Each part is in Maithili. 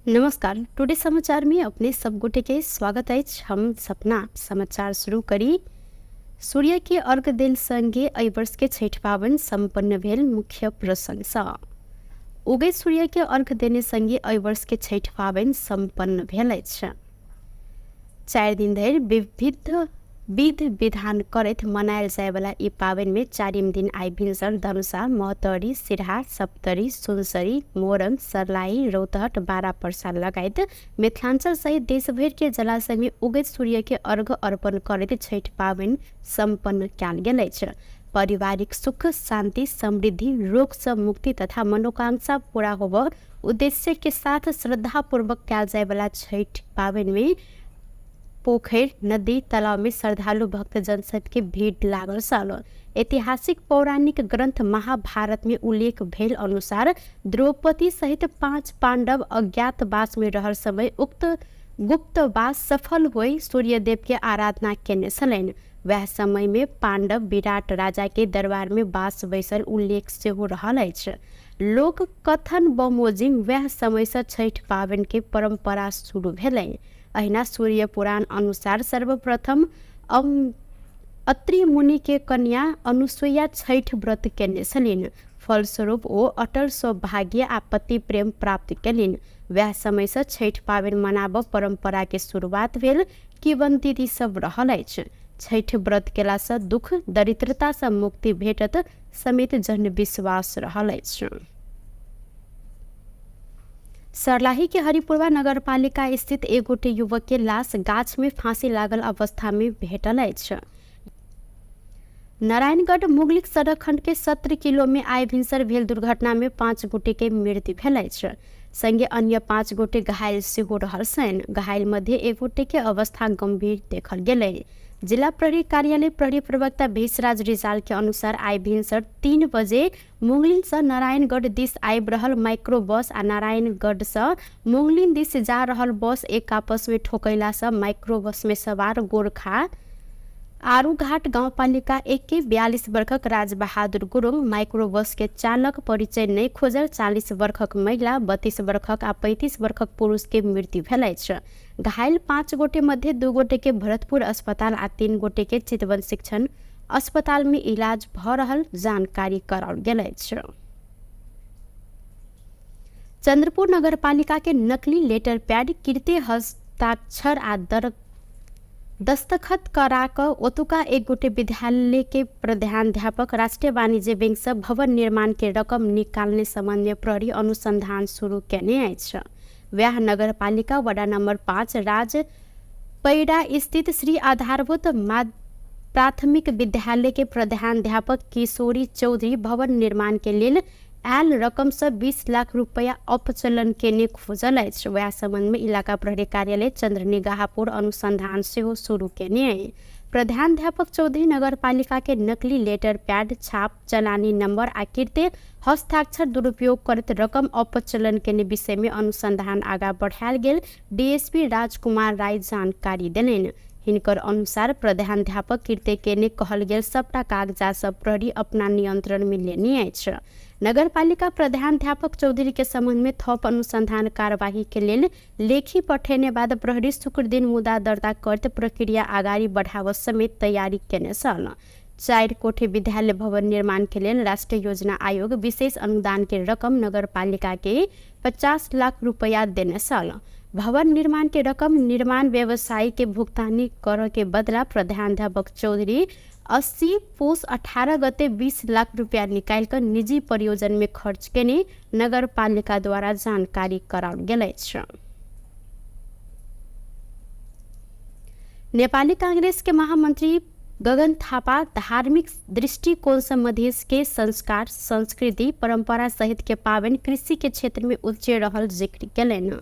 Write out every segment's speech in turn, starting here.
नमस्कार, टुडे समाचार में अपने सब गोटे के स्वागत अछि। हम सपना समाचार शुरू करी। सूर्य के अर्घ देल संगे एहि वर्ष के छठि पाबनि संपन्न भेल। मुख्य प्रसंग सँ उगैत सूर्य के अर्घ देने संगे एहि वर्ष के छठि पाबनि संपन्न भेल अछि। 4 दिन धरि विविध विध विधान करैत मनायल जायवला ई पाबनिमे चारिम दिन आइ भिनसर धनुषा, महोत्तरी, सिरहा, सप्तरी, सुनसरी, मोरङ, सर्लाही, रौतहट, बारा पर्सा लगायत मिथिलाञ्चल सहित देशभरिके जलाशयमे उगैत सूर्यके अर्घ अर्पण करैत छठि पाबनि सम्पन्न कयल गेल अछि। पारिवारिक सुख, शान्ति, समृद्धि, रोगसँ मुक्ति तथा मनोकांक्षा पूरा होबऽ उद्देश्यके साथ श्रद्धापूर्वक कयल जायवला छठि पाबनिमे पोखरि, नदी, तालाब में श्रद्धालु भक्तजन सबके भीड़ लागल छल। ऐतिहासिक पौराणिक ग्रंथ महाभारत में उल्लेख भेल अनुसार द्रौपदी सहित 5 पांडव अज्ञातवास में रहल समय उक्त गुप्तवास सफल होई सूर्यदेव के आराधना केने छलनि। वएह समय में पांडव विराट राजा के दरबार में वास बैसल उल्लेख सेहो रहल अछि। लोक कथन बमोजिम वएह समय से छठि पाबनि के परंपरा शुरू भेलै। अहिना सूर्य पुराण अनुसार सर्वप्रथम अत्रि मुनि के कन्या अनुसुईया छठि व्रत केने छलनि। फलस्वरूप ओ अटल सौभाग्य आ पति प्रेम प्राप्त केलनि। वएह समय से छठि पाबनि मनाबऽ परंपरा के शुरुआत भेल किंवदंती सब रहल अछि। छठि व्रत केला से दुख दरिद्रता से मुक्ति भेटत समेत जनविश्वास रहल अछि। सर्लाही के हरिपुरवा नगरपालिका स्थित एक गोटे युवक के लाश गाछ में फांसी लागल अवस्था में भेटल अछि। नारायणगढ़ मुगलिक सड़क खंड के 17 किलो में आइ भिनसर भेल दुर्घटना में 5 गोटे के मृत्यु भेल अछि। संगे अन्य 5 गोटे घायल सेहो रहल छनि। घायल मध्य एक गोटे के अवस्था गंभीर देखल गेलै। जिला प्रहरी कार्यालय प्रहरी प्रवक्ता भेषराज रिजाल के अनुसार आइ भिनसर 3 बजे मुंगलिन से नारायणगढ़ दिस आबि रहल माइक्रो बस आ नारायणगढ़ से मुंगलिन दिस जा रहल बस एक आपस में ठोकैला से माइक्रो बस में सवार गोरखा आरूघाट गाउँपालिका 1 के 42 वर्षक राजबहादुर गुरुङ, माइक्रो बस के चालक परिचय नहि खोजल 40 वर्षक महिला, 32 वर्षक आ 35 वर्षक पुरुष के मृत्यु भेल अछि। घायल 5 गोटे मध्ये 2 गोटे के भरतपुर अस्पताल आ 3 गोटे के चितवन शिक्षण अस्पताल में इलाज भ रहल जानकारी कराओल गेल अछि। चंद्रपुर नगरपालिका के नकली लेटर पैड कृत्य हस्ताक्षर आ दर दस्तखत करा कऽ ओतुका एक गोटे विद्यालय के प्रधानाध्यापक राष्ट्रीय वाणिज्य बैंक से भवन निर्माण के रकम निकालने संबंध में प्रहरी अनुसंधान शुरू केने अछि। वएह नगरपालिका वडा नंबर 5 राज पैरा स्थित श्री आधारभूत प्राथमिक विद्यालय के प्रधानाध्यापक किशोरी चौधरी भवन निर्माण के लेल आयल रकम से 20 लाख रुपया अपचलन केने खोजल अछि। वएह संबंध में इलाका प्रहरी कार्यालय चंद्रनिगाहपुर अनुसंधान सेहो शुरू केने अछि। प्रधानाध्यापक चौधरी नगरपालिका के नकली लेटर पैड छाप चलानी नंबर आ कृत्य हस्ताक्षर दुरुपयोग करैत रकम अपचलन केने विषय में अनुसंधान आगा बढ़ायल गेल डीएसपी राजकुमार राय जानकारी देलनि। हिनकर अनुसार प्रधानाध्यापक कृत्य केने कहल गेल सबटा कागजात सब प्रहरी अपना नियंत्रण में लेने अछि। नगरपालिका प्रधानाध्यापक चौधरी के संबंध में थप अनुसंधान कार्यवाही के लेल लेखी पठेने बाद प्रहरी शुक्र दिन मुद्दा दर्ता करत प्रक्रिया अगाडि बढ़ाव समेत तैयारी केने छल। 4 कोठी विद्यालय भवन निर्माण के लेल राष्ट्रीय योजना आयोग विशेष अनुदान के रकम नगरपालिका के 50 लाख रुपया देने छल। भवन निर्माण के रकम निर्माण व्यवसायी के भुगतानी कर के बदला प्रधानाध्यापक चौधरी 80 पुस 18 गते 20 लाख रुपया निकाल कर निजी परियोजन में खर्च केने नगरपालिका द्वारा जानकारी कराओल गेल अछि। नेपाली कांग्रेस के महामंत्री गगन थापा धार्मिक दृष्टिकोण से मधेश के संस्कार, संस्कृति, परंपरा सहित के पावन कृषि के क्षेत्र में उच्चे रहल जिक्र केलनि।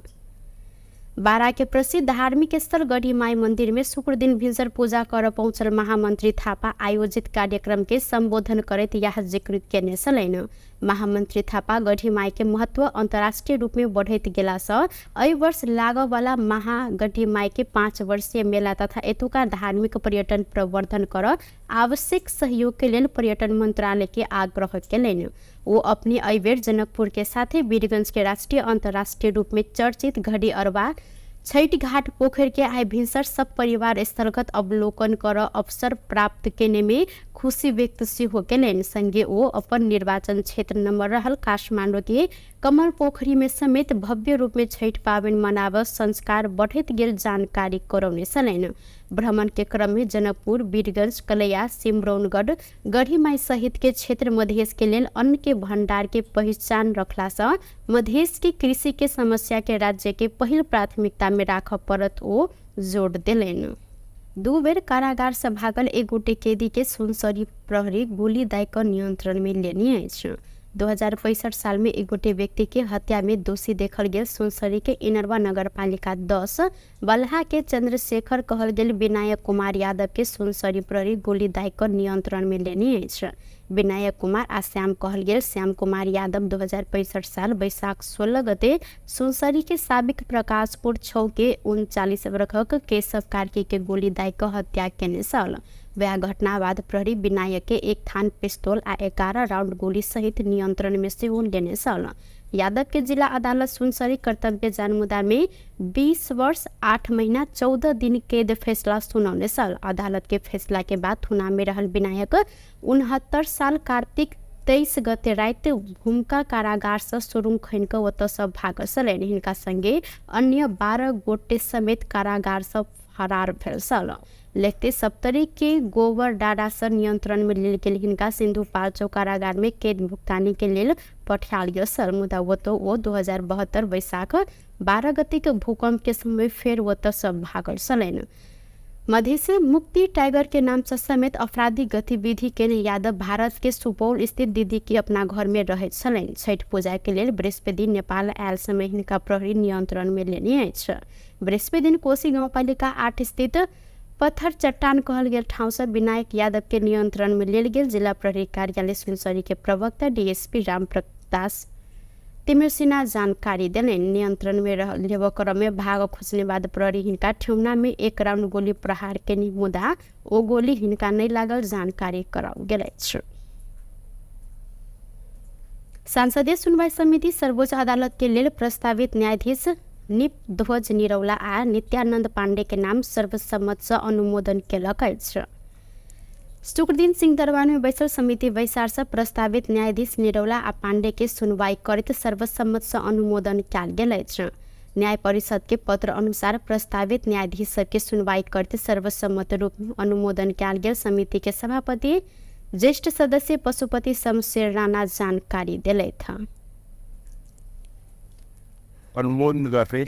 बारा के प्रसिद्ध धार्मिक स्थल गढ़ीमाई मंदिर में शुक्र दिन भिनसर पूजा कर पहुंचल महामंत्री थापा आयोजित कार्यक्रम के संबोधन करैत यह जिक्र केने छलनि। महामन्त्री थापा गढीमाई के महत्व अन्तर्राष्ट्रिय रूप में बढ़ैत गेलासँ एहि वर्ष लागऽवला महागढीमाई के 5 वर्षीय मेला तथा एतुका धार्मिक पर्यटन प्रवर्धन कर आवश्यक सहयोग के लेल पर्यटन मंत्रालय के आग्रह केलनि। ओ अपने एहिबेर जनकपुर के साथे वीरगंज के राष्ट्रीय अन्तर्राष्ट्रिय रूप में चर्चित घड़ी अरबा छठि घाट पोखर के आइ भिनसर सब परिवार स्थलगत अवलोकन कर अवसर प्राप्त केने में खुशी व्यक्त सेहो केलनि। संगे ओ अपन निर्वाचन क्षेत्र नंबर रहल काठमाडौँ के कमल पोखरी में समेत भव्य रूप में छठि पाबनि मनाब संस्कार बढ़ैत गेल जानकारी करौने छलनि। भ्रमण के क्रम में जनकपुर, वीरगंज, कलैया, सिमरौनगढ़, गढ़ीमाई सहित के क्षेत्र मधेश के लेल अन्न के भंडार के पहिचान रखला से मधेश के कृषि के समस्या के राज्य के पहिल प्राथमिकता में राखऽ पड़त ओ जोड़ देलनि। 2 बेर कारागार से भागल एक गोटे कैदी के सुनसरी प्रहरी गोली दाय कऽ नियंत्रण में लेने अछि। 2065 साल में एक गोटे व्यक्ति के हत्या में दोषी देखल गेल सुनसरी के इनरवा नगरपालिका 10 बलहा के चंद्रशेखर कहल गेल विनायक कुमार यादव के सुनसरी प्रहरी गोली दाय कऽ नियंत्रण में लेने अछि। विनायक कुमार आ श्याम कहल गेल श्याम कुमार यादव 2065 साल वैशाख 16 गते सुनसरी के साबिक प्रकाशपुर 6 के 39 वर्षक केशव कार्की के गोली दाय कऽ हत्या केने छल। वएह घटना बाद प्रहरी विनायक के 1 थान पिस्तौल आ 11 राउंड गोली सहित नियंत्रण में सेहो लेने छल। यादव के जिला अदालत सुनसरी कर्तव्य जानमुदा में 20 वर्ष 8 महीना 14 दिन कैद फैसला सुनौने छल। अदालत के फैसला के बाद थुना में रहल विनायक 69 साल कार्तिक 23 गते राति भूमिका कारागार से सुरुङ खनि कऽ ओतऽ से भागल छलनि। हिनका संगे अन्य 12 गोटे समेत कारागार से फरार भेल छल। लेखते सप्तरी के गोबर डाडा से नियंत्रण में लेल गेल हिनका सिंधुपाल्चोक कारागार में कैद भुगतानी के लेल पठायल गेल छल। मुदा ओतऽ ओ 2072 वैशाख 12 गते के भूकंप के समय फेर ओतऽ से भागल छलनि। मधेश मुक्ति टाइगर के नाम से समेत आपराधिक गतिविधि केने यादव भारत के सुपौल स्थित दीदी के अपना घर में रहैत छलनि। छठि पूजा के लेल बृहस्पति दिन नेपाल आयल समय हिनका प्रहरी नियंत्रण में लेने अछि। बृहस्पति दिन कोशी गाउँपालिका 8 स्थित पत्थर चट्टान कहल गेल ठाउँ से विनायक यादव के नियंत्रण में लेल गेल जिला प्रहरी कार्यालय सुनसरी के प्रवक्ता डीएसपी रामप्रकाश तिमिरसिन्हा जानकारी देलनि। नियंत्रण में लेबऽ क्रम में भाग खोजने बाद प्रहरी हिनका ठेहुना में 1 राउंड गोली प्रहार केनी, मुदा ओ गोली हिनका नहि लागल जानकारी कराओल गेल अछि। संसदीय सुनवाई समिति सर्वोच्च अदालत के लेल प्रस्तावित न्यायाधीश निप ध्वज निरौला आ नित्यानंद पांडे के नाम सर्वसम्मत से अनुमोदन केलक अछि। शुक्रदिन सिंहदरबार में बैसल समिति बैसार से प्रस्तावित न्यायाधीश निरौला आ पांडे के सुनवाई करैत सर्वसम्मत से अनुमोदन कयल गेल अछि। न्याय परिषद के पत्र अनुसार प्रस्तावित न्यायाधीश सबके सुनवाई करैत सर्वसम्मत रूप में अनुमोदन कयल गेल समिति के सभापति ज्येष्ठ सदस्य पशुपति शमशेर राणा जानकारी देलथि। अनुमोदन गर्दै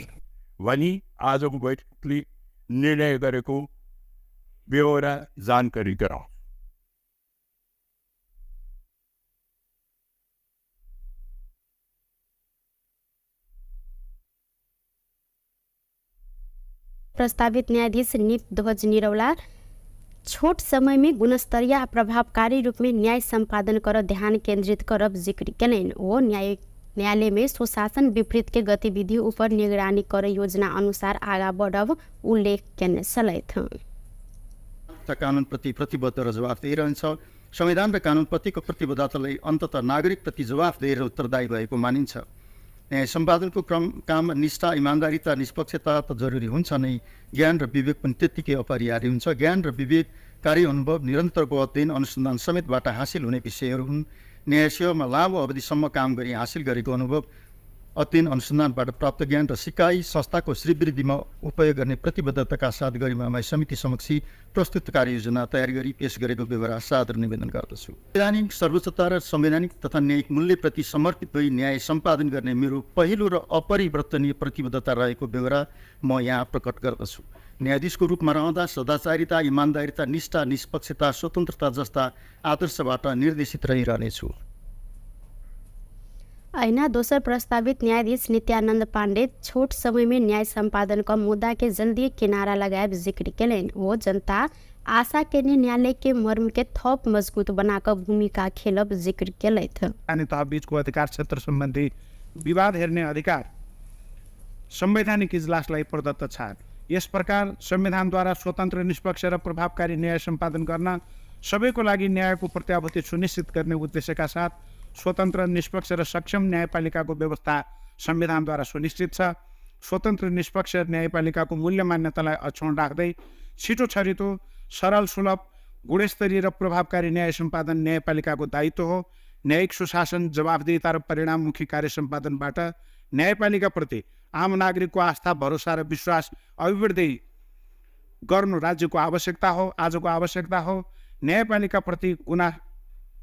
भनी आजको बैठकले निर्णय गरेको बेहोरा जानकारी गराउँ। प्रस्तावित न्यायाधीश निप ध्वज निरौला छोट समय में गुणस्तरीय आ प्रभावकारी रूप में न्याय सम्पादन कर ध्यान केंद्रित करब जिक्र केलनि। ओ न्यायालय में सुशासन विपरीत के गतिविधि ऊपर निगरानी कर योजना अनुसार आगा बढ़ब उल्लेख केने छलथि। कानुनप्रति प्रतिबद्ध र जवाफदेही रहन्छ। संविधान र कानुनप्रतिको प्रतिबद्धतालाई अन्ततः नागरिकप्रति जवाफदेही र उत्तरदायी भएको मानिन्छ। न्याय सम्पादनको क्रम काम निष्ठा, इमान्दारिता, निष्पक्षता त जरुरी हुन्छ नै, ज्ञान र विवेक पनि त्यत्तिकै अपरिहार्य हुन्छ। ज्ञान र विवेक कार्य अनुभव, निरन्तरको अध्ययन अनुसन्धान समेतबाट हासिल हुने विषयहरू हुन्। न्याय सेवामा लामो अवधिसम्म काम गरी हासिल गरेको अनुभव, अध्ययन अनुसन्धानबाट प्राप्त ज्ञान र सिकाइ संस्थाको श्रीवृद्धिमा उपयोग गर्ने प्रतिबद्धताका साथ गरिमामय समिति समक्ष प्रस्तुत कार्ययोजना तयार गरी पेश गरेको बेहोरा सादर निवेदन गर्दछु। संवैधानिक सर्वोच्चता र संवैधानिक तथा न्यायिक मूल्यप्रति समर्पित भई न्याय सम्पादन गर्ने मेरो पहिलो र अपरिवर्तनीय प्रतिबद्धता रहेको बेहोरा म यहाँ प्रकट गर्दछु। न्यायाधीशको रूपमा रहँदा सदाचारिता, इमान्दारिता, निष्ठा, निष्पक्षता, स्वतन्त्रता जस्ता आदर्शबाट निर्देशित रहिरहनेछु। अहिना दोसर प्रस्तावित न्यायाधीश नित्यानंद पांडे छोट समय में न्याय सम्पादन क मुद्दा के जल्दी किनारा लगायब जिक्र केलनि। ओ जनता आशा केने न्यायालय के मर्म के थप मजबूत बनाकर भूमिका खेलब जिक्र केलथि। स्थानीय तह बीचको अधिकार क्षेत्र सम्बन्धी विवाद हेर्ने अधिकार संवैधानिक इजलासलाई प्रदत्त छ। यस प्रकार संविधानद्वारा स्वतन्त्र, निष्पक्ष र प्रभावकारी न्याय सम्पादन गर्न सबैको लागि न्यायको प्रत्याभूति सुनिश्चित गर्ने उद्देश्यका साथ स्वतन्त्र, निष्पक्ष र सक्षम न्यायपालिकाको व्यवस्था संविधानद्वारा सुनिश्चित छ। स्वतन्त्र, निष्पक्ष न्यायपालिकाको मूल्य मान्यतालाई अक्षुण्ण राख्दै छिटो छरितो, सरल, सुलभ, गुणस्तरीय र प्रभावकारी न्याय सम्पादन न्यायपालिकाको दायित्व हो। न्यायिक सुशासन, जवाफदेहिता र परिणाममुखी कार्य सम्पादनबाट न्यायपालिकाप्रति आम नागरिकको आस्था, भरोसा र विश्वास अभिवृद्धि गर्नु राज्यको आवश्यकता हो, आजको आवश्यकता हो। न्यायपालिकाप्रति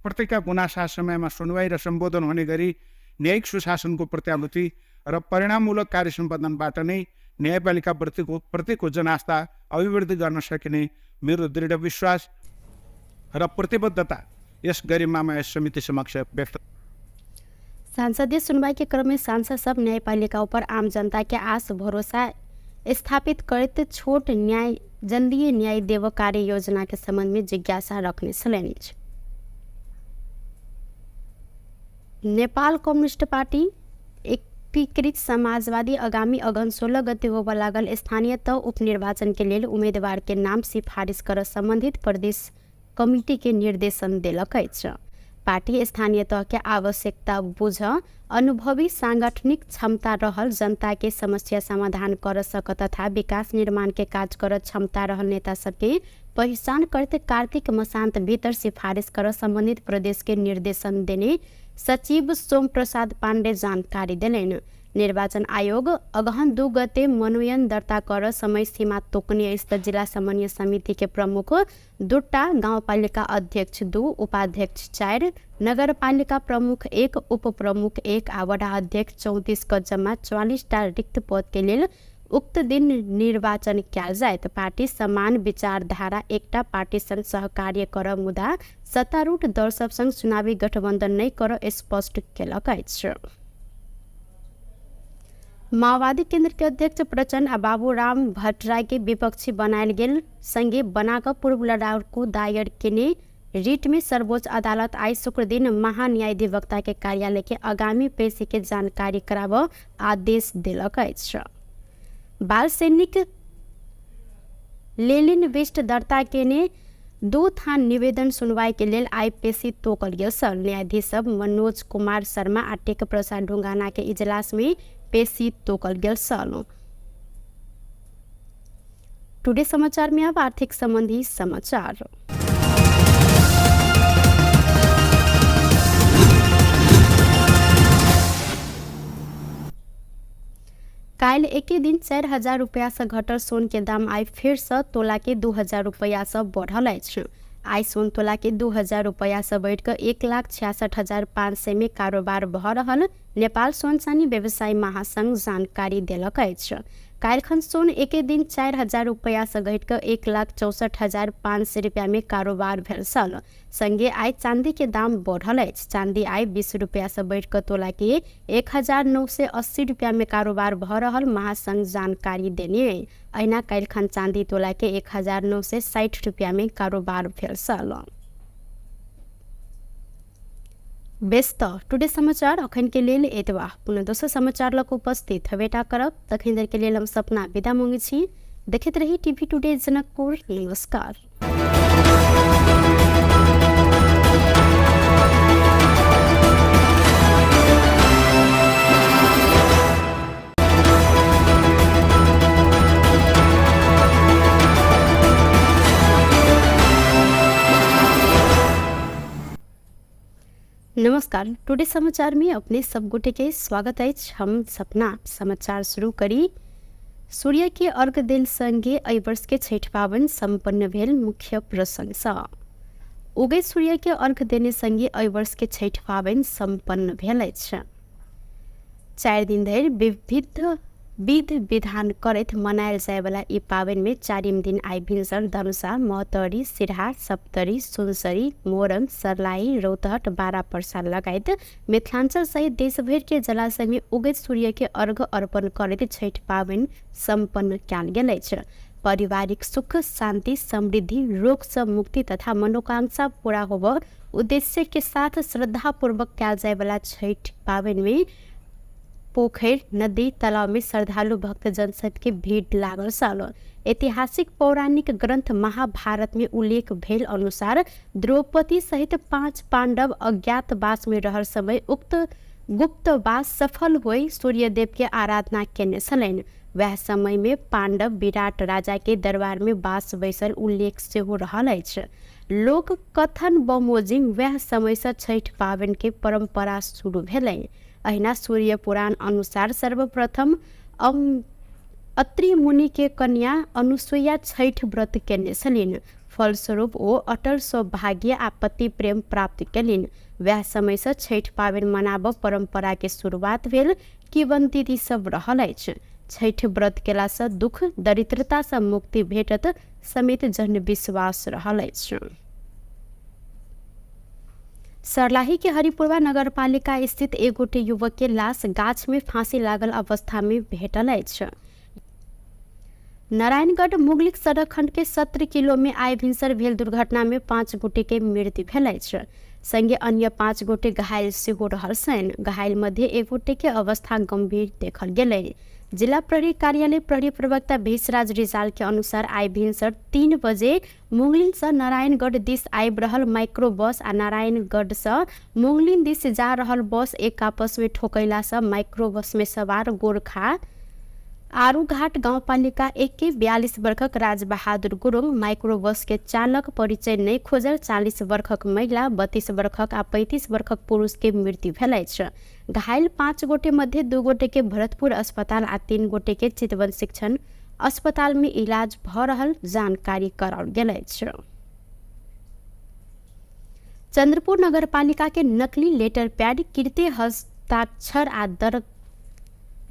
प्रतिका गुनासा समयमा सुनवाई र सम्बोधन हुने गरी न्यायिक सुशासनको प्रत्याभूति र परिणाममूलक कार्य सम्पादनबाट नै न्यायपालिका प्रतिको जनास्था अभिवृद्धि गर्न सकिने मेरो दृढ विश्वास र प्रतिबद्धता यस गरिमामा यस समिति समक्ष व्यक्त। संसदीय सुनवाई के क्रम में सांसद सब न्यायपालिका ऊपर आम जनता के आस भरोसा स्थापित करते छोट न्याय जल्दी न्याय देव कार्य योजना के संबंध में जिज्ञासा रखने छलनि। नेपाल कम्युनिस्ट पार्टी एकीकृत समाजवादी आगामी अगहन 16 गते होबय लागल स्थानीय तह उपनिर्वाचन के लेल उम्मीदवार के नाम सिफारिश कर संबंधित प्रदेश कमिटी के निर्देशन देलक अछि। पार्टी स्थानीय तह के आवश्यकता बुझ अनुभवी सांगठनिक क्षमता रहल जनता के समस्या समाधान कर सक तथा विकास निर्माण के काज कर क्षमता रहल नेता सबके पहिचान करते कार्तिक मसान्त भीतर सिफारिश कर संबंधित प्रदेश के निर्देशन देने सचिव सोम प्रसाद पाण्डे जानकारी देलनि। निर्वाचन आयोग अगहन 2 गते मनोनयन दर्ता कर समय सीमा तोकने अछि। जिला समन्वय समिति के प्रमुख 2 गाउँपालिका अध्यक्ष 2, उपाध्यक्ष 4, नगरपालिका प्रमुख 1, उपप्रमुख 1 आ वडा अध्यक्ष 34 क जम्मा 44 टा रिक्त पद के लेल उक्त दिन निर्वाचन कयल जायत। पार्टी समान विचारधारा एकटा पार्टी संग सहकार्य कर मुदा सत्तारूढ़ दल सब संग चुनावी गठबंधन नहि कर स्पष्ट केलक अछि। माओवादी केंद्र के अध्यक्ष प्रचण्ड आ बाबूराम भट्टराई के विपक्षी बनायल गेल संगे बनाकर पूर्व लड़ाकू दायर केने रिट में सर्वोच्च अदालत आई शुक्रदिन महान्यायाधिवक्ता के कार्यालय के आगामी पेशी के जानकारी कराब आदेश देलक अछि। बाल सैनिक लेलिन विष्ट दर्ता केने 2 थान निवेदन सुनवाई के लेल आई पेशी तोकल गेल छल। न्यायाधीश सब मनोज कुमार शर्मा आ टेक प्रसाद ढुंगाना के इजलास में पेशी तोकल गेल छल। टुडे समाचार में अब आर्थिक संबंधी समाचार। काल्हि एके दिन 4000 रुपया से घटल सोन के दाम आई फेर से तोला के 2000 रुपया से बढ़ल अछि। आई सोन तोला के 2000 रुपया से बढ़िकऽ 1,66,500 में कारोबार भऽ रहल नेपाल सोन चानी व्यवसायी महासंघ जानकारी देलक अछि। काल्हिखन सोन एके दिन 4000 रुपया से घटिकऽ 1,64,500 रुपया में कारोबार भेल छल। संगे आई चांदी के दाम बढ़ल अछि। चांदी आई 20 रुपया से बढ़िकऽ तोला के 1,980 रुपया में कारोबार भऽ रहल महासंघ जानकारी देने। अहिना काल्हिखन चांदी तोला के 1,960 रुपया में कारोबार भेल छल। बेस त टुडे समाचार अखन के लेल एतबा। पुनः दोसर समाचार लग उपस्थित हवेटा करब। तखन देर के लेल हम सपना विदा मांगै छी। देखैत रही टीवी टुडे जनकपुर। नमस्कार। नमस्कार, टुडे समाचार में अपने सब गोटे के स्वागत अछि। हम सपना समाचार शुरू करी। सूर्य के अर्घ देल संगे एहि वर्ष के छठि पाबनि सम्पन्न भेल। मुख्य प्रसंग उगैत सूर्य के अर्घ देने संगे एहि वर्ष के छठि पाबनि सम्पन्न भेल अछि। 4 दिन धरि विविध विध विधान करैत मनायल जायवला ई पाबनि में 4 दिन आई भिनसर धनुषा, महोत्तरी, सिरहा, सप्तरी, सुनसरी, मोरंग, सर्लाही, रौतहट, बारा पर्सा लगायत मिथिलांचल सहित देशभरि के जलाशय में उगैत सूर्य के अर्घ अर्पण करैत छठि पाबनि सम्पन्न कयल गेल अछि। पारिवारिक सुख शान्ति समृद्धि, रोग से मुक्ति तथा मनोकांक्षा पूरा होब उद्देश्य के साथ श्रद्धापूर्वक कयल जायवला छठि पाबनि में पोखरि, नदी, तालाब में श्रद्धालु भक्तजन सबके भीड़ लागल छल। ऐतिहासिक पौराणिक ग्रंथ महाभारत में उल्लेख भेल अनुसार द्रौपदी सहित 5 पांडव अज्ञातवास में रहल समय उक्त गुप्तवास सफल होई सूर्यदेव के आराधना केने छलनि। वएह समय में पांडव विराट राजा के दरबार में बास बैसल उल्लेख सेहो रहल अछि। लोक कथन बमोजिम वएह समय से छठि पाबनि के परंपरा शुरू भेलै। अहिना सूर्य पुराण अनुसार सर्वप्रथम अत्रि मुनि के कन्या अनुसुईया छठि व्रत केने छलनि। फलस्वरूप ओ अटल सौभाग्य आ पति प्रेम प्राप्त केलनि। वएह समय से छठि पाबनि मनाबऽ परंपरा के शुरुआत भेल किंवदंती सब रहल अछि। छठि व्रत केला से दुख दरिद्रता से मुक्ति भेटत समेत जनविश्वास रहल अछि। सर्लाही के हरिपुरवा नगरपालिका स्थित एक गोटे युवक के लाश गाछ में फांसी लागल अवस्था में भेटल अछि। नारायणगढ़ मुगलिक सड़क खंड के 17 किलो में आइ भिनसर भेल दुर्घटना में 5 गोटे के मृत्यु भेल अछि। संगे अन्य 5 गोटे घायल सेहो रहल छनि। घायल मध्य एक गोटे के अवस्था गंभीर देखल गेलै। जिला प्रहरी कार्यालय प्रहरी प्रवक्ता भेषराज रिजाल के अनुसार आइ भिनसर 3 बजे मुंगलिन से नारायणगढ़ दिस आबि रहल माइक्रो बस आ नारायणगढ़ से मुंगलिन दिस जा रहल बस एक आपस में ठोकैला से माइक्रो बस में सवार गोरखा आरूघाट गाउँपालिका 1 के 42 वर्षक राजबहादुर गुरुङ, माइक्रो बस के चालक परिचय नहि खोजल 40 वर्षक महिला, 32 वर्षक आ 35 वर्षक पुरुष के मृत्यु भेल अछि। घायल 5 गोटे मध्ये 2 गोटे के भरतपुर अस्पताल आ 3 गोटे के चितवन शिक्षण अस्पताल में इलाज भ रहल जानकारी कराओल गेल अछि। चंद्रपुर नगरपालिका के नकली लेटर पैड कृत्य हस्ताक्षर आ दर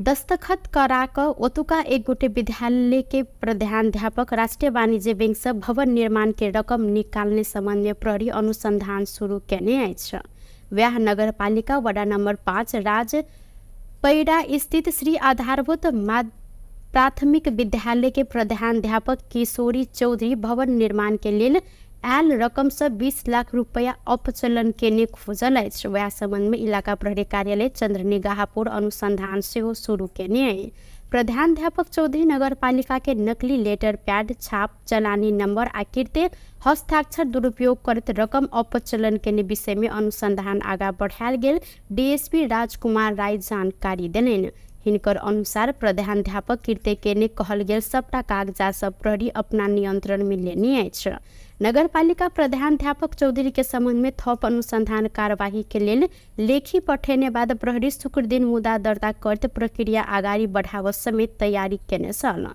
दस्तखत करा कऽ ओतुका एक गोटे विद्यालय के प्रधानाध्यापक राष्ट्रीय वाणिज्य बैंक से भवन निर्माण के रकम निकालने संबंध में प्रहरी अनुसंधान शुरू केने अछि। वएह नगरपालिका वडा नंबर 5 राज पैरा स्थित श्री आधारभूत प्राथमिक विद्यालय के प्रधानाध्यापक किशोरी चौधरी भवन निर्माण के लेल आयल रकम से 20 लाख रुपया अपचलन केने खोजल अछि। वएह संबंध में इलाका प्रहरी कार्यालय चंद्रनिगाहपुर अनुसंधान सेहो शुरू केने अछि। प्रधानाध्यापक चौधरी नगरपालिका के नकली लेटर पैड छाप चलानी नंबर आ कृत्य हस्ताक्षर दुरुपयोग करैत रकम अपचलन केने विषय में अनुसंधान आगा बढ़ायल गेल डीएसपी राजकुमार राय जानकारी देलनि। हिनकर अनुसार प्रधानाध्यापक कृत्य केने कहल गेल सबटा कागजात सब प्रहरी अपना नियंत्रण में लेने अछि। नगरपालिका प्रधानाध्यापक चौधरी के संबंध में थप अनुसंधान कार्यवाही के लेल लेखी पठेने बाद प्रहरी शुक्र दिन मुद्दा दर्ता करते प्रक्रिया अगाडि बढ़ाव समेत तैयारी केने छल।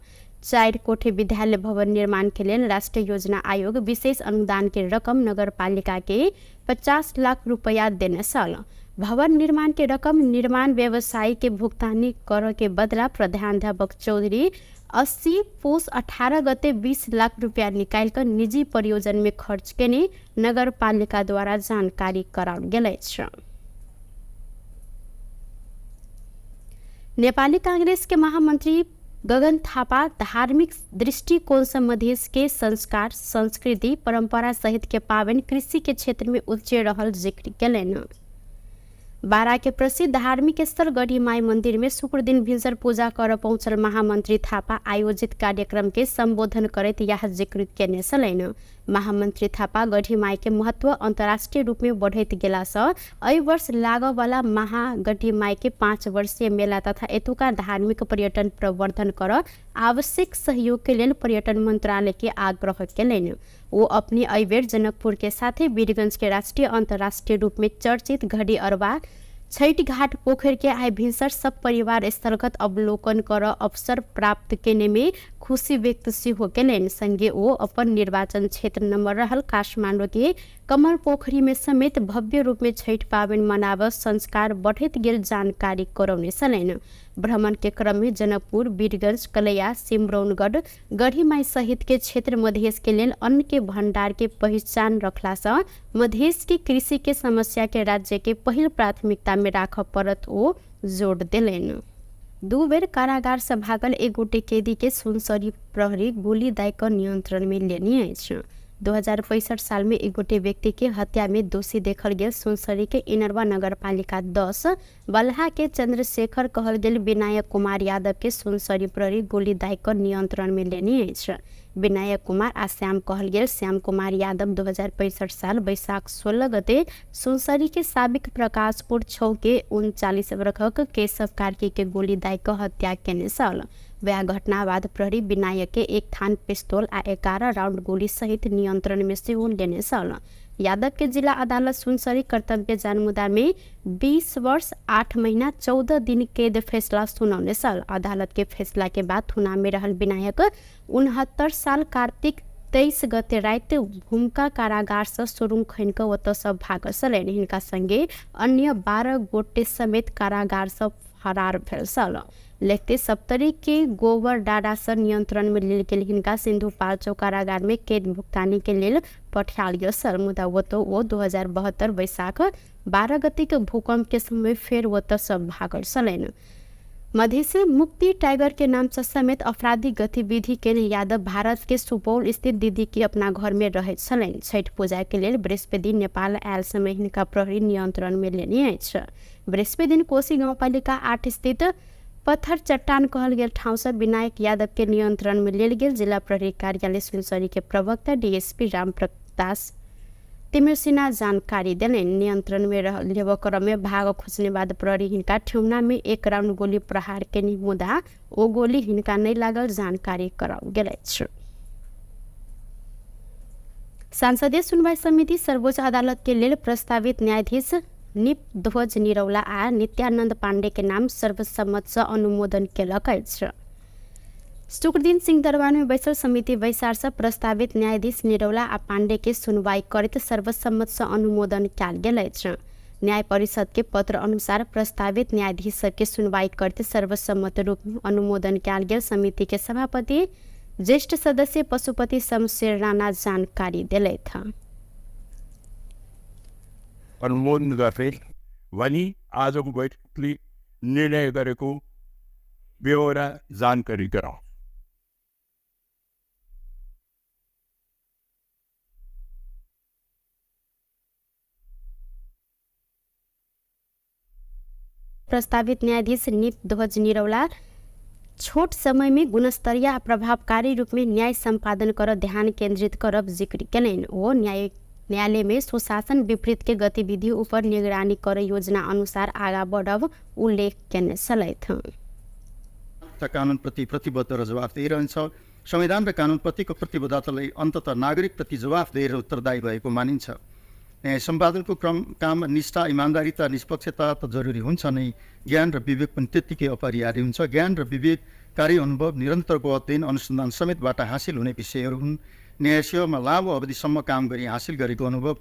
4 कोठे विद्यालय भवन निर्माण के लेल राष्ट्रीय योजना आयोग विशेष अनुदान के रकम नगरपालिका के 50 लाख रुपया देने छल। भवन निर्माण के रकम निर्माण व्यवसायी के भुगतानी कर के बदला प्रधानाध्यापक चौधरी 80 पुस 18 गते 20 लाख रुपया निकालि कऽ निजी परियोजन में खर्च केने नगरपालिका द्वारा जानकारी कराओल गेल अछि। नेपाली कांग्रेस के महामंत्री गगन थापा धार्मिक दृष्टिकोण से मधेश के संस्कार, संस्कृति, परंपरा सहित के पावन कृषि के क्षेत्र में उपजे रहल जिक्र केलनि। बारा के प्रसिद्ध धार्मिक स्थल गढ़ीमाई मंदिर में शुक्र दिन भिनसर पूजा कर पहुंचल महामंत्री थापा आयोजित कार्यक्रम के संबोधन करैत यह जिक्र केने छलनि। महामंत्री थापा गढ़ीमाई के महत्व अंतर्राष्ट्रीय रूप में बढ़ैत गेला सँ एहि वर्ष लागऽवला महागढ़ीमाई के 5 वर्षीय मेला तथा एतुका धार्मिक पर्यटन प्रवर्धन कर आवश्यक सहयोग के लेल पर्यटन मंत्रालय के आग्रह केलनि। वो अपने एहिबेर जनकपुर के साथे वीरगंज के राष्ट्रीय अंतर्राष्ट्रीय रूप में चर्चित घड़ी अरबा छठ घाट पोखर के आइ भिनसर सब परिवार स्थलगत अवलोकन कर अवसर प्राप्त केने में खुशी व्यक्त सेहो केलनि। संगे ओ अपन निर्वाचन क्षेत्र नंबर रहल काठमाडौँ के कमल पोखरी में समेत भव्य रूप में छठ पाबनि मनाब संस्कार बढ़ैत गेल जानकारी करौने छलनि। भ्रमण के क्रम में जनकपुर, वीरगंज, कलैया, सिमरौनगढ़, गढ़ीमाई सहित के क्षेत्र मधेश के लेल अन्न के भंडार के पहचान रखला से मधेश के कृषि के समस्या के राज्य के पहिल प्राथमिकता में राखऽ पड़त ओ जोड़ देलनि। दू बेर कारागार से भागल एक गोटे कैदी के सुनसरी प्रहरी गोली दाय कऽ नियंत्रण में लेने अछि। 2065 साल में एक गोटे व्यक्ति के हत्या में दोषी देखल गेल सुनसरी के इनरवा नगरपालिका 10 बलहा के चंद्रशेखर कहल गेल विनायक कुमार यादव के सुनसरी प्रहरी गोली दाय कऽ नियंत्रण में लेने अछि। विनायक कुमार आ श्याम कहल गेल श्याम कुमार यादव 2065 साल वैशाख 16 गते सुनसरी के साबिक प्रकाशपुर 6 के 39 वर्षक केशव कार्की के गोली दाय कऽ हत्या केने छल। वह घटना बाद प्रहरी विनायक के एक थान पिस्तौल आ 11 राउंड गोली सहित नियंत्रण में सेहो लेने छल। यादव के जिला अदालत सुनसरी कर्तव्य जानमुदा में 20 वर्ष 8 महीना 14 दिन कैद फैसला सुनौने छल। अदालत के फैसला के बाद थुना में रहल विनायक 69 साल कार्तिक 23 गते राति भूमिका कारागार से सुरुङ खनि कऽ ओतऽ से भागल छलनि। हिनका संगे अन्य 12 गोटे समेत कारागार से फरार भेल छल। लेखते सप्तरी के गोबर डाडा से नियंत्रण में लेल गेल हिनका सिन्धुपाल्चोक कारागार में कैद भुगतानी के लेल पठायल गेल छल। मुदा ओतऽ ओ 2072 वैशाख 12 गते के भूकंप के समय फेर ओतऽ सब भागल छलनि। मधेश मुक्ति टाइगर के नाम से समेत आपराधिक गतिविधि के यादव भारत के सुपौल स्थित दीदी के अपना घर में रहैत छलनि। छठि पूजा के लेल बृहस्पति दिन नेपाल आयल समय हिनका प्रहरी नियंत्रण में लेने अछि। बृहस्पति दिन कोशी गाउँपालिका 8 स्थित पत्थर चट्टान कहल गेल ठाउँ से विनायक यादव के नियंत्रण में लेल गेल जिला प्रहरी कार्यालय सुनसरी के प्रवक्ता डीएसपी रामप्रकाश तिमिर जानकारी देलनि। नियंत्रण में लेबऽ क्रम में भाग खोजने बाद प्रहरी हिनका ठेहुना में 1 राउंड गोली प्रहार केने, मुदा ओ गोली हिनका नहि लागल जानकारी कराओल गेल अछि। संसदीय सुनवाई समिति सर्वोच्च अदालत के लेल प्रस्तावित न्यायाधीश निप ध्वज निरौला आ नित्यानंद पांडे के नाम सर्वसम्मत से अनुमोदन केलक अछि। शुक्रदिन सिंहदरबार में बैसल समिति बैसार से प्रस्तावित न्यायाधीश निरौला आ पांडे के सुनवाई करैत सर्वसम्मत से अनुमोदन कयल गेल अछि। न्याय परिषद के पत्र अनुसार प्रस्तावित न्यायाधीश सबके सुनवाई करैत सर्वसम्मत रूप में अनुमोदन कयल गेल समिति के सभापति ज्येष्ठ सदस्य पशुपति शमशेर राणा जानकारी देलथि। अनुमोदन गर्दै भनी आजको बैठकले निर्णय गरेको बेहोरा जानकारी गराउँ। प्रस्तावित न्यायाधीश निप ध्वज निरौला छोट समय में गुणस्तरीय आ प्रभावकारी रूप में न्याय सम्पादन कर ध्यान केंद्रित करब जिक्र केलनि। ओ न्यायालय में सुशासन विपरीत के गतिविधि ऊपर निगरानी कर योजना अनुसार आगा बढ़ब उल्लेख केने छलथि। कानुनप्रति प्रतिबद्ध र जवाफदेही रहन्छ। संविधान र कानुनप्रतिको प्रतिबद्धतालाई अन्ततः नागरिकप्रति जवाफदेही र उत्तरदायी भएको मानिन्छ। न्याय सम्पादनको क्रम काम निष्ठा, इमान्दारिता, निष्पक्षता त जरुरी हुन्छ नै, ज्ञान र विवेक पनि त्यत्तिकै अपरिहार्य हुन्छ। ज्ञान र विवेक कार्य अनुभव, निरन्तरको अध्ययन अनुसन्धान समेतबाट हासिल हुने विषयहरू हुन्। न्याय सेवामा लामो अवधिसम्म काम गरी हासिल गरेको अनुभव,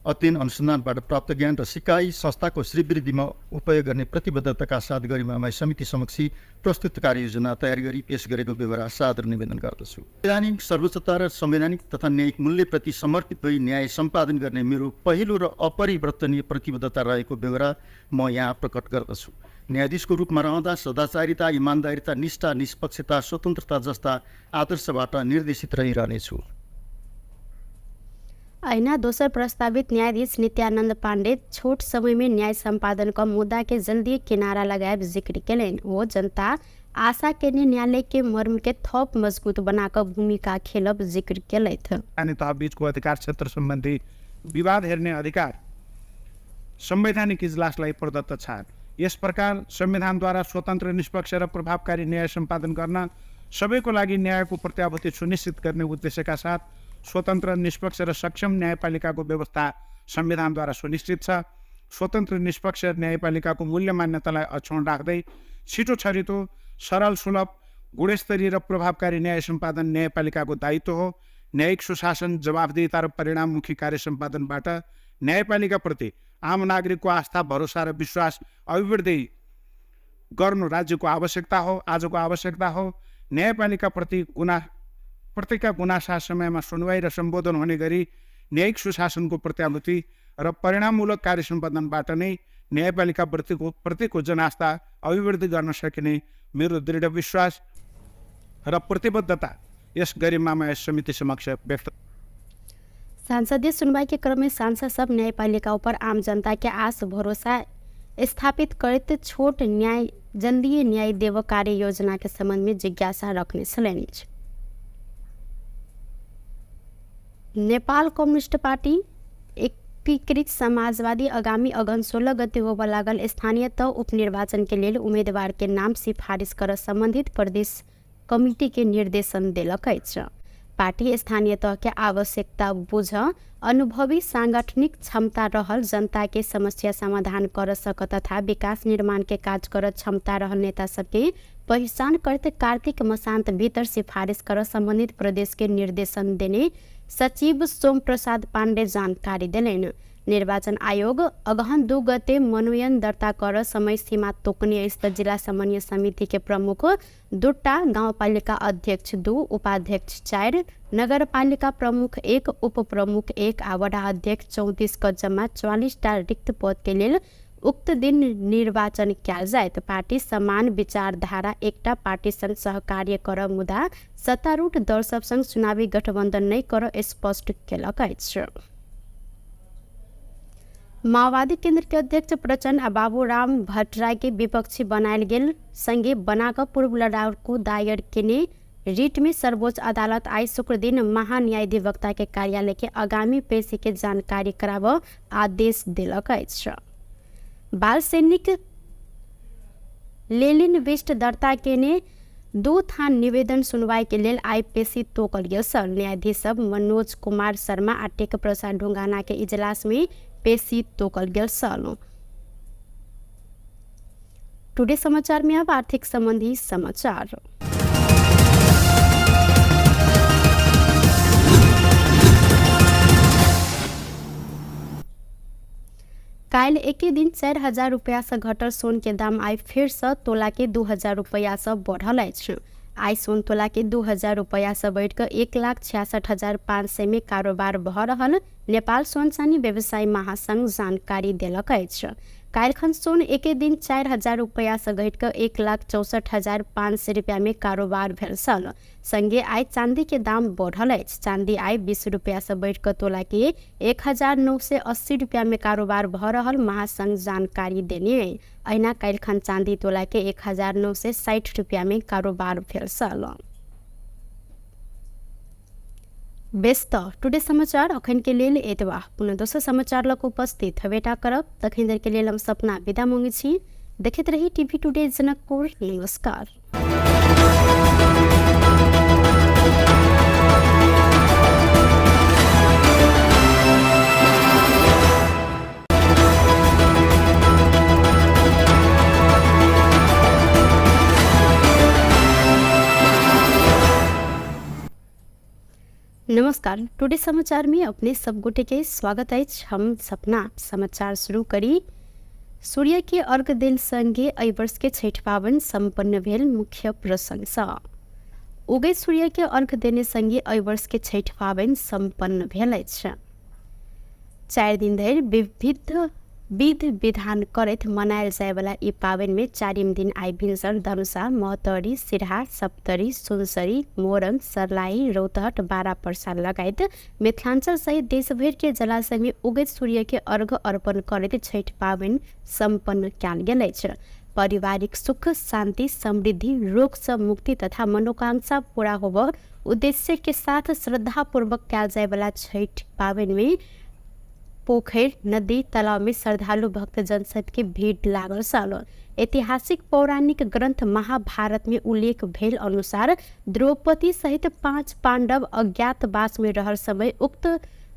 अध्ययन अनुसन्धानबाट प्राप्त ज्ञान र सिकाइ संस्थाको श्रीवृद्धिमा उपयोग गर्ने प्रतिबद्धताका साथ गरिमामय समिति समक्ष प्रस्तुत कार्ययोजना तयार गरी पेश गरेको बेहोरा सादर निवेदन गर्दछु। संवैधानिक सर्वोच्चता र संवैधानिक तथा न्यायिक मूल्यप्रति समर्पित भई न्याय सम्पादन गर्ने मेरो पहिलो र अपरिवर्तनीय प्रतिबद्धता रहेको बेहोरा म यहाँ प्रकट गर्दछु। न्यायाधीशको रूपमा रहँदा सदाचारिता, इमान्दारिता, निष्ठा, निष्पक्षता, स्वतन्त्रता जस्ता आदर्शबाट निर्देशित रहिरहनेछु। अहिना दोसर प्रस्तावित न्यायाधीश नित्यानंद पांडे छोट समय में न्याय सम्पादन क मुद्दा के जल्दी किनारा लगायब जिक्र केलनि। ओ जनता आशा केने न्यायालय के मर्म के थप मजबूत बनाकर भूमिका खेलब जिक्र केलथि। स्थानीय तह बीचको अधिकार क्षेत्र सम्बन्धी विवाद हेर्ने अधिकार संवैधानिक इजलासलाई प्रदत्त छ। यस प्रकार संविधानद्वारा स्वतन्त्र, निष्पक्ष र प्रभावकारी न्याय सम्पादन गर्न सबैको लागि न्यायको प्रत्याभूति सुनिश्चित गर्ने उद्देश्यका साथ स्वतन्त्र, निष्पक्ष र सक्षम न्यायपालिकाको व्यवस्था संविधानद्वारा सुनिश्चित छ। स्वतन्त्र, निष्पक्ष न्यायपालिकाको मूल्य मान्यतालाई अक्षुण्ण राख्दै छिटो छरितो, सरल, सुलभ, गुणस्तरीय र प्रभावकारी न्याय सम्पादन न्यायपालिकाको दायित्व हो। न्यायिक सुशासन, जवाफदेहिता र परिणाममुखी कार्य सम्पादनबाट न्यायपालिकाप्रति आम नागरिकको आस्था, भरोसा र विश्वास अभिवृद्धि गर्नु राज्यको आवश्यकता हो, आजको आवश्यकता हो। न्यायपालिकाप्रति प्रतिका गुनासा समयमा सुनवाई र सम्बोधन हुने गरी न्यायिक सुशासनको प्रत्याभूति र परिणाममूलक कार्य सम्पादनबाट नै न्यायपालिका प्रतिको जनास्था अभिवृद्धि गर्न सकिने मेरो दृढ विश्वास र प्रतिबद्धता यस गरिमामय समिति समक्ष व्यक्त। संसदीय सुनवाई के क्रम में सांसद सब न्यायपालिका ऊपर आम जनता के आस भरोसा स्थापित करते छोट न्याय जल्दी न्याय देव कार्य योजना के संबंध में जिज्ञासा रखने छलनि। नेपाल कम्युनिस्ट पार्टी एकीकृत समाजवादी आगामी अगहन 16 गते होबय लागल स्थानीय तह उपनिर्वाचन के लेल उम्मीदवार के नाम सिफारिश कर संबंधित प्रदेश कमिटी के निर्देशन देलक अछि। पार्टी स्थानीय तह के आवश्यकता बुझ अनुभवी सांगठनिक क्षमता रहल जनता के समस्या समाधान कर सक तथा विकास निर्माण के काज कर क्षमता रहल नेता सबके पहिचान करते कार्तिक मसान्त भीतर सिफारिश कर संबंधित प्रदेश के निर्देशन देने सचिव सोम प्रसाद पाण्डे जानकारी देलनि। निर्वाचन आयोग अगहन 2 गते मनोनयन दर्ता कर समय सीमा तोकने अछि। जिला समन्वय समिति के प्रमुख 2टा, गाउँपालिका अध्यक्ष 2, उपाध्यक्ष 4, नगरपालिका प्रमुख 1, उपप्रमुख 1 आ वडा अध्यक्ष 34 क जम्मा 44टा रिक्त पद के लेल उक्त दिन निर्वाचन कयल जायत। पार्टी समान विचारधारा एकटा पार्टी संग सहकार्य कर मुदा सत्तारूढ़ दल सब संग चुनावी गठबंधन नहि कर स्पष्ट केलक अछि। माओवादी केंद्र के अध्यक्ष प्रचण्ड आ बाबूराम भट्टराई के विपक्षी बनायल गेल संगे बनाकर पूर्व लड़ाकू दायर केने रिट में सर्वोच्च अदालत आई शुक्र दिन महान्यायाधिवक्ता के कार्यालय के आगामी पेशी के जानकारी कराब आदेश देलक अछि। बाल सैनिक लेलिन विष्ट दर्ता केने 2 थान निवेदन सुनवाई के लेल आई पेशी तोकल गेल छल। न्यायाधीश सब मनोज कुमार शर्मा आ टेक प्रसाद ढुंगाना के इजलास में पेशी तोकल गेल छल। टुडे समाचार में अब आर्थिक संबंधी समाचार। काल्हि एके दिन 4000 रुपया से घटल सोन के दाम आई फेर से तोला के 2000 रुपया से बढ़ल अछि। आई सोन तोला के 2000 रुपया से बढ़िकऽ 1,66,500 में कारोबार भऽ रहल नेपाल सोन चानी व्यवसायी महासंघ जानकारी देलक अछि। काल्हिखन सोन एके दिन 4000 रुपया से घटिकऽ 1,64,500 रुपया में कारोबार भेल छल। संगे आई चांदी के दाम बढ़ल अछि। चांदी आई 20 रुपया से बढ़िकऽ तोला के 1,980 रुपया में कारोबार भऽ रहल महासंघ जानकारी देने अछि। अहिना काल्हिखन चांदी तोला के 1,960 रुपया में कारोबार भेल छल। बेस त टुडे समाचार अखन के लेल एतबा। पुनः दोसर समाचार लग उपस्थित हवेटा करब। तखन देर के लेल हम सपना विदा मांगै छी। देखैत रही टीवी टुडे जनकपुर। नमस्कार। नमस्कार, टुडे समाचार में अपने सब गोटे के स्वागत अछि। हम सपना समाचार शुरू करी। सूर्य के अर्घ देल संगे एहि वर्ष के छठि पाबनि सम्पन्न भेल मुख्य प्रसंग। उगैत सूर्य के अर्घ देने संगे एहि वर्ष के छठि पाबनि सम्पन्न भेल अछि। 4 दिन धरि विविध विध विधान करैत मनायल जायवला ई पाबनि में 4 दिन आई भिनसर धनुषा, महोत्तरी, सिरहा, सप्तरी, सुनसरी, मोरंग, सर्लाही, रौतहट, बारा पर्सा लगायत मिथिलांचल सहित देशभरि के जलाशय में उगैत सूर्य के अर्घ अर्पण करैत छठि पाबनि सम्पन्न कयल गेल अछि। पारिवारिक सुख, शांति, समृद्धि, रोग से मुक्ति तथा मनोकांक्षा पूरा होबऽ उद्देश्य के साथ श्रद्धापूर्वक कयल जायवला छठि पाबनि में पोखरि, नदी, तालाब में श्रद्धालु भक्तजन सबके भीड़ लागल छल। ऐतिहासिक पौराणिक ग्रंथ महाभारत में उल्लेख भेल अनुसार द्रौपदी सहित 5 पांडव अज्ञातवास में रहल समय उक्त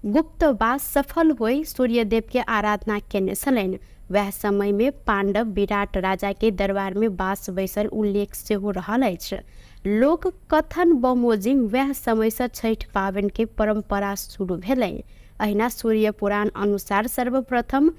गुप्तवास सफल होई सूर्यदेव के आराधना केने छलनि। वएह समय में पांडव विराट राजा के दरबार में बास बैसल उल्लेख सेहो रहल अछि। लोक कथन बमोजिम वएह समय से छठि पाबनि के परंपरा शुरू भेलै। अहिना सूर्य पुराण अनुसार सर्वप्रथम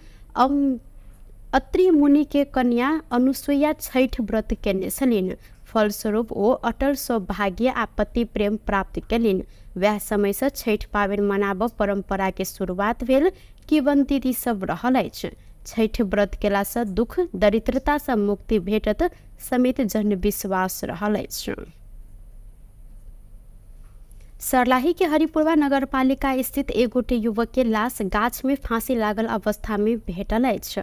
अत्रि मुनि के कन्या अनुसुईया छठि व्रत केने छलनि। फलस्वरूप ओ अटल सौभाग्य आ पति प्रेम प्राप्त केलनि। वएह समय से छठि पाबनि मनाबऽ परंपरा के शुरुआत भेल किंवदंती सब रहल अछि। छठि व्रत केलासँ दुख दरिद्रतासँ मुक्ति भेटत समेत जनविश्वास रहल अछि। सर्लाही के हरिपुरवा नगरपालिका स्थित एक गोटे युवक के लाश गाछ में फांसी लागल अवस्था में भेटल अछि।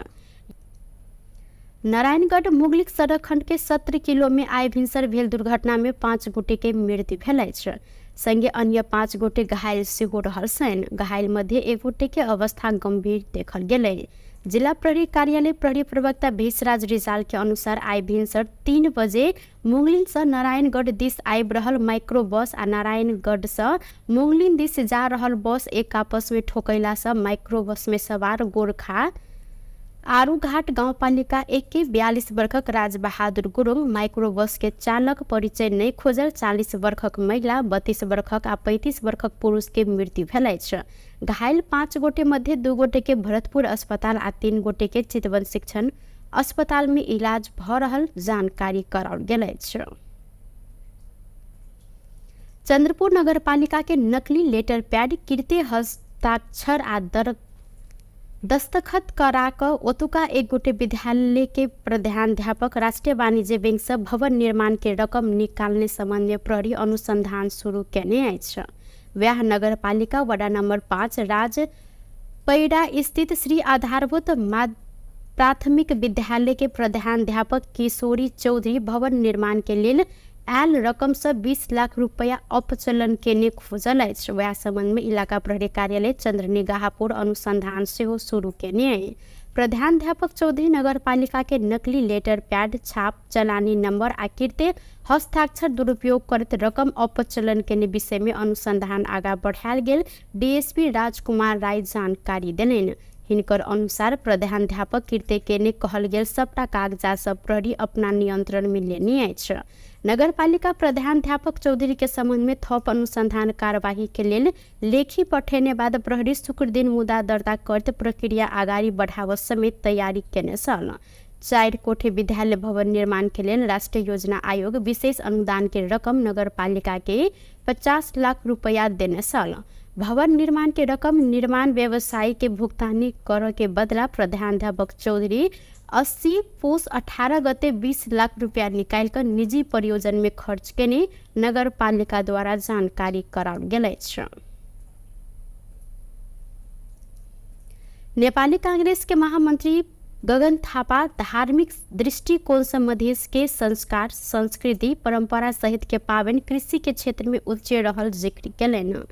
नारायणगढ़ मुगलिक सड़क खंड के 17 किलो में आइ भिनसर भेल दुर्घटना में 5 गोटे के मृत्यु भेल अछि। संगे अन्य 5 गोटे घायल सेहो रहल छनि। घायल मध्ये एक गोटे के अवस्था गंभीर देखल गेलै। जिला प्रहरी कार्यालय प्रहरी प्रवक्ता भेषराज रिजाल के अनुसार आइ भिनसर 3 बजे मुंगलिन से नारायणगढ़ दिस आबि रहल माइक्रो बस आ नारायणगढ़ से मुंगलिन दिस जा रहल बस एक आपस में ठोकैला से माइक्रो बस में सवार गोरखा आरूघाट गाउँपालिका 1 के 42 वर्षक राजबहादुर गुरुङ, माइक्रो बस के चालक परिचय नहि खोजल 40 वर्षक महिला, 32 वर्षक आ 35 वर्षक पुरुष के मृत्यु भेल अछि। घायल 5 गोटे मध्ये 2 गोटे के भरतपुर अस्पताल आ 3 गोटे के चितवन शिक्षण अस्पताल में इलाज भ रहल जानकारी कराओल गेल अछि। चंद्रपुर नगरपालिका के नकली लेटर पैड कृत्य हस्ताक्षर आ दर दस्तखत करा कऽ ओतुका एक गोटे विद्यालय के प्रधानाध्यापक राष्ट्रीय वाणिज्य बैंक से भवन निर्माण के रकम निकालने संबंध में प्रहरी अनुसंधान शुरू केने अछि। वएह नगरपालिका वडा नंबर 5 राज पैडा स्थित श्री आधारभूत प्राथमिक विद्यालय के प्रधानाध्यापक किशोरी चौधरी भवन निर्माण के लेल आयल रकम से 20 लाख रुपया अपचलन केने खोजल अछि। वएह संबंध में इलाका प्रहरी कार्यालय चंद्रनिगाहपुर अनुसंधान सेहो शुरू केने अछि। प्रधानाध्यापक चौधरी नगरपालिका के नकली लेटर पैड छाप चलानी नंबर आ कृत्य हस्ताक्षर दुरुपयोग करैत रकम अपचलन केने विषय में अनुसंधान आगा बढ़ायल गेल डीएसपी राजकुमार राय जानकारी देलनि। हिनकर अनुसार प्रधानाध्यापक कृत्य केने कहल गेल सबटा कागजात सब प्रहरी अपना नियंत्रण में लेने अछि। नगरपालिका प्रधानाध्यापक चौधरी के संबंध में थप अनुसंधान कार्यवाही के लेल लेखी पठेने बाद प्रहरी शुक्र दिन मुद्दा दर्ता करते प्रक्रिया अगाडि बढ़ाव समेत तैयारी केने छल। 4 कोठे विद्यालय भवन निर्माण के लेल राष्ट्रीय योजना आयोग विशेष अनुदान के रकम नगरपालिका के 50 लाख रुपया देने छल। भवन निर्माण के रकम निर्माण व्यवसायी के भुगतानी कर के बदला प्रधानाध्यापक चौधरी 80 पुस 18 गते 20 लाख रुपया निकाल कर निजी परियोजन में खर्च केने नगरपालिका द्वारा जानकारी कराओल गेल अछि। नेपाली कांग्रेस के महामंत्री गगन थापा धार्मिक दृष्टिकोण से मधेश के संस्कार, संस्कृति, परंपरा सहित के पावन कृषि के क्षेत्र में उच्च रहल जिक्र केलनि।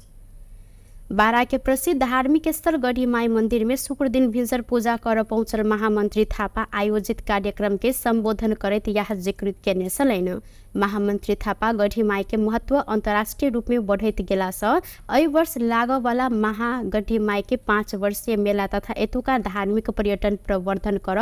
बारा के प्रसिद्ध धार्मिक स्थल गढ़ीमाई मंदिर में शुक्र दिन भिनसर पूजा कर पहुंचल महामंत्री थापा आयोजित कार्यक्रम के संबोधन करैत यह जिक्र केने छलनि। महामंत्री थापा गढ़ीमाई के महत्व अंतर्राष्ट्रीय रूप में बढ़ैत गेला सँ एहि वर्ष लागऽवाला महागढ़ीमाई के 5 वर्षीय मेला तथा एतुका धार्मिक पर्यटन प्रवर्धन कर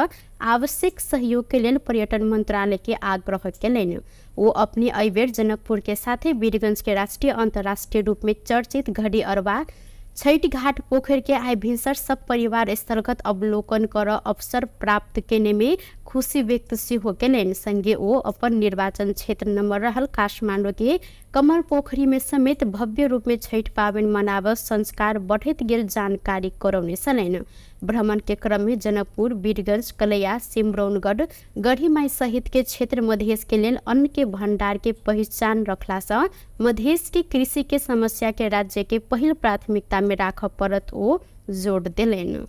आवश्यक सहयोग के लेल पर्यटन मंत्रालय के आग्रह केलनि। वो अपने एहि बेर जनकपुर के साथे वीरगंज के राष्ट्रीय अंतर्राष्ट्रीय रूप में चर्चित घड़ी अरबा छठ घाट पोखर के आइ भिनसर सब परिवार स्थलगत अवलोकन कर अवसर प्राप्त केने में खुशी व्यक्त सेहो केलनि। संगे ओ अपन निर्वाचन क्षेत्र नंबर रहल काठमाडौँ के कमल पोखरी में समेत भव्य रूप में छठ पाबनि मनाब संस्कार बढ़ैत गेल जानकारी करौने छलनि। भ्रमण के क्रम में जनकपुर, वीरगंज, कलैया, सिमरौनगढ़, गढ़ीमाई सहित के क्षेत्र मधेश के लेल अन्न के भंडार के पहिचान रखला सँ मधेश के कृषि के समस्या के राज्य के पहिल प्राथमिकता में राखऽ पड़त ओ जोड़ देलनि।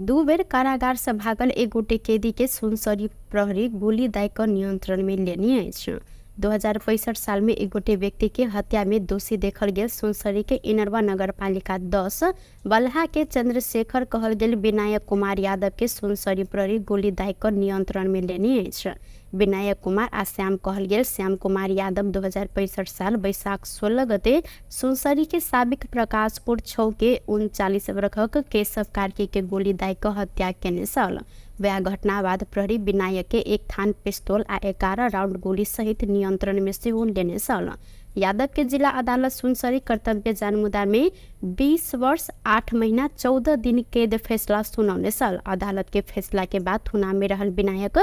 2 बेर कारागार से भागल एक गोटे कैदी के सुनसरी प्रहरी गोली दाय कऽ नियंत्रण में लेने अछि। 2065 साल में एक गोटे व्यक्ति के हत्या में दोषी देखल गेल सुनसरी के इनरवा नगरपालिका 10 बलहा के चंद्रशेखर कहल गेल विनायक कुमार यादव के सुनसरी प्रहरी गोली दाय कऽ नियंत्रण में लेने अछि। विनायक कुमार आ श्याम कहल गेल श्याम कुमार यादव 2065 साल वैशाख 16 गते सुनसरी के साबिक प्रकाशपुर 6 के 39 वर्षक केशव कार्की के गोली दाय कऽ हत्या केने छल। वएह घटना बाद प्रहरी विनायक के 1 थान पिस्तौल आ 11 राउंड गोली सहित नियंत्रण में सेहो लेने छल। यादव के जिला अदालत सुनसरी कर्तव्य जानमुदा में 20 वर्ष 8 महीना 14 दिन कैद फैसला सुनौने छल। अदालत के फैसला के बाद थुना में रहल विनायक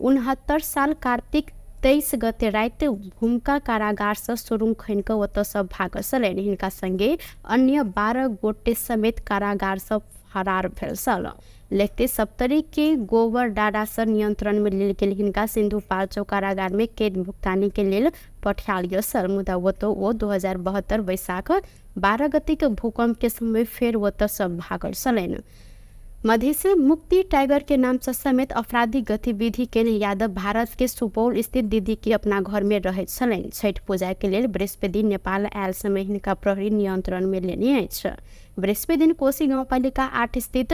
69 साल कार्तिक 23 गते राति भूमिका कारागार से सुरुङ खनि कऽ ओतऽ सँ भागल छलनि। हिनका संगे अन्य 12 गोटे समेत कारागार सँ फरार भेल छल। लेखते सप्तरी के गोबर डाँडा से नियंत्रण में लेल गेल हिनका सिन्धुपाल्चोक कारागार में कैद भुगतानी के लेल पठायल गेल सर। मुदा ओतौ ओ 2072 वैशाख 12 गते के भूकंप के समय फेर ओतऽ सब भागल छलनि। मधेश मुक्ति टाइगर के नाम से समेत आपराधिक गतिविधि केने यादव भारत के सुपौल स्थित दीदी के अपना घर में रहैत छलनि। छठि पूजा के लेल बृहस्पति दिन नेपाल आयल समय हिनका प्रहरी नियंत्रण में लेने अछि। बृहस्पति दिन कोशी गाउँपालिका 8 स्थित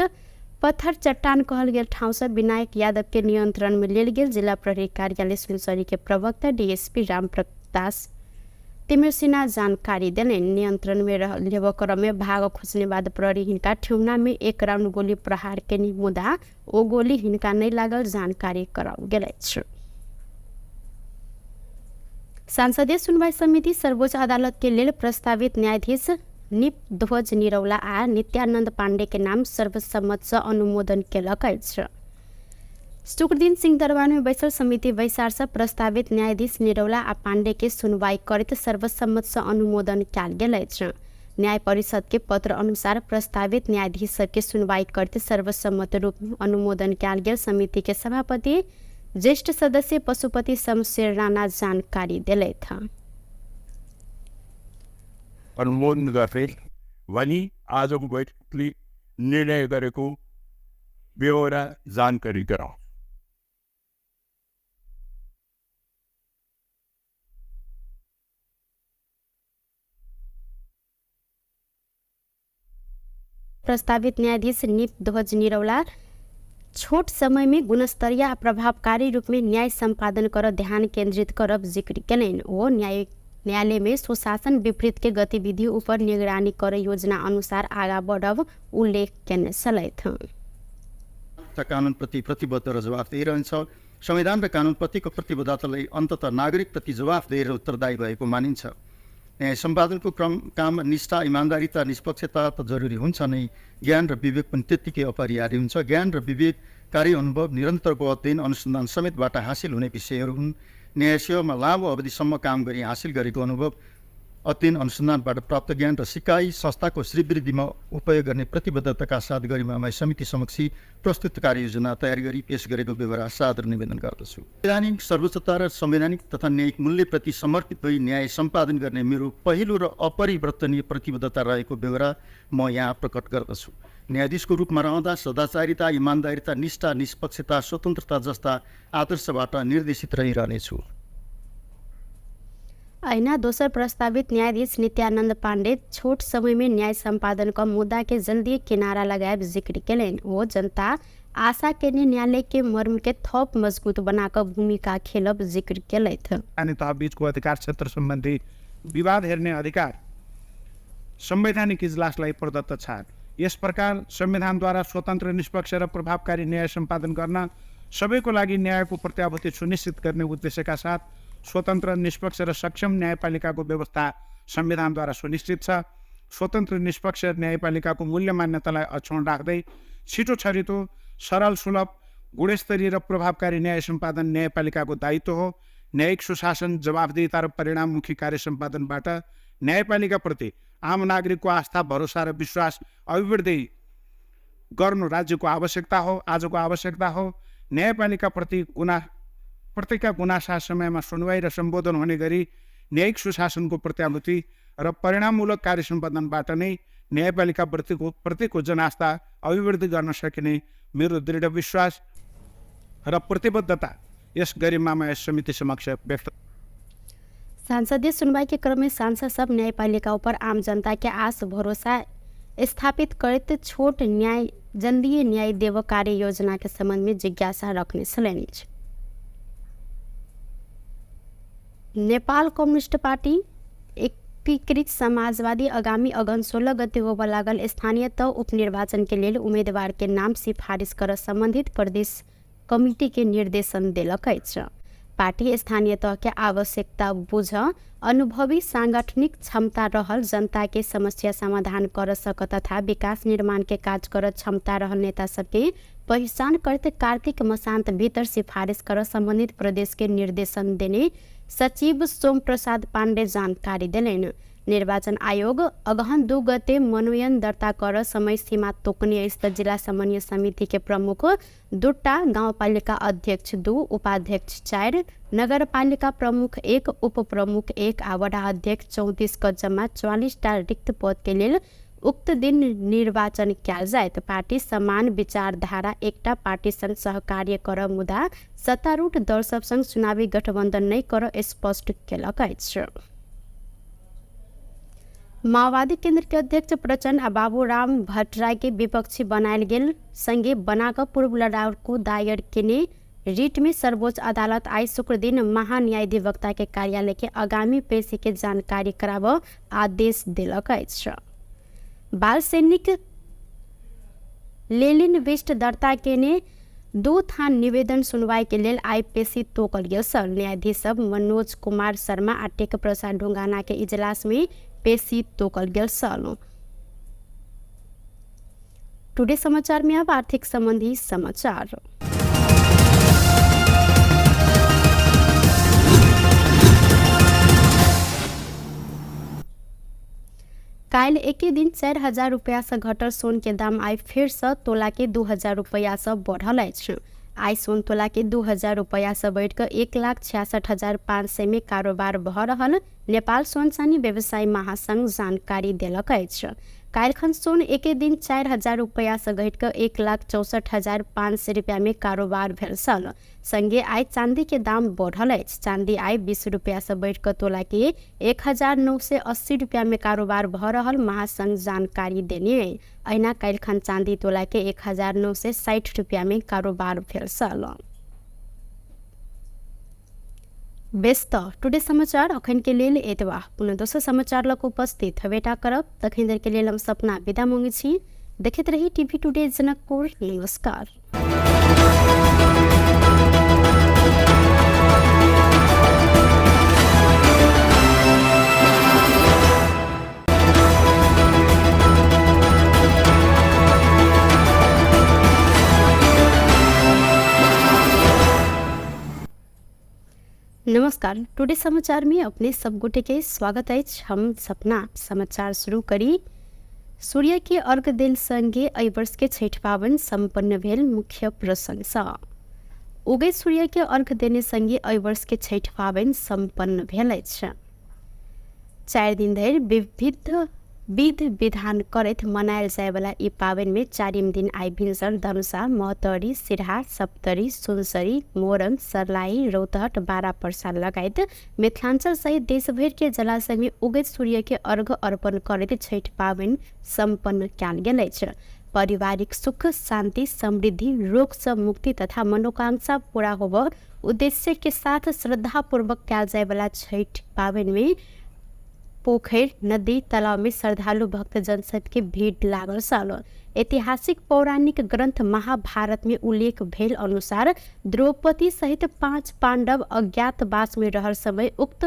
पत्थर चट्टान कहल गेल ठाउँ से विनायक यादव के नियंत्रण में लेल गेल जिला प्रहरी कार्यालय सुनसरी के प्रवक्ता डीएसपी रामप्रकाश तिमिरसिन्हा जानकारी देलनि। नियंत्रण में लेबऽ क्रम में भाग खोजने बाद प्रहरी हिनका ठेहुना में 1 राउंड गोली प्रहार केने, मुदा ओ गोली हिनका नहि लागल जानकारी कराओल गेल अछि। संसदीय सुनवाई समिति सर्वोच्च अदालत के लेल प्रस्तावित न्यायाधीश निप ध्वज निरौला आ नित्यानंद पांडे के नाम सर्वसम्मत से अनुमोदन केलक अछि। शुक्रदिन सिंहदरबार में बैसल समिति बैसार से प्रस्तावित न्यायाधीश निरौला आ पांडे के सुनवाई करैत सर्वसम्मत से अनुमोदन कयल गेल अछि। न्याय परिषद के पत्र अनुसार प्रस्तावित न्यायाधीश सबके सुनवाई करैत सर्वसम्मत रूप में अनुमोदन कयल गेल समिति के सभापति ज्येष्ठ सदस्य पशुपति शमशेर राणा जानकारी देलथि। अनुमोदन गर्ने भनी आजको बैठकले निर्णय गरेको बेहोरा जानकारी गराउँ। प्रस्तावित न्यायाधीश निप ध्वज निरौला छोट समय में गुणस्तरीय आ प्रभावकारी रूप में न्याय सम्पादन कर ध्यान केंद्रित करब जिक्र केलनि। ओ न्यायालय में सुशासन विपरीत के गतिविधि ऊपर निगरानी कर योजना अनुसार आगा बढ़ब उल्लेख केने छलथि। कानुनप्रति प्रतिबद्ध र जवाफदेही रहन्छ। संविधान र कानुनप्रतिको प्रतिबद्धतालाई अन्ततः नागरिकप्रति जवाफदेही र उत्तरदायी भएको मानिन्छ। न्याय सम्पादनको क्रम काम निष्ठा, इमान्दारिता, निष्पक्षता त जरुरी हुन्छ नै, ज्ञान र विवेक पनि त्यत्तिकै अपरिहार्य हुन्छ। ज्ञान र विवेक कार्य अनुभव, निरन्तरको अध्ययन अनुसन्धान समेतबाट हासिल हुने विषयहरू हुन्। न्याय सेवामा लामो अवधिसम्म काम गरी हासिल गरेको अनुभव, अध्ययन अनुसन्धानबाट प्राप्त ज्ञान र सिकाइ संस्थाको श्रीवृद्धिमा उपयोग गर्ने प्रतिबद्धताका साथ गरिमामय समिति समक्ष प्रस्तुत कार्ययोजना तयार गरी पेश गरेको बेहोरा सादर निवेदन गर्दछु। संवैधानिक सर्वोच्चता र संवैधानिक तथा न्यायिक मूल्यप्रति समर्पित भई न्याय सम्पादन गर्ने मेरो पहिलो र अपरिवर्तनीय प्रतिबद्धता रहेको बेहोरा म यहाँ प्रकट गर्दछु। न्यायाधीशको रूपमा रहँदा सदाचारिता, इमान्दारिता, निष्ठा, निष्पक्षता, स्वतन्त्रता जस्ता आदर्शबाट निर्देशित रहिरहनेछु। अहिना दोसर प्रस्तावित न्यायाधीश नित्यानंद पांडे छोट समय में न्याय सम्पादन क मुद्दा के जल्दी किनारा लगायब जिक्र केलनि। ओ जनता आशा केने न्यायालय के मर्म के थप मजबूत बनाकर भूमिका खेलब जिक्र केलथि। स्थानीय तह बीचको अधिकार क्षेत्र सम्बन्धी विवाद हेर्ने अधिकार संवैधानिक इजलासलाई प्रदत्त छ। यस प्रकार संविधानद्वारा स्वतन्त्र, निष्पक्ष र प्रभावकारी न्याय सम्पादन गर्न सबैको लागि न्यायको प्रत्याभूति सुनिश्चित गर्ने उद्देश्यका साथ स्वतन्त्र, निष्पक्ष र सक्षम न्यायपालिकाको व्यवस्था संविधानद्वारा सुनिश्चित छ। स्वतन्त्र, निष्पक्ष न्यायपालिकाको मूल्य मान्यतालाई अक्षुण्ण राख्दै छिटो छरितो, सरल, सुलभ, गुणस्तरीय र प्रभावकारी न्याय सम्पादन न्यायपालिकाको दायित्व हो। न्यायिक सुशासन, जवाफदेहिता र परिणाममुखी कार्य सम्पादनबाट न्यायपालिकाप्रति आम नागरिकको आस्था, भरोसा र विश्वास अभिवृद्धि गर्नु राज्यको आवश्यकता हो, आजको आवश्यकता हो। न्यायपालिकाप्रति प्रतिका गुनासा समयमा सुनवाई र सम्बोधन हुने गरी न्यायिक सुशासनको प्रत्याभूति र परिणाममूलक कार्य सम्पादनबाट नै न्यायपालिका प्रतिको जनास्था अभिवृद्धि गर्न सकिने मेरो दृढ विश्वास र प्रतिबद्धता यस गरिमामय समिति समक्ष व्यक्त। संसदीय सुनवाई के क्रम में सांसद सब न्यायपालिका ऊपर आम जनता के आस भरोसा स्थापित करते छोट न्याय जल्दी न्याय देव कार्य योजना के संबंध में जिज्ञासा रखने छलनि। नेपाल कम्युनिस्ट पार्टी एकीकृत समाजवादी आगामी अगहन 16 गते होबय लागल स्थानीय तह उपनिर्वाचन के लेल उम्मीदवार के नाम सिफारिस कर संबंधित प्रदेश कमिटी के निर्देशन देलक अछि। पार्टी स्थानीय तह के आवश्यकता बुझ अनुभवी सांगठनिक क्षमता रहल जनता के समस्या समाधान कर सक तथा विकास निर्माण के काज कर क्षमता रहल नेता सबके पहिचान करते कार्तिक मसान्त भीतर सिफारिस कर संबंधित प्रदेश के निर्देशन देने सचिव सोम प्रसाद पाण्डे जानकारी देलनि। निर्वाचन आयोग अगहन 2 गते मनोनयन दर्ता कर समय सीमा तोकने अछि त जिला समन्वय समिति के प्रमुख 2टा, गाउँपालिका अध्यक्ष 2, उपाध्यक्ष 4, नगरपालिका प्रमुख 1, उपप्रमुख 1 आ वडा अध्यक्ष 34 क जम्मा 44 टा रिक्त पद के लेल उक्त दिन निर्वाचन कयल जायत। पार्टी समान विचारधारा एकटा पार्टी संग सहकार्य कर मुदा सत्तारूढ़ दल सब संग चुनावी गठबंधन नहि कर स्पष्ट केलक अछि। माओवादी केंद्र के अध्यक्ष प्रचण्ड आ बाबूराम भट्टराई के विपक्षी बनायल गेल संगे बनाकर पूर्व लड़ाकू दायर केने रिट में सर्वोच्च अदालत आइ शुक्र दिन महान्यायाधिवक्ता के कार्यालय के आगामी पेशी के जानकारी कराब आदेश देलक अछि। बाल सैनिक लेलिन विष्ट दर्ता केने 2 थान निवेदन सुनवाई के लेल आइ पेशी तोकल गेल छल। न्यायाधीश सब मनोज कुमार शर्मा आ टेक प्रसाद ढुंगाना के इजलास में पेशी तोकल गेल छल। टुडे समाचार में अब आर्थिक संबंधी समाचार। काल्हि एके दिन 4000 रुपैया से घटल सोन के दाम आइ फेर से तोला के 2000 रुपैया से बढ़ल अछि। आइ सोन तोला के 2000 रुपैया से बढ़ि कऽ 1,66,500 में कारोबार भऽ रहल नेपाल सोन चानी व्यवसायी महासंघ जानकारी देलक अछि। काल्हिखन सोन एके दिन 4000 रुपैया से घटि कऽ 1,64,500 रुपैया में कारोबार भेल छल। संगे आइ चांदी के दाम बढ़ल अछि। चांदी आइ 20 रुपैया से बढ़ि कऽ तोला के 1,980 रुपैया में कारोबार भऽ रहल महासंघ जानकारी देने अछि। अहिना काल्हिखन चांदी तोला के 1,960 रुपैया में कारोबार भेल छल। बेस त टुडे समाचार अखन के लेल एतबा। पुनः दोसर समाचार लग उपस्थित हवेटा करब। तखन देर के लेल हम सपना विदा मांगै छी। देखैत रही टीवी टुडे जनकपुर। नमस्कार। नमस्कार, टुडे समाचार में अपने सब गोटे के स्वागत अछि। हम सपना समाचार शुरू करी। सूर्य के अर्घ देल संगे एहि वर्ष के छठि पाबनि संपन्न भेल मुख्य प्रसंग। उगैत सूर्य के अर्घ देने संगे एहि वर्ष के छठि पाबनि संपन्न भेल अछि। 4 दिन धरि विविध विध विधान करैत मनायल जायवला ई पाबनि में 4 दिन आइ भिनसर धनुषा, महोत्तरी, सिरहा, सप्तरी, सुनसरी, मोरंग, सर्लाही, रौतहट, बारा पर्सा लगायत मिथिलांचल सहित देशभरि के जलाशय में उगैत सूर्य के अर्घ अर्पण करैत छठि पाबनि सम्पन्न कयल गेल अछि। पारिवारिक सुख, शांति, समृद्धि, रोग से मुक्ति तथा मनोकांक्षा पूरा होबऽ उद्देश्य के साथ श्रद्धापूर्वक कयल जायवला छठि पाबनि में पोखरि, नदी, तालाब में श्रद्धालु भक्तजन सबके भीड़ लागल छल। ऐतिहासिक पौराणिक ग्रंथ महाभारत में उल्लेख भेल अनुसार द्रौपदी सहित 5 पांडव अज्ञातवास में रहल समय उक्त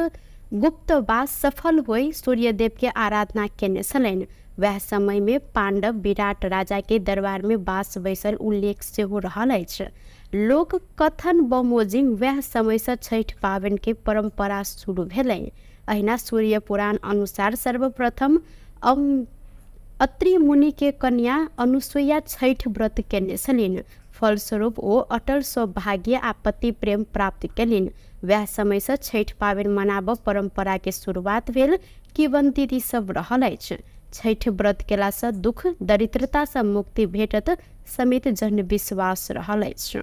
गुप्तवास सफल होई सूर्यदेव के आराधना केने छलनि। वएह समय में पांडव विराट राजा के दरबार में बास बैसल उल्लेख सेहो रहल अछि। लोक कथन बमोजिम वएह समय से छठि पाबनि के परंपरा शुरू भेलै। अहिना सूर्य पुराण अनुसार सर्वप्रथम अत्रि मुनि के कन्या अनुसुईया छठि व्रत केने छलनि। फलस्वरूप ओ अटल सौभाग्य आ पति प्रेम प्राप्त केलनि। वएह समय से छठि पाबनि मनाबऽ परंपरा के शुरुआत भेल किंवदंती सब रहल अछि। छठि व्रत केला से दुख दरिद्रता से मुक्ति भेटत समेत जनविश्वास रहल अछि।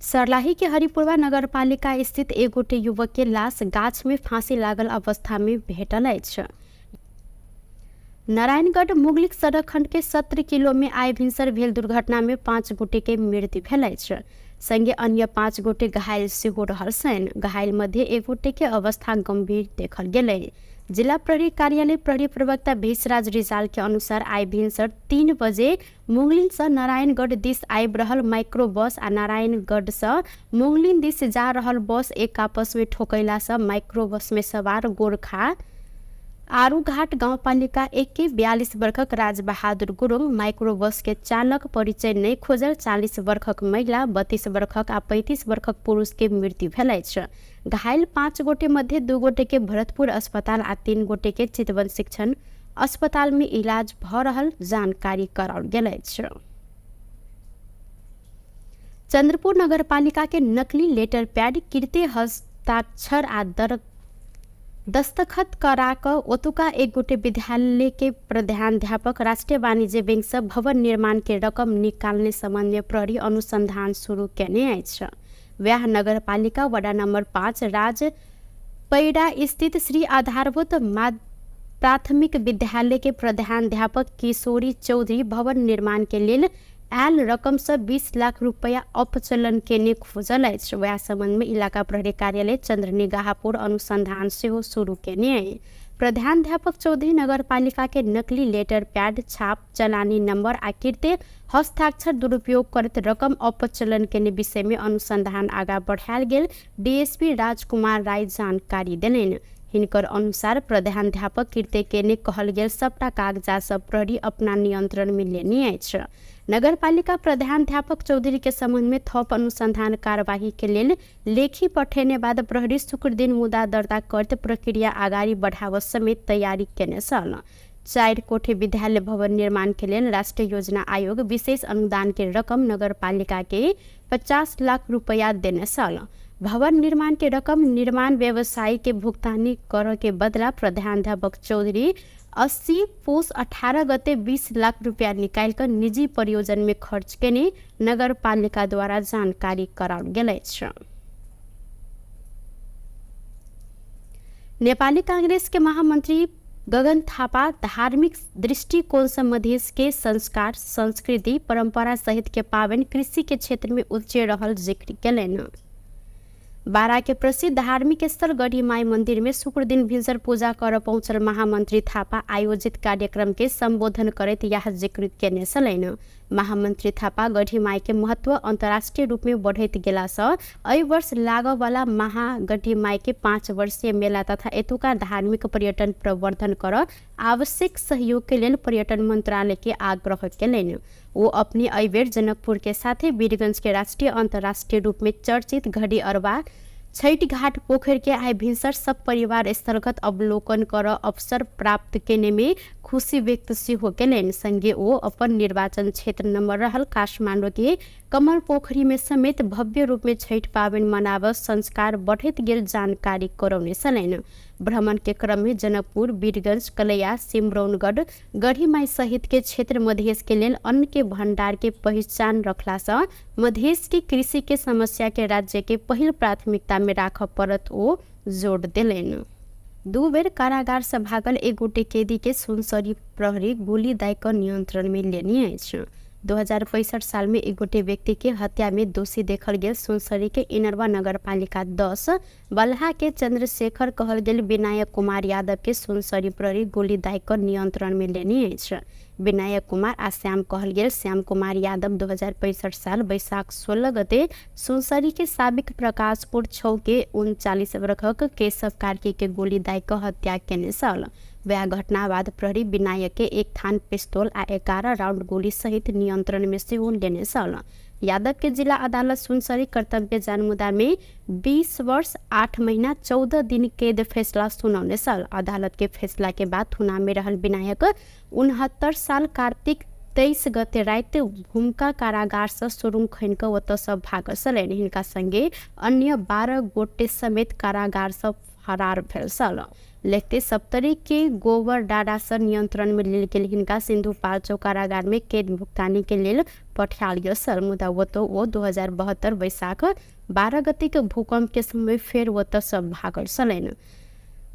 सर्लाही के हरिपुरवा नगरपालिका स्थित एक गोटे युवक के लाश गाछ में फांसी लागल अवस्था में भेटल अछि। नारायणगढ़ मुगलिक सड़क खंड के 17 किलो में आइ भिनसर भेल दुर्घटना में 5 गोटे के मृत्यु भेल अछि। संगे अन्य 5 गोटे घायल सेहो रहल छनि। घायल मध्य एक गोटे के अवस्था गंभीर देखल गेलै। जिला प्रहरी कार्यालय प्रहरी प्रवक्ता भेषराज रिजाल के अनुसार आइ भिनसर 3 बजे मुंगलिन से नारायणगढ़ दिस आबि रहल माइक्रो बस आ नारायणगढ़ से मुंगलिन दिस जा रहल बस एक आपस में ठोकैला से माइक्रो बस में सवार गोरखा आरूघाट गाउँपालिका 1 के 42 वर्षक राजबहादुर गुरुङ माइक्रो बस के चालक परिचय नहि खोजल 40 वर्षक महिला, 32 वर्षक आ 35 वर्षक पुरुष के मृत्यु भेल अछि। घायल 5 गोटे मध्ये 2 गोटे के भरतपुर अस्पताल आ 3 गोटे के चितवन शिक्षण अस्पताल में इलाज भ रहल जानकारी कराओल गेल अछि। चंद्रपुर नगरपालिका के नकली लेटर पैड कृत्य हस्ताक्षर आ दस्तखत करा कऽ ओतुका एक गोटे विद्यालय के प्रधानाध्यापक राष्ट्रीय वाणिज्य बैंक से भवन निर्माण के रकम निकालने संबंध में प्रहरी अनुसंधान शुरू केने अछि। वएह नगरपालिका वडा नंबर 5 राज पैडा स्थित श्री आधारभूत प्राथमिक विद्यालय के प्रधानाध्यापक किशोरी चौधरी भवन निर्माण के लेल आयल रकम से 20 लाख रुपया अपचलन केने खोजल अछि। वएह संबंध में इलाका प्रहरी कार्यालय चंद्रनिगाहपुर अनुसंधान सेहो शुरू केने अछि। प्रधानाध्यापक चौधरी नगरपालिका के नकली लेटर पैड छाप चलानी नंबर आ कृत्य हस्ताक्षर दुरुपयोग करैत रकम अपचलन केने विषय में अनुसंधान आगा बढ़ायल गेल डीएसपी राजकुमार राय जानकारी देलनि। हिनकर अनुसार प्रधानाध्यापक कृत्य केने कहल गेल सबटा कागजात सब प्रहरी अपना नियंत्रण में लेने अछि। नगरपालिका प्रधानाध्यापक चौधरी के संबंध में थप अनुसंधान कार्यवाही के लेल लेखी पठेने बाद प्रहरी शुक्र दिन मुद्दा दर्ता करते प्रक्रिया अगाडि बढ़ाव समेत तैयारी केने छल। 4 कोठे विद्यालय भवन निर्माण के लेल राष्ट्रीय योजना आयोग विशेष अनुदान के रकम नगरपालिका के 50 लाख रुपया देने छल। भवन निर्माण के रकम निर्माण व्यवसायी के भुगतानी कर के बदला प्रधानाध्यापक चौधरी 80 पुस 18 गते 20 लाख रुपया निकाल कर निजी परियोजन में खर्च केने नगरपालिका द्वारा जानकारी कराओल गेल अछि। नेपाली कांग्रेस के महामंत्री गगन थापा धार्मिक दृष्टिकोण से मधेश के संस्कार, संस्कृति, परंपरा सहित के पावन कृषि के क्षेत्र में उच्च रहल जिक्र केलनि। बारा के प्रसिद्ध धार्मिक स्थल गढ़ीमाई मंदिर में शुक्र दिन भिनसर पूजा कर पहुंचल महामंत्री थापा आयोजित कार्यक्रम के संबोधन करैत यह जिक्र केने छलनि। महामंत्री थापा गढ़ीमाई के महत्व अंतर्राष्ट्रीय रूप में बढ़ैत गेला सँ एहि वर्ष लागऽवाला महागढ़ीमाई के 5 वर्षीय मेला तथा एतुका धार्मिक पर्यटन प्रवर्धन कर आवश्यक सहयोग के लेल पर्यटन मंत्रालय के आग्रह केलनि। वो अपने एहि बेर जनकपुर के साथे वीरगंज के राष्ट्रीय अंतर्राष्ट्रीय रूप में चर्चित घड़ी अरबा छठ घाट पोखर के आइ भिनसर सब परिवार स्थलगत अवलोकन कर अवसर प्राप्त केने में खुशी व्यक्त सेहो केलनि। संगे ओ अपन निर्वाचन क्षेत्र नंबर रहल काठमाडौँ के कमल पोखरी में समेत भव्य रूप में छठ पाबनि मनाब संस्कार बढ़ैत गेल जानकारी करौने छलनि। भ्रमण के क्रम में जनकपुर, वीरगंज, कलैया, सिमरौनगढ़, गढ़ीमाई सहित के क्षेत्र मधेश के लेल अन्न के भंडार के पहिचान रखला सँ मधेश के कृषि के समस्या के राज्य के पहिल प्राथमिकता में राखऽ पड़त ओ जोड़ देलनि। 2 बेर कारागार से भागल एक गोटे कैदी के सुनसरी प्रहरी गोली दाय कऽ नियंत्रण में लेने अछि। 2065 साल में एक गोटे व्यक्ति के हत्या में दोषी देखल गेल सुनसरी के इनरवा नगरपालिका 10 बलहा के चंद्रशेखर कहल गेल विनायक कुमार यादव के सुनसरी प्रहरी गोली दाय कऽ नियंत्रण में लेने अछि। विनायक कुमार आ श्याम कहल गेल श्याम कुमार यादव 2065 साल वैशाख 16 गते सुनसरी के साबिक प्रकाशपुर 6 के 39 वर्षक केशव कार्की के गोली दाय कऽ हत्या केने छल। वएह घटना बाद प्रहरी विनायक के 1 थान पिस्तौल आ 11 राउंड गोली सहित नियंत्रण में सेहो लेने छल। यादव के जिला अदालत सुनसरी कर्तव्य जानमुदा में 20 वर्ष 8 महीना 14 दिन कैद फैसला सुनौने छल। अदालत के फैसला के बाद थुना में रहल विनायक 69 साल कार्तिक 23 गते राति भूमिका कारागार से सुरुङ खनि कऽ ओतऽ सँ भागल छलनि। हिनका संगे अन्य 12 गोटे समेत कारागार सँ फरार भेल छल। लेखते सप्तरी के गोबर डाडा से नियंत्रण में लेल गेल हिनका सिंधुपाल्चोक कारागार में कैद भुगतानी के लेल पठायल गेल छल। मुदा ओतऽ ओ 2072 वैशाख 12 गते के भूकंप के समय फेर ओतऽ सँ भागल छलनि।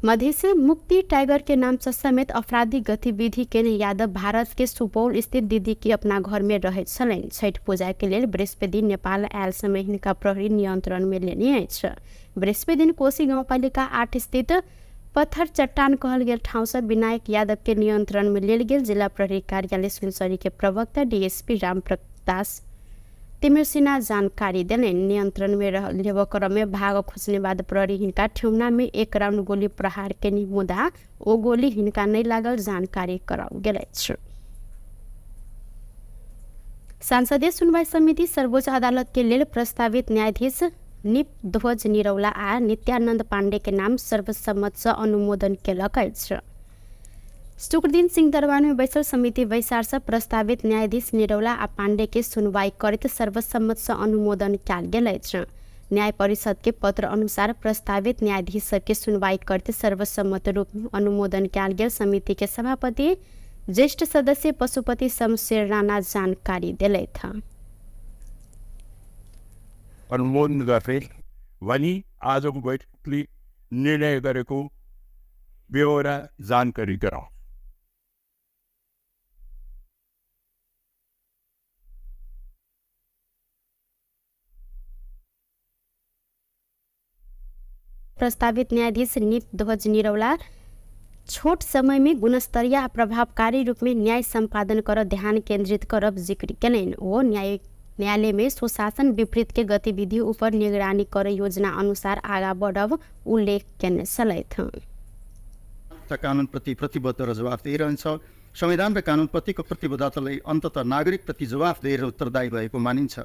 मधेश मुक्ति टाइगर के नाम से समेत आपराधिक गतिविधि केने यादव भारत के सुपौल स्थित दीदी के अपना घर में रहैत छलनि। छठि पूजा के लेल बृहस्पति दिन नेपाल आयल समय हिनका प्रहरी नियंत्रण में लेने अछि। बृहस्पति दिन कोशी गाउँपालिका 8 स्थित पत्थर चट्टान कहल गेल ठाउँ से विनायक यादव के नियंत्रण में लेल गेल जिला प्रहरी कार्यालय सुनसरी के प्रवक्ता डीएसपी रामप्रकाश तिमिल्सिना जानकारी देलनि। नियंत्रण में लेबऽ क्रम में भाग खोजने बाद प्रहरी हिनका ठेहुना में 1 राउंड गोली प्रहार केनी, मुदा ओ गोली हिनका नहि लागल जानकारी कराओल गेल अछि। संसदीय सुनवाई समिति सर्वोच्च अदालत के लेल प्रस्तावित न्यायाधीश निपध्वज निरौला आ नित्यानंद पांडे के नाम सर्वसम्मत से अनुमोदन केलक अछि। शुक्रदिन सिंहदरबार में बैसल समिति बैसार से प्रस्तावित न्यायाधीश निरौला आ पांडे के सुनवाई करैत सर्वसम्मत से अनुमोदन कयल गेल अछि। न्याय परिषद के पत्र अनुसार प्रस्तावित न्यायाधीश सबके सुनवाई करैत सर्वसम्मत रूप में अनुमोदन कयल गेल समिति के सभापति ज्येष्ठ सदस्य पशुपति शमशेर राणा जानकारी देलथि। अनुमोदन गर्दै भनी आजको बैठकले निर्णय गरेको बेहोरा जानकारी गराउँ। प्रस्तावित न्यायाधीश निपध्वज निरौला छोट समय में गुणस्तरीय आ प्रभावकारी रूप में न्याय सम्पादन कर ध्यान केंद्रित करब जिक्र केलनि। ओ न्यायालय में सुशासन विपरीत के गतिविधि ऊपर निगरानी कर योजना अनुसार आगा बढ़ब उल्लेख केने छलथि। कानुनप्रति प्रतिबद्ध र जवाफदेही रहन्छ। संविधान र कानुनप्रतिको प्रतिबद्धतालाई अन्तत नागरिकप्रति जवाफदेही र उत्तरदायी भएको मानिन्छ।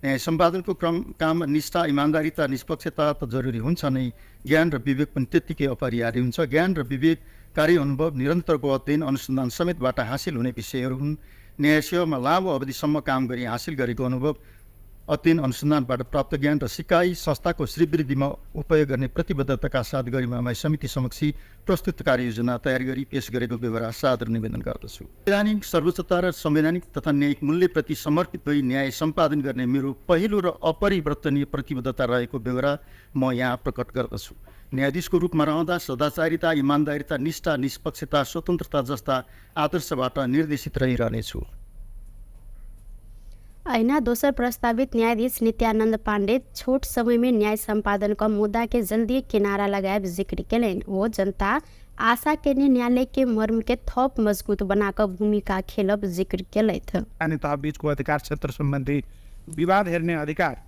न्याय सम्पादनको क्रम काम निष्ठा, इमान्दारिता, निष्पक्षता त जरुरी हुन्छ नै, ज्ञान र विवेक पनि त्यत्तिकै अपरिहार्य हुन्छ। ज्ञान र विवेक कार्य अनुभव, निरन्तरको अध्ययन अनुसन्धान समेतबाट हासिल हुने विषयहरू हुन्। न्याय सेवामा लामो अवधिसम्म काम गरी हासिल गरेको अनुभव, अध्ययन अनुसन्धानबाट प्राप्त ज्ञान र सिकाइ संस्थाको श्रीवृद्धिमा उपयोग गर्ने प्रतिबद्धताका साथ गरिमामय समिति समक्ष प्रस्तुत कार्ययोजना तयार गरी पेश गरेको बेहोरा सादर निवेदन गर्दछु। संवैधानिक सर्वोच्चता र संवैधानिक तथा न्यायिक मूल्यप्रति समर्पित भई न्याय सम्पादन गर्ने मेरो पहिलो र अपरिवर्तनीय प्रतिबद्धता रहेको बेहोरा म यहाँ प्रकट गर्दछु। न्यायाधीशको रूपमा रहँदा सदाचारिता, इमान्दारिता, निष्ठा, निष्पक्षता, स्वतन्त्रता जस्ता आदर्शबाट निर्देशित रहिरहनेछु। अहिना दोसर प्रस्तावित न्यायाधीश नित्यानंद पांडे छोट समय में न्याय सम्पादन क मुद्दा के जल्दी किनारा लगायब जिक्र केलनि। ओ जनता आशा केने न्यायालय के मर्म के थप मजबूत बनाकर भूमिका खेलब जिक्र केलथि। स्थानीय तह बीचको अधिकार क्षेत्र सम्बन्धी विवाद हेर्ने अधिकार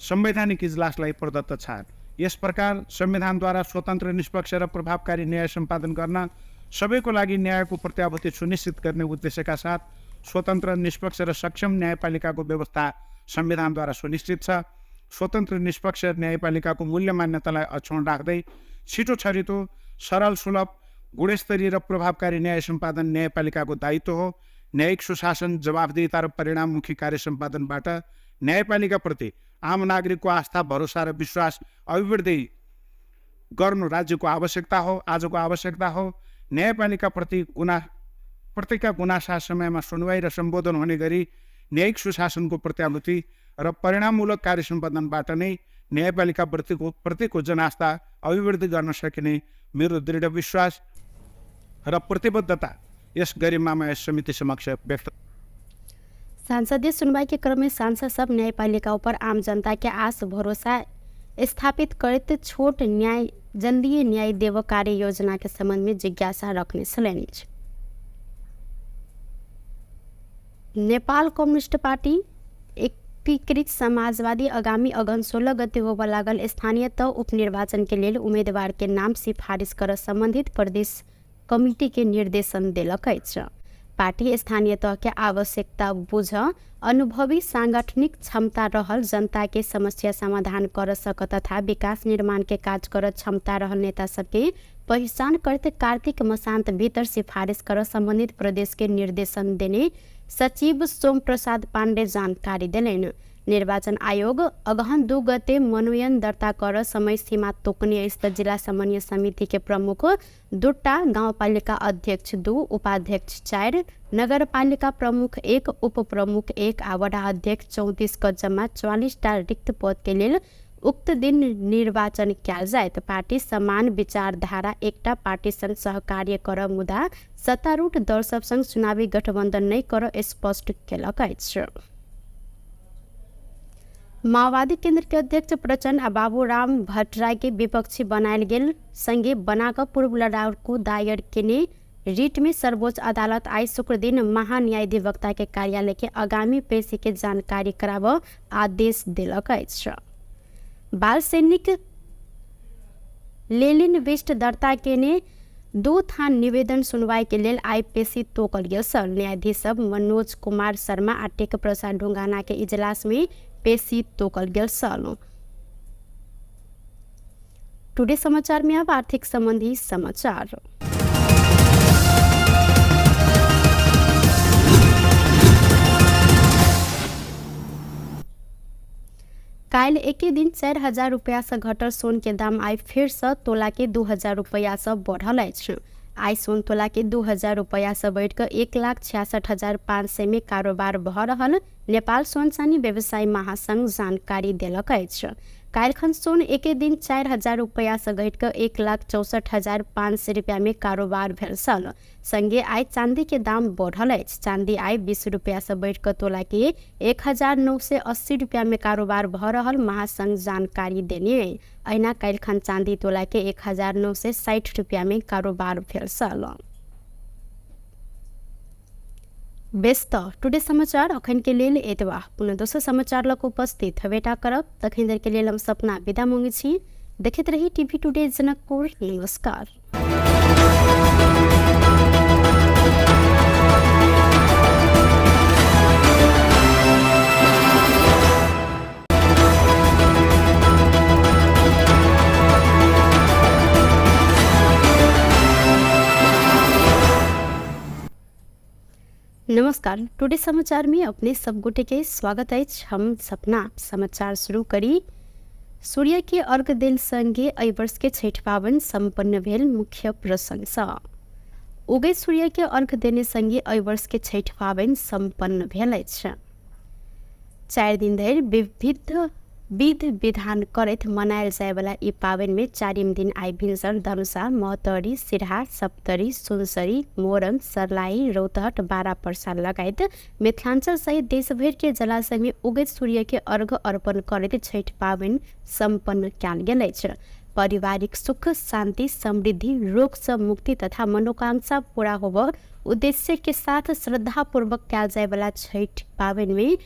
संवैधानिक इजलासलाई प्रदत्त छ। यस प्रकार संविधानद्वारा स्वतन्त्र, निष्पक्ष र प्रभावकारी न्याय सम्पादन गर्न सबैको लागि न्यायको प्रत्याभूति सुनिश्चित गर्ने उद्देश्यका साथ स्वतन्त्र, निष्पक्ष र सक्षम न्यायपालिकाको व्यवस्था संविधानद्वारा सुनिश्चित छ। स्वतन्त्र, निष्पक्ष न्यायपालिकाको मूल्य मान्यतालाई अक्षुण्ण राख्दै छिटो छरितो, सरल, सुलभ, गुणस्तरीय र प्रभावकारी न्याय सम्पादन न्यायपालिकाको दायित्व हो। न्यायिक सुशासन, जवाफदेहिता र परिणाममुखी कार्य सम्पादनबाट न्यायपालिकाप्रति आम नागरिकको आस्था, भरोसा र विश्वास अभिवृद्धि गर्नु राज्यको आवश्यकता हो, आजको आवश्यकता हो। न्यायपालिकाप्रति प्रतिका गुनासा समयमा सुनवाई र सम्बोधन हुने गरी न्यायिक सुशासनको प्रत्याभूति र परिणाममूलक कार्य सम्पादनबाट नै न्यायपालिका प्रतिको जनास्था अभिवृद्धि गर्न सकिने मेरो दृढ विश्वास र प्रतिबद्धता यस गरिमामय समिति समक्ष व्यक्त। संसदीय सुनवाई के क्रम में सांसद सब न्यायपालिका ऊपर आम जनता के आस भरोसा स्थापित करते छोट न्याय जल्दी न्याय देव कार्य योजना के संबंध में जिज्ञासा रखने छलनि। नेपाल कम्युनिस्ट पार्टी एकीकृत समाजवादी आगामी अगहन 16 गते होबय लागल स्थानीय तह उपनिर्वाचन के लेल उम्मीदवार के नाम सिफारिश कर संबंधित प्रदेश कमिटी के निर्देशन देलक अछि। पार्टी स्थानीय तह के आवश्यकता बुझ अनुभवी सांगठनिक क्षमता रहल जनता के समस्या समाधान कर सक तथा विकास निर्माण के काज कर क्षमता रहल नेता सबके पहिचान करते कार्तिक मसान्त भीतर सिफारिश कर संबंधित प्रदेश के निर्देशन देने सचिव सोम प्रसाद पाण्डे जानकारी देलनि। निर्वाचन आयोग अगहन 2 गते मनोनयन दर्ता कर समय सीमा तोकने अछि। जिला समन्वय समिति के प्रमुख 2 गाउँपालिका अध्यक्ष 2, उपाध्यक्ष 4, नगरपालिका प्रमुख 1, उपप्रमुख 1 आ वडा अध्यक्ष 34 क जम्मा 44 टा रिक्त पद के लेल उक्त दिन निर्वाचन कयल जायत। पार्टी समान विचारधारा एकटा पार्टी संग सहकार्य कर मुदा सत्तारूढ़ दल सब संग चुनावी गठबंधन नहि कर स्पष्ट केलक अछि। माओवादी केंद्र के अध्यक्ष प्रचण्ड आ बाबूराम भट्टराई के विपक्षी बनायल गेल संगे बनाकर पूर्व लड़ाकू दायर केने रिट में सर्वोच्च अदालत आइ शुक्र दिन महान्यायाधिवक्ता के कार्यालय के आगामी पेशी के जानकारी कराब आदेश देलक अछि। बाल सैनिक लेलिन विष्ट दर्ता केने 2 थान निवेदन सुनवाई के लेल आइ पेशी तोकल गेल छल। न्यायाधीश सब मनोज कुमार शर्मा आ टेक प्रसाद ढुंगाना के इजलास में पेशी तोकल गेल छल। टुडे समाचार में अब आर्थिक संबंधी समाचार। काल्हि एके दिन 4000 रुपया से घटल सोन के दाम आइ फेर से तोला के 2000 रुपया से बढ़ल अछि। आइ सोन तोला के 2000 रुपया से बढ़ि कऽ 1,66,500 में कारोबार भऽ रहल नेपाल सोन चानी व्यवसायी महासंघ जानकारी देलक अछि। काल्हिखन सोन एके दिन 4000 रुपया से घटि कऽ 1,64,500 रुपया में कारोबार भेल छल। संगे आइ चांदी के दाम बढ़ल अछि। चांदी आइ 20 रुपया से बढ़ि कऽ तोला के 1980 रुपया में कारोबार भऽ रहल महासंघ जानकारी देने अछि। अहिना काल्हिखन चांदी तोला के 1960 रुपया में कारोबार भेल छल। बेस तऽ टुडे समाचार अखन के लेल एतबा। पुनः दोसर समाचार लग उपस्थित हेबेटा करब। तखन देर के लेल हम सपना विदा मांगै छी। देखैत रही टीवी टुडे जनकपुर। नमस्कार। नमस्कार। टुडे समाचार में अपने सब गोटे के स्वागत अछि। हम सपना समाचार शुरू करी। सूर्य के अर्घ देल संगे एहि वर्ष के छठि पाबनि सम्पन्न भेल मुख्य प्रसंग। उगैत सूर्य के अर्घ देने संगे एहि वर्ष के छठि पाबनि सम्पन्न भेल अछि। 4 दिन धरि विविध विध विधान करैत मनायल जायवला ई पाबनि में 4 दिन आइ भिनसर धनुषा, महोत्तरी, सिरहा, सप्तरी, सुनसरी, मोरंग, सर्लाही, रौतहट, बारा पर्सा लगायत मिथिलांचल सहित देशभरि के जलाशय में उगैत सूर्य के अर्घ अर्पण करैत छठि पाबनि सम्पन्न कयल गेल अछि। पारिवारिक सुख, शांति, समृद्धि, रोग से मुक्ति तथा मनोकांक्षा पूरा होबऽ उद्देश्य के साथ श्रद्धापूर्वक कयल जायवला छठि पाबनि में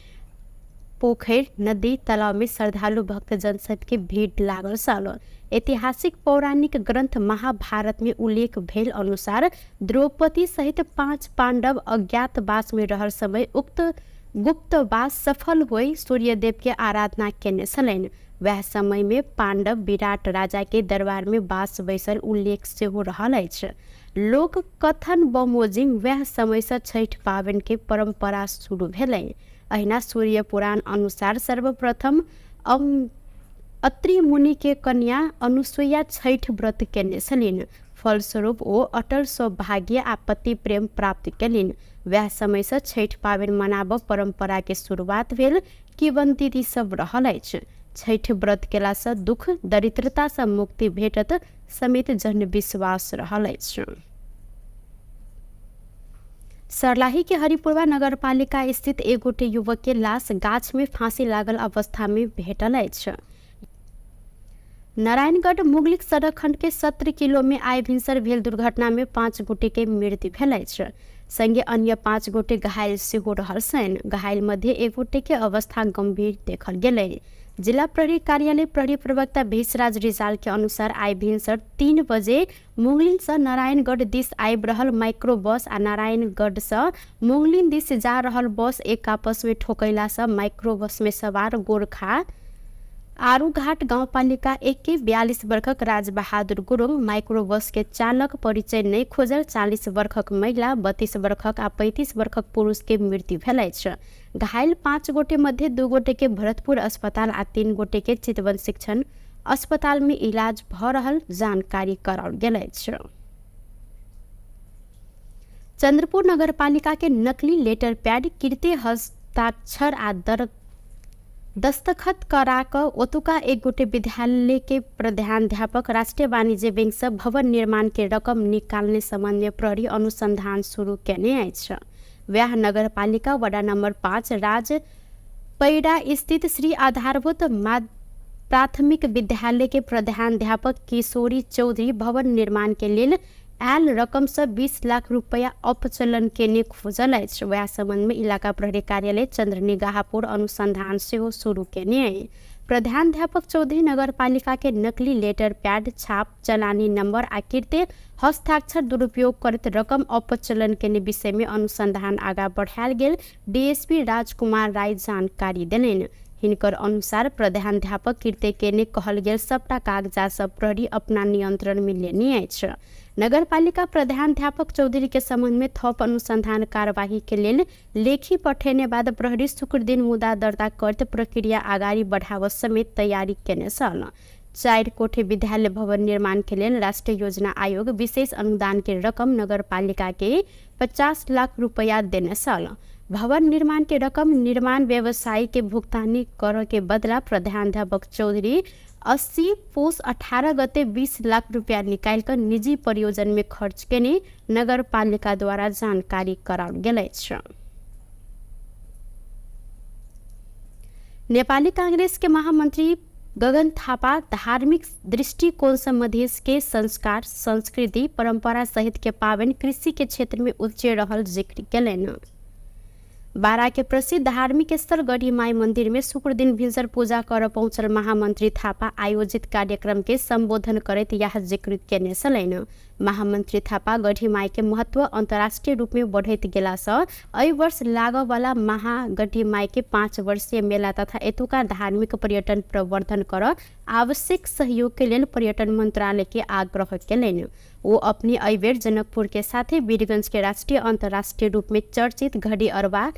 पोखरि, नदी, तालाब में श्रद्धालु भक्तजन सबके भीड़ लागल छल। ऐतिहासिक पौराणिक ग्रंथ महाभारत में उल्लेख भेल अनुसार द्रौपदी सहित 5 पांडव अज्ञातवास में रहल समय उक्त गुप्तवास सफल होई सूर्यदेव के आराधना केने छलनि। वएह समय में पांडव विराट राजा के दरबार में वास बैसल उल्लेख सेहो रहल अछि। लोक कथन बमोजिम वएह समय से छठि पाबनि के परंपरा शुरू भेलै। अहिना सूर्य पुराण अनुसार सर्वप्रथम अत्रि मुनि के कन्या अनुसुईया छठि व्रत केने छलनि। फलस्वरूप ओ अटल सौभाग्य आ पति प्रेम प्राप्त केलनि। वएह समय से छठि पाबनि मनाबऽ परंपरा के शुरुआत भेल किंवदंती सब रहल अछि। छठि व्रत केला से दुख दरिद्रता से मुक्ति भेटत समेत जनविश्वास रहल अछि। सर्लाही के हरिपुरवा नगरपालिका स्थित एक गोटे युवक के लाश गाछ में फांसी लागल अवस्था में भेटल अछि। नारायणगढ़ मुगलिक सड़क खंड के 17 किलो में आइ भिनसर भेल दुर्घटना में 5 गोटे के मृत्यु भेल अछि। संगे अन्य 5 गोटे घायल सेहो रहल छनि। घायल मध्य 1 गोटे के अवस्था गंभीर देखल गेलै। जिला प्रहरी कार्यालय प्रहरी प्रवक्ता भेषराज रिजाल के अनुसार आइ भिनसर 3 बजे मुंगलिन से नारायणगढ़ दिस आबि रहल माइक्रो बस आ नारायणगढ़ से मुंगलिन दिस जा रहल बस एक आपस में ठोकैला से माइक्रो बस में सवार गोरखा आरूघाट गाउँपालिका 1 के 42 वर्षक राजबहादुर गुरुङ, माइक्रो बस के चालक परिचय नहि खोजल 40 वर्षक महिला, 32 वर्षक आ 35 वर्षक पुरुष के मृत्यु भेल अछि। घायल 5 गोटे मध्ये 2 गोटे के भरतपुर अस्पताल आ 3 गोटे के चितवन शिक्षण अस्पताल में इलाज भ रहल जानकारी कराओल गेल अछि। चंद्रपुर नगरपालिका के नकली लेटर पैड कृत्य हस्ताक्षर आ दस्तखत करा कऽ ओतुका एक गोटे विद्यालय के प्रधानाध्यापक राष्ट्रीय वाणिज्य बैंक से भवन निर्माण के रकम निकालने संबंध में प्रहरी अनुसंधान शुरू केने अछि। वएह नगरपालिका वडा नंबर 5 राज पैरा स्थित श्री आधारभूत प्राथमिक विद्यालय के प्रधानाध्यापक किशोरी चौधरी भवन निर्माण के लेल आयल रकम से 20 लाख रुपैयाँ अपचलन केने खोजल अछि। वएह सम्बन्ध में इलाका प्रहरी कार्यालय चन्द्रनिगाहपुर अनुसंधान सेहो शुरू केने अछि। प्रधानाध्यापक चौधरी नगरपालिका के नकली लेटर पैड छाप चलानी नंबर आ कृत्य हस्ताक्षर दुरुपयोग करैत रकम अपचलन केने विषय में अनुसंधान आगा बढ़ायल गेल डीएसपी राजकुमार राय जानकारी देलनि। हिनकर अनुसार प्रधानाध्यापक कृत्य केने कहल गेल सबटा कागजात सब प्रहरी अपना नियंत्रण में लेने अछि। नगरपालिका प्रधानाध्यापक चौधरी के संबंध में थप अनुसंधान कार्यवाही के लेल लेखी पठेने बाद प्रहरी शुक्र दिन मुद्दा दर्ता करत प्रक्रिया अगाडि बढ़ाव समेत तैयारी केने छल। 4 कोठे विद्यालय भवन निर्माण के लेल राष्ट्रीय योजना आयोग विशेष अनुदान के रकम नगरपालिका के 50 लाख रुपया देने छल। भवन निर्माण के रकम निर्माण व्यवसायी के भुगतानी कर के बदला प्रधानाध्यापक चौधरी 80 पुस 18 गते 20 लाख रुपया निकाल कर निजी परियोजन में खर्च केने नगरपालिका द्वारा जानकारी कराओल गेल अछि। नेपाली कांग्रेस के महामंत्री गगन थापा धार्मिक दृष्टिकोण से मधेश के संस्कार, संस्कृति, परंपरा सहित के पावन कृषि के क्षेत्र में उच्च रहल जिक्र केलनि। बारा के प्रसिद्ध धार्मिक स्थल गढ़ीमाई मंदिर में शुक्र दिन भिनसर पूजा कर पहुंचल महामंत्री थापा आयोजित कार्यक्रम के संबोधन करैत यह जिक्र केने छलनि। महामंत्री थापा गढ़ीमाई के महत्व अंतर्राष्ट्रीय रूप में बढ़ैत गेला सँ एहि वर्ष लागऽ वाला महागढ़ीमाई के 5 वर्षीय मेला तथा एतुका धार्मिक पर्यटन प्रवर्धन कर आवश्यक सहयोग के लेल पर्यटन मंत्रालय के आग्रह केलनि। वो अपने एहि बेर जनकपुर के साथे वीरगंज के राष्ट्रीय अंतर्राष्ट्रीय रूप में चर्चित घड़ी अरबा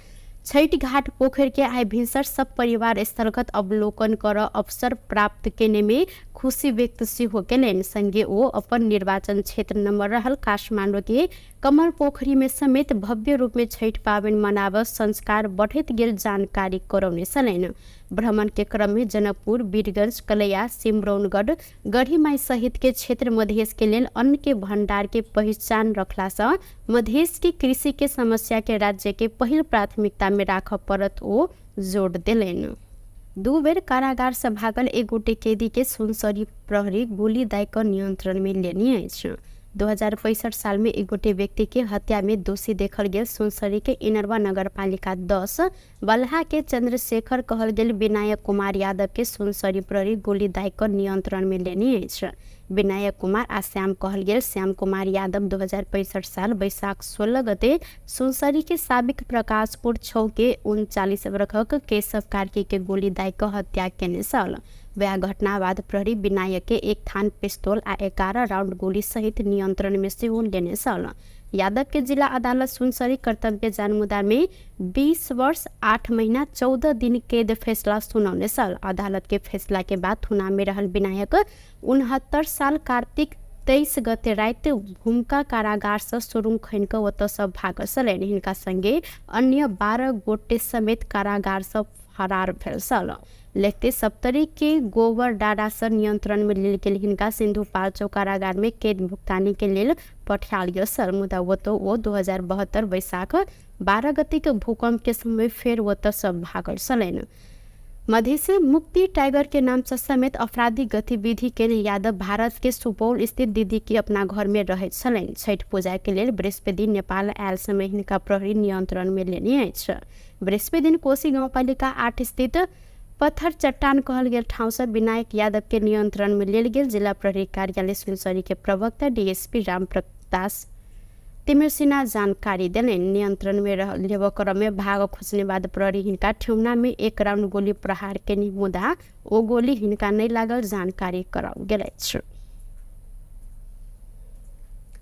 छठ घाट पोखर के आइ भिनसर सब परिवार स्थलगत अवलोकन कर अवसर प्राप्त केने में खुशी व्यक्त सेहो केलनि। संगे ओ अपन निर्वाचन क्षेत्र नंबर रहल काठमाडौँ के कमल पोखरी में समेत भव्य रूप में छठ पाबनि मनाब संस्कार बढ़ैत गेल जानकारी करौने छलनि। भ्रमण के क्रम में जनकपुर, वीरगंज, कलैया, सिमरौनगढ़, गढ़ीमाई सहित के क्षेत्र मधेश के लेल अन्न के भंडार के पहिचान रखला सँ मधेश के कृषि के समस्या के राज्य के पहिल प्राथमिकता में राखऽ पड़त ओ जोड़ देलनि। 2 बेर कारागार से भागल एक गोटे कैदी के सुनसरी प्रहरी गोली दाय कऽ नियंत्रण में लेने अछि। 2065 साल में एक गोटे व्यक्ति के हत्या में दोषी देखल गेल सुनसरी के इनरवा नगरपालिका 10 बलहा के चंद्रशेखर कहल गेल विनायक कुमार यादव के सुनसरी प्रहरी गोली दाय कऽ नियंत्रण में लेने अछि। विनायक कुमार आ श्याम कहल गेल श्याम कुमार यादव 2065 साल वैशाख 16 गते सुनसरी के साबिक प्रकाशपुर 6 के 39 वर्षक केशव कार्की के गोली दाय कऽ हत्या केने छल। वह घटना बाद प्रहरी विनायक के 1 थान पिस्तौल आ 11 राउंड गोली सहित नियंत्रण में सेहो लेने छल। यादव के जिला अदालत सुनसरी कर्तव्य जानमुदा में 20 वर्ष 8 महीना 14 दिन कैद फैसला सुनौने छल। अदालत के फैसला के बाद थुना में रहल विनायक 69 साल कार्तिक 23 गते राति भूमिका कारागार से सुरुङ खनि कऽ ओतऽ सँ भागल छलनि। हिनका संगे अन्य 12 गोटे समेत कारागार सँ फरार भेल छल। लेखते सप्तरी के गोबर डाडा से नियंत्रण में लेल गेल हिनका सिन्धुपाल्चोक कारागार में कैद भुगतानी के लेल पठायल गेल छल। मुदा ओतऽ ओ 2072 वैशाख 12 गते के भूकंप के समय फेर ओतऽ सँ भागल छलनि। मधेसी मुक्ति टाइगर के नाम से समेत आपराधिक गतिविधि के यादव भारत के सुपौल स्थित दीदी के अपना घर में रहैत छलनि। छठ पूजा के लेल बृहस्पति दिन नेपाल आयल समय हिनका प्रहरी नियंत्रण में लेने अछि। बृहस्पति दिन कोशी गाउँपालिका 8 स्थित पत्थर चट्टान कहल गेल ठाउँ से विनायक यादव के नियंत्रण में लेल गेल जिला प्रहरी कार्यालय सुनसरी के प्रवक्ता डीएसपी रामप्रकाश तिमिरसिन्हा जानकारी देलनि। नियंत्रण में लेबऽ क्रम में भाग खोजने बाद प्रहरी हिनका ठेहुना में 1 राउंड गोली प्रहार केने मुदा ओ गोली हिनका नहि लागल जानकारी कराओल गेल अछि।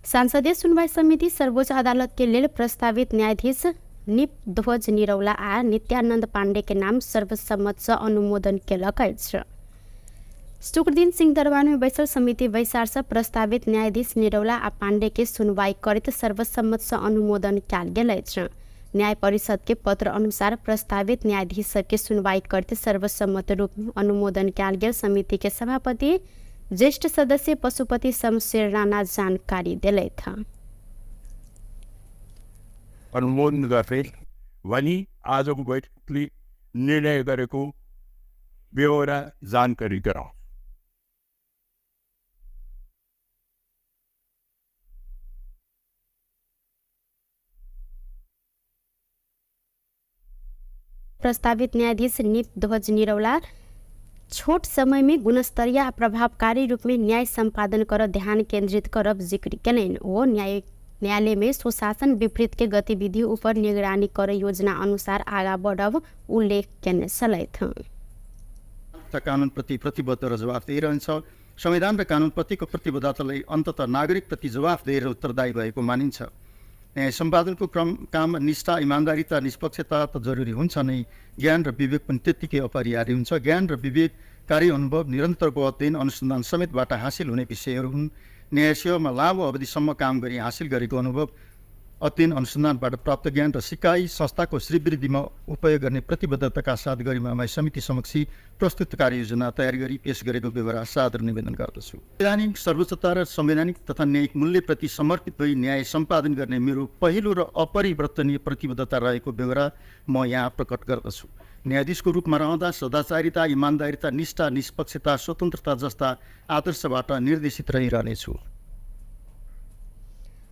संसदीय सुनवाई समिति सर्वोच्च अदालत के लेल प्रस्तावित न्यायाधीश निपध्वज निरौला आ नित्यानंद पांडे के नाम सर्वसम्मत से अनुमोदन केलक अछि। शुक्रदिन सिंहदरबार में बैसल समिति बैसार से प्रस्तावित न्यायाधीश निरौला आ पांडे के सुनवाई करैत सर्वसम्मत से अनुमोदन कयल गेल अछि। न्याय परिषद के पत्र अनुसार प्रस्तावित न्यायाधीश सबके सुनवाई करैत सर्वसम्मत रूप में अनुमोदन कयल गेल समिति के सभापति ज्येष्ठ सदस्य पशुपति शमशेर राणा जानकारी देलथि। अनुमोदन गर्दै भनी आजको बैठकले निर्णय गरेको बेहोरा जानकारी गराउँ। प्रस्तावित न्यायाधीश निप ध्वज निरौला छोट समय में गुणस्तरीय आ प्रभावकारी रूप में न्याय सम्पादन कर ध्यान केंद्रित करब जिक्र केलनि। ओ न्यायालय में सुशासन विपरीत के गतिविधि ऊपर निगरानी कर योजना अनुसार आगा बढ़ब उल्लेख केने छलथि। कानुनप्रति प्रतिबद्ध र जवाफदेही रहन्छ। संविधान र कानुनप्रतिको प्रतिबद्धतालाई अन्तत नागरिकप्रति जवाफदेही र उत्तरदायी भएको मानिन्छ। न्याय सम्पादनको क्रम काम निष्ठा, इमान्दारिता, निष्पक्षता त जरुरी हुन्छ नै, ज्ञान र विवेक पनि त्यत्तिकै अपरिहार्य हुन्छ। ज्ञान र विवेक कार्य अनुभव, निरन्तरको अध्ययन अनुसन्धान समेतबाट हासिल हुने विषयहरू हुन्। न्याय सेवामा लामो अवधिसम्म काम गरी हासिल गरेको अनुभव, अध्ययन अनुसन्धानबाट प्राप्त ज्ञान र सिकाइ संस्थाको श्रीवृद्धिमा उपयोग गर्ने प्रतिबद्धताका साथ गरिमामय समिति समक्ष प्रस्तुत कार्ययोजना तयार गरी पेश गरेको बेहोरा सादर निवेदन गर्दछु। संवैधानिक सर्वोच्चता र संवैधानिक तथा न्यायिक मूल्यप्रति समर्पित भई न्याय सम्पादन गर्ने मेरो पहिलो र अपरिवर्तनीय प्रतिबद्धता रहेको बेहोरा म यहाँ प्रकट गर्दछु। न्यायाधीशको रूपमा रहँदा सदाचारिता, इमान्दारिता, निष्ठा, निष्पक्षता, स्वतन्त्रता जस्ता आदर्शबाट निर्देशित रहिरहनेछु।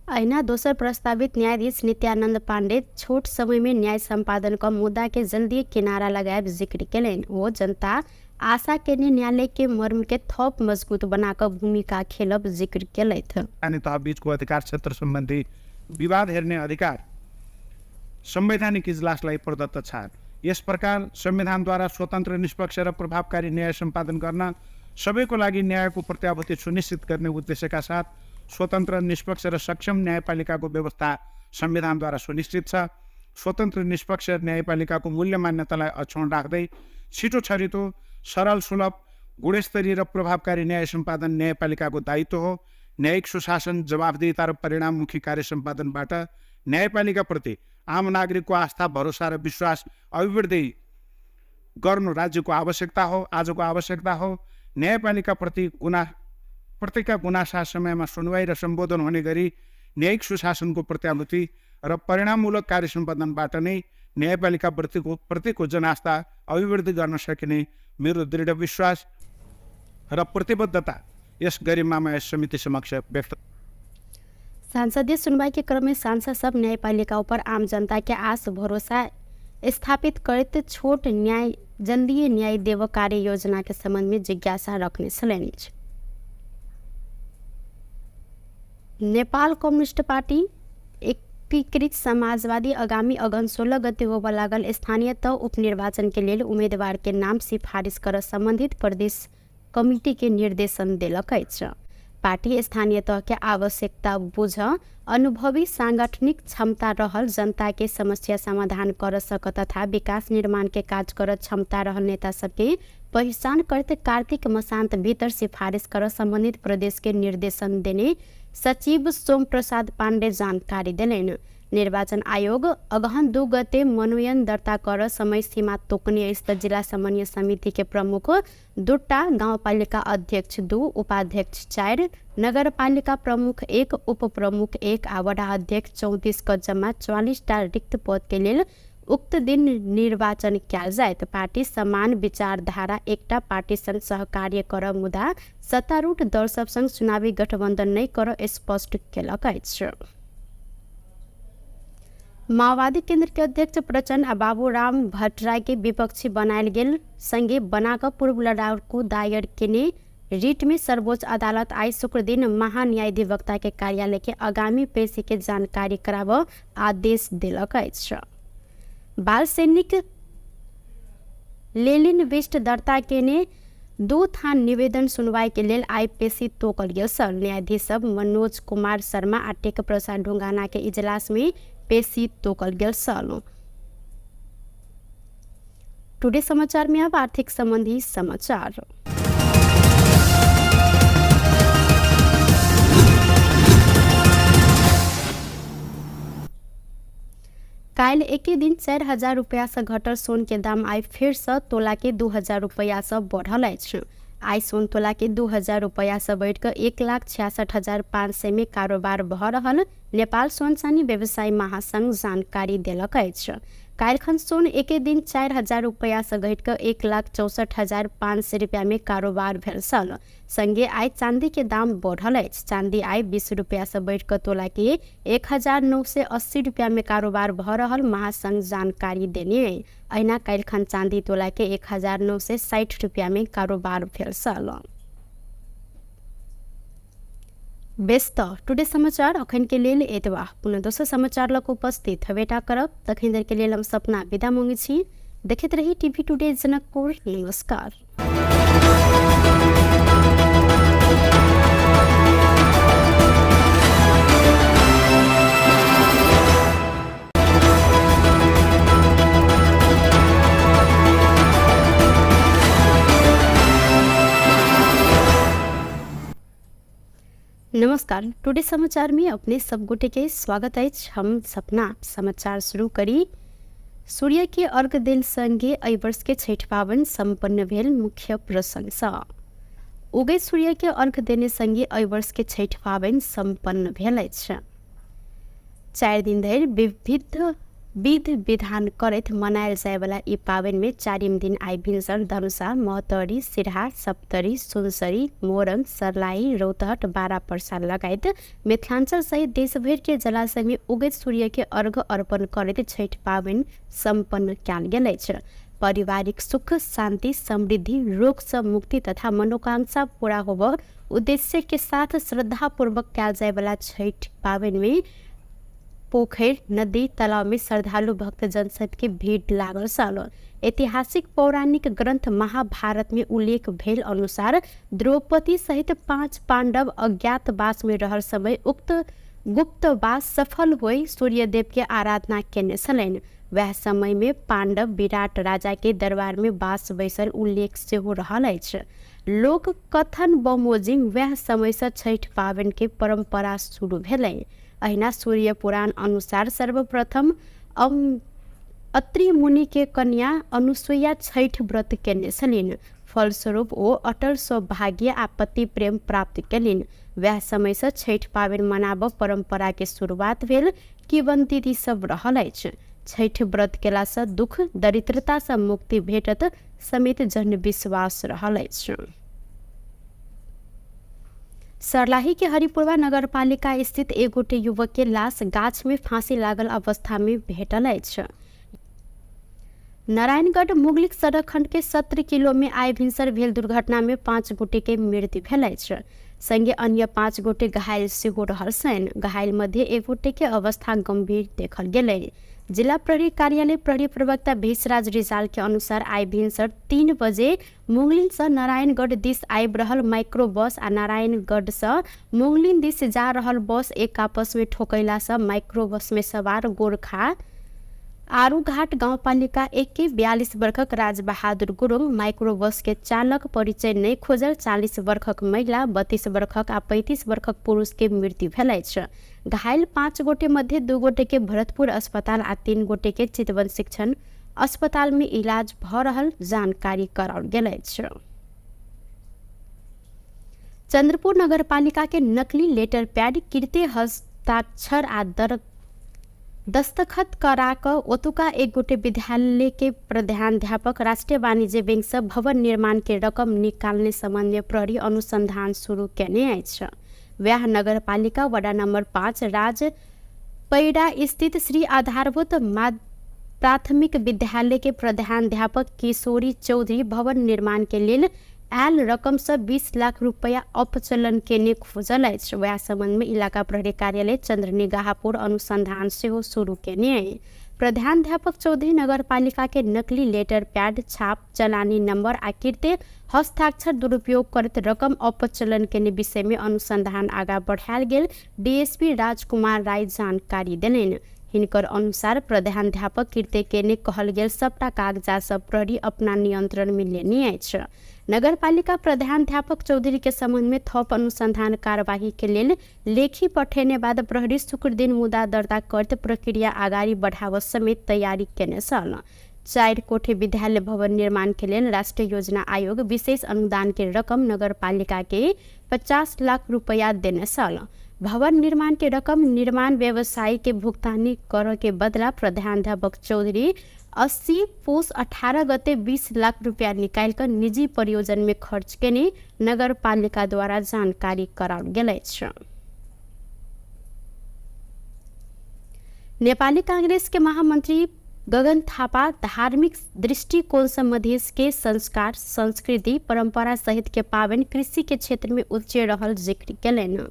अहिना दोसर प्रस्तावित न्यायाधीश नित्यानंद पांडे छोट समय में न्याय सम्पादन क मुद्दा के जल्दी किनारा लगायब जिक्र केलनि। ओ जनता आशा केने न्यायालय के मर्म के थप मजबूत बनाकर भूमिका खेलब जिक्र केलथि। स्थानीय तह बीचको अधिकार क्षेत्र सम्बन्धी विवाद हेर्ने अधिकार संवैधानिक इजलासलाई प्रदत्त छ। यस प्रकार संविधानद्वारा स्वतन्त्र, निष्पक्ष र प्रभावकारी न्याय सम्पादन गर्न सबैको लागि न्यायको प्रत्याभूति सुनिश्चित गर्ने उद्देश्यका साथ स्वतन्त्र, निष्पक्ष र सक्षम न्यायपालिकाको व्यवस्था संविधानद्वारा सुनिश्चित छ। स्वतन्त्र, निष्पक्ष न्यायपालिकाको मूल्य मान्यतालाई अक्षुण्ण राख्दै छिटो छरितो, सरल, सुलभ, गुणस्तरीय र प्रभावकारी न्याय सम्पादन न्यायपालिकाको दायित्व हो। न्यायिक सुशासन, जवाफदेहिता र परिणाममुखी कार्य सम्पादनबाट न्यायपालिकाप्रति आम नागरिकको आस्था, भरोसा र विश्वास अभिवृद्धि गर्नु राज्यको आवश्यकता हो, आजको आवश्यकता हो। न्यायपालिकाप्रति प्रतिका गुनासा समयमा सुनवाई र सम्बोधन हुने गरी न्यायिक सुशासनको प्रत्याभूति र परिणाममूलक कार्य सम्पादनबाट नै न्यायपालिका प्रतिको जनास्था अभिवृद्धि गर्न सकिने मेरो दृढ विश्वास र प्रतिबद्धता यस गरिमामय समिति समक्ष व्यक्त। संसदीय सुनवाई के क्रम में सांसद सब न्यायपालिका ऊपर आम जनता के आस भरोसा स्थापित करते छोट न्याय जल्दी न्याय देव कार्य योजना के संबंध में जिज्ञासा रखने छलनि। नेपाल कम्युनिस्ट पार्टी एकीकृत समाजवादी आगामी अगहन 16 गते होबय लागल स्थानीय तह उपनिर्वाचन के लेल उम्मीदवार के नाम सिफारिश कर संबंधित प्रदेश कमिटी के निर्देशन देलक अछि। पार्टी स्थानीय तह के आवश्यकता बुझ अनुभवी सांगठनिक क्षमता रहल जनता के समस्या समाधान कर सक तथा विकास निर्माण के काज कर क्षमता रहल नेता सबके पहिचान करते कार्तिक मसान्त भीतर सिफारिश कर संबंधित प्रदेश के निर्देशन देने सचिव सोम प्रसाद पाण्डे जानकारी देलनि। निर्वाचन आयोग अगहन 2 गते मनोनयन दर्ता कर समय सीमा तोकने अछि। जिला समन्वय समिति के प्रमुख 2 गाउँपालिका अध्यक्ष 2, उपाध्यक्ष 4, नगरपालिका प्रमुख 1, उपप्रमुख 1 आ वडा अध्यक्ष 34 क जम्मा 44 टा रिक्त पद के लेल उक्त दिन निर्वाचन कयल जायत। पार्टी समान विचारधारा एकटा पार्टी संग सहकार्य कर मुदा सत्तारूढ़ दल सब संग चुनावी गठबंधन नहि कर स्पष्ट केलक अछि। माओवादी केंद्र के अध्यक्ष प्रचण्ड आ बाबूराम भट्टराई के विपक्षी बनायल गेल संगे बनाकर पूर्व लड़ाकू दायर केने रिट में सर्वोच्च अदालत आई शुक्रदिन महान्यायाधिवक्ता के कार्यालय के आगामी पेशी के जानकारी कराब आदेश देलक अछि। बाल सैनिक लेलिन विष्ट दर्ता केने 2 थान निवेदन सुनवाई के लेल आई पेशी तोकल गेल छल। न्यायाधीश सब मनोज कुमार शर्मा आ टेक प्रसाद ढुंगाना के इजलास में पेशी तोकल गेल छल। टुडे समाचार में अब आर्थिक संबंधी समाचार। काल्हि एके दिन 4000 रुपैया से घटल सोन के दाम आई फेर से तोला के 2000 रुपैया से बढ़ल अछि। आई सोन तोला के 2000 रुपैया से बढ़िकऽ 1,66,500 में कारोबार भऽ रहल नेपाल सोन चानी व्यवसायी महासंघ जानकारी देलक अछि। काल्हिखन सोन एके दिन 4,000 रुपैया से घटि कऽ 1,64,500 रुपैया में कारोबार भेल छल। संगे आइ चांदी के दाम बढ़ल अछि। चांदी आइ 20 रुपैया से बढ़ि कऽ तोला के 1,980 रुपैया में कारोबार भऽ रहल महासंघ जानकारी देने अछि। अहिना काल्हिखन चांदी तोला के 1,960 रुपैया में कारोबार भेल छल। बेस तऽ टुडे समाचार अखन के लेल एतबा। पुनः दोसर समाचार लऽ कऽ उपस्थित हेबेटा करब। तखन धरि के लेल हम सपना विदा मांगै छी। देखैत रही टीवी टुडे जनकपुर। नमस्कार। नमस्कार, टुडे समाचार में अपने सब गोटे के स्वागत अछि। हम सपना समाचार शुरू करी। सूर्य के अर्घ देल संगे एहि वर्ष के छठि पाबनि सम्पन्न भेल। मुख्य प्रसंग उगैत सूर्य के अर्घ देने संगे एहि वर्ष के छठि पाबनि सम्पन्न भेल अछि। 4 दिन धरि विविध विध विधान करैत मनायल जायवला ई पाबनिमे चारिम दिन आइ भिनसर धनुषा, महोत्तरी, सिरहा, सप्तरी, सुनसरी, मोरंग, सर्लाही, रौतहट, बारा पर्सा लगायत मिथिलांचल सहित देशभरिके जलाशयमे उगैत सूर्यके अर्घ अर्पण करैत छठि पाबनि सम्पन्न कयल गेल अछि। पारिवारिक सुख, शान्ति, समृद्धि, रोगसँ मुक्ति तथा मनोकांक्षा पूरा होबऽ उद्देश्य के साथ श्रद्धापूर्वक कयल जायवला छठि पाबनिमे पोखरि, नदी, तालाब में श्रद्धालु भक्तजन सबके भीड़ लागल छल। ऐतिहासिक पौराणिक ग्रंथ महाभारत में उल्लेख भेल अनुसार द्रौपदी सहित 5 पांडव अज्ञातवास में रहल समय उक्त गुप्तवास सफल होई सूर्यदेव के आराधना केने छलनि। वएह समय में पांडव विराट राजा के दरबार में बास बैसल उल्लेख सेहो रहल अछि। लोक कथन बमोजिम वएह समय से छठि पाबनि के परंपरा शुरू भेलै। अहिना सूर्य पुराण अनुसार सर्वप्रथम अत्रि मुनि के कन्या अनुसुईया छठि व्रत केने छलनि। फलस्वरूप ओ अटल सौभाग्य आ पति प्रेम प्राप्त केलनि। वएह समय से छठि पाबनि मनाबऽ परंपरा के शुरुआत भेल किंवदंती सब रहल अछि। छठि व्रत केलासँ दुख दरिद्रता सँ मुक्ति भेटत समेत जनविश्वास रहल अछि। सर्लाही के हरिपुरवा नगरपालिका स्थित एक गोटे युवक के लाश गाछ में फांसी लागल अवस्था में भेटल अछि। नारायणगढ़ मुगलिक सड़क खंड के 17 किलो में आइ भिनसर भेल दुर्घटना में 5 गोटे के मृत्यु भेल अछि। संगे अन्य 5 गोटे घायल सेहो रहल छनि। घायल मध्ये एक गोटे के अवस्था गंभीर देखल गेलै। जिला प्रहरी कार्यालय प्रहरी प्रवक्ता भेषराज रिजाल के अनुसार आइ भिनसर 3 बजे मुंगलिन से नारायणगढ़ दिस आबि रहल माइक्रो बस आ नारायणगढ़ से मुंगलिन दिस जा रहल बस एक आपस में ठोकैला से माइक्रो बस में सवार गोरखा आरूघाट गाउँपालिका 1 के 42 वर्षक राजबहादुर गुरुङ, माइक्रो बस के चालक परिचय नहि खोजल 40 वर्षक महिला, 32 वर्षक आ 35 वर्षक पुरुष के मृत्यु भेल अछि। घायल 5 गोटे मध्ये 2 गोटे के भरतपुर अस्पताल आ 3 गोटे के चितवन शिक्षण अस्पताल में इलाज भऽ रहल जानकारी कराओल गेल अछि। चंद्रपुर नगरपालिका के नकली लेटर पैड कृत्य हस्ताक्षर आ दस्तखत करा कऽ ओतुका एक गोटे विद्यालय के प्रधानाध्यापक राष्ट्रीय वाणिज्य बैंक से भवन निर्माण के रकम निकालने संबंध में प्रहरी अनुसंधान शुरू केने अछि। वएह नगरपालिका वडा नंबर 5 राज पैडा स्थित श्री आधारभूत प्राथमिक विद्यालय के प्रधानाध्यापक किशोरी चौधरी भवन निर्माण के लेल आयल रकम से 20 लाख रुपया अपचलन केने खोजल अछि। वएह संबंध में इलाका प्रहरी कार्यालय चंद्रनिगाहपुर अनुसंधान सेहो शुरू केने अछि। प्रधानाध्यापक चौधरी नगरपालिका के नकली लेटर पैड छाप चलानी नंबर आ कृत्य हस्ताक्षर दुरुपयोग करैत रकम अपचलन केने विषय में अनुसंधान आगा बढ़ायल गेल डीएसपी राजकुमार राय जानकारी देलनि। हिनकर अनुसार प्रधानाध्यापक कृत्य केने कहल गेल सबटा कागजात सब प्रहरी अपना नियंत्रण में लेने अछि। नगरपालिका प्रधानाध्यापक चौधरी के संबंध में थप अनुसंधान कार्यवाही के लेल लेखी पठेने बाद प्रहरी शुक्र दिन मुद्दा दर्ता करत प्रक्रिया अगाडि बढ़ाव समेत तैयारी केने छल। 4 कोठे विद्यालय भवन निर्माण के लेल राष्ट्रीय योजना आयोग विशेष अनुदान के रकम नगरपालिका के 50 लाख रुपया देने छल। भवन निर्माण के रकम निर्माण व्यवसायी के भुगतानी कर के बदला प्रधानाध्यापक चौधरी 80 पुस 18 गते 20 लाख रुपया निकाल कर निजी परियोजन में खर्च केने नगरपालिका द्वारा जानकारी कराओल गेल अछि। नेपाली कांग्रेस के महामंत्री गगन थापा धार्मिक दृष्टिकोण से मधेश के संस्कार, संस्कृति, परंपरा सहित के पावन कृषि के क्षेत्र में उच्च रहल जिक्र केलनि।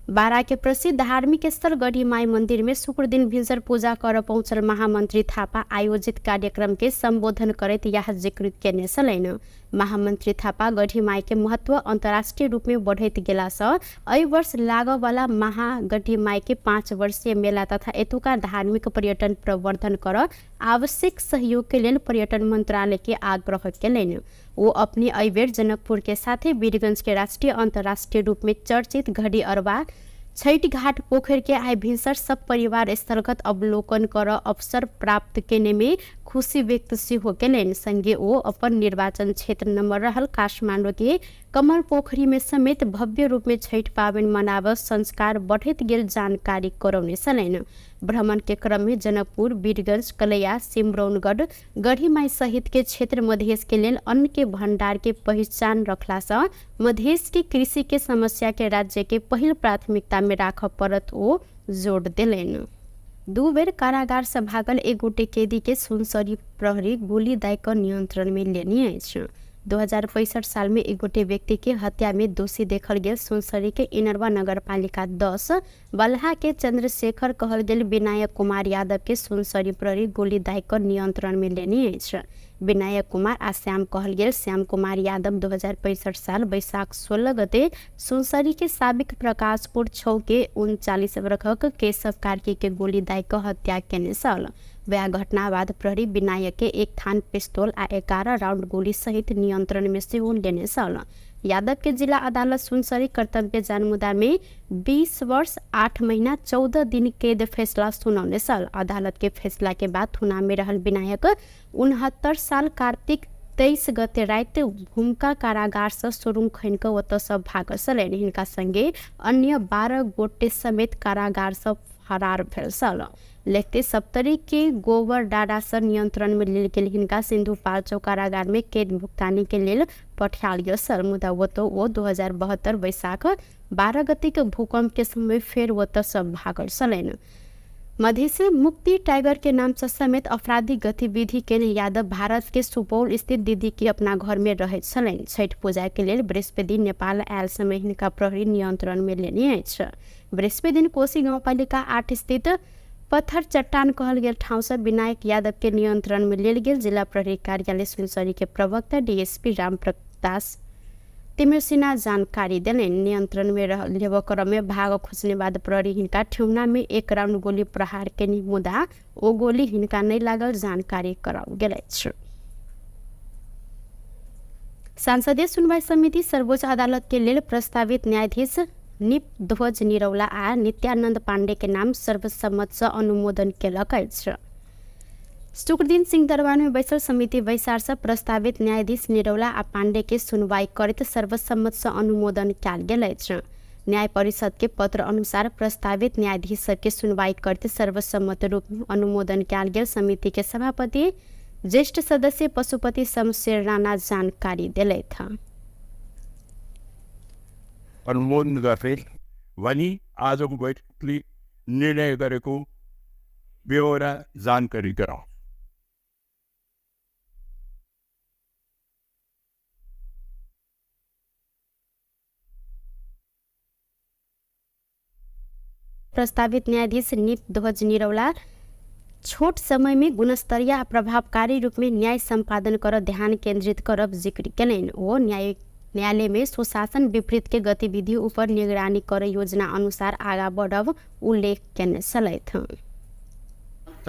बारा के प्रसिद्ध धार्मिक स्थल गढ़ीमाई मंदिर में शुक्र दिन भिनसर पूजा कर पहुंचल महामंत्री थापा आयोजित कार्यक्रम के संबोधन करैत यह जिक्र केने छलनि। महामंत्री थापा गढ़ीमाई के महत्व अंतर्राष्ट्रीय रूप में बढ़ैत गेला सँ एहि वर्ष लागऽवाला महागढ़ीमाई के 5 वर्षीय मेला तथा एतुका धार्मिक पर्यटन प्रवर्धन कर आवश्यक सहयोग के लेल पर्यटन मंत्रालय के आग्रह केलनि। वो अपने एहि बेर जनकपुर के साथे वीरगंज के राष्ट्रीय अंतर्राष्ट्रीय रूप में चर्चित घड़ी अरबा छठ घाट पोखर के आइ भिनसर सब परिवार स्थलगत अवलोकन कर अवसर प्राप्त केने में खुशी व्यक्त सेहो केलनि। संगे ओ अपन निर्वाचन क्षेत्र नंबर रहल काठमाडौँ के कमल पोखरी में समेत भव्य रूप में छठ पाबनि मनाब संस्कार बढ़ैत गेल जानकारी करौने छलनि। भ्रमण के क्रम में जनकपुर, वीरगंज, कलैया, सिमरौनगढ़, गढ़ीमाई सहित के क्षेत्र मधेश के लेल अन्न के भंडार के पहिचान रखला सँ मधेश के कृषि के समस्या के राज्य के पहिल प्राथमिकता में राखऽ पड़त ओ जोड़ देलनि। 2 बेर कारागार से भागल एक गोटे कैदी के सुनसरी प्रहरी गोली दाय कऽ नियंत्रण में लेने अछि। 2065 साल में एक गोटे व्यक्ति के हत्या में दोषी देखल गेल सुनसरी के इनरवा नगरपालिका 10 बलहा के चंद्रशेखर कहल गेल विनायक कुमार यादव के सुनसरी प्रहरी गोली दाय कऽ नियंत्रण में लेने अछि। विनायक कुमार आ श्याम कहल गेल श्याम कुमार यादव 2065 साल वैशाख 16 गते सुनसरी के साबिक प्रकाशपुर 6 के 39 वर्षक केशव कार्की के गोली दाय कऽ हत्या केने छल। वह घटना बाद प्रहरी विनायक के 1 थान पिस्तौल आ 11 राउंड गोली सहित नियंत्रण में सेहो लेने छल। यादव के जिला अदालत सुनसरी कर्तव्य जानमुदा में 20 वर्ष 8 महीना 14 दिन कैद फैसला सुनौने छल। अदालत के फैसला के बाद थुना में रहल विनायक 69 साल कार्तिक 23 गते राति भूमिका कारागार से सुरुङ खनि कऽ ओतऽ सँ भागल छलनि। हिनका संगे अन्य 12 गोटे समेत कारागार सँ फरार भेल छल। लेखते सप्तरी के गोबर डाडा से नियंत्रण में लेल गेल हिनका सिन्धुपाल्चोक कारागार में कैद भुगतानी के लेल पठायल गेल छल। मुदा ओतऽ ओ 2072 वैशाख 12 गते के भूकंप के समय फेर ओतऽ सँ भागल छलनि। मधेसी मुक्ति टाइगर के नाम से समेत आपराधिक गतिविधि के यादव भारत के सुपौल स्थित दीदी के अपना घर में रहैत छलनि। छठ पूजा के लेल बृहस्पति नेपाल आयल समय हिनका प्रहरी नियंत्रण में लेने अछि। बृहस्पति दिन कोशी गाउँपालिका 8 स्थित पत्थर चट्टान कहल गेल ठाउँ से विनायक यादव के नियंत्रण में लेल गेल जिला प्रहरी कार्यालय सुनसरी के प्रवक्ता डीएसपी रामप्रकाश तिमिरसिन्हा जानकारी देलनि। नियंत्रण में लेबऽ क्रम में भाग खोजने बाद प्रहरी हिनका ठेहुना में 1 राउंड गोली प्रहार केने, मुदा ओ गोली हिनका नहि लागल जानकारी कराओल गेल अछि। संसदीय सुनवाई समिति सर्वोच्च अदालत के लेल प्रस्तावित न्यायाधीश निप ध्वज निरौला आ नित्यानंद पांडे के नाम सर्वसम्मत से अनुमोदन केलक अछि। शुक्रदिन सिंहदरबार में बैसल समिति बैसार से प्रस्तावित न्यायाधीश निरौला आ पांडे के सुनवाई करैत सर्वसम्मत से अनुमोदन कयल गेल अछि। न्याय परिषद के पत्र अनुसार प्रस्तावित न्यायाधीश सबके सुनवाई करैत सर्वसम्मत रूप में अनुमोदन कयल गेल समिति के सभापति ज्येष्ठ सदस्य पशुपति शमशेर राणा जानकारी देलथि। अनुमोदन गर्दै भनी आजको बैठकले निर्णय गरेको बेहोरा जानकारी गराउँ। प्रस्तावित न्यायाधीश निप ध्वज निरौला छोट समय में गुणस्तरीय आ प्रभावकारी रूप में न्याय सम्पादन कर ध्यान केंद्रित करब जिक्र केलनि। ओ न्यायालय में सुशासन विपरीत के गतिविधि ऊपर निगरानी कर योजना अनुसार आगा बढ़ब उल्लेख केने छलथि।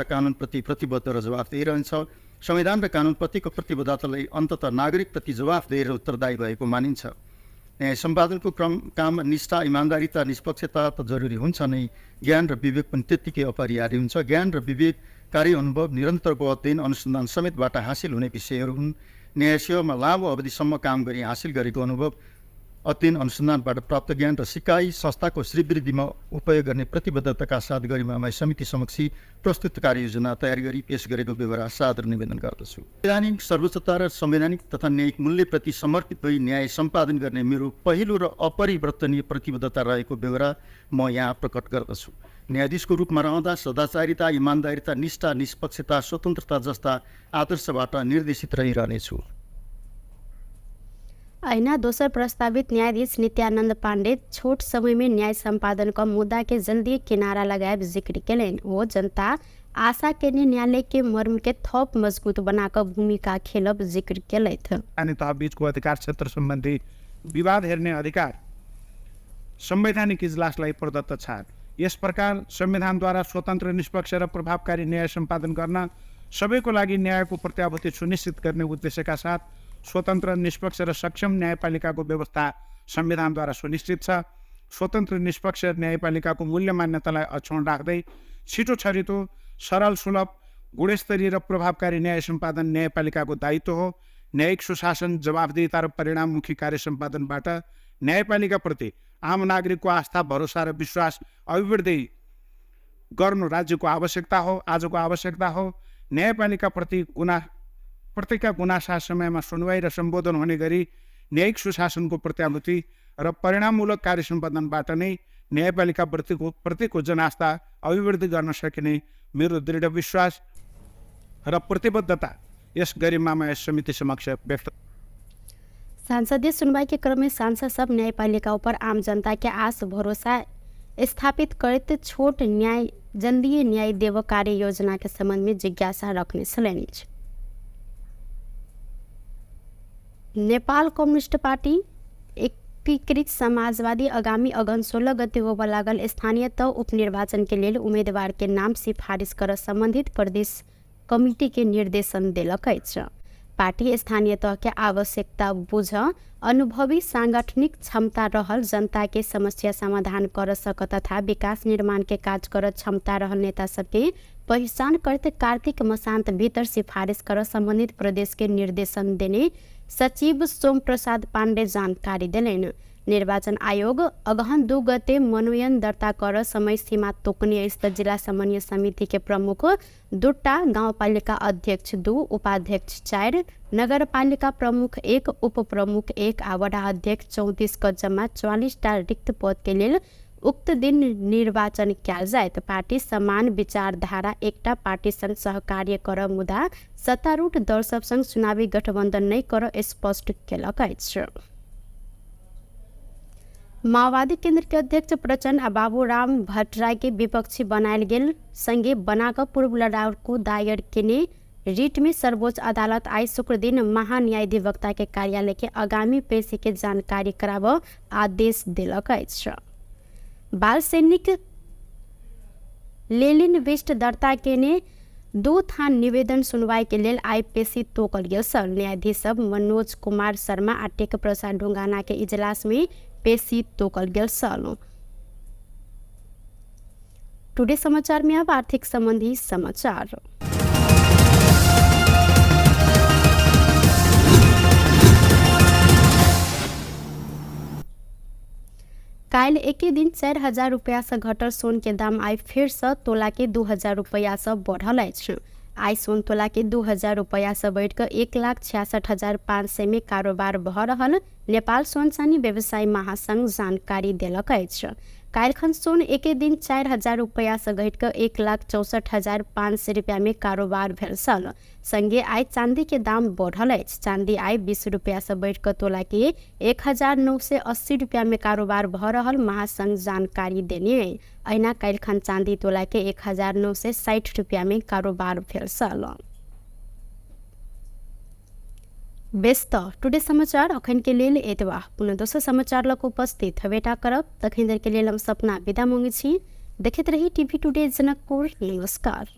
कानुनप्रति प्रतिबद्ध र जवाफदेही रहन्छ। संविधान र कानुनप्रतिको प्रतिबद्धतालाई अन्ततः नागरिकप्रति जवाफदेही र उत्तरदायी भएको मानिन्छ। न्याय सम्पादनको क्रम काम निष्ठा, इमान्दारिता, निष्पक्षता त जरुरी हुन्छ नै, ज्ञान र विवेक पनि त्यत्तिकै अपरिहार्य हुन्छ। ज्ञान र विवेक कार्य अनुभव, निरन्तरको अध्ययन अनुसन्धान समेतबाट हासिल हुने विषयहरू हुन्। न्याय सेवामा लामो अवधिसम्म काम गरी हासिल गरेको अनुभव अध्ययन अनुसन्धानबाट प्राप्त ज्ञान र सिकाइ संस्थाको श्रीवृद्धिमा उपयोग गर्ने प्रतिबद्धताका साथ गरिमामय समिति समक्ष प्रस्तुत कार्ययोजना तयार गरी पेश गरेको बेहोरा सादर निवेदन गर्दछु। संवैधानिक सर्वोच्चता र संवैधानिक तथा न्यायिक मूल्यप्रति समर्पित भई न्याय सम्पादन गर्ने मेरो पहिलो र अपरिवर्तनीय प्रतिबद्धता रहेको बेहोरा म यहाँ प्रकट गर्दछु। न्यायाधीशको रूपमा रहँदा सदाचारिता, इमान्दारिता, निष्ठा, निष्पक्षता, स्वतन्त्रता जस्ता आदर्शबाट निर्देशित रहिरहनेछु। अहिना दोसर प्रस्तावित न्यायाधीश नित्यानंद पांडे छोट समय में न्याय संपादन क मुद्दा के जल्दी किनारा लगायब जिक्र केलनि। ओ जनता आशा केने न्यायालय के मर्म के थप मजबूत बनाकर भूमिका खेलब जिक्र केलथि। स्थानीय तह बीचको अधिकार क्षेत्र सम्बन्धी विवाद हेर्ने अधिकार संवैधानिक इजलासलाई प्रदत्त छ। यस प्रकार संविधानद्वारा स्वतन्त्र, निष्पक्ष र प्रभावकारी न्याय सम्पादन गर्न सबैको लागि न्यायको प्रत्याभूति सुनिश्चित गर्ने उद्देश्यका साथ स्वतन्त्र, निष्पक्ष र सक्षम न्यायपालिकाको व्यवस्था संविधानद्वारा सुनिश्चित छ। स्वतन्त्र, निष्पक्ष न्यायपालिकाको मूल्य मान्यतालाई अक्षुण्ण राख्दै छिटो छरितो, सरल, सुलभ, गुणस्तरीय र प्रभावकारी न्याय सम्पादन न्यायपालिकाको दायित्व हो। न्यायिक सुशासन, जवाफदेहिता र परिणाममुखी कार्य सम्पादनबाट न्यायपालिकाप्रति आम नागरिकको आस्था, भरोसा र विश्वास अभिवृद्धि गर्नु राज्यको आवश्यकता हो, आजको आवश्यकता हो। न्यायपालिकाप्रति प्रतिका गुनासा समयमा सुनवाई र सम्बोधन हुने गरी न्यायिक सुशासनको प्रत्याभूति र परिणाममूलक कार्य सम्पादनबाट नै न्यायपालिका प्रतिको जनास्था अभिवृद्धि गर्न सकिने मेरो दृढ विश्वास र प्रतिबद्धता यस गरिमामय समिति समक्ष व्यक्त। संसदीय सुनवाई के क्रम में सांसद सब न्यायपालिका ऊपर आम जनता के आस भरोसा स्थापित करते छोट न्याय जल्दी न्याय देव कार्य योजना के संबंध में जिज्ञासा रखने छलनि। नेपाल कम्युनिस्ट पार्टी एकीकृत समाजवादी आगामी अगहन 16 गते होबय लागल स्थानीय तह उपनिर्वाचन के लेल उम्मीदवार के नाम सिफारिश कर संबंधित प्रदेश कमिटी के निर्देशन देलक अछि। पार्टी स्थानीय तह के आवश्यकता बुझ अनुभवी सांगठनिक क्षमता रहल जनता के समस्या समाधान कर सक तथा विकास निर्माण के काज कर क्षमता रहल नेता सबके पहिचान करते कार्तिक मसान्त भीतर सिफारिश कर संबंधित प्रदेश के निर्देशन देने सचिव सोम प्रसाद पाण्डे जानकारी देलनि। निर्वाचन आयोग अगहन 2 गते मनोनयन दर्ता कर समय सीमा तोकने अछि। जिला समन्वय समिति के प्रमुख 2 गाउँपालिका अध्यक्ष 2, उपाध्यक्ष 4, नगरपालिका प्रमुख 1, उपप्रमुख 1 आ वडा अध्यक्ष 34 क जम्मा 44 टा रिक्त पद के लेल उक्त दिन निर्वाचन कयल जायत। पार्टी समान विचारधारा एकटा पार्टी संग सहकार्य कर मुदा सत्तारूढ़ दल सब संग चुनावी गठबंधन नहि कर स्पष्ट केलक अछि। माओवादी केंद्र के अध्यक्ष प्रचण्ड आ बाबूराम भट्टराई के विपक्षी बनायल गेल संगे बनाकर पूर्व लड़ाकू दायर केने रिट में सर्वोच्च अदालत आइ शुक्रदिन महान्यायाधिवक्ता के कार्यालय के आगामी पेशी के जानकारी कराब आदेश देलक अछि। बाल सैनिक लेलिन विष्ट दर्ता केने 2 थान निवेदन सुनवाई के लेल आइ पेशी तोकल गेल छल। न्यायाधीश सब मनोज कुमार शर्मा आ टेक प्रसाद ढुंगाना के इजलास में पेशी तोकल गेल छल। टुडे समाचार में अब आर्थिक संबंधी समाचार। काल्हि एके दिन 4000 रुपया से घटल सोन के दाम आइ फेर से तोला के 2000 रुपया से बढ़ल अछि। आइ सोन तोला के 2000 रुपया से बढ़िकऽ 1,66,500 में कारोबार भऽ रहल नेपाल सोन चानी व्यवसायी महासंघ जानकारी देलक अछि। काल्हिखन सोन एके दिन 4000 रुपया से घटिकऽ 1,64,500 रुपया में कारोबार भेल छल। संगे आइ चांदी के दाम बढ़ल अछि। चांदी आइ 20 रुपया से बढ़िकऽ तोला के 1980 रुपया में कारोबार भऽ रहल महासंघ जानकारी देने। अहिना काल्हिखन चांदी तोला के 1960 रुपया में कारोबार भेल छल। बेस त टुडे समाचार अखन के लेल एतबा। पुनः दोसर समाचार लग उपस्थित हवेटा करब। तखन देर के लेल हम सपना विदा मांगै छी। देखैत रही टीवी टुडे जनकपुर। नमस्कार।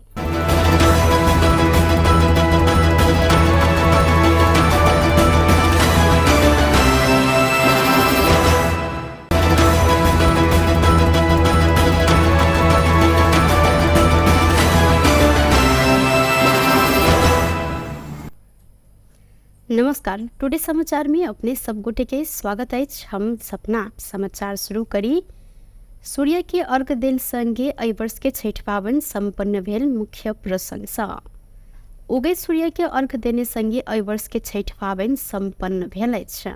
नमस्कार, टुडे समाचार में अपने सब गोटे के स्वागत अछि। हम सपना। समाचार शुरू करी। सूर्य के अर्घ देल संगे एहि वर्ष के छठि पाबनि सम्पन्न भेल। मुख्य प्रसंग उगैत सूर्य के अर्घ देने संगे एहि वर्ष के छठि पाबनि सम्पन्न भेल अछि।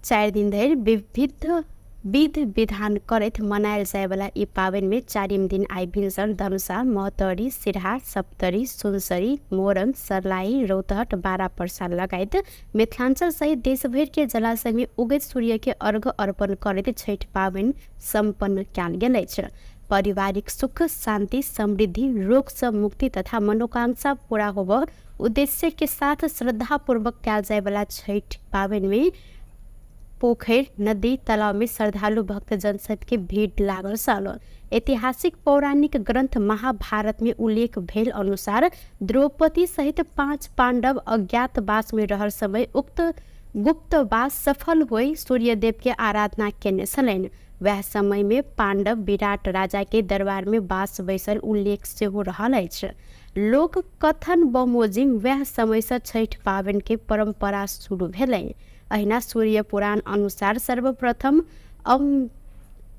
4 दिन धरि विविध विध विधान करैत मनायल जायवला ई पाबनिमे चारिम दिन आइ भिनसर धनुषा, महोत्तरी, सिरहा, सप्तरी, सुनसरी, मोरङ, सर्लाही, रौतहट, बारा पर्सा लगायत मिथिलाञ्चल सहित देशभरिके जलाशयमे उगैत सूर्यके अर्घ अर्पण करैत छठि पाबनि सम्पन्न कयल गेल अछि। पारिवारिक सुख, शान्ति, समृद्धि, रोगसँ मुक्ति तथा मनोकांक्षा पूरा होबऽ उद्देश्यके साथ श्रद्धापूर्वक कयल जायवला छठि पाबनिमे पोखरि, नदी, तालाब में श्रद्धालु भक्तजन सबके भीड़ लागल छल। ऐतिहासिक पौराणिक ग्रंथ महाभारत में उल्लेख भेल अनुसार द्रौपदी सहित 5 पांडव अज्ञातवास में रहल समय उक्त गुप्तवास सफल होई सूर्यदेव के आराधना केने छलनि। वएह समय में पांडव विराट राजा के दरबार में बास बैसल उल्लेख सेहो रहल अछि। लोक कथन बमोजिम वएह समय से छठि पाबनि के परंपरा शुरू भेलै। अहिना सूर्य पुराण अनुसार सर्वप्रथम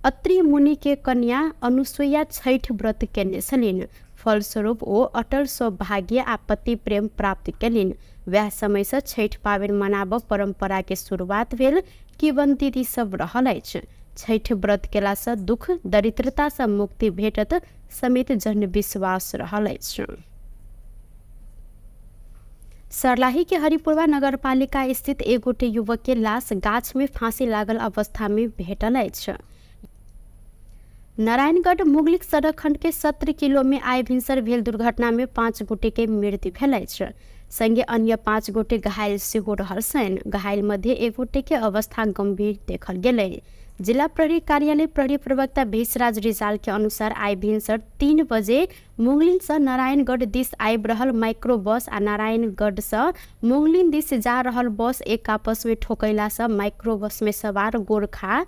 अत्रि मुनि के कन्या अनुसुईया छठि व्रत केने छलनि। फलस्वरूप ओ अटल सौभाग्य आ पति प्रेम प्राप्त केलनि। वएह समय से छठि पाबनि मनाबऽ परंपरा के शुरुआत भेल किंवदंती सब रहल अछि। छठि व्रत केलासँ दुख दरिद्रता से मुक्ति भेटत समेत जनविश्वास रहल अछि। सर्लाही के हरिपुरवा नगरपालिका स्थित एक गोटे युवक के लाश गाछ में फांसी लागल अवस्था में भेटल अछि। नारायणगढ़ मुगलिक सड़क खंड के 17 किलो में आइ भिनसर भेल दुर्घटना में 5 गोटे के मृत्यु भेल अछि। संगे अन्य 5 गोटे घायल सेहो रहल छनि। घायल मध्य एक गोटे के अवस्था गंभीर देखल गेलै। जिला प्रहरी कार्यालय प्रहरी प्रवक्ता भेषराज रिजाल के अनुसार आइ भिनसर 3 बजे मुंगलिन से नारायणगढ़ दिस आबि रहल माइक्रो बस आ नारायणगढ़ से मुंगलिन दिस जा रहल बस एक आपस में ठोकैला से माइक्रो बस में सवार गोरखा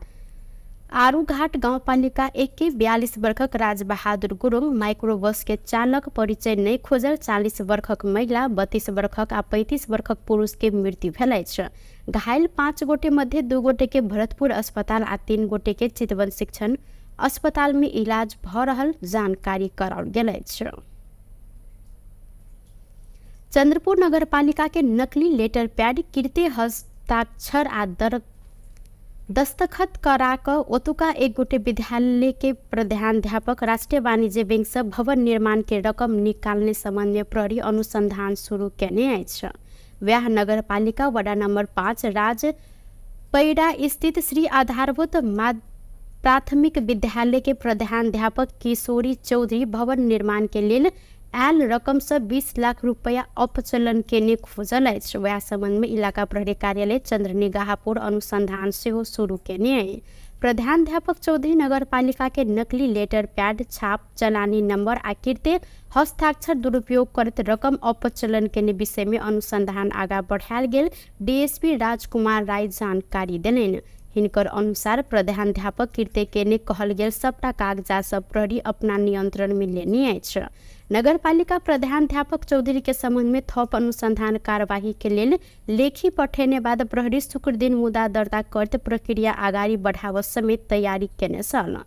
आरूघाट गाउँपालिका 1 के 42 वर्षक राजबहादुर गुरुङ, माइक्रो बस के चालक परिचय नहि खोजल 40 वर्षक महिला, 32 वर्षक आ 35 वर्षक पुरुष के मृत्यु भेल अछि। घायल 5 गोटे मध्ये 2 गोटे के भरतपुर अस्पताल आ 3 गोटे के चितवन शिक्षण अस्पताल में इलाज भ रहल जानकारी कराओल गेल अछि। चंद्रपुर नगरपालिका के नकली लेटर पैड कृत्य हस्ताक्षर आ दस्तखत करा कऽ ओतुका एक गोटे विद्यालय के प्रधानाध्यापक राष्ट्रीय वाणिज्य बैंक से भवन निर्माण के रकम निकालने संबंध में प्रहरी अनुसंधान शुरू केने अछि। वएह नगरपालिका वडा नंबर 5 राज पैडा स्थित श्री आधारभूत प्राथमिक विद्यालय के प्रधानाध्यापक किशोरी चौधरी भवन निर्माण के लेल आयल रकम से 20 लाख रुपया अपचलन केने खोजल अछि। वएह संबंध में इलाका प्रहरी कार्यालय चंद्रनिगाहपुर अनुसंधान सेहो शुरू केने अछि। प्रधानाध्यापक चौधरी नगरपालिका के नकली लेटर पैड छाप चलानी नंबर आ कृत्य हस्ताक्षर दुरुपयोग करैत रकम अपचलन केने विषय में अनुसंधान आगा बढ़ायल गेल डीएसपी राजकुमार राय जानकारी देलनि। हिनकर अनुसार प्रधानाध्यापक कृत्य केने कहल गेल सबटा कागजात सब प्रहरी अपना नियंत्रण में लेने अछि। नगरपालिका प्रधानाध्यापक चौधरी के संबंध में थप अनुसंधान कार्यवाही के लेल लेखी पठेने बाद प्रहरी शुक्र दिन मुद्दा दर्ता करत प्रक्रिया अगाडि बढ़ाव समेत तैयारी केने छल।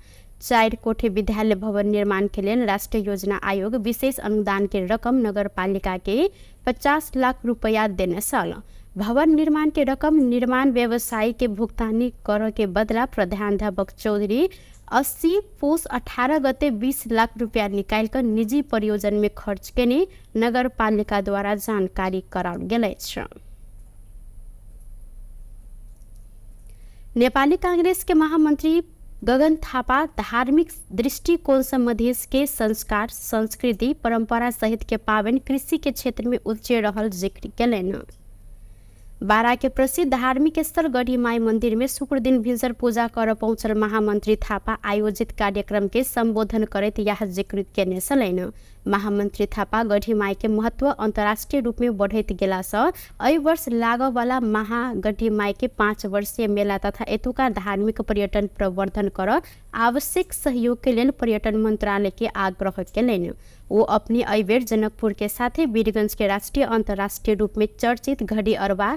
4 कोठे विद्यालय भवन निर्माण के लेल राष्ट्रीय योजना आयोग विशेष अनुदान के रकम नगरपालिका के 50 लाख रुपया देने छल। भवन निर्माण के रकम निर्माण व्यवसायी के भुगतानी कर के बदला प्रधानाध्यापक चौधरी 80 पुस 18 गते 20 लाख रुपया निकालि कऽ निजी परियोजन में खर्च केने नगरपालिका द्वारा जानकारी कराओल गेल अछि। नेपाली कांग्रेस के महामंत्री गगन थापा धार्मिक दृष्टिकोण से मधेश के संस्कार, संस्कृति, परंपरा सहित के पावन कृषि के क्षेत्र में उच्च रहल जिक्र केलनि। बारा के प्रसिद्ध धार्मिक स्थल गढ़ीमाई मंदिर में शुक्र दिन भिनसर पूजा कर पहुंचल महामंत्री थापा आयोजित कार्यक्रम के संबोधन करैत यह जिक्र केने छलनि। महामन्त्री थापा गढीमाई के महत्व अन्तर्राष्ट्रिय रूप में बढ़ैत गेलासँ एहि वर्ष लागऽवला महागढीमाई के 5 वर्षीय मेला तथा एतुका धार्मिक पर्यटन प्रवर्धन कर आवश्यक सहयोग के लेल पर्यटन मंत्रालय के आग्रह केलनि। ओ अपने एहि बेर जनकपुर के साथे वीरगंज के राष्ट्रिय अन्तर्राष्ट्रिय रूप में चर्चित घड़ी अरबा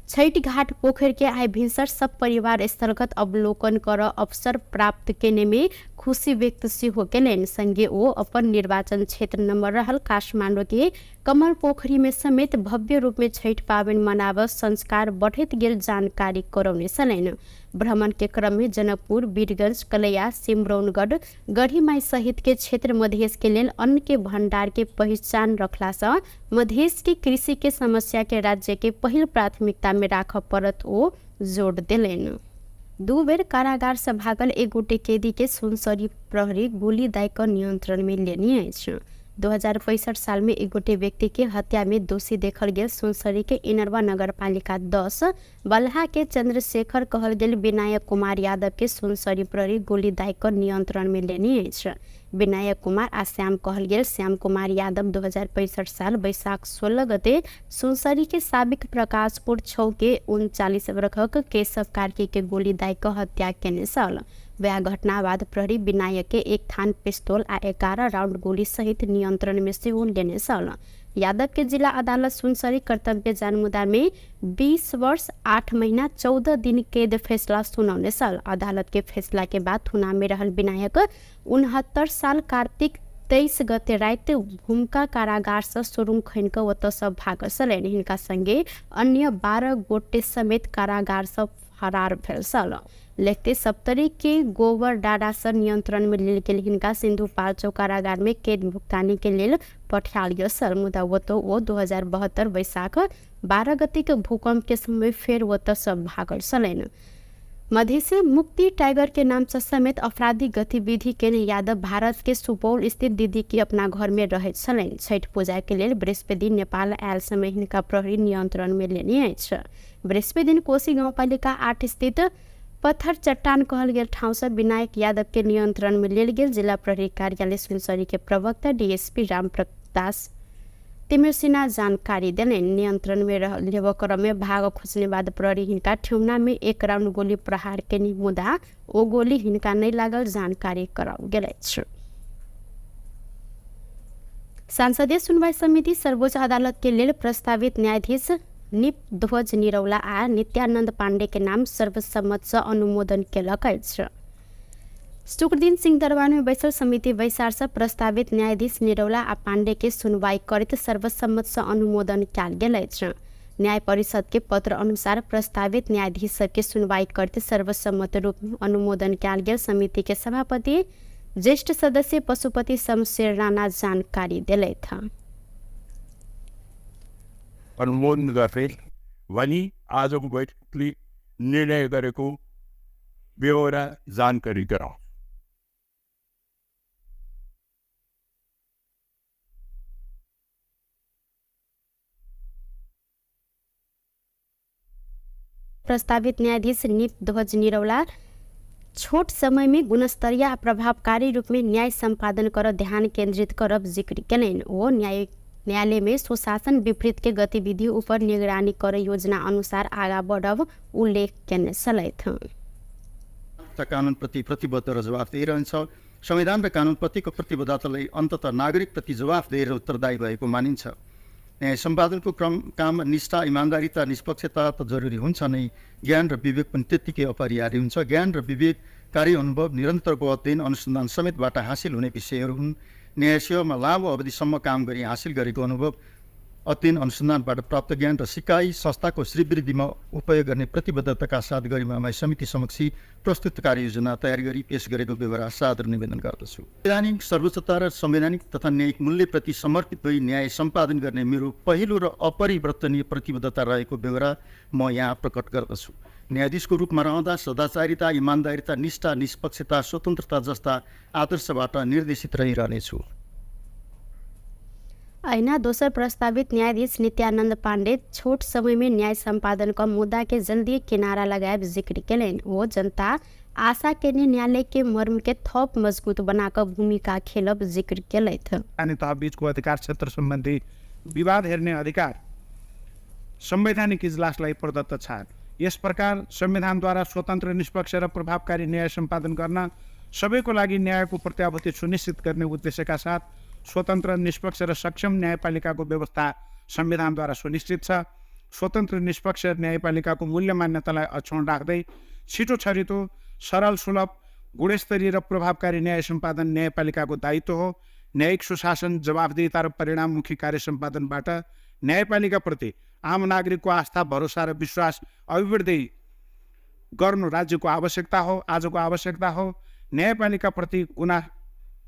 छठ घाट पोखर के आइ भिनसर सब परिवार स्थलगत अवलोकन कर अवसर प्राप्त केने में खुशी व्यक्त सेहो केलनि। संगे ओ अपन निर्वाचन क्षेत्र नंबर रहल काठमाडौँ के कमल पोखरी में समेत भव्य रूप में छठ पाबनि मनाब संस्कार बढ़ैत गेल जानकारी करौने छलनि। भ्रमण के क्रम में जनकपुर, वीरगंज, कलैया, सिमरौनगढ़, गढ़ीमाई सहित के क्षेत्र मधेश के लेल अन्न के भंडार के पहिचान रखलासँ मधेश के कृषि के समस्या के राज्य के पहिल प्राथमिकता में राखऽ पड़त ओ जोड़ देलनि। 2 बेर कारागार से भागल एक गोटे कैदी के सुनसरी प्रहरी गोली दाय कऽ नियंत्रण में लेने अछि। 2065 साल में एक गोटे व्यक्ति के हत्या में दोषी देखल गेल सुनसरी के इनरवा नगरपालिका 10 बलहा के चंद्रशेखर कहल गेल विनायक कुमार यादव के सुनसरी प्रहरी गोली दाय कऽ नियंत्रण में लेने अछि। विनायक कुमार आ श्याम कहल गेल श्याम कुमार यादव 2065 साल वैशाख 16 गते सुनसरी के साबिक प्रकाशपुर 6 के 39 वर्षक केशव कार्की के गोली दाय कऽ हत्या केने छल। वह घटना बाद प्रहरी विनायक के 1 थान पिस्तौल आ 11 राउंड गोली सहित नियंत्रण में सेहो लेने छल। यादव के जिला अदालत सुनसरी कर्तव्य जानमुदा में 20 वर्ष 8 महीना 14 दिन कैद फैसला सुनौने छल। अदालत के फैसला के बाद थुना में रहल विनायक 69 साल कार्तिक 23 गते राति भूमिका कारागार से सुरुङ खनि कऽ ओतऽ से भागल छलनि। हिनका संगे अन्य 12 गोटे समेत कारागार से फरार भेल छल। लेखते सप्तरी के गोबर डाडा से नियंत्रण में लेल गेल हिनका सिन्धुपाल्चोक कारागार में कैद भुगतानी के लेल पठायल गेल छल। मुदा ओतऽ ओ 2072 वैशाख 12 गते के भूकंप के समय फेर ओतऽ से भागल छलनि। मधेश मुक्ति टाइगर के नाम से समेत आपराधिक गतिविधि के यादव भारत के सुपौल स्थित दीदी के अपना घर में रहैत छलनि। छठ पूजा के लेल बृहस्पति दिन नेपाल आयल समय हिनका प्रहरी नियंत्रण में लेने अछि। बृहस्पति दिन कोशी गाउँपालिका 8 स्थित पत्थर चट्टान कहल गेल ठाउँ से विनायक यादव के नियंत्रण में लेल गेल जिला प्रहरी कार्यालय सुनसरी के प्रवक्ता डीएसपी रामप्रकाश तिमिरसिन्हा जानकारी देलनि। नियंत्रण में लेबऽ क्रम में भाग खोजने बाद प्रहरी हिनका ठेहुना में 1 राउंड गोली प्रहार केनी, मुदा ओ गोली हिनका नहि लागल जानकारी कराओल गेल अछि। संसदीय सुनवाई समिति सर्वोच्च अदालत के लेल प्रस्तावित न्यायाधीश निप ध्वज निरौला आ नित्यानंद पांडे के नाम सर्वसम्मत से अनुमोदन केलक अछि। शुक्रदिन सिंहदरबार में बैसल समिति बैसार से प्रस्तावित न्यायाधीश निरौला आ पांडे के सुनवाई करैत सर्वसम्मत से अनुमोदन कयल गेल अछि। न्याय परिषद के पत्र अनुसार प्रस्तावित न्यायाधीश सबके सुनवाई करैत सर्वसम्मत रूप में अनुमोदन कयल गेल समिति के सभापति ज्येष्ठ सदस्य पशुपति शमशेर राणा जानकारी देलथि। अनुमोदन गर्दै भनी आजको बैठकले निर्णय गरेको बेहोरा जानकारी गराउँ। प्रस्तावित न्यायाधीश निप ध्वज निरौला छोट समय में गुणस्तरीय आ प्रभावकारी रूप में न्याय सम्पादन कर ध्यान केंद्रित करब जिक्र केलनि। ओ न्यायालय में सुशासन विपरीत के गतिविधि ऊपर निगरानी कर योजना अनुसार आगा बढ़ब उल्लेख केने छलथि। कानुनप्रति प्रतिबद्ध र जवाफदेही रहन्छ। संविधान र कानुनप्रतिको प्रतिबद्धतालाई अन्ततः नागरिकप्रति जवाफदेही र उत्तरदायी भएको मानिन्छ। न्याय सम्पादनको क्रम काम निष्ठा, इमान्दारिता, निष्पक्षता त जरुरी हुन्छ नै, ज्ञान र विवेक पनि त्यत्तिकै अपरिहार्य हुन्छ। ज्ञान र विवेक कार्य अनुभव, निरन्तरको अध्ययन अनुसन्धान समेतबाट हासिल हुने विषयहरू हुन्। न्याय सेवामा लामो अवधिसम्म काम गरी हासिल गरेको अनुभव, अध्ययन अनुसन्धानबाट प्राप्त ज्ञान र सिकाइ संस्थाको श्रीवृद्धिमा उपयोग गर्ने प्रतिबद्धताका साथ गरिमामय समिति समक्ष प्रस्तुत कार्ययोजना तयार गरी पेश गरेको बेहोरा सादर निवेदन गर्दछु। संवैधानिक सर्वोच्चता र संवैधानिक तथा न्यायिक मूल्यप्रति समर्पित भई न्याय सम्पादन गर्ने मेरो पहिलो र अपरिवर्तनीय प्रतिबद्धता रहेको बेहोरा म यहाँ प्रकट गर्दछु। न्यायाधीशको रूपमा रहँदा सदाचारिता, इमान्दारिता, निष्ठा, निष्पक्षता, स्वतन्त्रता जस्ता आदर्शबाट निर्देशित रहिरहनेछु। अहिना दोसर प्रस्तावित न्यायाधीश नित्यानंद पांडे छोट समय में न्याय सम्पादन क मुद्दा के जल्दी किनारा लगायब जिक्र केलनि। ओ जनता आशा केने न्यायालय के मर्म के थप मजबूत बनाकर भूमिका खेलब जिक्र केलथि। स्थानीय तह बीचको अधिकार क्षेत्र सम्बन्धी विवाद हेर्ने अधिकार संवैधानिक इजलासलाई प्रदत्त छ। यस प्रकार संविधानद्वारा स्वतन्त्र, निष्पक्ष र प्रभावकारी न्याय सम्पादन गर्न सबैको लागि न्यायको प्रत्याभूति सुनिश्चित गर्ने उद्देश्यका साथ स्वतन्त्र, निष्पक्ष र सक्षम न्यायपालिकाको व्यवस्था संविधानद्वारा सुनिश्चित छ। स्वतन्त्र, निष्पक्ष न्यायपालिकाको मूल्य मान्यतालाई अक्षुण्ण राख्दै छिटो छरितो, सरल, सुलभ, गुणस्तरीय र प्रभावकारी न्याय सम्पादन न्यायपालिकाको दायित्व हो। न्यायिक सुशासन, जवाफदेहिता र परिणाममुखी कार्य सम्पादनबाट न्यायपालिकाप्रति आम नागरिकको आस्था, भरोसा र विश्वास अभिवृद्धि गर्नु राज्यको आवश्यकता हो, आजको आवश्यकता हो। न्यायपालिकाप्रति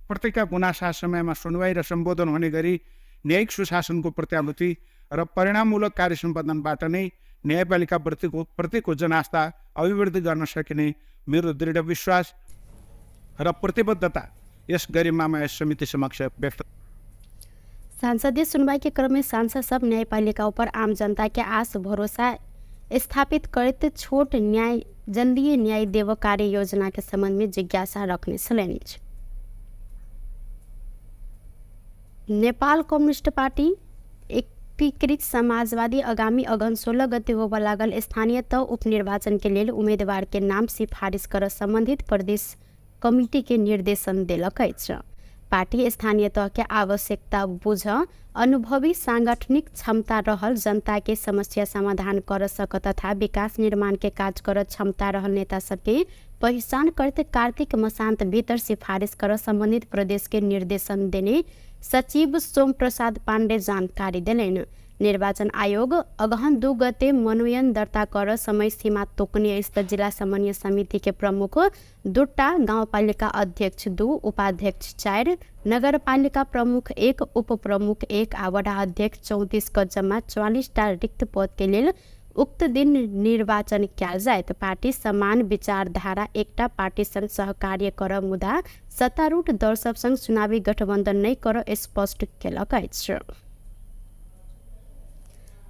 प्रतिका गुनासा समयमा सुनवाई र सम्बोधन हुने गरी न्यायिक सुशासनको प्रत्याभूति र परिणाममूलक कार्य सम्पादनबाट नै न्यायपालिका प्रतिको जनास्था अभिवृद्धि गर्न सकिने मेरो दृढ विश्वास र प्रतिबद्धता यस गरिमामा यस समिति समक्ष व्यक्त। संसदीय सुनवाई के क्रम में सांसद सब न्यायपालिका ऊपर आम जनता के आस भरोसा स्थापित करते छोट न्याय जल्दी न्याय देव कार्य योजना के संबंध में जिज्ञासा रखने छलनि। नेपाल कम्युनिस्ट पार्टी एकीकृत समाजवादी आगामी अगहन 16 गते होबय लागल स्थानीय तह उपनिर्वाचन के लेल उम्मीदवार के नाम सिफारिश कर संबंधित प्रदेश कमिटी के निर्देशन देलक अछि। पार्टी स्थानीय तह के आवश्यकता बुझ अनुभवी सांगठनिक क्षमता रहल जनता के समस्या समाधान कर सक तथा विकास निर्माण के काज कर क्षमता रहल नेता सबके पहिचान करते कार्तिक मसान्त भीतर सिफारिश कर संबंधित प्रदेश के निर्देशन देने सचिव सोम प्रसाद पाण्डे जानकारी देलनि। निर्वाचन आयोग अगहन 2 गते मनोनयन दर्ता कर समय सीमा तोकने स्थित जिला समन्वय समिति के प्रमुख 2 गाउँपालिका अध्यक्ष 2, उपाध्यक्ष 4, नगरपालिका प्रमुख 1, उपप्रमुख 1 आ वडा अध्यक्ष 34 क जम्मा 44 टा रिक्त पद के लेल उक्त दिन निर्वाचन कयल जायत। पार्टी समान विचारधारा एकटा पार्टी संग सहकार्य कर मुदा सत्तारूढ़ दल सब संग चुनावी गठबंधन नहि कर स्पष्ट केलक अछि।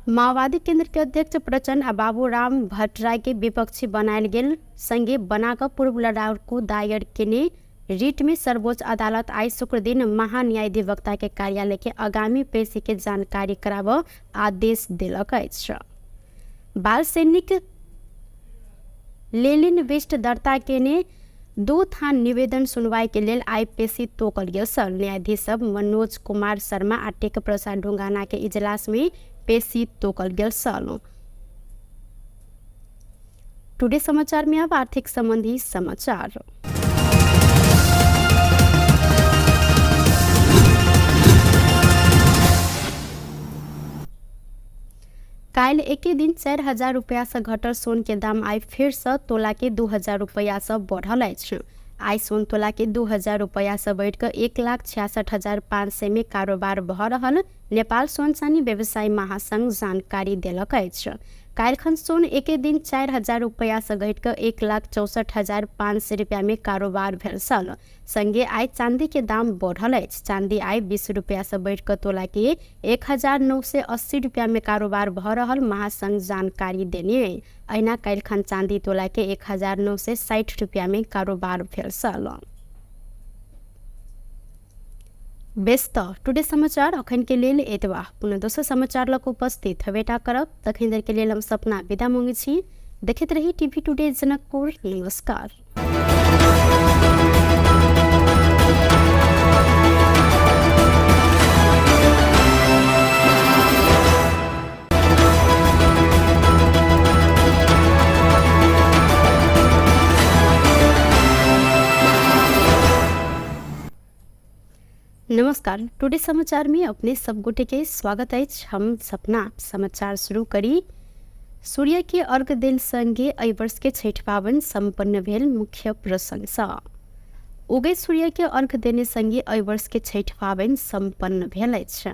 माओवादी केंद्र के अध्यक्ष प्रचण्ड आ बाबूराम भट्टराई के विपक्षी बनायल गेल संगे बनाकर पूर्व लड़ाकू दायर केने रिट में सर्वोच्च अदालत आई शुक्रदिन महान्यायाधिवक्ता के कार्यालय के आगामी पेशी के जानकारी कराब आदेश देलक अछि। बाल सैनिक लेलिन वेस्ट दर्ता केने 2 थान निवेदन सुनवाई के लेल आई पेशी तोकल गेल छल। न्यायाधीश सब मनोज कुमार शर्मा आ टेक प्रसाद ढुंगाना के इजलास में पेशी तोकल गेल छल। टुडे समाचार में अब आर्थिक संबंधी समाचार। काल्हि एके दिन 4000 रुपया से घटल सोन के दाम आई फेर से तोला के 2000 रुपया से बढ़ल अछि। आई सोन तोला के 2000 रुपया से बढ़िकऽ 1,66,500 में कारोबार भऽ रहल नेपाल सोन चानी व्यवसायी महासंघ जानकारी देलक अछि। काल्हिखन सोन एके दिन 4000 रुपया से घटिकऽ 1,64,500 रुपया में कारोबार भेल छल। संगे आई चांदी के दाम बढ़ल अछि। चांदी आई 20 रुपया से बढ़िकऽ तोला के 1,980 रुपया में कारोबार भऽ रहल महासंघ जानकारी देने। अहिना काल्हिखन चांदी तोला के 1,960 रुपया में कारोबार भेल छल। बेस त टुडे समाचार अखन के लेल एतबा। पुनः दोसर समाचार लग उपस्थित हवेटा करब। तखन देर के लेल हम सपना विदा मांगै छी। देखैत रही टीवी टुडे जनकपुर। नमस्कार। नमस्कार, टुडे समाचार में अपने सब गोटे के स्वागत अछि। हम सपना समाचार शुरू करी। सूर्य के अर्घ देल संगे एहि वर्ष के छठि पाबनि सम्पन्न भेल। मुख्य प्रशंसा उगैत सूर्य के अर्घ देने संगे एहि वर्ष के छठि पाबनि सम्पन्न भेल अछि।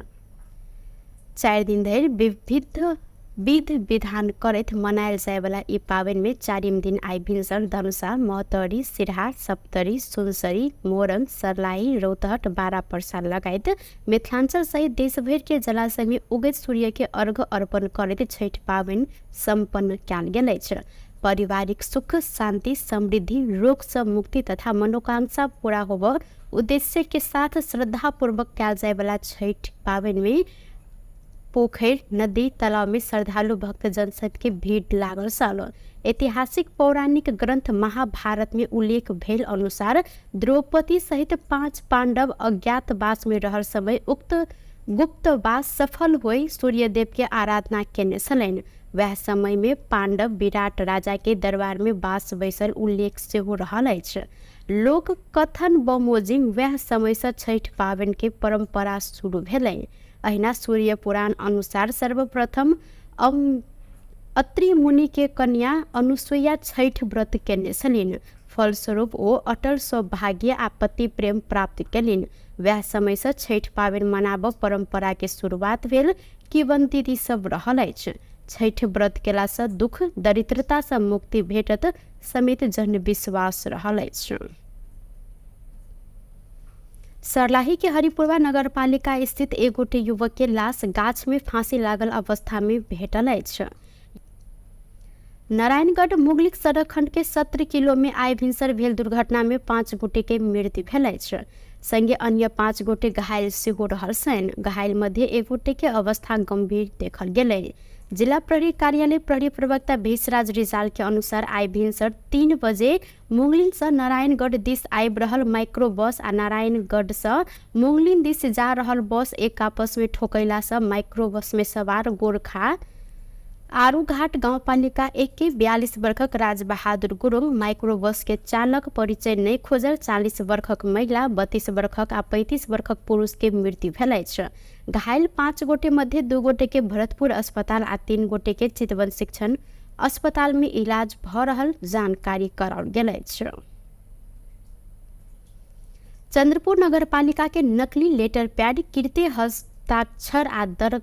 4 दिन धरि विविध विध विधान करैत मनायल जायवला ई पाबनि में 4 दिन आई भिनसर धनुषा, महोत्तरी, सिरहा, सप्तरी, सुनसरी, मोरंग, सर्लाही, रौतहट, बारा पर्सा लगायत मिथिलांचल सहित देशभरि के जलाशय में उगैत सूर्य के अर्घ अर्पण करैत छठि पाबनि सम्पन्न कयल गेल अछि। पारिवारिक सुख शान्ति समृद्धि, रोग से मुक्ति तथा मनोकांक्षा पूरा होब उद्देश्य के साथ श्रद्धापूर्वक कयल जाय वाला छठि पाबनि में पोखरि, नदी, तालाब में श्रद्धालु भक्तजन सबके भीड़ लागल छल। ऐतिहासिक पौराणिक ग्रंथ महाभारत में उल्लेख भेल अनुसार द्रौपदी सहित 5 पांडव अज्ञातवास में रहल समय उक्त गुप्तवास सफल होई सूर्यदेव के आराधना केने छलनि। वएह समय में पांडव विराट राजा के दरबार में बास बैसल उल्लेख सेहो रहल अछि। लोक कथन बमोजिम वएह समय से छठि पाबनि के परंपरा शुरू भेलै। अहिना सूर्य पुराण अनुसार सर्वप्रथम अत्रि मुनि के कन्या अनुसुईया छठि व्रत केने छलनि। फलस्वरूप ओ अटल सौभाग्य आ पति प्रेम प्राप्त केलनि। वएह समय से छठि पाबनि मनाबऽ परंपरा के शुरुआत भेल किंवदंती सब रहल अछि। छठि व्रत केला से दुख दरिद्रता से मुक्ति भेटत समेत जनविश्वास रहल अछि। सर्लाही के हरिपुरवा नगरपालिका स्थित एक गोटे युवक के लाश गाछ में फांसी लागल अवस्था में भेटल अछि। नारायणगढ़ मुगलिक सड़क खंड के 17 किलो में आइ भिनसर भेल दुर्घटना में 5 गोटे के मृत्यु भेल अछि। संगे अन्य 5 गोटे घायल सेहो रहल छनि। घायल मध्य एक गोटे के अवस्था गंभीर देखल गेलै। जिला प्रहरी कार्यालय प्रहरी प्रवक्ता भेषराज रिजाल के अनुसार आइ भिनसर 3 बजे मुंगलिन से नारायणगढ़ दिस आबि रहल माइक्रो बस आ नारायणगढ़ से मुंगलिन दिस जा रहल बस एक आपस में ठोकैला से माइक्रो बस में सवार गोरखा आरूघाट गाउँपालिका 1 के 42 वर्षक राजबहादुर गुरुङ, माइक्रो बस के चालक परिचय नहि खोजल 40 वर्षक महिला, 32 वर्षक आ 35 वर्षक पुरुष के मृत्यु भेल अछि। घायल 5 गोटे मध्ये 2 गोटे के भरतपुर अस्पताल आ 3 गोटे के चितवन शिक्षण अस्पताल में इलाज भ रहल जानकारी कराओल गेल अछि। चंद्रपुर नगरपालिका के नकली लेटर पैड कृत्य हस्ताक्षर आ दर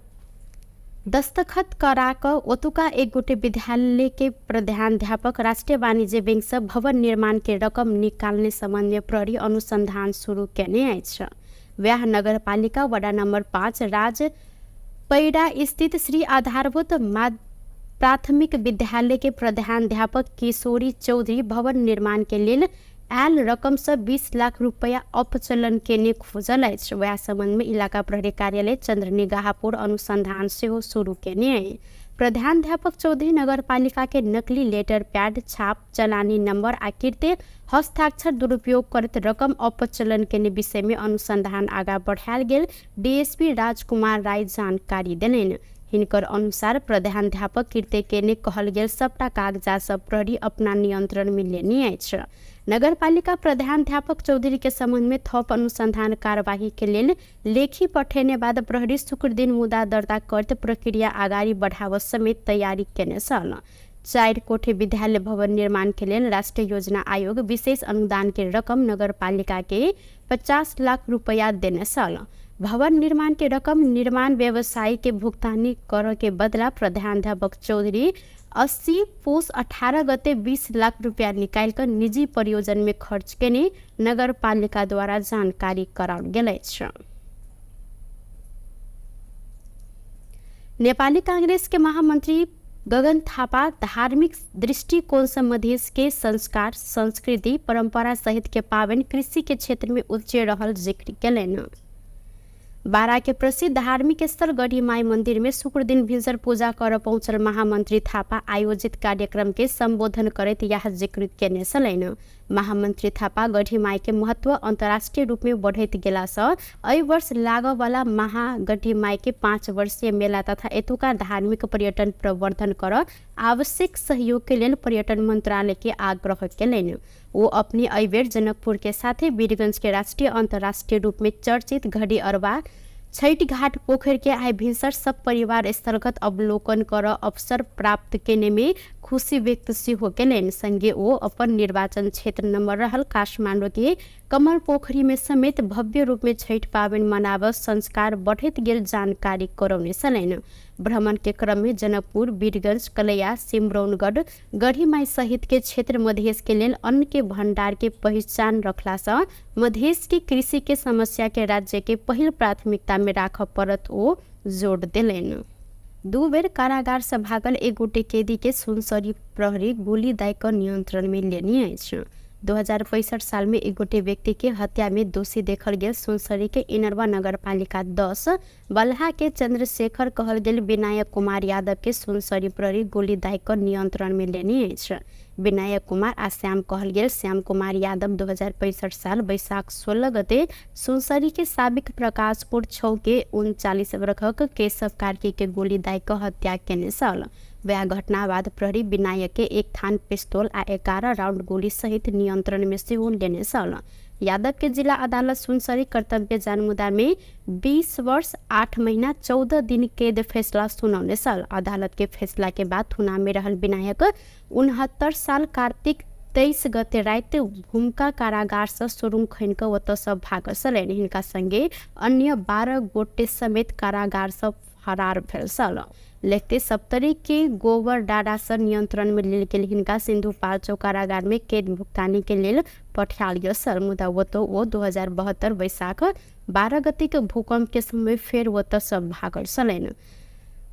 दस्तखत करा कऽ ओतुका एक गोटे विद्यालय के प्रधानाध्यापक राष्ट्रीय वाणिज्य बैंक से भवन निर्माण के रकम निकालने संबंध में प्रहरी अनुसंधान शुरू केने अछि। वएह नगरपालिका वडा नंबर 5 राज पैरा स्थित श्री आधारभूत प्राथमिक विद्यालय के प्रधानाध्यापक किशोरी चौधरी भवन निर्माण के लेल आयल रकम से 20 लाख रुपया अपचलन केने खोजल अछि। वएह संबंध में इलाका प्रहरी कार्यालय चंद्रनिगाहपुर अनुसंधान सेहो शुरू केने अछि। प्रधानाध्यापक चौधरी नगरपालिका के नकली लेटर पैड छाप चलानी नंबर आ कृत्य हस्ताक्षर दुरुपयोग करैत रकम अपचलन केने विषय में अनुसंधान आगा बढ़ायल गेल डीएसपी राजकुमार राय जानकारी देलनि। हिनकर अनुसार प्रधानाध्यापक कृत्य केने कहल गेल सबटा कागजात सब प्रहरी अपना नियंत्रण में लेने अछि। नगरपालिका प्रधानाध्यापक चौधरी के संबंध में थप अनुसंधान कार्यवाही के लेल लेखी पठेने बाद प्रहरी शुक्र दिन मुद्दा दर्ता करत प्रक्रिया अगाडि बढ़ाव समेत तैयारी केने छल। 4 कोठे विद्यालय भवन निर्माण के लेल राष्ट्रीय योजना आयोग विशेष अनुदान के रकम नगरपालिका के 50 लाख रुपया देने छल। भवन निर्माण के रकम निर्माण व्यवसायी के भुगतानी कर के बदला प्रधानाध्यापक चौधरी 80 पुस 18 गते 20 लाख रुपया निकालि कऽ निजी परियोजन में खर्च केने नगरपालिका द्वारा जानकारी कराओल गेल अछि। नेपाली कांग्रेस के महामंत्री गगन थापा धार्मिक दृष्टिकोण से मधेश के संस्कार, संस्कृति, परंपरा सहित के पावन कृषि के क्षेत्र में उच्च रहल जिक्र केलनि। बारा के प्रसिद्ध धार्मिक स्थल गढ़ीमाई मंदिर में शुक्र दिन भिनसर पूजा कर पहुंचल महामंत्री थापा आयोजित कार्यक्रम के संबोधन करैत यह जिक्र केने छलनि। महामंत्री थापा गढ़ीमाई के महत्व अंतर्राष्ट्रीय रूप में बढ़ैत गेला सँ एहि वर्ष लागऽ वाला महागढ़ीमाई के 5 वर्षीय मेला तथा एतुका धार्मिक पर्यटन प्रवर्धन कर आवश्यक सहयोग के लेल पर्यटन मंत्रालय के आग्रह केलनि। वो अपने एहिबेर जनकपुर के साथे वीरगंज के राष्ट्रीय अंतर्राष्ट्रीय रूप में चर्चित घड़ी अरबा छठ घाट पोखर के आइ भिनसर सब परिवार स्थलगत अवलोकन कर अवसर प्राप्त केने में खुशी व्यक्त सेहो केलनि। संगे ओ अपन निर्वाचन क्षेत्र नंबर रहल काठमाडौँ के कमल पोखरी में समेत भव्य रूप में छठ पाबनि मनाब संस्कार बढ़ैत गेल जानकारी करौने छलनि। भ्रमण के क्रम में जनकपुर, वीरगंज, कलैया, सिमरौनगढ़, गढ़ीमाई सहित के क्षेत्र मधेश के लेल अन्न के भंडार के पहिचान रखला सँ मधेश के कृषि के समस्या के राज्य के पहिल प्राथमिकता में राखऽ पड़त ओ जोड़ देलनि। दू बेर कारागार से भागल एक गोटे कैदी के सुनसरी प्रहरी गोली दाय कऽ नियंत्रण में लेने अछि। 2065 साल में एक गोटे व्यक्ति के हत्या में दोषी देखल गेल सुनसरी के इनरवा नगरपालिका 10 बलहा के चंद्रशेखर कहल गेल विनायक कुमार यादव के सुनसरी प्रहरी गोली दाय कऽ नियंत्रण में लेने अछि। विनायक कुमार आ श्याम कहल गेल श्याम कुमार यादव 2065 साल वैशाख 16 गते सुनसरी के साबिक प्रकाशपुर 6 के 39 वर्षक केशव कार्की के गोली दाय कऽ हत्या केने छल। वह घटना बाद प्रहरी विनायक के एक थान पिस्तौल आ 11 राउंड गोली सहित नियंत्रण में सेहो लेने छल। यादव के जिला अदालत सुनसरी कर्तव्य जानमुदा में 20 वर्ष 8 महीना 14 दिन कैद फैसला सुनौने छल। अदालत के फैसला के बाद थुना में रहल विनायक 69 साल कार्तिक 23 गते राति भूमिका कारागार से सुरुङ खनि कऽ ओतऽ से भागल छलनि। हिनका संगे अन्य 12 गोटे समेत कारागार से फरार भेल छल। लेखते सप्तरी के गोबर डाडा से नियंत्रण में लेल गेल हिनका सिन्धुपाल्चोक कारागार में कैद भुगतानी के लेल पठायल गेल छल। मुदा ओतऽ ओ 2072 वैशाख 12 गते के भूकंप के समय फेर ओतऽ से भागल छलनि।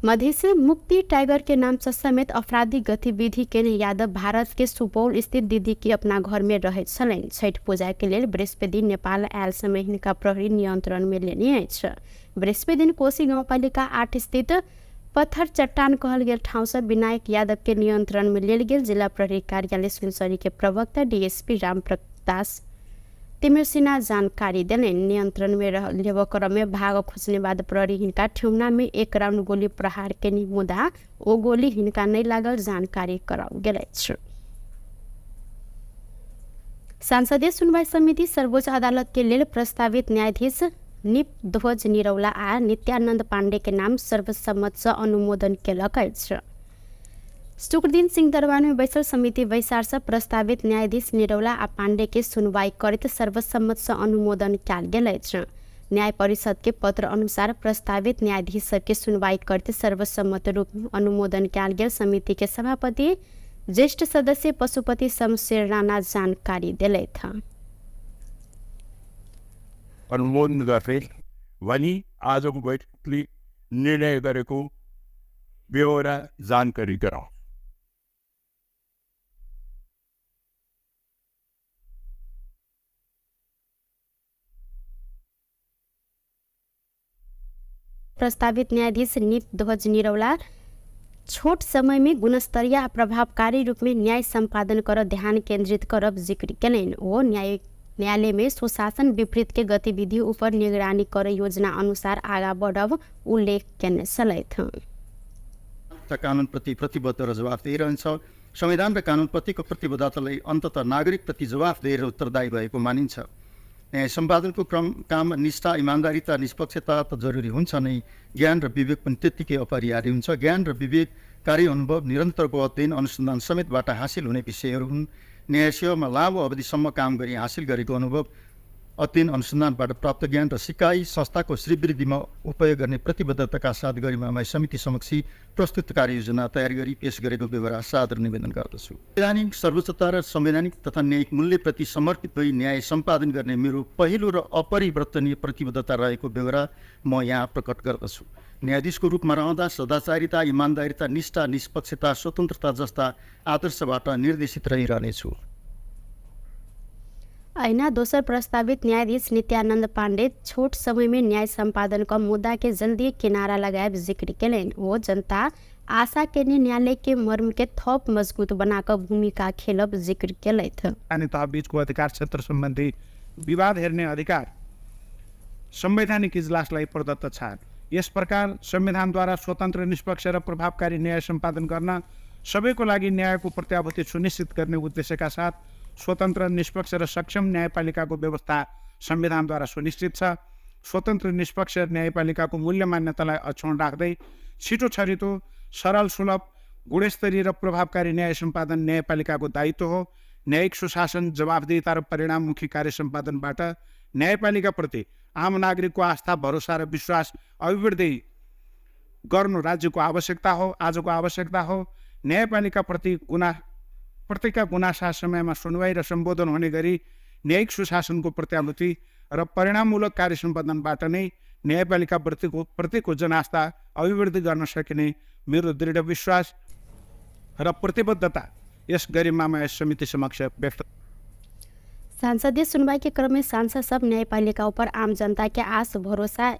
मधेश मुक्ति टाइगर के नाम से समेत आपराधिक गतिविधि के यादव भारत के सुपौल स्थित दीदी के अपना घर में रहैत छलनि। छठि पूजा के लेल बृहस्पति दिन नेपाल आयल समय हिनका प्रहरी नियंत्रण में लेने अछि। बृहस्पति दिन कोशी गाउँपालिका 8 स्थित पत्थर चट्टान कहल गेल ठाउँ से विनायक यादव के नियंत्रण में लेल गेल जिला प्रहरी कार्यालय सुनसरी के प्रवक्ता डीएसपी रामप्रकाश तिमिर जानकारी देलनि। नियंत्रण में लेबऽ क्रम में भाग खोजने बाद प्रहरी हिनका ठेहुना में 1 राउंड गोली प्रहार केनी, मुदा ओ गोली हिनका नहि लागल जानकारी कराओल गेल अछि। संसदीय सुनवाई समिति सर्वोच्च अदालत के लेल प्रस्तावित न्यायाधीश निप ध्वज निरौला आ नित्यानंद पांडे के नाम सर्वसम्मत से अनुमोदन केलक अछि। शुक्रदिन सिंहदरबार में बैसल समिति बैसार से प्रस्तावित न्यायाधीश निरौला आ पांडे के सुनवाई करैत सर्वसम्मत से अनुमोदन कयल गेल अछि। न्याय परिषद के पत्र अनुसार प्रस्तावित न्यायाधीश सबके सुनवाई करैत सर्वसम्मत रूप में अनुमोदन कयल गेल समिति के सभापति ज्येष्ठ सदस्य पशुपति शमशेर राणा जानकारी देलथि। अनुमोदन गर्दै भनी आजको बैठकले निर्णय गरेको बेहोरा जानकारी गराउँ। प्रस्तावित न्यायाधीश निप ध्वज निरौला छोट समय में गुणस्तरीय आ प्रभावकारी रूप में न्याय सम्पादन कर ध्यान केंद्रित करब जिक्र केलनि। ओ न्यायालय में सुशासन विपरीत के गतिविधि ऊपर निगरानी कर योजना अनुसार आगा बढ़ब उल्लेख केने छलथि। कानुनप्रति प्रतिबद्ध र जवाफदेही रहन्छ। संविधान र कानुनप्रतिको प्रतिबद्धतालाई अन्ततः नागरिकप्रति जवाफदेही र उत्तरदायी भएको मानिन्छ। न्याय सम्पादनको क्रम काम निष्ठा, इमान्दारिता, निष्पक्षता त जरुरी हुन्छ नै, ज्ञान र विवेक पनि त्यत्तिकै अपरिहार्य हुन्छ। ज्ञान र विवेक कार्य अनुभव, निरन्तरको अध्ययन अनुसन्धान समेतबाट हासिल हुने विषयहरू हुन्। न्याय सेवामा लामो अवधिसम्म काम गरी हासिल गरेको अनुभव, अध्ययन अनुसन्धानबाट प्राप्त ज्ञान र सिकाइ संस्थाको श्रीवृद्धिमा उपयोग गर्ने प्रतिबद्धताका साथ गरिमामय समिति समक्ष प्रस्तुत कार्ययोजना तयार गरी पेश गरेको बेहोरा सादर निवेदन गर्दछु। संवैधानिक सर्वोच्चता र संवैधानिक तथा न्यायिक मूल्यप्रति समर्पित भई न्याय सम्पादन गर्ने मेरो पहिलो र अपरिवर्तनीय प्रतिबद्धता रहेको बेहोरा म यहाँ प्रकट गर्दछु। न्यायाधीशको रूपमा रहँदा सदाचारिता, इमान्दारिता, निष्ठा, निष्पक्षता, स्वतन्त्रता जस्ता आदर्शबाट निर्देशित रहिरहनेछु। अहिना दोसर प्रस्तावित न्यायाधीश नित्यानंद पांडे छोट समय में न्याय सम्पादन क मुद्दा के जल्दी किनारा लगायब जिक्र केलनि। ओ जनता आशा केने न्यायालय के मर्म के थप मजबूत बनाकर भूमिका खेलब जिक्र केलथि। स्थानीय तह बीचको अधिकार क्षेत्र सम्बन्धी विवाद हेर्ने अधिकार संवैधानिक इजलासलाई प्रदत्त छ। यस प्रकार संविधानद्वारा स्वतन्त्र, निष्पक्ष र प्रभावकारी न्याय सम्पादन गर्न सबैको लागि न्यायको प्रत्याभूति सुनिश्चित गर्ने उद्देश्यका साथ स्वतन्त्र, निष्पक्ष र सक्षम न्यायपालिकाको व्यवस्था संविधानद्वारा सुनिश्चित छ। स्वतन्त्र, निष्पक्ष न्यायपालिकाको मूल्य मान्यतालाई अक्षुण्ण राख्दै छिटो छरितो, सरल, सुलभ, गुणस्तरीय र प्रभावकारी न्याय सम्पादन न्यायपालिकाको दायित्व हो। न्यायिक सुशासन, जवाफदेहिता र परिणाममुखी कार्य सम्पादनबाट न्यायपालिकाप्रति आम नागरिकको आस्था, भरोसा र विश्वास अभिवृद्धि गर्नु राज्यको आवश्यकता हो, आजको आवश्यकता हो। न्यायपालिकाप्रति प्रतिका गुनासा समयमा सुनवाई र सम्बोधन हुने गरी न्यायिक सुशासनको प्रत्याभूति र परिणाममूलक कार्य सम्पादनबाट नै न्यायपालिका प्रतिको जनास्था अभिवृद्धि गर्न सकिने मेरो दृढ विश्वास र प्रतिबद्धता यस गरिमामय समिति समक्ष व्यक्त। संसदीय सुनवाई के क्रम में सांसद सब न्यायपालिका ऊपर आम जनता के आस भरोसा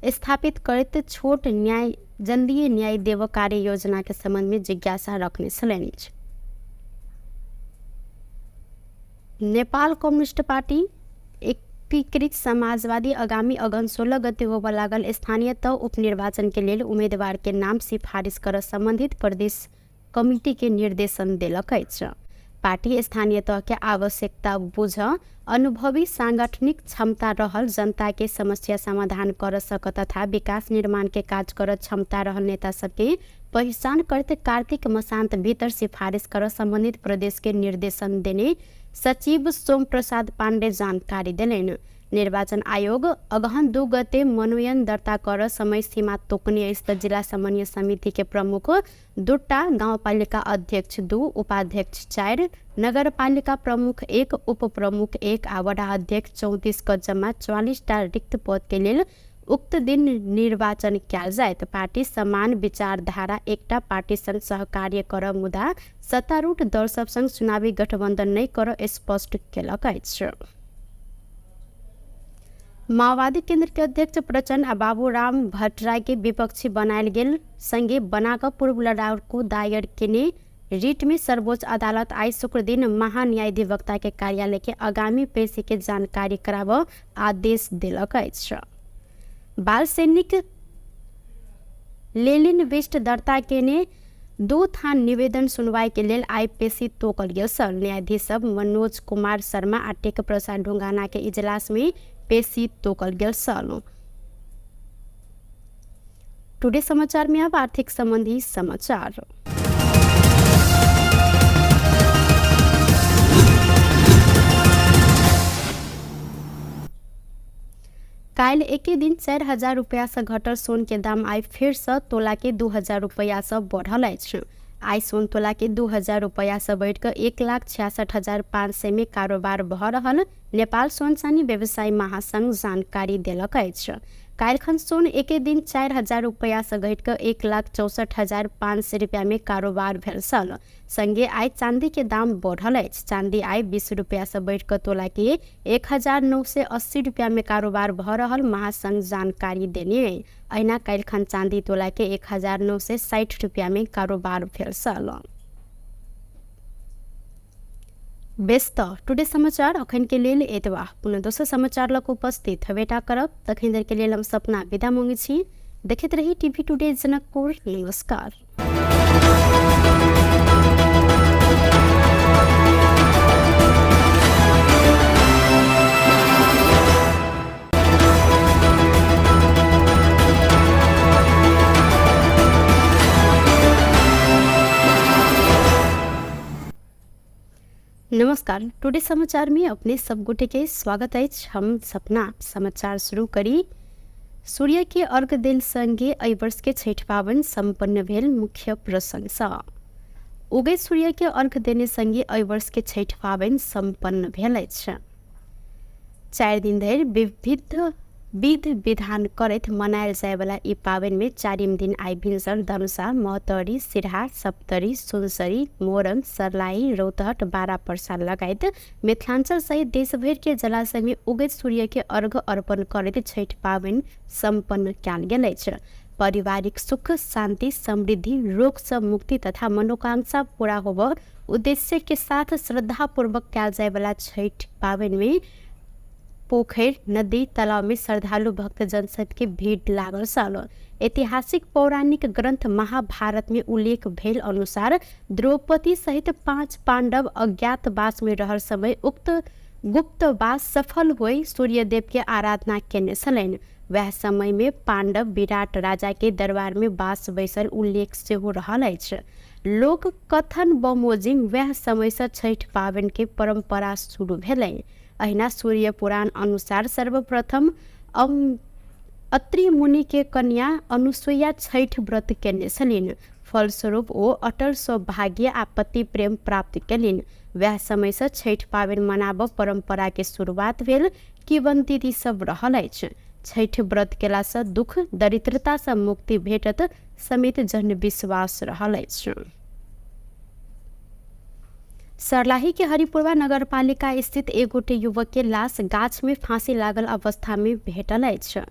स्थापित करते छोट न्याय जल्दी न्याय देव कार्य योजना के संबंध में जिज्ञासा रखने छलनि। नेपाल कम्युनिस्ट पार्टी एकीकृत समाजवादी आगामी अगहन 16 गते होबय लागल स्थानीय तह उपनिर्वाचन के लेल उम्मीदवार के नाम सिफारिश कर संबंधित प्रदेश कमिटी के निर्देशन देलक अछि। पार्टी स्थानीय तह के आवश्यकता बुझ अनुभवी सांगठनिक क्षमता रहल जनता के समस्या समाधान कर सक तथा विकास निर्माण के काज कर क्षमता रहल नेता सबके पहिचान करते कार्तिक मसान्त भीतर सिफारिश कर संबंधित प्रदेश के निर्देशन देने सचिव सोम प्रसाद पाण्डे जानकारी देलनि। निर्वाचन आयोग अगहन 2 गते मनोनयन दर्ता कर समय सीमा तोकने अछि त जिला समन्वय समिति के प्रमुख 2 गाउँपालिका अध्यक्ष 2, उपाध्यक्ष 4, नगरपालिका प्रमुख 1, उपप्रमुख 1 आ वडा अध्यक्ष 34 क जम्मा 44 टा रिक्त पद के लेल उक्त दिन निर्वाचन कयल जायत। पार्टी समान विचारधारा एकटा पार्टी संग सहकार्य कर मुदा सत्तारूढ़ दल सब संग चुनावी गठबन्धन नहि कर स्पष्ट केलक अछि। माओवादी केंद्र के अध्यक्ष प्रचण्ड आ बाबूराम भट्टराई के विपक्षी बनायल गेल संगे बनाकर पूर्व लड़ाकू दायर केने रिट में सर्वोच्च अदालत आई शुक्रदिन महान्यायाधिवक्ता के कार्यालय के आगामी पेशी के जानकारी कराब आदेश देलक अछि। बाल सैनिक लेलिन विष्ट दर्ता केने 2 थान निवेदन सुनवाई के लेल आई पेशी तोकल गेल छल। न्यायाधीश सब मनोज कुमार शर्मा आ टेक प्रसाद ढुंगाना के इजलास में पेशी तोकल गेल छल। टुडे समाचार में अब आर्थिक संबंधी समाचार। काल्हि एके दिन 4000 रुपया से घटल सोन के दाम आई फेर से तोला के 2000 रुपया से बढ़ल अछि। आई सोन तोला के 2000 रुपया से बढ़िकऽ 1,66,500 में कारोबार भऽ रहल नेपाल सोन चानी व्यवसायी महासंघ जानकारी देलक अछि। काल्हिखन सोन एके दिन 4000 रुपया से घटिकऽ 1,64,500 रुपया में कारोबार भेल छल। संगे आई चांदी के दाम बढ़ल अछि। चांदी आई 20 रुपया से बढ़िकऽ तोला के 1980 रुपया में कारोबार भऽ रहल महासंघ जानकारी देने। अहिना काल्हिखन चांदी तोला के 1960 रुपया में कारोबार भेल छल। बेस त टुडे समाचार अखन के लेल एतबा। पुनः दोसर समाचार लग उपस्थित हेबेटा करब। तखन देर के लेल हम सपना विदा मांगै छी। देखैत रही टीवी टुडे जनकपुर। नमस्कार। नमस्कार, टुडे समाचार में अपने सब गोटे के स्वागत अछि। हम सपना समाचार शुरू करी। सूर्य के अर्घ देल संगे एहि वर्ष के छठि पाबनि सम्पन्न भेल मुख्य प्रसंग। उगैत सूर्य के अर्घ देने संगे एहि वर्ष के छठि पाबनि सम्पन्न भेल अछि। 4 दिन धरि विविध विध विधान करैत मनायल जायवला ई पाबनि में 4 दिन आई भिनसर धनुषा, महोत्तरी, सिरहा, सप्तरी, सुनसरी, मोरंग, सर्लाही, रौतहट, बारा पर्सा लगायत मिथिलांचल सहित देशभरि के जलाशय में उगैत सूर्य के अर्घ अर्पण करैत छठि पाबनि सम्पन्न कयल गेल अछि। पारिवारिक सुख, शांति, समृद्धि, रोग से मुक्ति तथा मनोकांक्षा पूरा होबऽ उद्देश्य के साथ श्रद्धापूर्वक कयल जायवला छठि पाबनि में पोखरि, नदी, तालाब में श्रद्धालु भक्तजन सबके भीड़ लागल छल। ऐतिहासिक पौराणिक ग्रंथ महाभारत में उल्लेख भेल अनुसार द्रौपदी सहित 5 पांडव अज्ञातवास में रहल समय उक्त गुप्तवास सफल होई सूर्यदेव के आराधना केने छलनि। वएह समय में पांडव विराट राजा के दरबार में बास बैसल उल्लेख सेहो रहल अछि। लोक कथन बमोजिम वएह समय से छठि पाबनि के परंपरा शुरू भेलै। अहिना सूर्य पुराण अनुसार सर्वप्रथम अत्रि मुनि के कन्या अनुसुईया छठि व्रत केने छलनि। फलस्वरूप ओ अटल सौभाग्य आ पति प्रेम प्राप्त केलनि। वएह समय से छठि पाबनि मनाबऽ परंपरा के शुरुआत भेल किंवदंती सब रहल अछि। छठि व्रत केलासँ दुख दरिद्रतासँ मुक्ति भेटत समेत जनविश्वास रहल अछि। सर्लाही के हरिपुरवा नगरपालिका स्थित एक गोटे युवक के लाश गाछ में फांसी लागल अवस्था में भेटल अछि।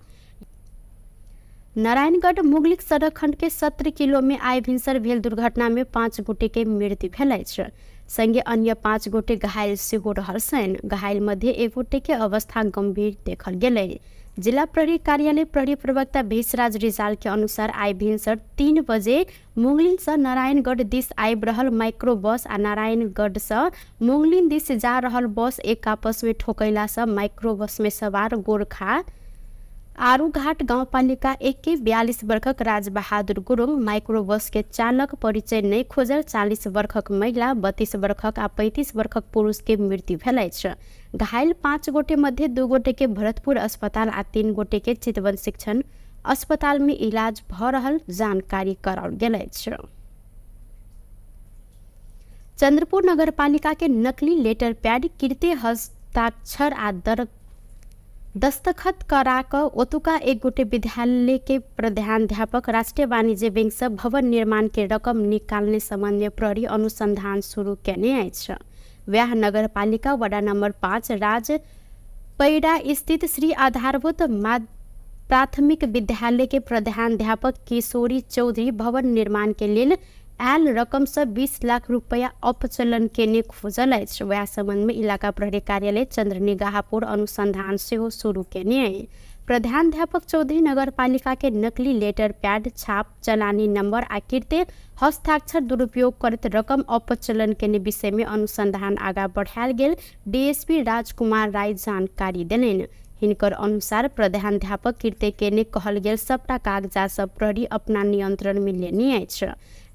नारायणगढ़ मुगलिक सड़क खंड के 17 किलो में आइ भिनसर भेल दुर्घटना में 5 गोटे के मृत्यु भेल अछि। संगे अन्य 5 गोटे घायल सेहो रहल छनि। घायल मध्ये एक गोटे के अवस्था गंभीर देखल गेलै। जिला प्रहरी कार्यालय प्रहरी प्रवक्ता भेषराज रिजाल के अनुसार आइ भिनसर 3 बजे मुंगलिन से नारायणगढ़ दिस आबि रहल माइक्रो बस आ नारायणगढ़ से मुंगलिन दिस जा रहल बस एक आपस में ठोकैला से माइक्रो बस में सवार गोरखा आरूघाट गाउँपालिका 1 के 42 वर्षक राजबहादुर गुरुङ, माइक्रो बस के चालक परिचय नहि खोजल 40 वर्षक महिला, 32 वर्षक आ 35 वर्षक पुरुष के मृत्यु भेल अछि। घायल 5 गोटे मध्ये 2 गोटे के भरतपुर अस्पताल आ 3 गोटे के चितवन शिक्षण अस्पताल में इलाज भ रहल जानकारी कराओल गेल अछि। चंद्रपुर नगरपालिका के नकली लेटर पैड कृत्य हस्ताक्षर आ दर दस्तखत करा कऽ ओतुका एक गोटे विद्यालय के प्रधानाध्यापक राष्ट्रीय वाणिज्य बैंक से भवन निर्माण के रकम निकालने संबंध में प्रहरी अनुसंधान शुरू केने अछि। वएह नगरपालिका वडा नंबर 5 राज पैडा स्थित श्री आधारभूत प्राथमिक विद्यालय के प्रधानाध्यापक किशोरी चौधरी भवन निर्माण के लेल आयल रकम से 20 लाख रुपया अपचलन केने खोजल अछि। वएह संबंध में इलाका प्रहरी कार्यालय चंद्रनिगाहपुर अनुसंधान सेहो शुरू केने अछि। प्रधानाध्यापक चौधरी नगरपालिका के नकली लेटर पैड छाप चलानी नंबर आ कृत्य हस्ताक्षर दुरुपयोग करैत रकम अपचलन केने विषय में अनुसंधान आगा बढ़ायल गेल डीएसपी राजकुमार राय जानकारी देलनि। हिनकर अनुसार प्रधानाध्यापक कृत्य केने कहल गेल सबटा कागजात सब प्रहरी अपना नियंत्रण में लेने अछि।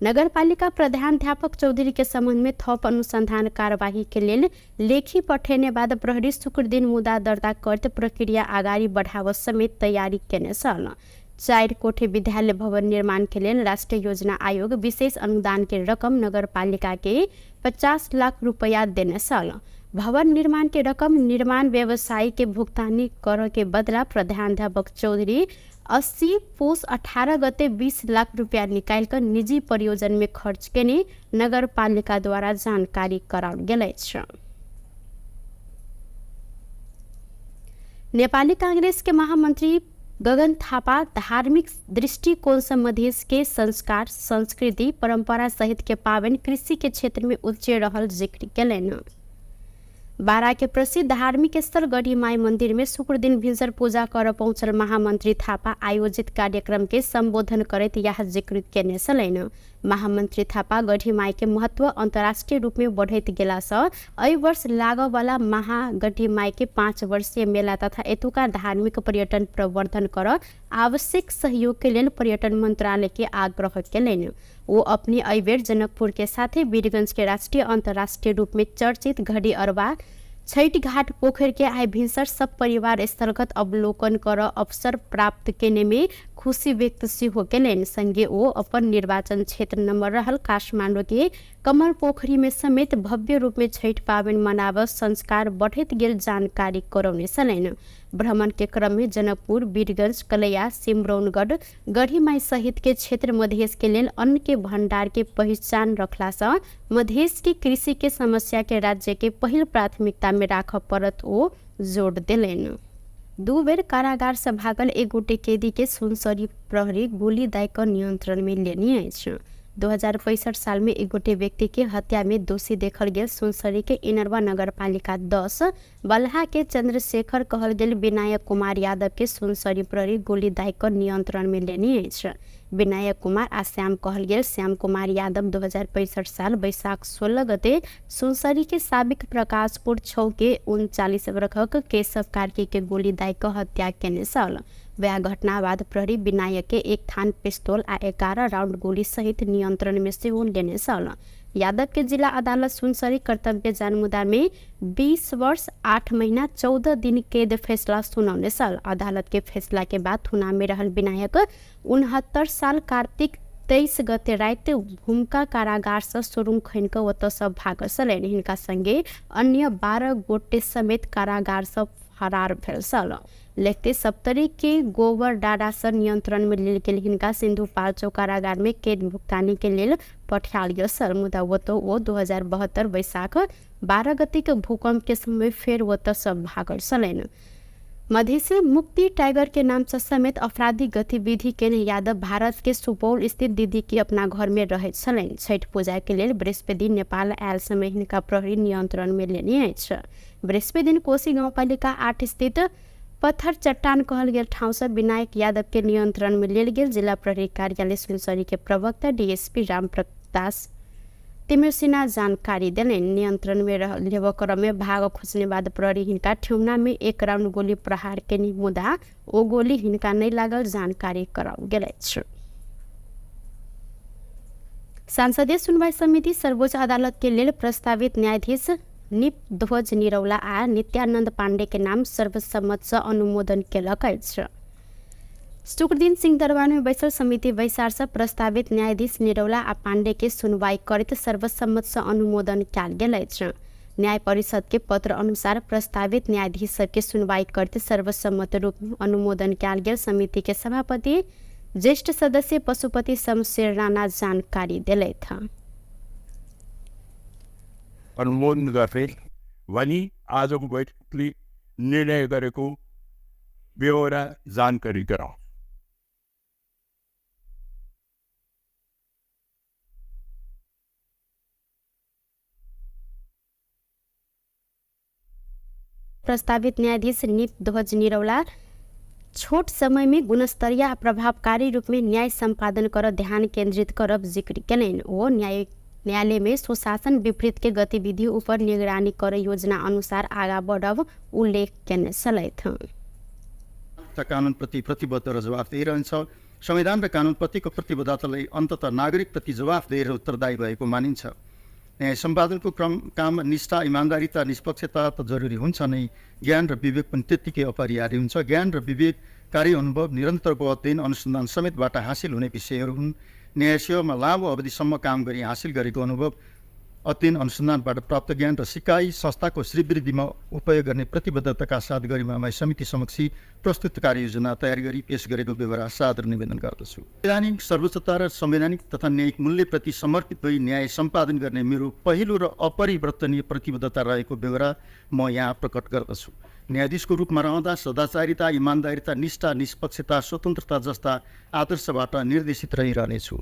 नगरपालिका प्रधानाध्यापक चौधरी के संबंध में थप अनुसंधान कार्यवाही के लेल लेखी पठेने बाद प्रहरी शुक्र दिन मुद्दा दर्ता करत प्रक्रिया अगाडि बढ़ाव समेत तैयारी केने छल। 4 कोठे विद्यालय भवन निर्माण के लेल राष्ट्रीय योजना आयोग विशेष अनुदान के रकम नगरपालिका के 50 लाख रुपया देने छल। भवन निर्माण के रकम निर्माण व्यवसायी के भुगतानी कर के बदला प्रधानाध्यापक चौधरी 80 पुस 18 गते 20 लाख रुपया निकाल कर निजी परियोजन में खर्च केने नगरपालिका द्वारा जानकारी कराओल गेल अछि। नेपाली कांग्रेस के महामंत्री गगन थापा धार्मिक दृष्टिकोण से मधेश के संस्कार, संस्कृति, परंपरा सहित के पावन कृषि के क्षेत्र में उच्च रहल जिक्र केलनि। बारा के प्रसिद्ध धार्मिक स्थल गढ़ीमाई मंदिर में शुक्र दिन भिनसर पूजा कर पहुंचल महामंत्री थापा आयोजित कार्यक्रम के संबोधन करैत यह जिक्र केने छलनि। महामंत्री थापा गढ़ीमाई के महत्व अंतर्राष्ट्रीय रूप में बढ़ैत गेला सँ एहि वर्ष लागऽवला महागढ़ीमाई के 5 वर्षीय मेला तथा एतुका धार्मिक पर्यटन प्रवर्धन कर आवश्यक सहयोग के लेल पर्यटन मंत्रालय के आग्रह केलनि। वो अपने एहि बेर जनकपुर के साथे वीरगंज के राष्ट्रीय अंतर्राष्ट्रीय रूप में चर्चित घड़ी अरबा छठ घाट पोखर के आइ भिनसर सब परिवार स्थलगत अवलोकन कर अवसर प्राप्त केने में खुशी व्यक्त सेहो केलनि। संगे ओ अपन निर्वाचन क्षेत्र नंबर रहल काठमाडौँ के कमल पोखरी में समेत भव्य रूप में छठ पाबनि मनाब संस्कार बढ़ैत गेल जानकारी करौने छलनि। भ्रमण के क्रम में जनकपुर, वीरगंज, कलैया, सिमरौनगढ़, गढ़ीमाई सहित के क्षेत्र मधेश के लेल अन्न के भंडार के पहिचान रखला सँ मधेश के कृषि के समस्या के राज्य के पहिल प्राथमिकता में राखऽ पड़त ओ जोड़ देलनि। 2 बेर कारागार से भागल एक गोटे कैदी के सुनसरी प्रहरी गोली दाय कऽ नियंत्रण में लेने अछि। 2065 साल में एक गोटे व्यक्ति के हत्या में दोषी देखल गेल सुनसरी के इनरवा नगरपालिका 10 बलहा के चंद्रशेखर कहल गेल विनायक कुमार यादव के सुनसरी प्रहरी गोली दाय कऽ नियंत्रण में लेने अछि। विनायक कुमार आ श्याम कहल गेल श्याम कुमार यादव 2065 साल वैशाख 16 गते सुनसरी के साबिक प्रकाशपुर 6 के 39 वर्षक केशव कार्की के गोली दाय कऽ हत्या केने छल। वह घटना बाद प्रहरी विनायक के 1 थान पिस्तौल आ 11 राउंड गोली सहित नियंत्रण में सेहो लेने छल। यादव के जिला अदालत सुनसरी कर्तव्य जानमुदा में 20 वर्ष 8 महीना 14 दिन कैद फैसला सुनौने छल। अदालत के फैसला के बाद थुना में रहल विनायक 69 साल कार्तिक 23 गते राति भूमिका कारागार से सुरुङ खनि कऽ ओतऽ सँ भागल छलनि। हिनका संगे अन्य 12 गोटे समेत कारागार सँ फरार भेल छल। लिखते सप्तरी के गोबर डाँडा सँ नियंत्रण में लेल गेल हिनका सिन्धुपाल्चोक कारागार में कैद भुगतानी के लेल पठायल गेल छल, मुदा ओतऽ ओ 2072 वैशाख 12 गते के भूकंप के समय फेर ओतऽ सब भागल छलनि। मधेसी मुक्ति टाइगर के नाम से समेत आपराधिक गतिविधि केने यादव भारत के सुपौल स्थित दीदी के अपना घर में रहैत छलनि। छठि पूजा के लेल बृहस्पति दिन नेपाल आयल समय हिनका प्रहरी नियंत्रण में लेने अछि। बृहस्पति दिन कोशी गाउँपालिका 8 स्थित पत्थर चट्टान कहल गेल ठाउँ से विनायक यादव के नियंत्रण में लेल गेल जिला प्रहरी कार्यालय सुनसरी के प्रवक्ता डीएसपी रामप्रकाश तिमिर जानकारी देलनि। नियंत्रण में लेबऽ क्रम में भाग खोजने बाद प्रहरी हिनका ठेहुना में 1 राउंड गोली प्रहार केने, मुदा ओ गोली हिनका नहि लागल जानकारी कराओल गेल अछि। संसदीय सुनवाई समिति सर्वोच्च अदालत के लेल प्रस्तावित न्यायाधीश निप ध्वज निरौला आ नित्यानंद पांडे के नाम सर्वसम्मत से अनुमोदन केलक अछि। शुक्रदिन सिंहदरबार में बैसल समिति बैसार से प्रस्तावित न्यायाधीश निरौला आ पांडे के सुनवाई करैत सर्वसम्मत से अनुमोदन कयल गेल अछि। न्याय परिषद के पत्र अनुसार प्रस्तावित न्यायाधीश सबके सुनवाई करैत सर्वसम्मत रूप में अनुमोदन कयल गेल समिति के सभापति ज्येष्ठ सदस्य पशुपति शमशेर राणा जानकारी देलथि। अनुमोदन गर्दै भनी आजको बैठकले निर्णय गरेको बेहोरा जानकारी गराउँ। प्रस्तावित न्यायाधीश निप ध्वज निरौला छोट समय में गुणस्तरीय आ प्रभावकारी रूप में न्याय सम्पादन कर ध्यान केंद्रित करब जिक्र केलनि। ओ न्यायालय में सुशासन विपरीत के गतिविधि ऊपर निगरानी कर योजना अनुसार आगा बढ़ब उल्लेख केने छलथि। कानुनप्रति प्रतिबद्ध र जवाफदेही रहन्छ। संविधान र कानुनप्रतिको प्रतिबद्धतालाई अन्ततः नागरिकप्रति जवाफदेही र उत्तरदायी भएको मानिन्छ। न्याय सम्पादनको क्रम काम निष्ठा, इमान्दारिता, निष्पक्षता त जरुरी हुन्छ नै, ज्ञान र विवेक पनि त्यत्तिकै अपरिहार्य हुन्छ। ज्ञान र विवेक कार्य अनुभव, निरन्तरको अध्ययन अनुसन्धान समेतबाट हासिल हुने विषयहरू हुन्। न्याय सेवामा लामो अवधिसम्म काम गरी हासिल गरेको अनुभव, अध्ययन अनुसन्धानबाट प्राप्त ज्ञान र सिकाइ संस्थाको श्रीवृद्धिमा उपयोग गर्ने प्रतिबद्धताका साथ गरिमामय समिति समक्ष प्रस्तुत कार्ययोजना तयार गरी पेश गरेको बेहोरा सादर निवेदन गर्दछु। संवैधानिक सर्वोच्चता र संवैधानिक तथा न्यायिक मूल्यप्रति समर्पित भई न्याय सम्पादन गर्ने मेरो पहिलो र अपरिवर्तनीय प्रतिबद्धता रहेको बेहोरा म यहाँ प्रकट गर्दछु। न्यायाधीशको रूपमा रहँदा सदाचारिता, इमान्दारिता, निष्ठा, निष्पक्षता, स्वतन्त्रता जस्ता आदर्शबाट निर्देशित रहिरहनेछु।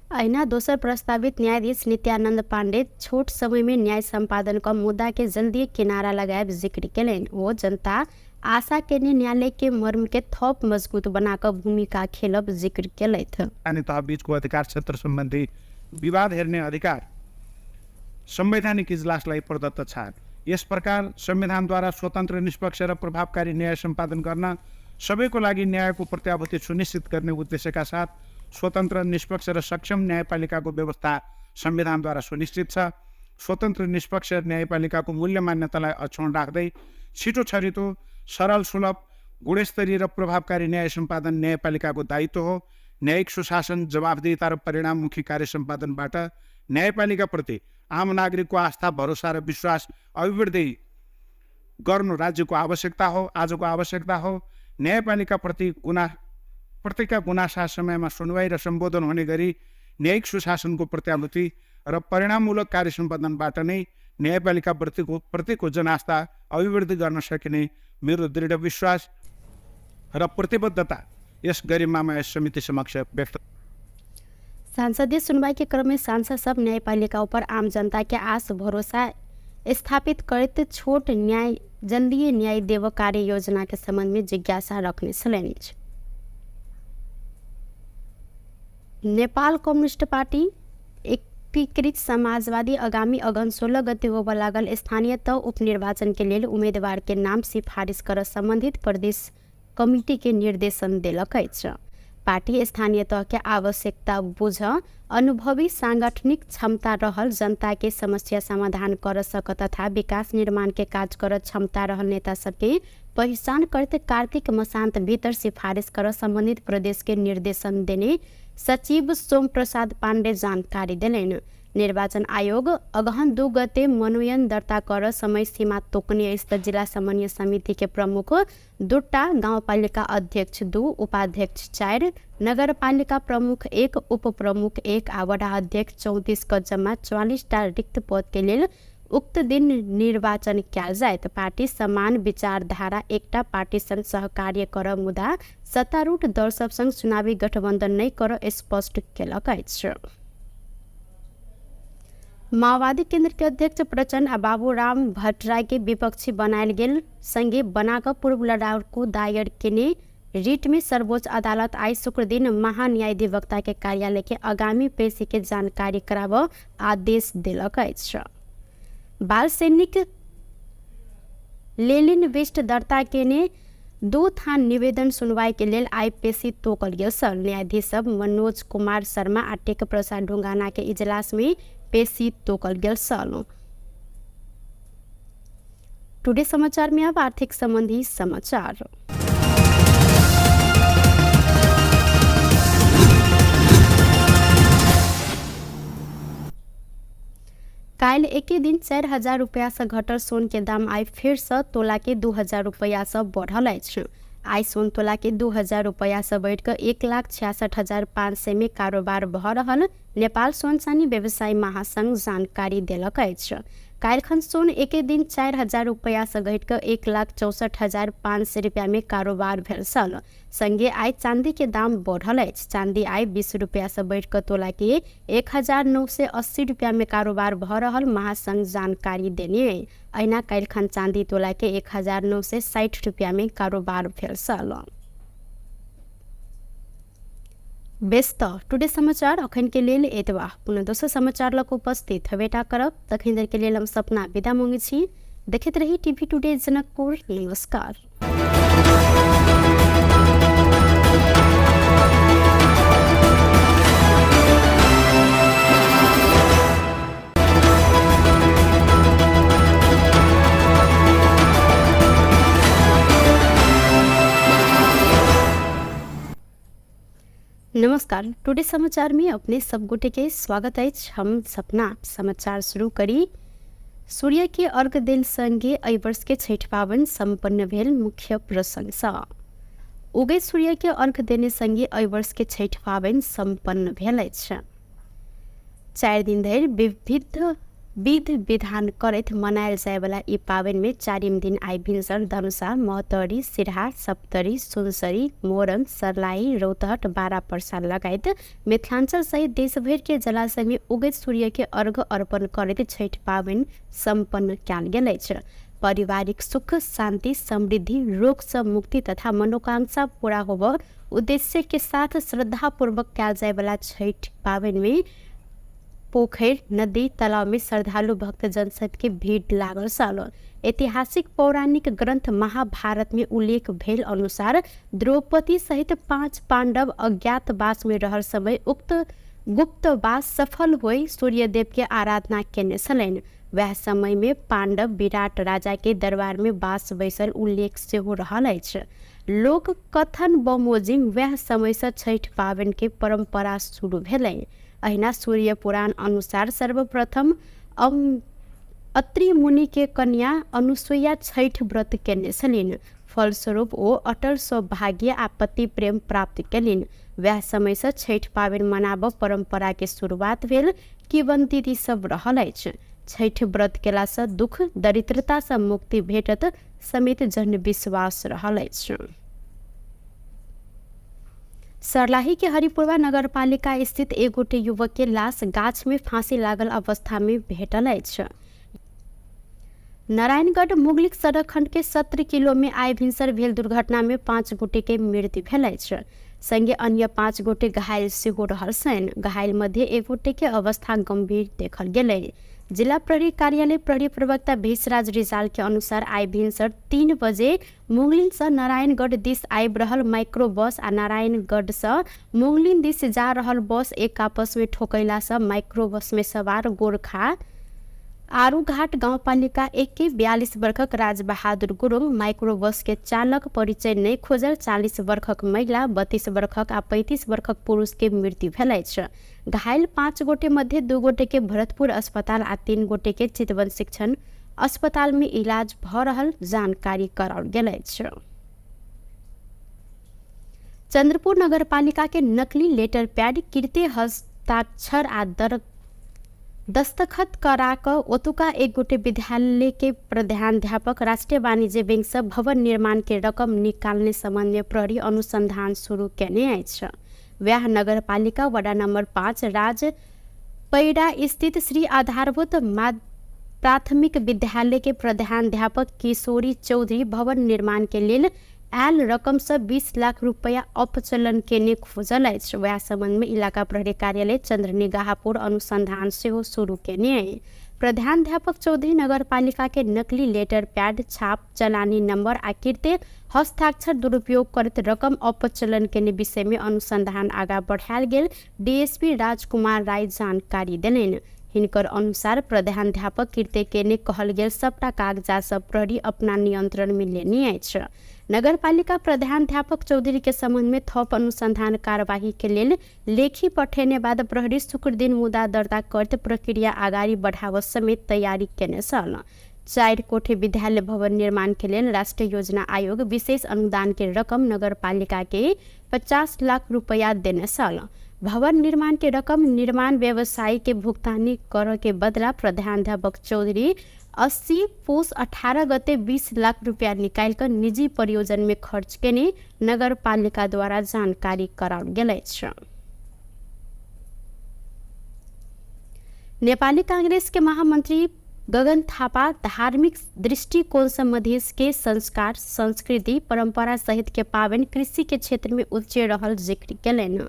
अहिना दोसर प्रस्तावित न्यायाधीश नित्यानंद पांडे छोट समय में न्याय सम्पादन क मुद्दा के जल्दी किनारा लगायब जिक्र केलनि। ओ जनता आशा केने न्यायालय के मर्म के थप मजबूत बनाकर भूमिका खेलब जिक्र केलथि। स्थानीय तह बीचको अधिकार क्षेत्र सम्बन्धी विवाद हेर्ने अधिकार संवैधानिक इजलासलाई प्रदत्त छ। यस प्रकार संविधानद्वारा स्वतन्त्र, निष्पक्ष र प्रभावकारी न्याय सम्पादन गर्न सबैको लागि न्यायको प्रत्याभूति सुनिश्चित गर्ने उद्देश्यका साथ स्वतन्त्र, निष्पक्ष र सक्षम न्यायपालिकाको व्यवस्था संविधानद्वारा सुनिश्चित छ। स्वतन्त्र, निष्पक्ष न्यायपालिकाको मूल्य मान्यतालाई अक्षुण्ण राख्दै छिटो छरितो, सरल, सुलभ, गुणस्तरीय र प्रभावकारी न्याय सम्पादन न्यायपालिकाको दायित्व हो। न्यायिक सुशासन, जवाफदेहिता र परिणाममुखी कार्य सम्पादनबाट न्यायपालिकाप्रति आम नागरिकको आस्था, भरोसा र विश्वास अभिवृद्धि गर्नु राज्यको आवश्यकता हो, आजको आवश्यकता हो। न्यायपालिकाप्रति प्रतिका गुनासा समयमा सुनवाई र सम्बोधन हुने गरी न्यायिक सुशासनको प्रत्याभूति र परिणाममूलक कार्य सम्पादनबाट नै न्यायपालिका प्रतिको जनास्था अभिवृद्धि गर्न सकिने मेरो दृढ विश्वास र प्रतिबद्धता यस गरिमामय समिति समक्ष व्यक्त। संसदीय सुनवाई के क्रम में सांसद सब न्यायपालिका ऊपर आम जनता के आस भरोसा स्थापित करते छोट न्याय जल्दी न्याय देव कार्य योजना के संबंध में जिज्ञासा रखने छलनि। नेपाल कम्युनिस्ट पार्टी एकीकृत समाजवादी आगामी अगहन 16 गते होबय लागल स्थानीय तह उपनिर्वाचन के लेल उम्मीदवार के नाम सिफारिस कर संबंधित प्रदेश कमिटी के निर्देशन देलक अछि। पार्टी स्थानीय तह के आवश्यकता बुझ अनुभवी सांगठनिक क्षमता रहल जनता के समस्या समाधान कर सक तथा विकास निर्माण के काज कर क्षमता रहल नेता सबके पहिचान करते कार्तिक मसान्त भीतर सिफारिस कर संबंधित प्रदेश के निर्देशन देने सचिव सोम प्रसाद पाण्डे जानकारी देलनि। निर्वाचन आयोग अगहन 2 गते मनोनयन दर्ता कर समय सीमा तोकने अछि त जिला समन्वय समिति के प्रमुख 2 टा, गाउँपालिका अध्यक्ष 2, उपाध्यक्ष 4, नगरपालिका प्रमुख 1, उपप्रमुख 1 आ वडा अध्यक्ष 34 क जम्मा 44 टा रिक्त पद के लेल उक्त दिन निर्वाचन कयल जायत। पार्टी समान विचारधारा एकटा पार्टी संग सहकार्य कर मुदा सत्तारूढ़ दल सब संग चुनावी गठबंधन नहि कर स्पष्ट केलक अछि। माओवादी केंद्र के अध्यक्ष प्रचण्ड आ बाबूराम भट्टराई के विपक्षी बनायल गेल संगे बनाकर पूर्व लड़ाकू दायर केने रिट में सर्वोच्च अदालत आइ शुक्रदिन महान्यायाधिवक्ता के कार्यालय के आगामी पेशी के जानकारी कराबऽ आदेश देलक अछि। बाल सैनिक लेलिन विष्ट दर्ता केने 2 थान निवेदन सुनवाई के लेल आइ पेशी तोकल गेल छल। न्यायाधीश सब मनोज कुमार शर्मा आ टेक प्रसाद ढुंगाना के इजलास में पेशी तोकल गेल छल। टुडे समाचार में अब आर्थिक संबंधी समाचार। काल्हि एके दिन 4000 रुपया से घटल सोन के दाम आइ फेर से तोला के 2000 रुपया से बढ़ल अछि। आइ सोन तोला के 2000 रुपया से बढ़ि कऽ 1,66,500 में कारोबार भऽ रहल नेपाल सोन चानी व्यवसायी महासंघ जानकारी देलक अछि। काल्हिखन सोन एके दिन 4000 रुपया से घटि कऽ 1,64,500 रुपया में कारोबार भेल छल। संगे आइ चांदी के दाम बढ़ल अछि। चांदी आइ 20 रुपया से बढ़ि कऽ तोला के 1980 रुपया में कारोबार भऽ रहल महासंघ जानकारी देने। अहिना काल्हिखन चांदी तोला के 1960 रुपया में कारोबार भेल छल। बेस त टुडे समाचार अखन के लेल एतबा। पुनः दोसर समाचार लग उपस्थित हेबेटा करब। तखन देर के लेल हम सपना विदा मांगै छी। देखैत रही टीवी टुडे जनकपुर। नमस्कार। नमस्कार, टुडे समाचार में अपने सब गोटे के स्वागत अछि। हम सपना समाचार शुरू करी। सूर्य के अर्घ देल संगे एहि वर्ष के छठि पाबनि सम्पन्न भेल। मुख्य प्रसंग उगैत सूर्य के अर्घ देने संगे एहि वर्ष के छठि पाबनि सम्पन्न भेल अछि। 4 दिन धरि विविध विध विधान करैत मनायल जायवला ई पाबनि में 4 दिन आइ भिनसर धनुषा, महोत्तरी, सिरहा, सप्तरी, सुनसरी, मोरंग, सर्लाही, रौतहट, बारा पर्सा लगायत मिथिलांचल सहित देशभरि के जलाशय में उगैत सूर्य के अर्घ अर्पण करैत छठि पाबनि सम्पन्न कयल गेल अछि। पारिवारिक सुख, शांति, समृद्धि, रोग से मुक्ति तथा मनोकांक्षा पूरा होबऽ उद्देश्य के साथ श्रद्धापूर्वक कयल जायवला छठि पाबनि में पोखरि, नदी, तालाब में श्रद्धालु भक्तजन सबके भीड़ लागल छल। ऐतिहासिक पौराणिक ग्रंथ महाभारत में उल्लेख भेल अनुसार द्रौपदी सहित 5 पांडव अज्ञातवास में रहल समय उक्त गुप्तवास सफल होई सूर्यदेव के आराधना केने छलनि। वएह समय में पांडव विराट राजा के दरबार में बास बैसल उल्लेख सेहो रहल अछि। लोक कथन बमोजिम वएह समय से छठि पाबनि के परंपरा शुरू भेलै। अहिना सूर्य पुराण अनुसार सर्वप्रथम अत्रि मुनि के कन्या अनुसुईया छठि व्रत केने छलनि। फलस्वरूप ओ अटल सौभाग्य आ पति प्रेम प्राप्त केलनि। वएह समय से छठि पाबनि मनाबऽ परंपरा के शुरुआत भेल किंवदंती सब रहल अछि। छठि व्रत केला से दुख दरिद्रता से मुक्ति भेटत समेत जनविश्वास रहल अछि। सर्लाही के हरिपुरवा नगरपालिका स्थित एक गोटे युवक के लाश गाछ में फांसी लागल अवस्था में भेटल अछि। नारायणगढ़ मुगलिक सड़क खंड के 17 किलो में आइ भिनसर भेल दुर्घटना में 5 गोटे के मृत्यु भेल अछि। संगे अन्य 5 गोटे घायल सेहो रहल छनि। घायल मध्य एक गोटे के अवस्था गंभीर देखल गेलै। जिला प्रहरी कार्यालय प्रहरी प्रवक्ता भेषराज रिजाल के अनुसार आइ भिनसर 3 बजे मुंगलिन से नारायणगढ़ दिस आबि रहल माइक्रो बस आ नारायणगढ़ से मुंगलिन दिस जा रहल बस एक आपस में ठोकैला से माइक्रो बस में सवार गोरखा आरूघाट गाउँपालिका 1 के 42 वर्षक राजबहादुर गुरुङ माइक्रो बस के चालक परिचय नहि खोजल 40 वर्षक महिला, 32 वर्षक आ 35 वर्षक पुरुष के मृत्यु भेल अछि। घायल 5 गोटे मध्ये 2 गोटे के भरतपुर अस्पताल आ 3 गोटे के चितवन शिक्षण अस्पताल में इलाज भ रहल जानकारी कराओल गेल अछि। चंद्रपुर नगरपालिका के नकली लेटर पैड कृत्य हस्ताक्षर आ दस्तखत करा कऽ ओतुका एक गोटे विद्यालय के प्रधानाध्यापक राष्ट्रीय वाणिज्य बैंक से भवन निर्माण के रकम निकालने संबंध में प्रहरी अनुसंधान शुरू केने अछि। वएह नगरपालिका वडा नंबर 5 राज पैडा स्थित श्री आधारभूत प्राथमिक विद्यालय के प्रधानाध्यापक किशोरी चौधरी भवन निर्माण के लेल आयल रकम से 20 लाख रुपया अपचलन केने खोजल अछि। वएह संबंध में इलाका प्रहरी कार्यालय चंद्रनिगाहपुर अनुसंधान सेहो शुरू केने अछि। प्रधानाध्यापक चौधरी नगरपालिका के नकली लेटर पैड छाप चलानी नंबर आ कृत्य हस्ताक्षर दुरुपयोग करैत रकम अपचलन केने विषय में अनुसंधान आगा बढ़ायल गेल डीएसपी राजकुमार राय जानकारी देलनि। हिनकर अनुसार प्रधानाध्यापक कृत्य केने कहल गेल सबटा कागजात सब प्रहरी अपना नियंत्रण में लेने अछि। नगरपालिका प्रधानाध्यापक चौधरी के संबंध में थप अनुसंधान कार्यवाही के लेल लेखी पठेने बाद प्रहरी शुक्र दिन मुद्दा दर्ता करत प्रक्रिया अगाडि बढ़ाव समेत तैयारी केने छल। 4 कोठे विद्यालय भवन निर्माण के लेल राष्ट्रीय योजना आयोग विशेष अनुदान के रकम नगरपालिका के 50 लाख रुपया देने छल। भवन निर्माण के रकम निर्माण व्यवसायी के भुगतानी कर के बदला प्रधानाध्यापक चौधरी 80 पुस 18 गते 20 लाख रुपया निकाल कर निजी परियोजन में खर्च केने नगरपालिका द्वारा जानकारी कराओल गेल अछि। नेपाली कांग्रेस के महामंत्री गगन थापा धार्मिक दृष्टिकोण से मधेश के संस्कार, संस्कृति, परंपरा सहित के पावन कृषि के क्षेत्र में उच्च रहल जिक्र केलनि।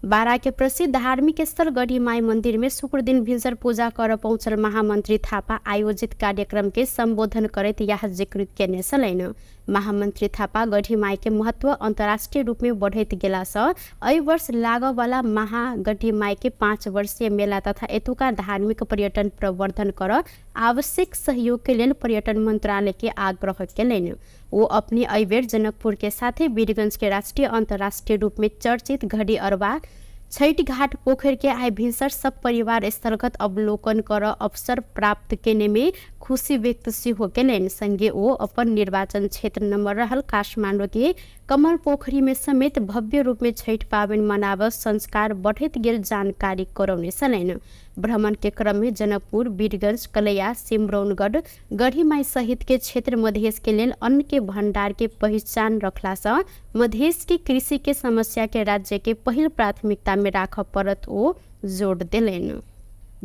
बारा के प्रसिद्ध धार्मिक स्थल गढ़ीमाई मंदिर में शुक्र दिन भिनसर पूजा कर पहुंचल महामंत्री थापा आयोजित कार्यक्रम के संबोधन करैत यह जिक्र केने छलनि। महामंत्री थापा गढ़ीमाई के महत्व अंतर्राष्ट्रीय रूप में बढ़ैत गेला सँ एहि वर्ष लागऽ वाला महागढ़ीमाई के 5 वर्षीय मेला तथा एतुका धार्मिक पर्यटन प्रवर्धन कर आवश्यक सहयोग के लेल पर्यटन मंत्रालय के आग्रह केलनि। वो अपने एहि बेर जनकपुर के साथे वीरगंज के राष्ट्रीय अंतर्राष्ट्रीय रूप में चर्चित घड़ी अरबा छठ घाट पोखर के आइ भिनसर सब परिवार स्थलगत अवलोकन कर अवसर प्राप्त केने में खुशी व्यक्त सेहो केलनि। संगे ओ अपन निर्वाचन क्षेत्र नंबर रहल काठमाडौँ के कमल पोखरी में समेत भव्य रूप में छठ पाबनि मनाब संस्कार बढ़ैत गेल जानकारी करौने छलनि। भ्रमण के क्रम में जनकपुर, वीरगंज, कलैया, सिमरौनगढ़, गढ़ीमाई सहित के क्षेत्र मधेश के लेल अन्न के भंडार के पहिचान रखला सँ मधेश के कृषि के समस्या के राज्य के पहिल प्राथमिकता में राखऽ पड़त ओ जोड़ देलनि।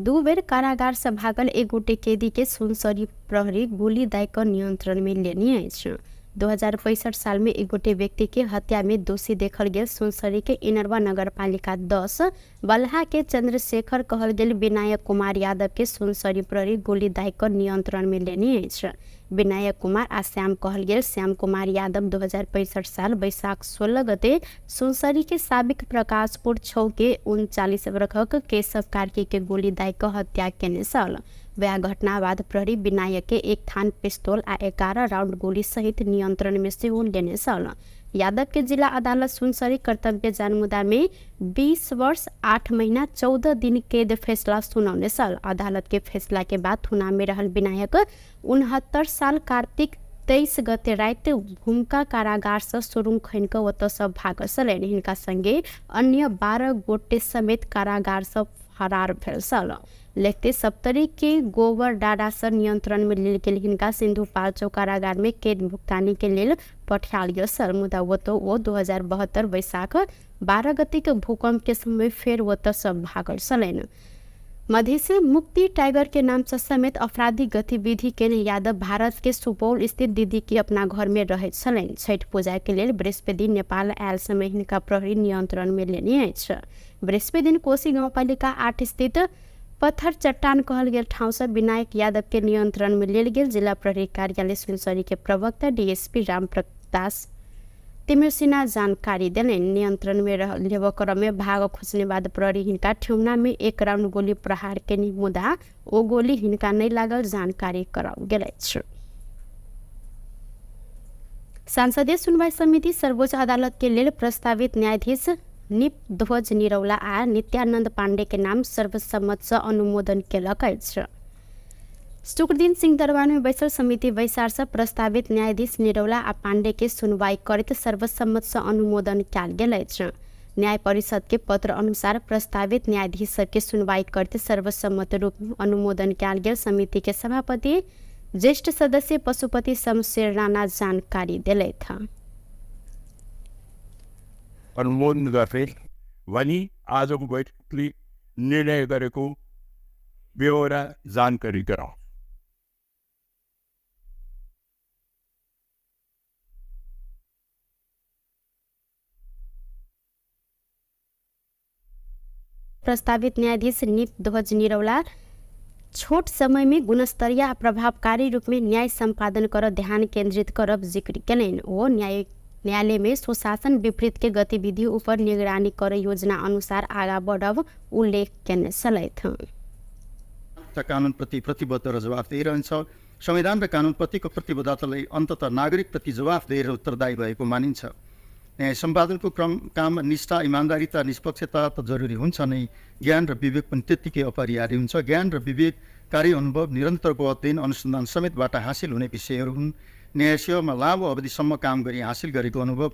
2 बेर कारागार से भागल एक गोटे कैदी के सुनसरी प्रहरी गोली दाय कऽ नियंत्रण में लेने अछि। 2065 साल में एक गोटे व्यक्ति के हत्या में दोषी देखल गेल सुनसरी के इनरवा नगरपालिका 10 बलहा के चंद्रशेखर कहल गेल विनायक कुमार यादव के सुनसरी प्रहरी गोली दाय कऽ नियंत्रण में लेने अछि। विनायक कुमार आ श्याम कहल गेल श्याम कुमार यादव 2065 साल वैशाख 16 गते सुनसरी के साबिक प्रकाशपुर 6 के 39 वर्षक केशव कार्की के गोली दाय कऽ हत्या केने छल। वह घटना बाद प्रहरी विनायक के 1 थान पिस्तौल आ 11 राउंड गोली सहित नियंत्रण में सेहो लेने छल। यादव के जिला अदालत सुनसरी कर्तव्य जानमुदा में 20 वर्ष 8 महीना 14 दिन कैद फैसला सुनौने छल। अदालत के फैसला के बाद थुना में रहल विनायक 69 साल कार्तिक 23 गते राति भूमिका कारागार से सुरुङ खनि कऽ ओतऽ सँ भागल छलनि। हिनका संगे अन्य 12 गोटे समेत कारागार सँ फरार भेल छल। लेखते सप्तरी के गोबर डाडा से नियंत्रण में लेल गेल हिनका सिन्धुपाल्चोक कारागार में कैद भुगतानी के लेल पठायल गेल छल। मुदा ओतऽ ओ 2072 वैशाख 12 गते के भूकंप के समय फेर ओतऽ सँ भागल छलनि। मधेसी मुक्ति टाइगर के नाम से समेत आपराधिक गतिविधि के यादव भारत के सुपौल स्थित दीदी के अपना घर में रहैत छलनि। छठ पूजा के लेल बृहस्पति दिन नेपाल आयल समय हिनका प्रहरी नियंत्रण में लेने अछि। बृहस्पति दिन कोशी गाउँपालिका 8 स्थित पत्थर चट्टान कहल गेल ठाउँ से विनायक यादव के नियंत्रण में लेल गेल जिला प्रहरी कार्यालय सुनसरी के प्रवक्ता डीएसपी रामप्रकाश तिमिल्सिना जानकारी देलनि। नियंत्रण में लेबऽ क्रम में भाग खोजने बाद प्रहरी हिनका ठेहुना में 1 राउंड गोली प्रहार केने, मुदा ओ गोली हिनका नहि लागल जानकारी कराओल गेल अछि। संसदीय सुनवाई समिति सर्वोच्च अदालत के लेल प्रस्तावित न्यायाधीश निप ध्वज निरौला आ नित्यानंद पांडे के नाम सर्वसम्मत से अनुमोदन केलक अछि। शुक्रदिन सिंहदरबार में बैसल समिति बैसार से प्रस्तावित न्यायाधीश निरौला आ पांडे के सुनवाई करैत सर्वसम्मत से अनुमोदन कयल गेल अछि। न्याय परिषद के पत्र अनुसार प्रस्तावित न्यायाधीश सबके सुनवाई करैत सर्वसम्मत रूप में अनुमोदन कयल गेल समिति के सभापति ज्येष्ठ सदस्य पशुपति शमशेर राणा जानकारी देलथि। अनुमोदन गर्दै भनी आजको बैठकले निर्णय गरेको बेहोरा जानकारी गराउँ। प्रस्तावित न्यायाधीश निप ध्वज निरौला छोट समय में गुणस्तरीय आ प्रभावकारी रूप में न्याय सम्पादन कर ध्यान केंद्रित करब जिक्र केलनि। ओ न्यायालय में सुशासन विपरीत के गतिविधि ऊपर निगरानी कर योजना अनुसार आगा बढ़ब उल्लेख केने छलथि। कानुनप्रति प्रतिबद्ध र जवाफदेही रहन्छ। संविधान र कानुनप्रतिको प्रतिबद्धतालाई अन्ततः नागरिकप्रति जवाफदेही र उत्तरदायी भएको मानिन्छ। न्याय सम्पादनको क्रम काम निष्ठा, इमान्दारिता, निष्पक्षता त जरुरी हुन्छ नै, ज्ञान र विवेक पनि त्यत्तिकै अपरिहार्य हुन्छ। ज्ञान र विवेक कार्य अनुभव, निरन्तरको अध्ययन अनुसन्धान समेतबाट हासिल हुने विषयहरू हुन्। न्याय सेवामा लामो अवधिसम्म काम गरी हासिल गरेको अनुभव,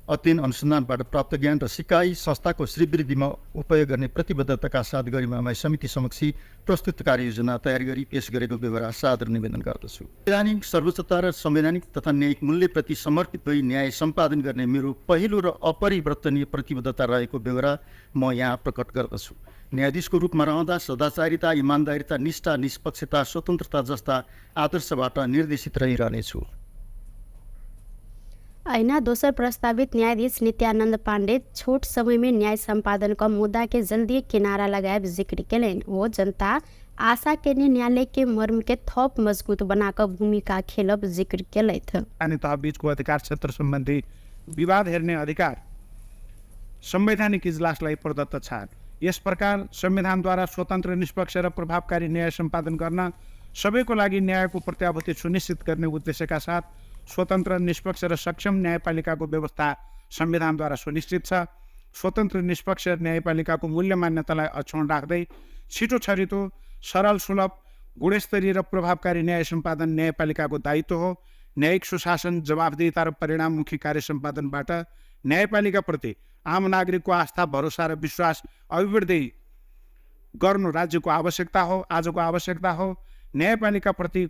अध्ययन अनुसन्धानबाट प्राप्त ज्ञान र सिकाइ संस्थाको श्रीवृद्धिमा उपयोग गर्ने प्रतिबद्धताका साथ गरिमामय समिति समक्ष प्रस्तुत कार्ययोजना तयार गरी पेश गरेको बेहोरा सादर निवेदन गर्दछु। संवैधानिक सर्वोच्चता र संवैधानिक तथा न्यायिक मूल्यप्रति समर्पित भई न्याय सम्पादन गर्ने मेरो पहिलो र अपरिवर्तनीय प्रतिबद्धता रहेको बेहोरा म यहाँ प्रकट गर्दछु। न्यायाधीशको रूपमा रहँदा सदाचारिता, इमान्दारिता, निष्ठा, निष्पक्षता, स्वतन्त्रता जस्ता आदर्शबाट निर्देशित रहिरहनेछु। ऐना दोसर प्रस्तावित न्यायाधीश नित्यानंद पांडे छोट समय में न्याय सम्पादन का मुद्दा के जल्दी किनारा लगायब जिक्र केलनि। वो जनता आशा के न्यायालय के मर्म के थप मजबूत बनाकर भूमिका खेलब जिक्र केलथि। स्थानीय तह बीचको अधिकार क्षेत्र सम्बन्धी विवाद हेर्ने अधिकार संवैधानिक इजलासलाई प्रदत्त छ। यस प्रकार संविधानद्वारा स्वतन्त्र, निष्पक्ष र प्रभावकारी न्याय सम्पादन गर्न सबैको लागि न्यायको प्रत्याभूति सुनिश्चित गर्ने उद्देश्यका साथ स्वतन्त्र, निष्पक्ष र सक्षम न्यायपालिकाको व्यवस्था संविधानद्वारा सुनिश्चित छ। स्वतन्त्र, निष्पक्ष न्यायपालिकाको मूल्य मान्यतालाई अक्षुण्ण राख्दै छिटो छरितो, सरल, सुलभ, गुणस्तरीय र प्रभावकारी न्याय सम्पादन न्यायपालिकाको दायित्व हो। न्यायिक सुशासन, जवाफदेहिता र परिणाममुखी कार्य सम्पादनबाट न्यायपालिकाप्रति आम नागरिकको आस्था, भरोसा र विश्वास अभिवृद्धि गर्नु राज्यको आवश्यकता हो, आजको आवश्यकता हो। न्यायपालिकाप्रति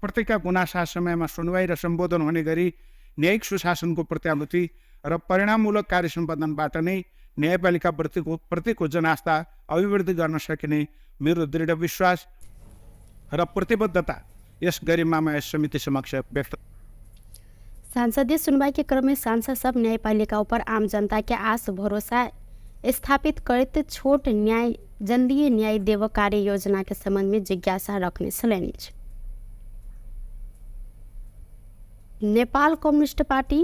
प्रतिका गुनासा समयमा सुनवाई र सम्बोधन हुने गरी न्यायिक सुशासनको प्रत्याभूति र परिणाममूलक कार्य सम्पादनबाट नै न्यायपालिका प्रतिको जनास्था अभिवृद्धि गर्न सकिने मेरो दृढ विश्वास र प्रतिबद्धता यस गरिमामय समिति समक्ष व्यक्त। संसदीय सुनवाई के क्रम में सांसद सब न्यायपालिका ऊपर आम जनता के आस भरोसा स्थापित करते छोट न्याय जल्दी न्याय देव कार्य योजना के संबंध में जिज्ञासा रखने छलनि। नेपाल कम्युनिस्ट पार्टी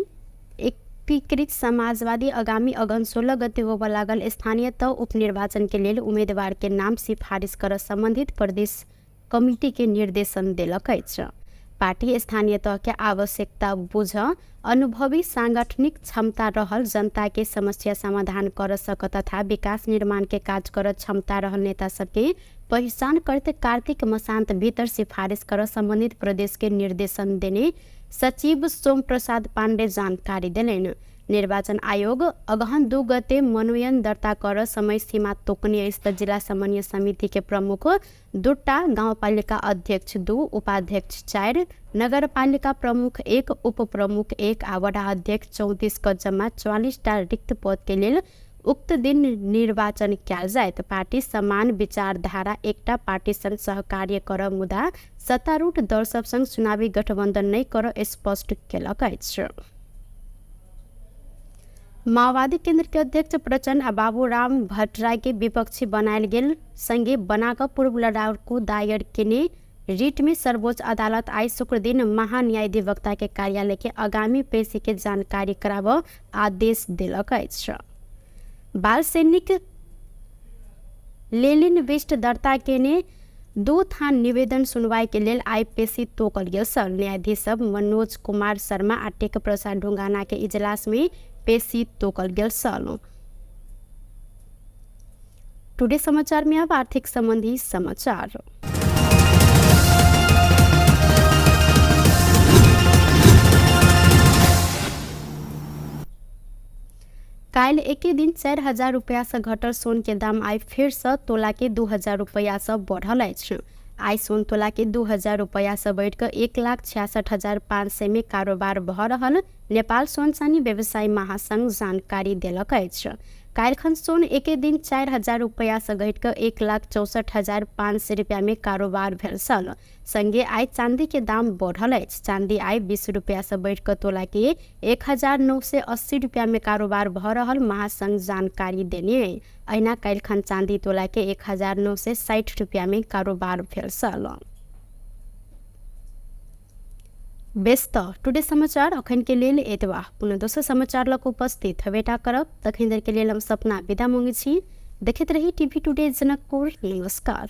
एकीकृत समाजवादी आगामी अगहन 16 गते होबय लागल स्थानीय तह उपनिर्वाचन के लेल उम्मीदवार के नाम सिफारिस कर संबंधित प्रदेश कमिटी के निर्देशन देलक अछि। पार्टी स्थानीय तह के आवश्यकता बुझ अनुभवी सांगठनिक क्षमता रहल जनता के समस्या समाधान कर सक तथा विकास निर्माण के काज कर क्षमता रहल नेता सबके पहिचान करते कार्तिक मसान्त भीतर सिफारिस कर संबंधित प्रदेश के निर्देशन देने सचिव सोम प्रसाद पाण्डे जानकारी देलनि। निर्वाचन आयोग अगहन 2 गते मनोनयन दर्ता कर समय सीमा तोकने स्थित जिला समन्वय समिति के प्रमुख 2 गाउँपालिका अध्यक्ष 2, उपाध्यक्ष 4, नगरपालिका प्रमुख 1, उपप्रमुख 1 आ वडा अध्यक्ष 34 क जम्मा 44 टा रिक्त पद के लेल उक्त दिन निर्वाचन कयल जायत। पार्टी समान विचारधारा एकटा पार्टी संग सहकार्य कर मुदा सत्तारूढ़ दल सब संग चुनावी गठबंधन नहि कर स्पष्ट केलक अछि। माओवादी केंद्र के अध्यक्ष प्रचण्ड आ बाबूराम भट्टराई के विपक्षी बनायल गेल संगे बनाकर पूर्व लड़ाकू दायर केने रिट में सर्वोच्च अदालत आइ शुक्र दिन महान्यायाधिवक्ता के कार्यालय के आगामी पेशी के जानकारी कराब आदेश देलक अछि। बाल सैनिक लेलिन विष्ट दर्ता केने 2 थान निवेदन सुनवाई के लेल आइ पेशी तोकल गेल छल। न्यायाधीश सब मनोज कुमार शर्मा आ टेक प्रसाद ढुंगाना के इजलास में पेशी तोकल गेल छल। टुडे समाचार में अब आर्थिक संबंधी समाचार। काल्हि एके दिन 4000 रुपया से घटल सोन के दाम आइ फेर से तोला के 2000 रुपया से बढ़ल अछि। आइ सोन तोला के 2000 रुपया से बढ़ि कऽ 1,66,500 में कारोबार भऽ रहल नेपाल सोन चानी व्यवसायी महासंघ जानकारी देलक अछि। काल्हिखन सोन एके दिन 4000 रुपया से घटि कऽ 1,64,500 रुपया में कारोबार भेल छल। संगे आइ चांदी के दाम बढ़ल अछि। चांदी आइ 20 रुपया से बढ़ि कऽ तोला के 1980 रुपया में कारोबार भऽ रहल महासंघ जानकारी देने। अहिना काल्हिखन चांदी तोला के 1960 रुपया में कारोबार भेल छल। बेस तऽ टुडे समाचार अखन के लेल एतबा। पुनः दोसर समाचार लऽ कऽ उपस्थित हेबेटा करब। तखन धरि के लेल हम सपना विदा मांगै छी। देखैत रही टीवी टुडे जनकपुर। नमस्कार।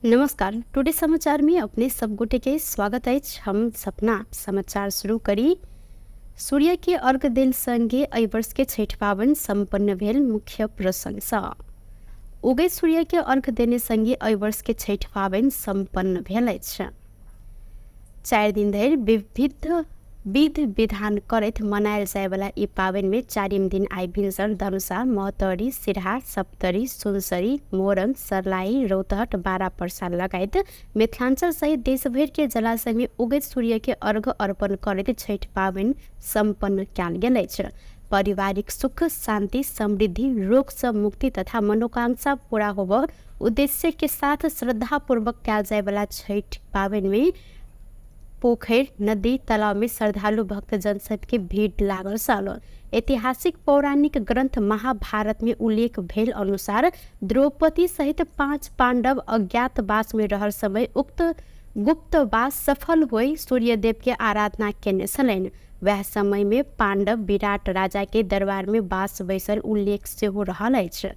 नमस्कार, टुडे समाचार में अपने सब गोटे के स्वागत अछि। हम सपना समाचार शुरू करी। सूर्य के अर्घ देल संगे एहि वर्ष के छठि पाबनि सम्पन्न भेल। मुख्य प्रसंग उगैत सूर्य के अर्घ देने संगे एहि वर्ष के छठि पाबनि सम्पन्न भेल अछि। 4 दिन धरि विविध विध विधान करैत मनायल जायवला ई पाबनि में 4 दिन आइ भिनसर धनुषा, महोत्तरी, सिरहा, सप्तरी, सुनसरी, मोरंग, सर्लाही, रौतहट, बारा पर्सा लगायत मिथिलांचल सहित देशभरि के जलाशय में उगैत सूर्य के अर्घ अर्पण करैत छठि पाबनि सम्पन्न कयल गेल अछि। पारिवारिक सुख, शांति, समृद्धि, रोग से मुक्ति तथा मनोकांक्षा पूरा होबऽ उद्देश्य के साथ श्रद्धापूर्वक कयल जायवला छठि पाबनि में पोखरि, नदी, तालाब में श्रद्धालु भक्तजन सबके भीड़ लागल छल। ऐतिहासिक पौराणिक ग्रंथ महाभारत में उल्लेख भेल अनुसार द्रौपदी सहित 5 पांडव अज्ञातवास में रहल समय उक्त गुप्तवास सफल होई सूर्यदेव के आराधना केने छलनि। वएह समय में पांडव विराट राजा के दरबार में बास बैसल उल्लेख सेहो रहल अछि।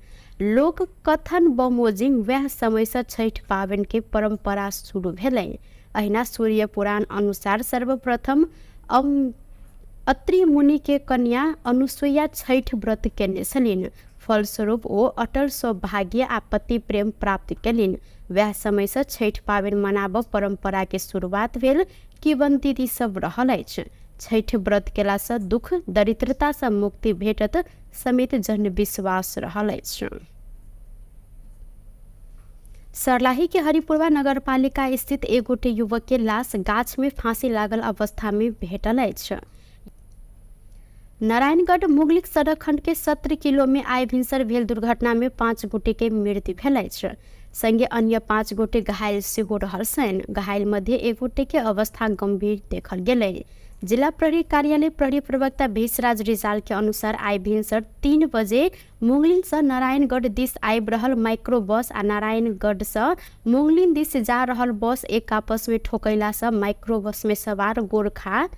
लोक कथन बमोजिम वएह समय से छठि पाबनि के परंपरा शुरू भेलै। अहिना सूर्य पुराण अनुसार सर्वप्रथम अत्रि मुनि के कन्या अनुसुईया छठि व्रत केने छलनि। फलस्वरूप ओ अटल सौभाग्य आ पति प्रेम प्राप्त केलनि। वएह समय से छठि पाबनि मनाबऽ परंपरा के शुरुआत भेल किंवदंती सब रहल अछि। छठि व्रत केला से दुख दरिद्रता से मुक्ति भेटत समेत जनविश्वास रहल अछि। सर्लाही के हरिपुरवा नगरपालिका स्थित एक गोटे युवक के लाश गाछ में फांसी लागल अवस्था में भेटल अछि। नारायणगढ़ मुगलिक सड़क खंड के 17 किलो में आइ भिनसर भेल दुर्घटना में 5 गोटे के मृत्यु भेल अछि। संगे अन्य 5 गोटे घायल सेहो रहल छनि। घायल मध्य एक गोटे के अवस्था गंभीर देखल गेलै। जिला प्रहरी कार्यालय प्रहरी प्रवक्ता भेषराज रिजाल के अनुसार आइ भिनसर 3 बजे मुंगलिन से नारायणगढ़ दिस आबि रहल माइक्रो बस आ नारायणगढ़ से मुंगलिन दिस जा रहल बस एक आपस में ठोकैला से माइक्रो बस में सवार गोरखा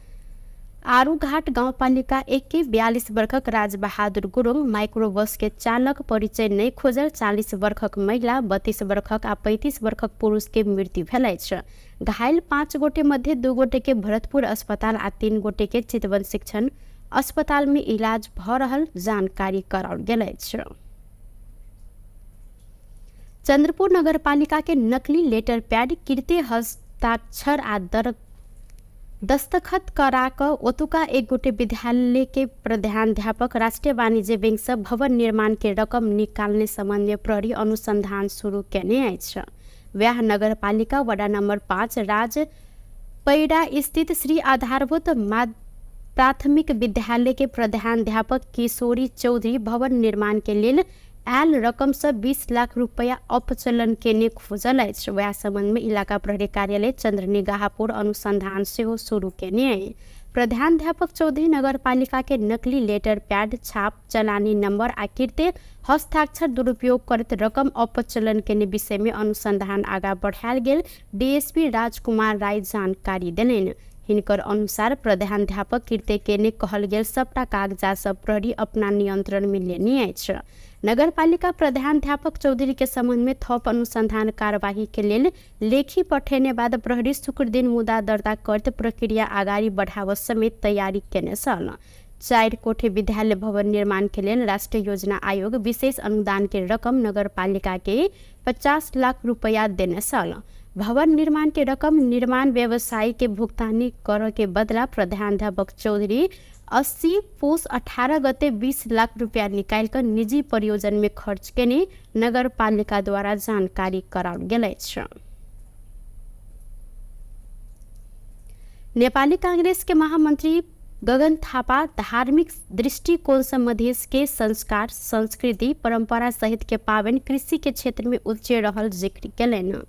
आरूघाट गाउँपालिका 1 के 42 वर्षक राजबहादुर गुरुङ, माइक्रो बस के चालक परिचय नहि खोजल 40 वर्षक महिला, 32 वर्षक आ 35 वर्षक पुरुष के मृत्यु भेल अछि। घायल 5 गोटे मध्ये 2 गोटे के भरतपुर अस्पताल आ 3 गोटे के चितवन शिक्षण अस्पताल में इलाज भऽ रहल जानकारी कराओल गेल अछि। चंद्रपुर नगरपालिका के नकली लेटर पैड कृत्य हस्ताक्षर आ दस्तखत करा कऽ ओतुका एक गोटे विद्यालय के प्रधानाध्यापक राष्ट्रीय वाणिज्य बैंक से भवन निर्माण के रकम निकालने संबंध में प्रहरी अनुसंधान शुरू केने अछि। वएह नगरपालिका वडा नंबर 5 राज पैरा स्थित श्री आधारभूत प्राथमिक विद्यालय के प्रधानाध्यापक किशोरी चौधरी भवन निर्माण के लेल आयल रकम से 20 लाख रुपया अपचलन केने खोजल अछि। वएह संबंध में इलाका प्रहरी कार्यालय चंद्रनिगाहपुर अनुसंधान सेहो शुरू केने। प्रधानाध्यापक चौधरी नगरपालिका के नकली लेटर पैड छाप चलानी नंबर आ कृत्य हस्ताक्षर दुरुपयोग करैत रकम अपचलन केने विषय में अनुसंधान आगा बढ़ायल गेल डीएसपी राजकुमार राय जानकारी देलनि। हिनकर अनुसार प्रधानाध्यापक कृत्य केने कहल गेल सबटा कागजात सब प्रहरी अपना नियंत्रण में लेने अछि। नगरपालिका प्रधानाध्यापक चौधरी के संबंध में थप अनुसंधान कार्यवाही के लेल लेखी पठेने बाद प्रहरी शुक्र दिन मुद्दा दर्ता करत प्रक्रिया अगाडि बढ़ाव समेत तैयारी केने छल। 4 कोठे विद्यालय भवन निर्माण के लेल राष्ट्रीय योजना आयोग विशेष अनुदान के रकम नगरपालिका के 50 लाख रुपया देने छल। भवन निर्माण के रकम निर्माण व्यवसायी के भुगतानी कर के बदला प्रधानाध्यापक चौधरी 80 पुस 18 गते 20 लाख रुपया निकाल कर निजी परियोजन में खर्च केने नगरपालिका द्वारा जानकारी कराओल गेल अछि। नेपाली कांग्रेस के महामंत्री गगन थापा धार्मिक दृष्टिकोण से मधेश के संस्कार, संस्कृति, परंपरा सहित के पावन कृषि के क्षेत्र में उच्च रहल जिक्र केलनि।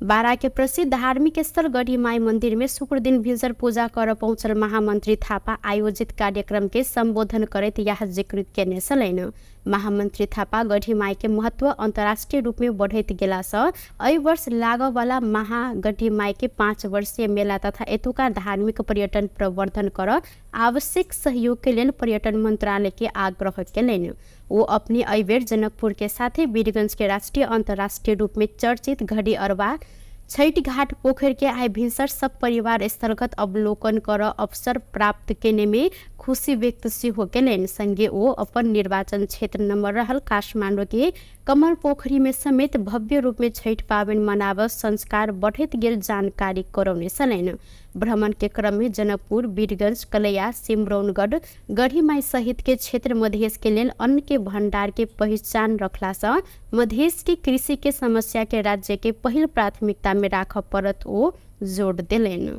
बारा के प्रसिद्ध धार्मिक स्थल गढ़ीमाई मंदिर में शुक्र दिन भिनसर पूजा कर पहुंचल महामंत्री थापा आयोजित कार्यक्रम के संबोधन करैत यह जिक्र केने छलनि। महामंत्री थापा गढ़ीमाई के महत्व अंतर्राष्ट्रीय रूप में बढ़ैत गेला सँ एहि वर्ष लागऽ वाला महागढ़ीमाई के 5 वर्षीय मेला तथा एतुका धार्मिक पर्यटन प्रवर्धन कर आवश्यक सहयोग के लेल पर्यटन मंत्रालय के आग्रह केलनि। वो अपने एहि बेर जनकपुर के साथे वीरगंज के राष्ट्रीय अंतर्राष्ट्रीय रूप में चर्चित घड़ी अरबा छठ घाट पोखर के आइ भिनसर सब परिवार स्थलगत अवलोकन कर अवसर प्राप्त केने में खुशी व्यक्त सेहो केलनि। संगे ओ अपन निर्वाचन क्षेत्र नंबर रहल काठमाडौँ के कमल पोखरी में समेत भव्य रूप में छठ पाबनि मनाब संस्कार बढ़ैत गेल जानकारी करौने छलनि। भ्रमण के क्रम में जनकपुर, वीरगंज, कलैया, सिमरौनगढ़, गढ़ीमाई सहित के क्षेत्र मधेश के लेल अन्न के भंडार के पहिचान रखला सँ मधेश के कृषि के समस्या के राज्य के पहिल प्राथमिकता में राखऽ पड़त ओ जोड़ देलनि।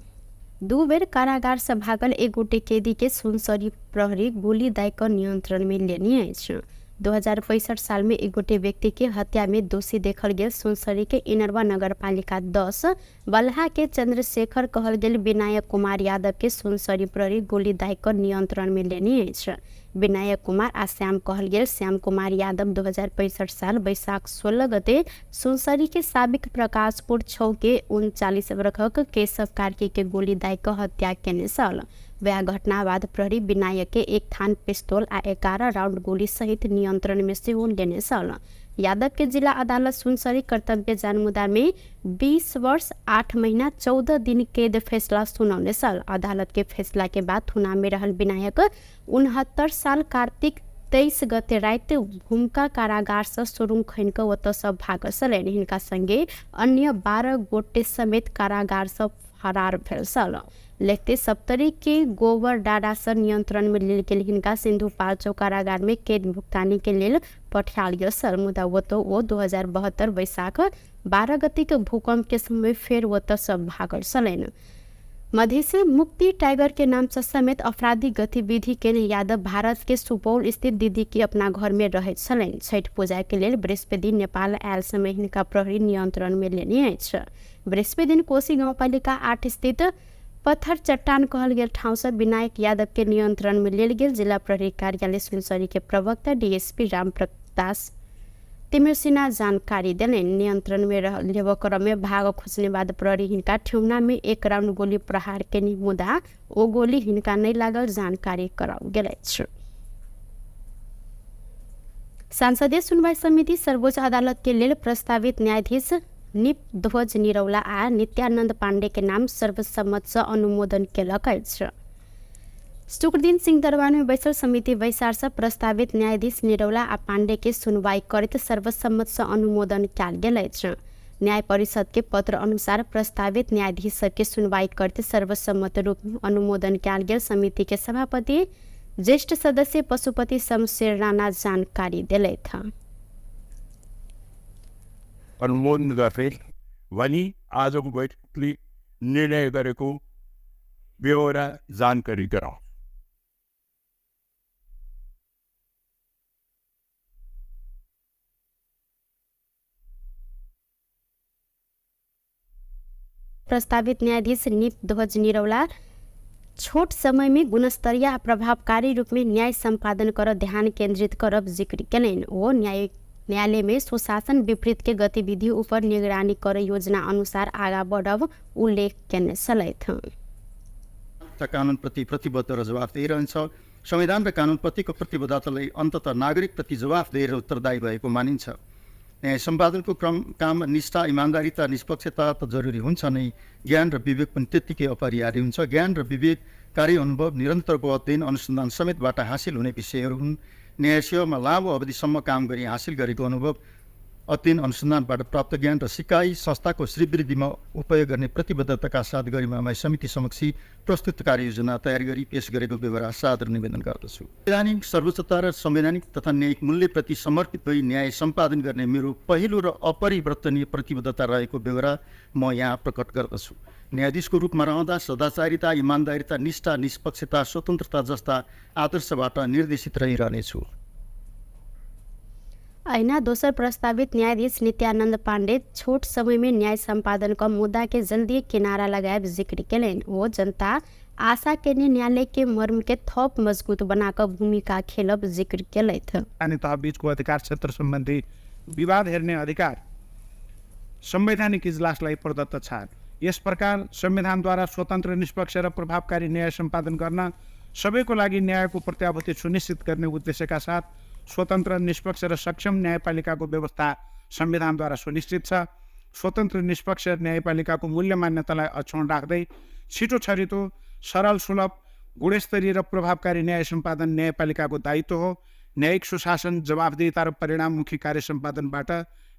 2 बेर कारागार से भागल एक गोटे कैदी के सुनसरी प्रहरी गोली दाय कऽ नियंत्रण में लेने अछि। 2065 साल में एक गोटे व्यक्ति के हत्या में दोषी देखल गेल सुनसरी के इनरवा नगरपालिका 10 बलहा के चंद्रशेखर कहल गेल विनायक कुमार यादव के सुनसरी प्रहरी गोली दाय कऽ नियंत्रण में लेने अछि। विनायक कुमार आ श्याम कहल गेल श्याम कुमार यादव 2065 साल वैशाख 16 गते सुनसरी के साबिक प्रकाशपुर 6 के 39 वर्षक केशव कार्की के गोली दाय कऽ हत्या केने छल। वह घटना बाद प्रहरी विनायक के 1 थान पिस्तौल आ 11 राउंड गोली सहित नियंत्रण में सेहो लेने छल। यादव के जिला अदालत सुनसरी कर्तव्य जानमुदा में 20 वर्ष 8 महीना 14 दिन कैद फैसला सुनौने छल। अदालत के फैसला के बाद थुना में रहल विनायक 69 साल कार्तिक 23 गते राति भूमिका कारागार से सुरुङ खनि कऽ ओतऽ सँ भागल छलनि। हिनका संगे अन्य 12 गोटे समेत कारागार सँ फरार भेल छल। लेखते सप्तरी के गोबर डाडा से नियंत्रण में लेल गेल हिनका सिंधुपाल्चोक कारागार में कैद भुगतानी के लेल पठायल गेल छल। मुदा ओतऽ ओ 2072 वैशाख 12 गते के भूकंप के समय फेर ओतऽ सँ भागल छलनि। मधेसी मुक्ति टाइगर के नाम से समेत आपराधिक गतिविधि के यादव भारत के सुपौल स्थित दीदी के अपना घर में रहैत छलनि। छठ पूजा के लेल बृहस्पति नेपाल आयल समय हिनका प्रहरी नियंत्रण में लेने अछि। बृहस्पति दिन कोशी गाउँपालिका 8 स्थित पत्थर चट्टान कहल गेल ठाउँ से विनायक यादव के नियंत्रण में लेल गेल जिला प्रहरी कार्यालय सुनसरी के प्रवक्ता डीएसपी रामप्रकाश तिमिरसिन्हा जानकारी देलनि। नियंत्रण में लेबऽ क्रम में भाग खोजने बाद प्रहरी हिनका ठेहुना में 1 राउंड गोली प्रहार केने, मुदा ओ गोली हिनका नहि लागल जानकारी कराओल गेल अछि। संसदीय सुनवाई समिति सर्वोच्च अदालत के लेल प्रस्तावित न्यायाधीश निप ध्वज निरौला आ नित्यानंद पांडे के नाम सर्वसम्मत से अनुमोदन केलक अछि। शुक्रदिन सिंहदरबार में बैसल समिति बैसार से प्रस्तावित न्यायाधीश निरौला आ पांडे के सुनवाई करैत सर्वसम्मत से अनुमोदन कयल गेल अछि। न्याय परिषद के पत्र अनुसार प्रस्तावित न्यायाधीश सबके सुनवाई करैत सर्वसम्मत रूप में अनुमोदन कयल गेल समिति के सभापति ज्येष्ठ सदस्य पशुपति शमशेर राणा जानकारी देलथि। अनुमोदन गर्दै भनी आजको बैठकले निर्णय गरेको बेहोरा जानकारी गराउँ। प्रस्तावित न्यायाधीश निप ध्वज निरौला छोट समय में गुणस्तरीय आ प्रभावकारी रूप में न्याय सम्पादन कर ध्यान केंद्रित करब जिक्र केलनि। ओ न्यायालय में सुशासन विपरीत के गतिविधि ऊपर निगरानी कर योजना अनुसार आगा बढ़ब उल्लेख केने छलथि। कानुनप्रति प्रतिबद्ध र जवाफदेही रहन्छ। संविधान र कानुनप्रतिको प्रतिबद्धतालाई अन्तत नागरिकप्रति जवाफदेही र उत्तरदायी भएको मानिन्छ। न्याय सम्पादनको क्रम काम निष्ठा, इमान्दारिता, निष्पक्षता त जरुरी हुन्छ नै, ज्ञान र विवेक पनि त्यत्तिकै अपरिहार्य हुन्छ। ज्ञान र विवेक कार्य अनुभव, निरन्तरको अध्ययन अनुसन्धान समेतबाट हासिल हुने विषयहरू हुन्। न्याय सेवामा लामो अवधिसम्म काम गरी हासिल गरेको अनुभव, अध्ययन अनुसन्धानबाट प्राप्त ज्ञान र सिकाइ संस्थाको श्रीवृद्धिमा उपयोग गर्ने प्रतिबद्धताका साथ गरिमामय समिति समक्ष प्रस्तुत कार्ययोजना तयार गरी पेश गरेको व्यवहार सादर निवेदन गर्दछु। संवैधानिक सर्वोच्चता र संवैधानिक तथा न्यायिक मूल्यप्रति समर्पित भई न्याय सम्पादन गर्ने मेरो पहिलो र अपरिवर्तनीय प्रतिबद्धता रहेको व्यवहार म यहाँ प्रकट गर्दछु। न्यायाधीशको रूपमा रहँदा सदाचारिता, इमान्दारिता, निष्ठा, निष्पक्षता, स्वतन्त्रता जस्ता आदर्शबाट निर्देशित रहिरहनेछु। अहिना दोसर प्रस्तावित न्यायाधीश नित्यानंद पांडे छोट समय में न्याय सम्पादन क मुद्दा के जल्दी किनारा लगायब जिक्र केलनि। ओ जनता आशा केने न्यायालय के मर्म के थप मजबूत बनाकर भूमिका खेलब जिक्र केलथि। स्थानीय तह बीचको अधिकार क्षेत्र सम्बन्धी विवाद हेर्ने अधिकार संवैधानिक इजलासलाई प्रदत्त छ। यस प्रकार संविधानद्वारा स्वतन्त्र, निष्पक्ष र प्रभावकारी न्याय सम्पादन गर्न सबैको लागि न्यायको प्रत्याभूति सुनिश्चित गर्ने उद्देश्यका साथ स्वतन्त्र, निष्पक्ष र सक्षम न्यायपालिकाको व्यवस्था संविधानद्वारा सुनिश्चित छ। स्वतन्त्र, निष्पक्ष न्यायपालिकाको मूल्य मान्यतालाई अक्षुण्ण राख्दै छिटो छरितो, सरल, सुलभ, गुणस्तरीय र प्रभावकारी न्याय सम्पादन न्यायपालिकाको दायित्व हो। न्यायिक सुशासन, जवाफदेहिता र परिणाममुखी कार्य सम्पादनबाट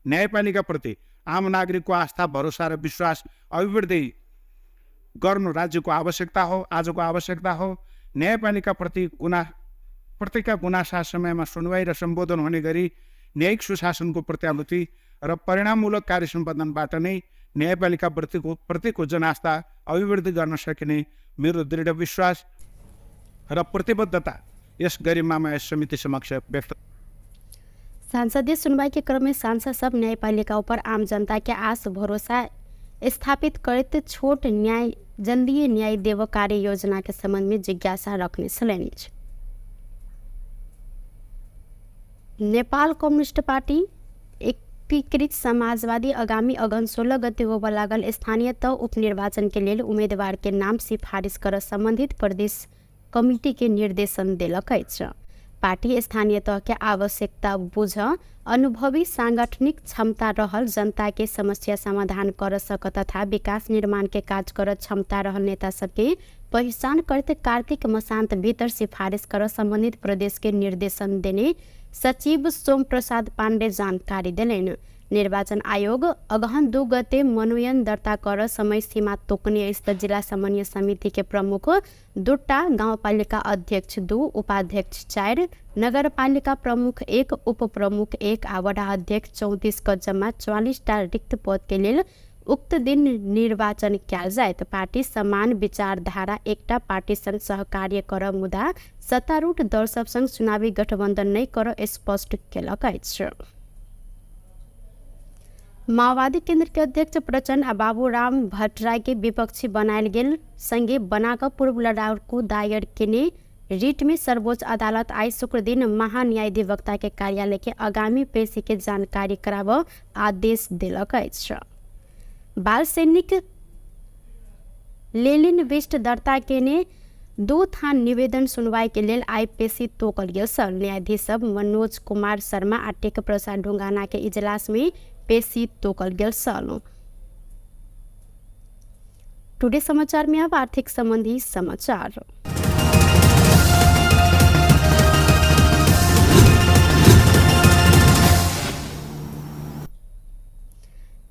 न्यायपालिकाप्रति आम नागरिकको आस्था, भरोसा र विश्वास अभिवृद्धि गर्नु राज्यको आवश्यकता हो, आजको आवश्यकता हो। न्यायपालिकाप्रति प्रतिका गुनासा समयमा सुनवाई र सम्बोधन हुने गरी न्यायिक सुशासनको प्रत्याभूति र परिणाममूलक कार्य सम्पादनबाट नै न्यायपालिका प्रतिको जनास्था अभिवृद्धि गर्न सकिने मेरो दृढ विश्वास र प्रतिबद्धता यस गरिमामय समिति समक्ष व्यक्त। संसदीय सुनवाई के क्रम में सांसद सब न्यायपालिका ऊपर आम जनता के आस भरोसा स्थापित करते छोट न्याय जल्दी न्याय देव कार्य योजना के संबंध में जिज्ञासा रखने छलनि। नेपाल कम्युनिस्ट पार्टी एकीकृत समाजवादी आगामी अगहन 16 गते होबय लागल स्थानीय तह उपनिर्वाचन के लेल उम्मीदवार के नाम सिफारिश कर संबंधित प्रदेश कमिटी के निर्देशन देलक अछि। पार्टी स्थानीय तह के आवश्यकता बुझ अनुभवी सांगठनिक क्षमता रहल जनता के समस्या समाधान कर सक तथा विकास निर्माण के काज कर क्षमता रहल नेता सबके पहिचान करते कार्तिक मसान्त भीतर सिफारिश कर संबंधित प्रदेश के निर्देशन देने सचिव सोम प्रसाद पाण्डे जानकारी देलनि। निर्वाचन आयोग अगहन 2 गते मनोनयन दर्ता कर समय सीमा तोकने अछि। जिला समन्वय समिति के प्रमुख 2 गाउँपालिका अध्यक्ष 2, उपाध्यक्ष 4, नगरपालिका प्रमुख 1, उपप्रमुख 1 आ वडा अध्यक्ष 34 क जम्मा 44 टा रिक्त पद के लेल उक्त दिन निर्वाचन कयल जायत। पार्टी समान विचारधारा एकटा पार्टी संग सहकार्य कर मुदा सत्तारूढ़ दल सब संग चुनावी गठबंधन नहि कर स्पष्ट केलक अछि। माओवादी केंद्र के अध्यक्ष प्रचण्ड आ बाबूराम भट्टराई के विपक्षी बनायल गेल संगे बनाकर पूर्व लड़ाकू दायर केने रिट में सर्वोच्च अदालत आइ शुक्र दिन महान्यायाधिवक्ता के कार्यालय के आगामी पेशी के जानकारी कराब आदेश देलक अछि। बाल सैनिक लेलिन विष्ट दर्ता केने 2 थान निवेदन सुनवाई के लेल आइ पेशी तोकल गेल छल। न्यायाधीश सब मनोज कुमार शर्मा आ टेक प्रसाद ढुंगाना के इजलास में पेशी तोकल गेल छल। टुडे समाचार में अब आर्थिक संबंधी समाचार।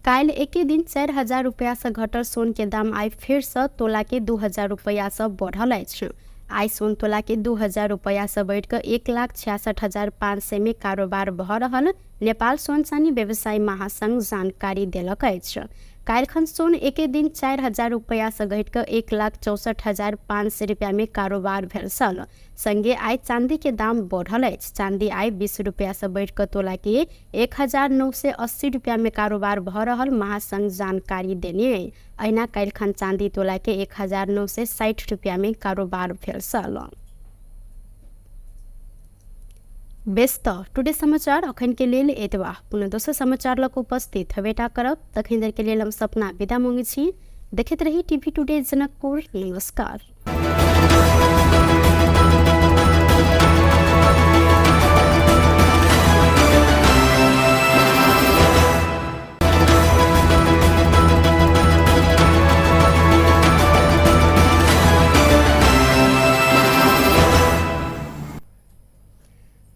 काल्हि एके दिन 4000 रुपया से घटल सोन के दाम आइ फेर से तोला के 2000 रुपया से बढ़ल अछि। आइ सोन तोला के 2000 रुपया से बढ़िकऽ 1,66,500 में कारोबार भऽ रहल नेपाल सोन चानी व्यवसायी महासंघ जानकारी देलक अछि। काल्हिखन सोन एके दिन 4000 रुपैया से घटि कऽ 1,64,500 रुपैया में कारोबार भेल छल। संगे आइ चांदी के दाम बढ़ल अछि। चांदी आइ 20 रुपैया से बढ़ि कऽ तोला के 1980 रुपैया में कारोबार भऽ रहल महासंघ जानकारी देने अछि। अहिना काल्हिखन चांदी तोला के 1960 रुपैया में कारोबार भेल छल। बेस तऽ टुडे समाचार अखन के लेल एतबा। पुनः दोसर समाचार लऽ कऽ उपस्थित हेबेटा करब। तखन धरि के लेल हम सपना विदा मांगै छी। देखैत रही टीवी टुडे जनकपुर। नमस्कार।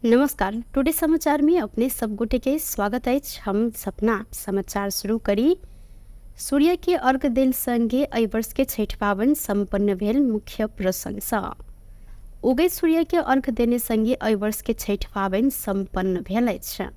नमस्कार, टुडे समाचार में अपने सब गोटे के स्वागत अछि। हम सपना समाचार शुरू करी। सूर्य के अर्घ देल संगे एहि वर्ष के छठि पाबनि सम्पन्न भेल। मुख्य प्रसंग उगैत सूर्य के अर्घ देने संगे एहि वर्ष के छठि पाबनि सम्पन्न भेल अछि।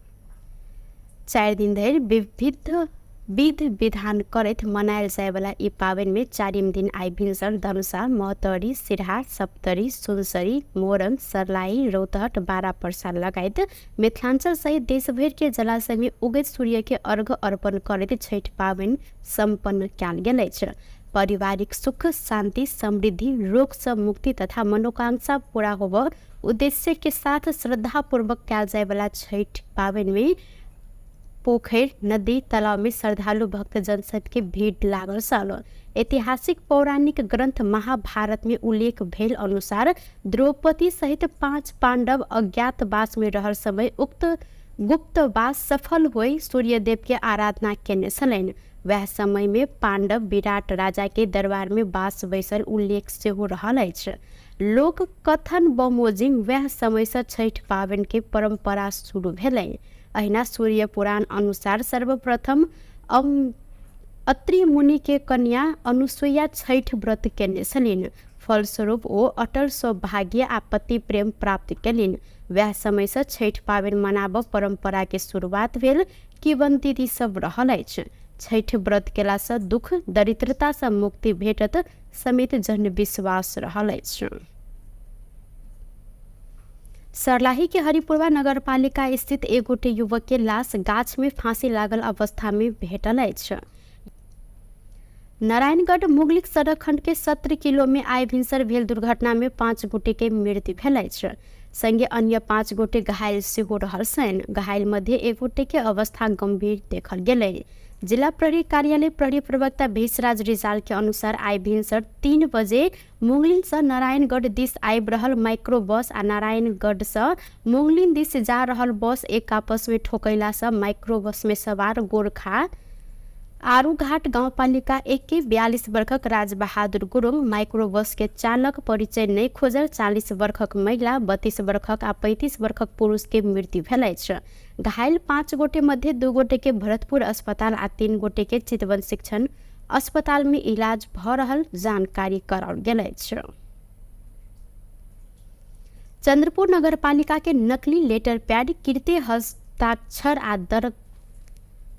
4 दिन धरि विविध विध विधान करैत मनायल जायवला ई पाबनिमे चारिम दिन आइ भिनसर धनुषा, महोत्तरी, सिरहा, सप्तरी, सुनसरी, मोरंग, सर्लाही, रौतहट, बारा पर्सा लगायत मिथिलांचल सहित देशभरिके जलाशयमे उगैत सूर्यके अर्घ अर्पण करैत छठि पाबनि सम्पन्न कयल गेल अछि। पारिवारिक सुख, शान्ति, समृद्धि, रोगसँ मुक्ति तथा मनोकांक्षा पूरा होबऽ उद्देश्य के साथ श्रद्धापूर्वक कयल जायवला छठि पाबनिमे पोखरि, नदी, तालाब में श्रद्धालु भक्तजन सबके भीड़ लागल छल। ऐतिहासिक पौराणिक ग्रंथ महाभारत में उल्लेख भेल अनुसार द्रौपदी सहित 5 पांडव अज्ञातवास में रहल समय उक्त गुप्तवास सफल होई सूर्यदेव के आराधना केने छलनि। वएह समय में पांडव विराट राजा के दरबार में बास बैसल उल्लेख सेहो रहल अछि। लोक कथन बमोजिम वएह समय से छठि पाबनि के परंपरा शुरू भेलै। अहिना सूर्य पुराण अनुसार सर्वप्रथम अत्रि मुनि के कन्या अनुसुईया छठि व्रत केने छलनि। फलस्वरूप ओ अटल सौभाग्य आ पति प्रेम प्राप्त केलनि। वएह समय से छठि पाबनि मनाबऽ परंपरा के शुरुआत भेल किंवदंती सब रहल अछि। छठि व्रत केला से दुख दरिद्रता से मुक्ति भेटत समेत जनविश्वास रहल अछि। सर्लाही के हरिपुरवा नगरपालिका स्थित एक गोटे युवक के लाश गाछ में फांसी लागल अवस्था में भेटल अछि। नारायणगढ़ मुगलिक सड़क खंड के 17 किलो में आइ भिनसर भेल दुर्घटना में 5 गोटे के मृत्यु भेल अछि। संगे अन्य 5 गोटे घायल सेहो रहल छनि। घायल मध्य एक गोटे के अवस्था गंभीर देखल गेलै। जिला प्रहरी कार्यालय प्रहरी प्रवक्ता भेषराज रिजाल के अनुसार आइ भिनसर 3 बजे मुंगलिन से नारायणगढ़ दिस आबि रहल माइक्रो बस आ नारायणगढ़ से मुंगलिन दिस जा रहल बस एक आपस में ठोकैला से माइक्रो बस में सवार गोरखा आरूघाट गाउँपालिका 1 के 42 वर्षक राजबहादुर गुरुङ, माइक्रो बस के चालक परिचय नहि खोजल 40 वर्षक महिला, 32 वर्षक आ 35 वर्षक पुरुष के मृत्यु भेल अछि। घायल 5 गोटे मध्ये 2 गोटे के भरतपुर अस्पताल आ 3 गोटे के चितवन शिक्षण अस्पताल में इलाज भ रहल जानकारी कराओल गेल अछि। चंद्रपुर नगरपालिका के नकली लेटर पैड कृत्य हस्ताक्षर आ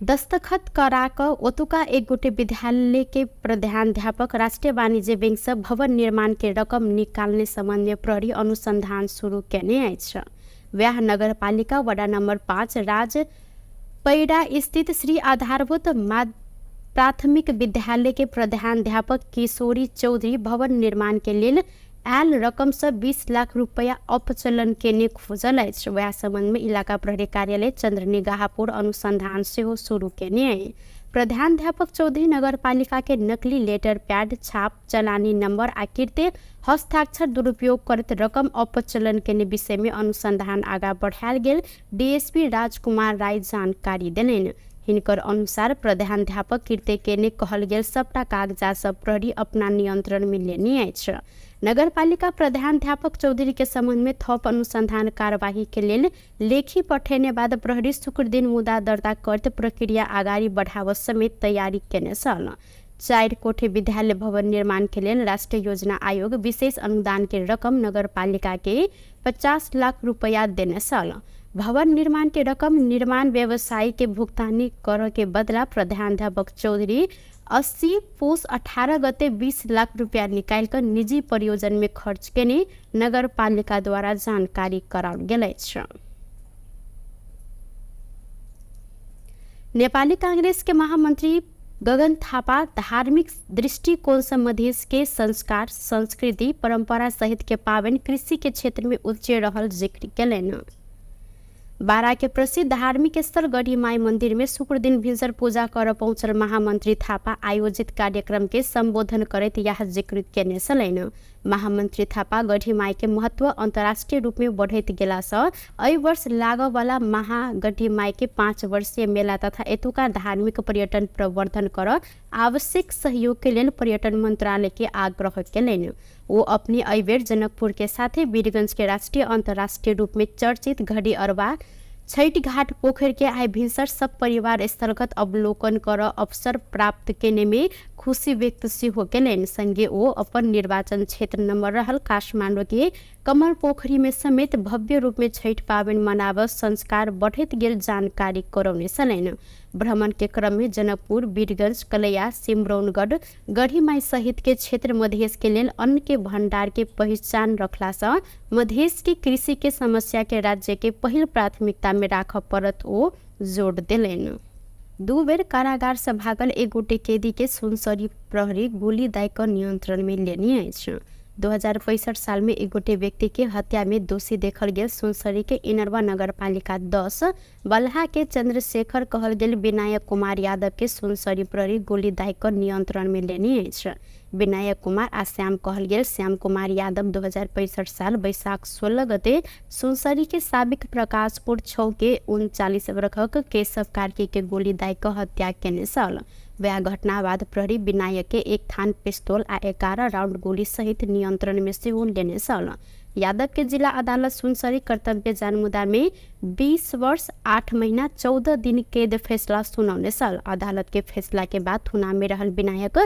दस्तखत करा कऽ ओतुका एक गोटे विद्यालय के प्रधानाध्यापक राष्ट्रीय वाणिज्य बैंक से भवन निर्माण के रकम निकालने संबंध में प्रहरी अनुसंधान शुरू केने अछि। वएह नगरपालिका वडा नंबर 5 राज पैरा स्थित श्री आधारभूत प्राथमिक विद्यालय के प्रधानाध्यापक किशोरी चौधरी भवन निर्माण के लेल आयल रकम से 20 लाख रुपया अपचलन केने खोजल अछि। वएह संबंध में इलाका प्रहरी कार्यालय चंद्रनिगाहपुर अनुसंधान सेहो शुरू केने अछि। प्रधानाध्यापक चौधरी नगरपालिका के नकली लेटर पैड छाप चलानी नंबर आ कृत्य हस्ताक्षर दुरुपयोग करैत रकम अपचलन केने विषय में अनुसंधान आगा बढ़ायल गेल डीएसपी राजकुमार राय जानकारी देलनि। हिनकर अनुसार प्रधानाध्यापक कृत्य केने कहल गेल सबटा कागजात सब प्रहरी अपना नियंत्रण में लेने अछि। नगरपालिका प्रधानाध्यापक चौधरी के संबंध में थप अनुसंधान कार्यवाही के लेल लेखी पठेने बाद प्रहरी शुक्र दिन मुद्दा दर्ता करत प्रक्रिया अगाडि बढ़ाव समेत तैयारी केने छल। 4 कोठे विद्यालय भवन निर्माण के लेल राष्ट्रीय योजना आयोग विशेष अनुदान के रकम नगरपालिका के 50 लाख रुपया देने छल। भवन निर्माण के रकम निर्माण व्यवसायी के भुगतानी कर के बदला प्रधानाध्यापक चौधरी 80 पुस 18 गते 20 लाख रुपया निकाल कर निजी परियोजन में खर्च केने नगरपालिका द्वारा जानकारी कराओल गेल अछि। नेपाली कांग्रेस के महामंत्री गगन थापा धार्मिक दृष्टिकोण से मधेश के संस्कार, संस्कृति, परंपरा सहित के पावन कृषि के क्षेत्र में उच्च रहल जिक्र केलनि। बारा के प्रसिद्ध धार्मिक स्थल गढ़ीमाई मंदिर में शुक्र दिन भिनसर पूजा कर पहुंचल महामंत्री थापा आयोजित कार्यक्रम के संबोधन करैत यह जिक्र केने छलनि। महामंत्री थापा गढ़ीमाई के महत्व अंतर्राष्ट्रीय रूप में बढ़ैत गेला सँ एहि वर्ष लागऽवला महागढ़ीमाई के 5 वर्षीय मेला तथा एतुका धार्मिक पर्यटन प्रवर्धन कर आवश्यक सहयोग के लेल पर्यटन मंत्रालय के आग्रह केलनि। वो अपने एहि बेर जनकपुर के साथे वीरगंज के राष्ट्रीय अंतर्राष्ट्रीय रूप में चर्चित घड़ी अरबा छठ घाट पोखर के आइ भिनसर सब परिवार स्थलगत अवलोकन कर अवसर प्राप्त केने में खुशी व्यक्त सेहो केलनि। संगे ओ अपन निर्वाचन क्षेत्र नंबर रहल काठमाडौँ के कमल पोखरी में समेत भव्य रूप में छठ पाबनि मनाब संस्कार बढ़ैत गेल जानकारी करौने छलनि। भ्रमण के क्रम में जनकपुर, वीरगंज, कलैया, सिमरौनगढ़, गढ़ीमाई सहित के क्षेत्र मधेश के लेल अन्न के भंडार के पहिचान रखला सँ मधेश के कृषि के समस्या के राज्य के पहिल प्राथमिकता में राखऽ पड़त ओ जोड़ देलनि। 2 बेर कारागार से भागल एक गोटे कैदी के सुनसरी प्रहरी गोली दाय कऽ नियंत्रण में लेने अछि। 2065 साल में एक गोटे व्यक्ति के हत्या में दोषी देखल गेल सुनसरी के इनरवा नगरपालिका 10 बलहा के चंद्रशेखर कहल गेल विनायक कुमार यादव के सुनसरी प्रहरी गोली दाय कऽ नियंत्रण में लेने अछि। विनायक कुमार आ श्याम कहल गेल श्याम कुमार यादव 2065 साल वैशाख 16 गते सुनसरी के साबिक प्रकाशपुर 6 के 39 वर्षक केशव कार्की के गोली दाय कऽ हत्या केने छल। वह घटना बाद प्रहरी विनायक के 1 थान पिस्तौल आ 11 राउंड गोली सहित नियंत्रण में सेहो लेने छल। यादव के जिला अदालत सुनसरी कर्तव्य जानमुदा में 20 वर्ष 8 महीना 14 दिन कैद फैसला सुनौने छल। अदालत के फैसला के बाद थुना में रहल विनायक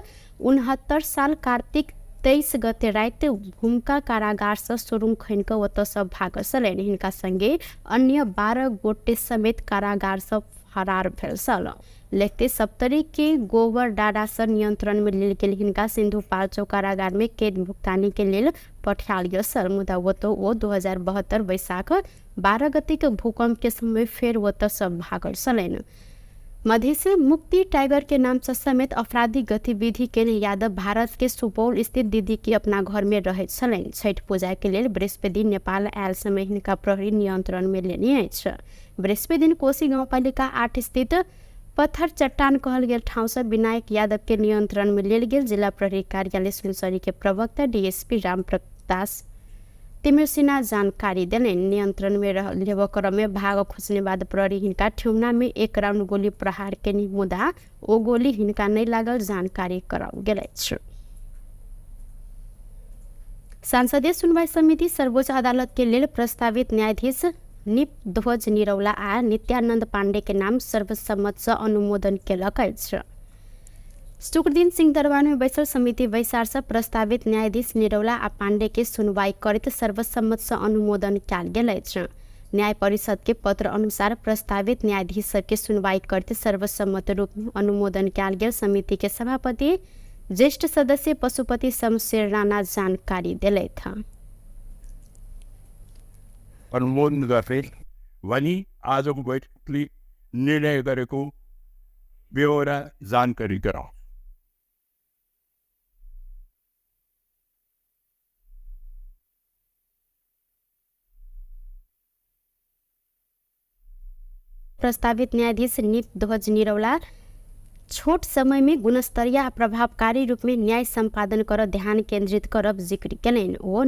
69 साल कार्तिक 23 गते राति भूमिका कारागार से सुरुङ खनि कऽ ओतऽ सँ भागल छलनि। हिनका संगे अन्य 12 गोटे समेत कारागार सँ फरार भेल छल। लेखते सप्तरी के गोबर डाडा से नियंत्रण में लेल गेल हिनका सिन्धुपाल्चोक कारागार में कैद भुगतानी के लेल पठायल गेल छल। मुदा ओतऽ ओ 2072 वैशाख 12 गते के भूकंप के समय फेर ओतऽ सँ भागल छलनि। मधेश मुक्ति टाइगर के नाम से समेत आपराधिक गतिविधि के यादव भारत के सुपौल स्थित दीदी के अपना घर में रहैत छलनि। छठ पूजा के लेल बृहस्पति दिन नेपाल आयल समय हिनका प्रहरी नियंत्रण में लेने अछि। बृहस्पति दिन कोशी गाउँपालिका 8 स्थित पत्थर चट्टान कहल गेल ठाउँ से विनायक यादव के नियंत्रण में लेल गेल जिला प्रहरी कार्यालय सुनसरी के प्रवक्ता डीएसपी रामप्रकाश तिमिरसिन्हा जानकारी देलनि। नियंत्रण में लेबऽ क्रम में भाग खोजने बाद प्रहरी हिनका ठेहुना में 1 राउंड गोली प्रहार केने, मुदा ओ गोली हिनका नहि लागल जानकारी कराओल गेल अछि। संसदीय सुनवाई समिति सर्वोच्च अदालत के लेल प्रस्तावित न्यायाधीश निप ध्वज निरौला आ नित्यानंद पांडे के नाम सर्वसम्मत से अनुमोदन केलक अछि। शुक्रदिन सिंहदरबार में बैसल समिति बैसार से प्रस्तावित न्यायाधीश निरौला आ पांडे के सुनवाई करैत सर्वसम्मत से अनुमोदन कयल गेल अछि। न्याय परिषद के पत्र अनुसार प्रस्तावित न्यायाधीश सबके सुनवाई करैत सर्वसम्मत रूप में अनुमोदन कयल गेल समिति के सभापति ज्येष्ठ सदस्य पशुपति शमशेर राणा जानकारी देलथि। अनुमोदन गर्दै भनी आजको बैठकले निर्णय गरेको बेहोरा जानकारी गराउँ। प्रस्तावित न्यायाधीश निप ध्वज निरौला छोट समय में गुणस्तरीय आ प्रभावकारी रूप में न्याय सम्पादन कर ध्यान केंद्रित करब जिक्र केलनि। ओ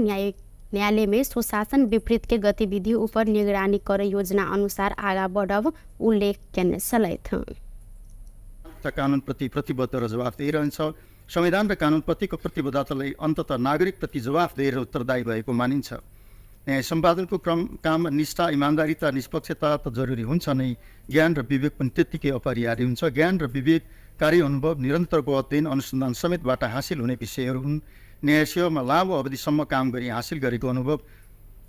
न्यायालय में सुशासन विपरीत के गतिविधि ऊपर निगरानी कर योजना अनुसार आगा बढ़ब उल्लेख केने छलथि। कानुनप्रति प्रतिबद्ध र जवाफदेही रहन्छ। संविधान र कानुनप्रतिको प्रतिबद्धतालाई अन्ततः नागरिकप्रति जवाफदेही र उत्तरदायी भएको मानिन्छ। न्याय सम्पादनको क्रम काम निष्ठा, इमान्दारिता, निष्पक्षता त जरुरी हुन्छ नै, ज्ञान र विवेक पनि त्यत्तिकै अपरिहार्य हुन्छ। ज्ञान र विवेक कार्य अनुभव, निरन्तरको अध्ययन अनुसन्धान समेतबाट हासिल हुने विषयहरू हुन्। न्याय सेवामा लामो अवधिसम्म काम गरी हासिल गरेको अनुभव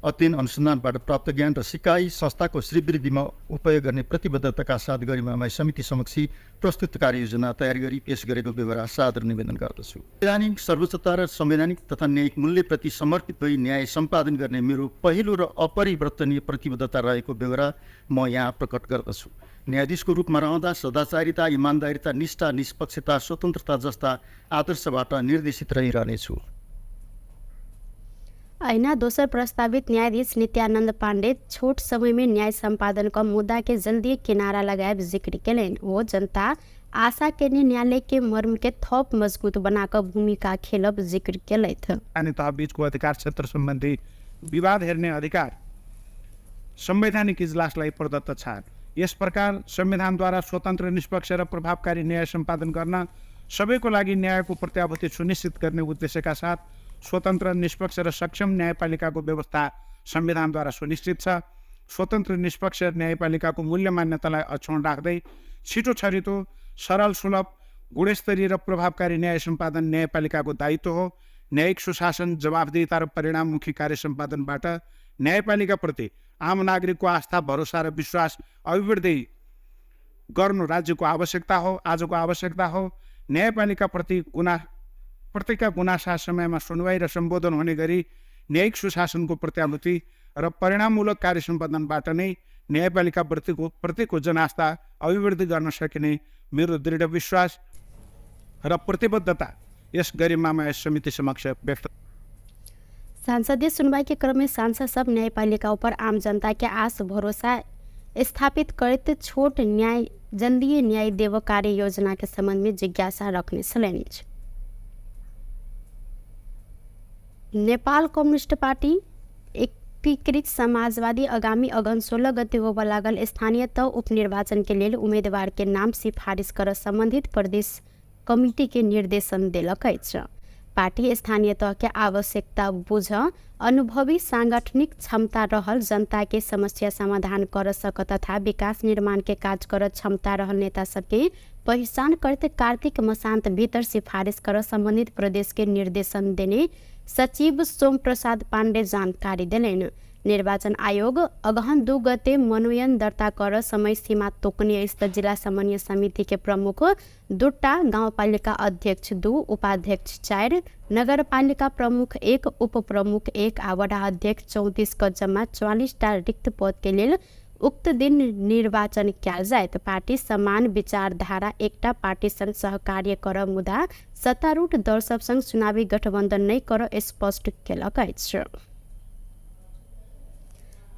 अध्ययन अनुसन्धानबाट प्राप्त ज्ञान र सिकाइ संस्थाको श्रीवृद्धिमा उपयोग गर्ने प्रतिबद्धताका साथ गरिमामय समिति समक्ष प्रस्तुत कार्ययोजना तयार गरी पेश गरेको बेहोरा सादर निवेदन गर्दछु। संवैधानिक सर्वोच्चता र संवैधानिक तथा न्यायिक मूल्यप्रति समर्पित भई न्याय सम्पादन गर्ने मेरो पहिलो र अपरिवर्तनीय प्रतिबद्धता रहेको बेहोरा म यहाँ प्रकट गर्दछु। न्यायाधीशको रूपमा रहँदा सदाचारिता, इमान्दारिता, निष्ठा, निष्पक्षता, स्वतन्त्रता जस्ता आदर्शबाट निर्देशित रहिरहनेछु। अहिना दोसर प्रस्तावित न्यायाधीश नित्यानंद पांडे छोट समय में न्याय संपादन क मुद्दा के जल्दी किनारा लगायब जिक्र केलनि। ओ जनता आशा केने न्यायालय के मर्म के थप मजबूत बनाकर भूमिका खेलब जिक्र केलथि। स्थानीय तह बीचको अधिकार क्षेत्र सम्बन्धी विवाद हेर्ने अधिकार संवैधानिक इजलासलाई प्रदत्त छ। यस प्रकार संविधानद्वारा स्वतन्त्र, निष्पक्ष र प्रभावकारी न्याय सम्पादन गर्न सबैको लागि न्यायको प्रत्याभूति सुनिश्चित गर्ने उद्देश्यका साथ स्वतन्त्र, निष्पक्ष र सक्षम न्यायपालिकाको व्यवस्था संविधानद्वारा सुनिश्चित छ। स्वतन्त्र, निष्पक्ष न्यायपालिकाको मूल्य मान्यतालाई अक्षुण्ण राख्दै छिटो छरितो, सरल, सुलभ, गुणस्तरीय र प्रभावकारी न्याय सम्पादन न्यायपालिकाको दायित्व हो। न्यायिक सुशासन, जवाफदेहिता र परिणाममुखी कार्य सम्पादनबाट न्यायपालिकाप्रति आम नागरिकको आस्था, भरोसा र विश्वास अभिवृद्धि गर्नु राज्यको आवश्यकता हो, आजको आवश्यकता हो। न्यायपालिकाप्रति प्रतिका गुनासा समयमा सुनवाई र सम्बोधन हुने गरी न्यायिक सुशासनको प्रत्याभूति र परिणाममूलक कार्य सम्पादनबाट नै न्यायपालिका प्रतिको जनास्था अभिवृद्धि गर्न सकिने मेरो दृढ विश्वास र प्रतिबद्धता यस गरिमामय समिति समक्ष व्यक्त। संसदीय सुनवाई के क्रम में सांसद सब न्यायपालिका ऊपर आम जनता के आस भरोसा स्थापित करते छोट न्याय जल्दी न्याय देव कार्य योजना के संबंध में जिज्ञासा रखने छलनि। नेपाल कम्युनिस्ट पार्टी एकीकृत समाजवादी आगामी अगहन 16 गते होबय लागल स्थानीय तह उपनिर्वाचन के लेल उम्मीदवार के नाम सिफारिश कर संबंधित प्रदेश कमिटी के निर्देशन देलक अछि। पार्टी स्थानीय तह के आवश्यकता बुझ अनुभवी सांगठनिक क्षमता रहल जनता के समस्या समाधान कर सक तथा विकास निर्माण के काज कर क्षमता रहल नेता सबके पहिचान करते कार्तिक मसान्त भीतर सिफारिश कर संबंधित प्रदेश के निर्देशन देने सचिव सोम प्रसाद पाण्डे जानकारी देलनि। निर्वाचन आयोग अगहन 2 गते मनोनयन दर्ता कर समय सीमा तोकने अछि त जिला समन्वय समिति के प्रमुख 2 गाउँपालिका अध्यक्ष 2, उपाध्यक्ष 4, नगरपालिका प्रमुख 1, उपप्रमुख 1 आ वडा अध्यक्ष 34 क जम्मा 44 टा रिक्त पद के लेल उक्त दिन निर्वाचन कयल जायत। पार्टी समान विचारधारा एकटा पार्टी संग सहकार्य कर मुदा सत्तारूढ़ दल सब संग चुनावी गठबंधन नहि कर स्पष्ट केलक अछि।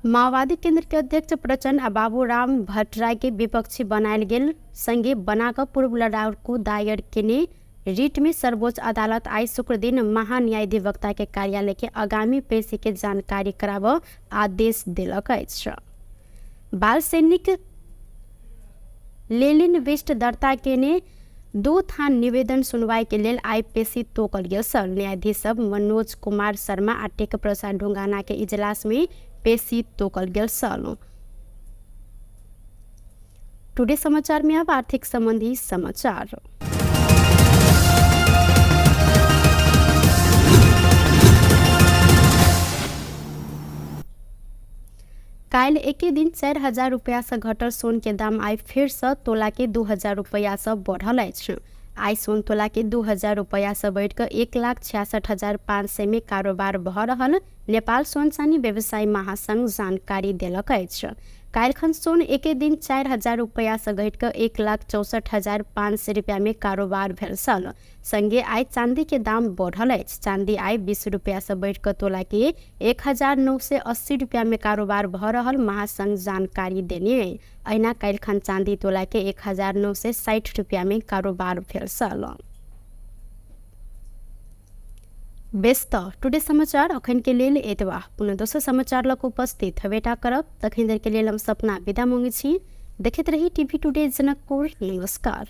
माओवादी केंद्र के अध्यक्ष प्रचण्ड आ बाबूराम भट्टराई के विपक्षी बनायल गेल संगे बनाकर पूर्व लड़ाकू दायर केने रिट में सर्वोच्च अदालत आई शुक्रदिन महान्यायाधिवक्ता के कार्यालय के आगामी पेशी के जानकारी कराब आदेश देलक अछि। बाल सैनिक लेलिन विष्ट दर्ता केने 2 थान निवेदन सुनवाई के लेल आई पेशी तोकल गेल छल। न्यायाधीश सब मनोज कुमार शर्मा आ टेक प्रसाद ढुंगाना के इजलास में पेशी तोकल गेल छल। टुडे समाचार में अब आर्थिक संबंधी समाचार। काल्हि एके दिन 4000 रुपया से घटल सोन के दाम आई फेर से तोला के 2000 रुपया से बढ़ल अछि। आई सोन तोला के 2000 रुपया से बढ़िकऽ 1,66,500 में कारोबार भऽ रहल नेपाल सोन चानी व्यवसायी महासंघ जानकारी देलक अछि। काल्हिखन सोन एके दिन 4000 रुपया से घटिकऽ 1,64,500 रुपया में कारोबार भेल छल। संगे आई चांदी के दाम बढ़ल अछि। चांदी आई 20 रुपया से बढ़िकऽ तोला के 1,980 रुपया में कारोबार भऽ रहल महासंघ जानकारी देने। अहिना काल्हिखन चांदी तोला के 1,960 रुपया में कारोबार भेल छल। बेस त टुडे समाचार अखन के लेल एतबा। पुनः दोसर समाचार लग उपस्थित हवेटा करब। तखन देर के लेल हम सपना विदा मांगै छी। देखैत रही टीवी टुडे जनकपुर। नमस्कार।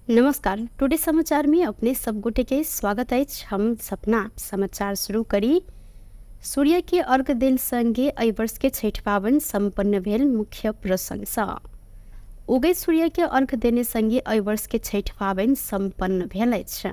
नमस्कार। नमस्कार, टुडे समाचार में अपने सब गोटे के स्वागत अछि। हम सपना। समाचार शुरू करी। सूर्य के अर्घ देल संगे एहि वर्ष के छठि पाबनि सम्पन्न भेल। मुख्य प्रसंग उगैत सूर्य के अर्घ देने संगे एहि वर्ष के छठि पाबनि सम्पन्न भेल अछि।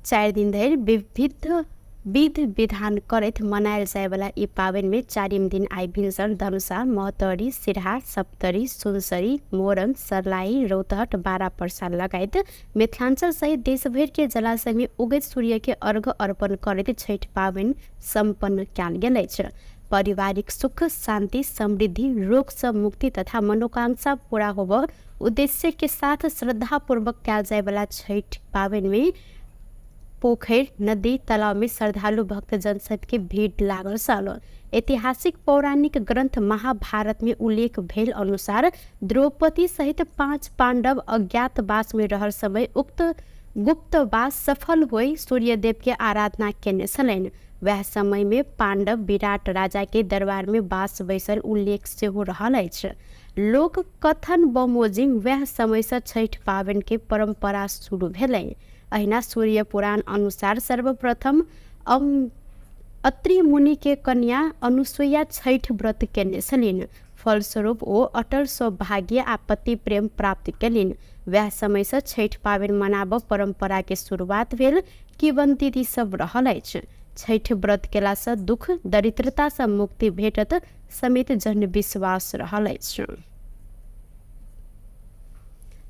4 दिन धरि विविध विध विधान करैत मनायल जायवला ई पाबनिमे चारिम दिन आइ भिनसर धनुषा, महोत्तरी, सिरहा, सप्तरी, सुनसरी, मोरङ, सर्लाही, रौतहट, बारा पर्सा लगायत मिथिलाञ्चल सहित देशभरिके जलाशयमे उगैत सूर्यके अर्घ अर्पण करैत छठि पाबनि सम्पन्न कयल गेल अछि। पारिवारिक सुख, शान्ति, समृद्धि, रोगसँ मुक्ति तथा मनोकांक्षा पूरा होबऽ उद्देश्यके साथ श्रद्धापूर्वक कयल जायवला छठि पाबनिमे पोखरि, नदी, तालाब में श्रद्धालु भक्तजन सबके भीड़ लागल छल। ऐतिहासिक पौराणिक ग्रंथ महाभारत में उल्लेख भेल अनुसार द्रौपदी सहित 5 पांडव अज्ञातवास में रहल समय उक्त गुप्तवास सफल होई सूर्यदेव के आराधना केने छलनि। वएह समय में पांडव विराट राजा के दरबार में बास बैसल उल्लेख सेहो रहल अछि। लोक कथन बमोजिम वएह समय से छठि पाबनि के परंपरा शुरू भेलै। अहिना सूर्य पुराण अनुसार सर्वप्रथम अत्रि मुनि के कन्या अनुसुईया छठि व्रत केने छलिन। फलस्वरूप ओ अटल सौभाग्य आ पति प्रेम प्राप्त केलिन। वएह समय से छठि पाबनि मनाबऽ परंपरा के शुरुआत भेल किंवदंती सब रहल अछि। छठि व्रत केला से दुख दरिद्रता से मुक्ति भेटत समेत जनविश्वास रहल अछि।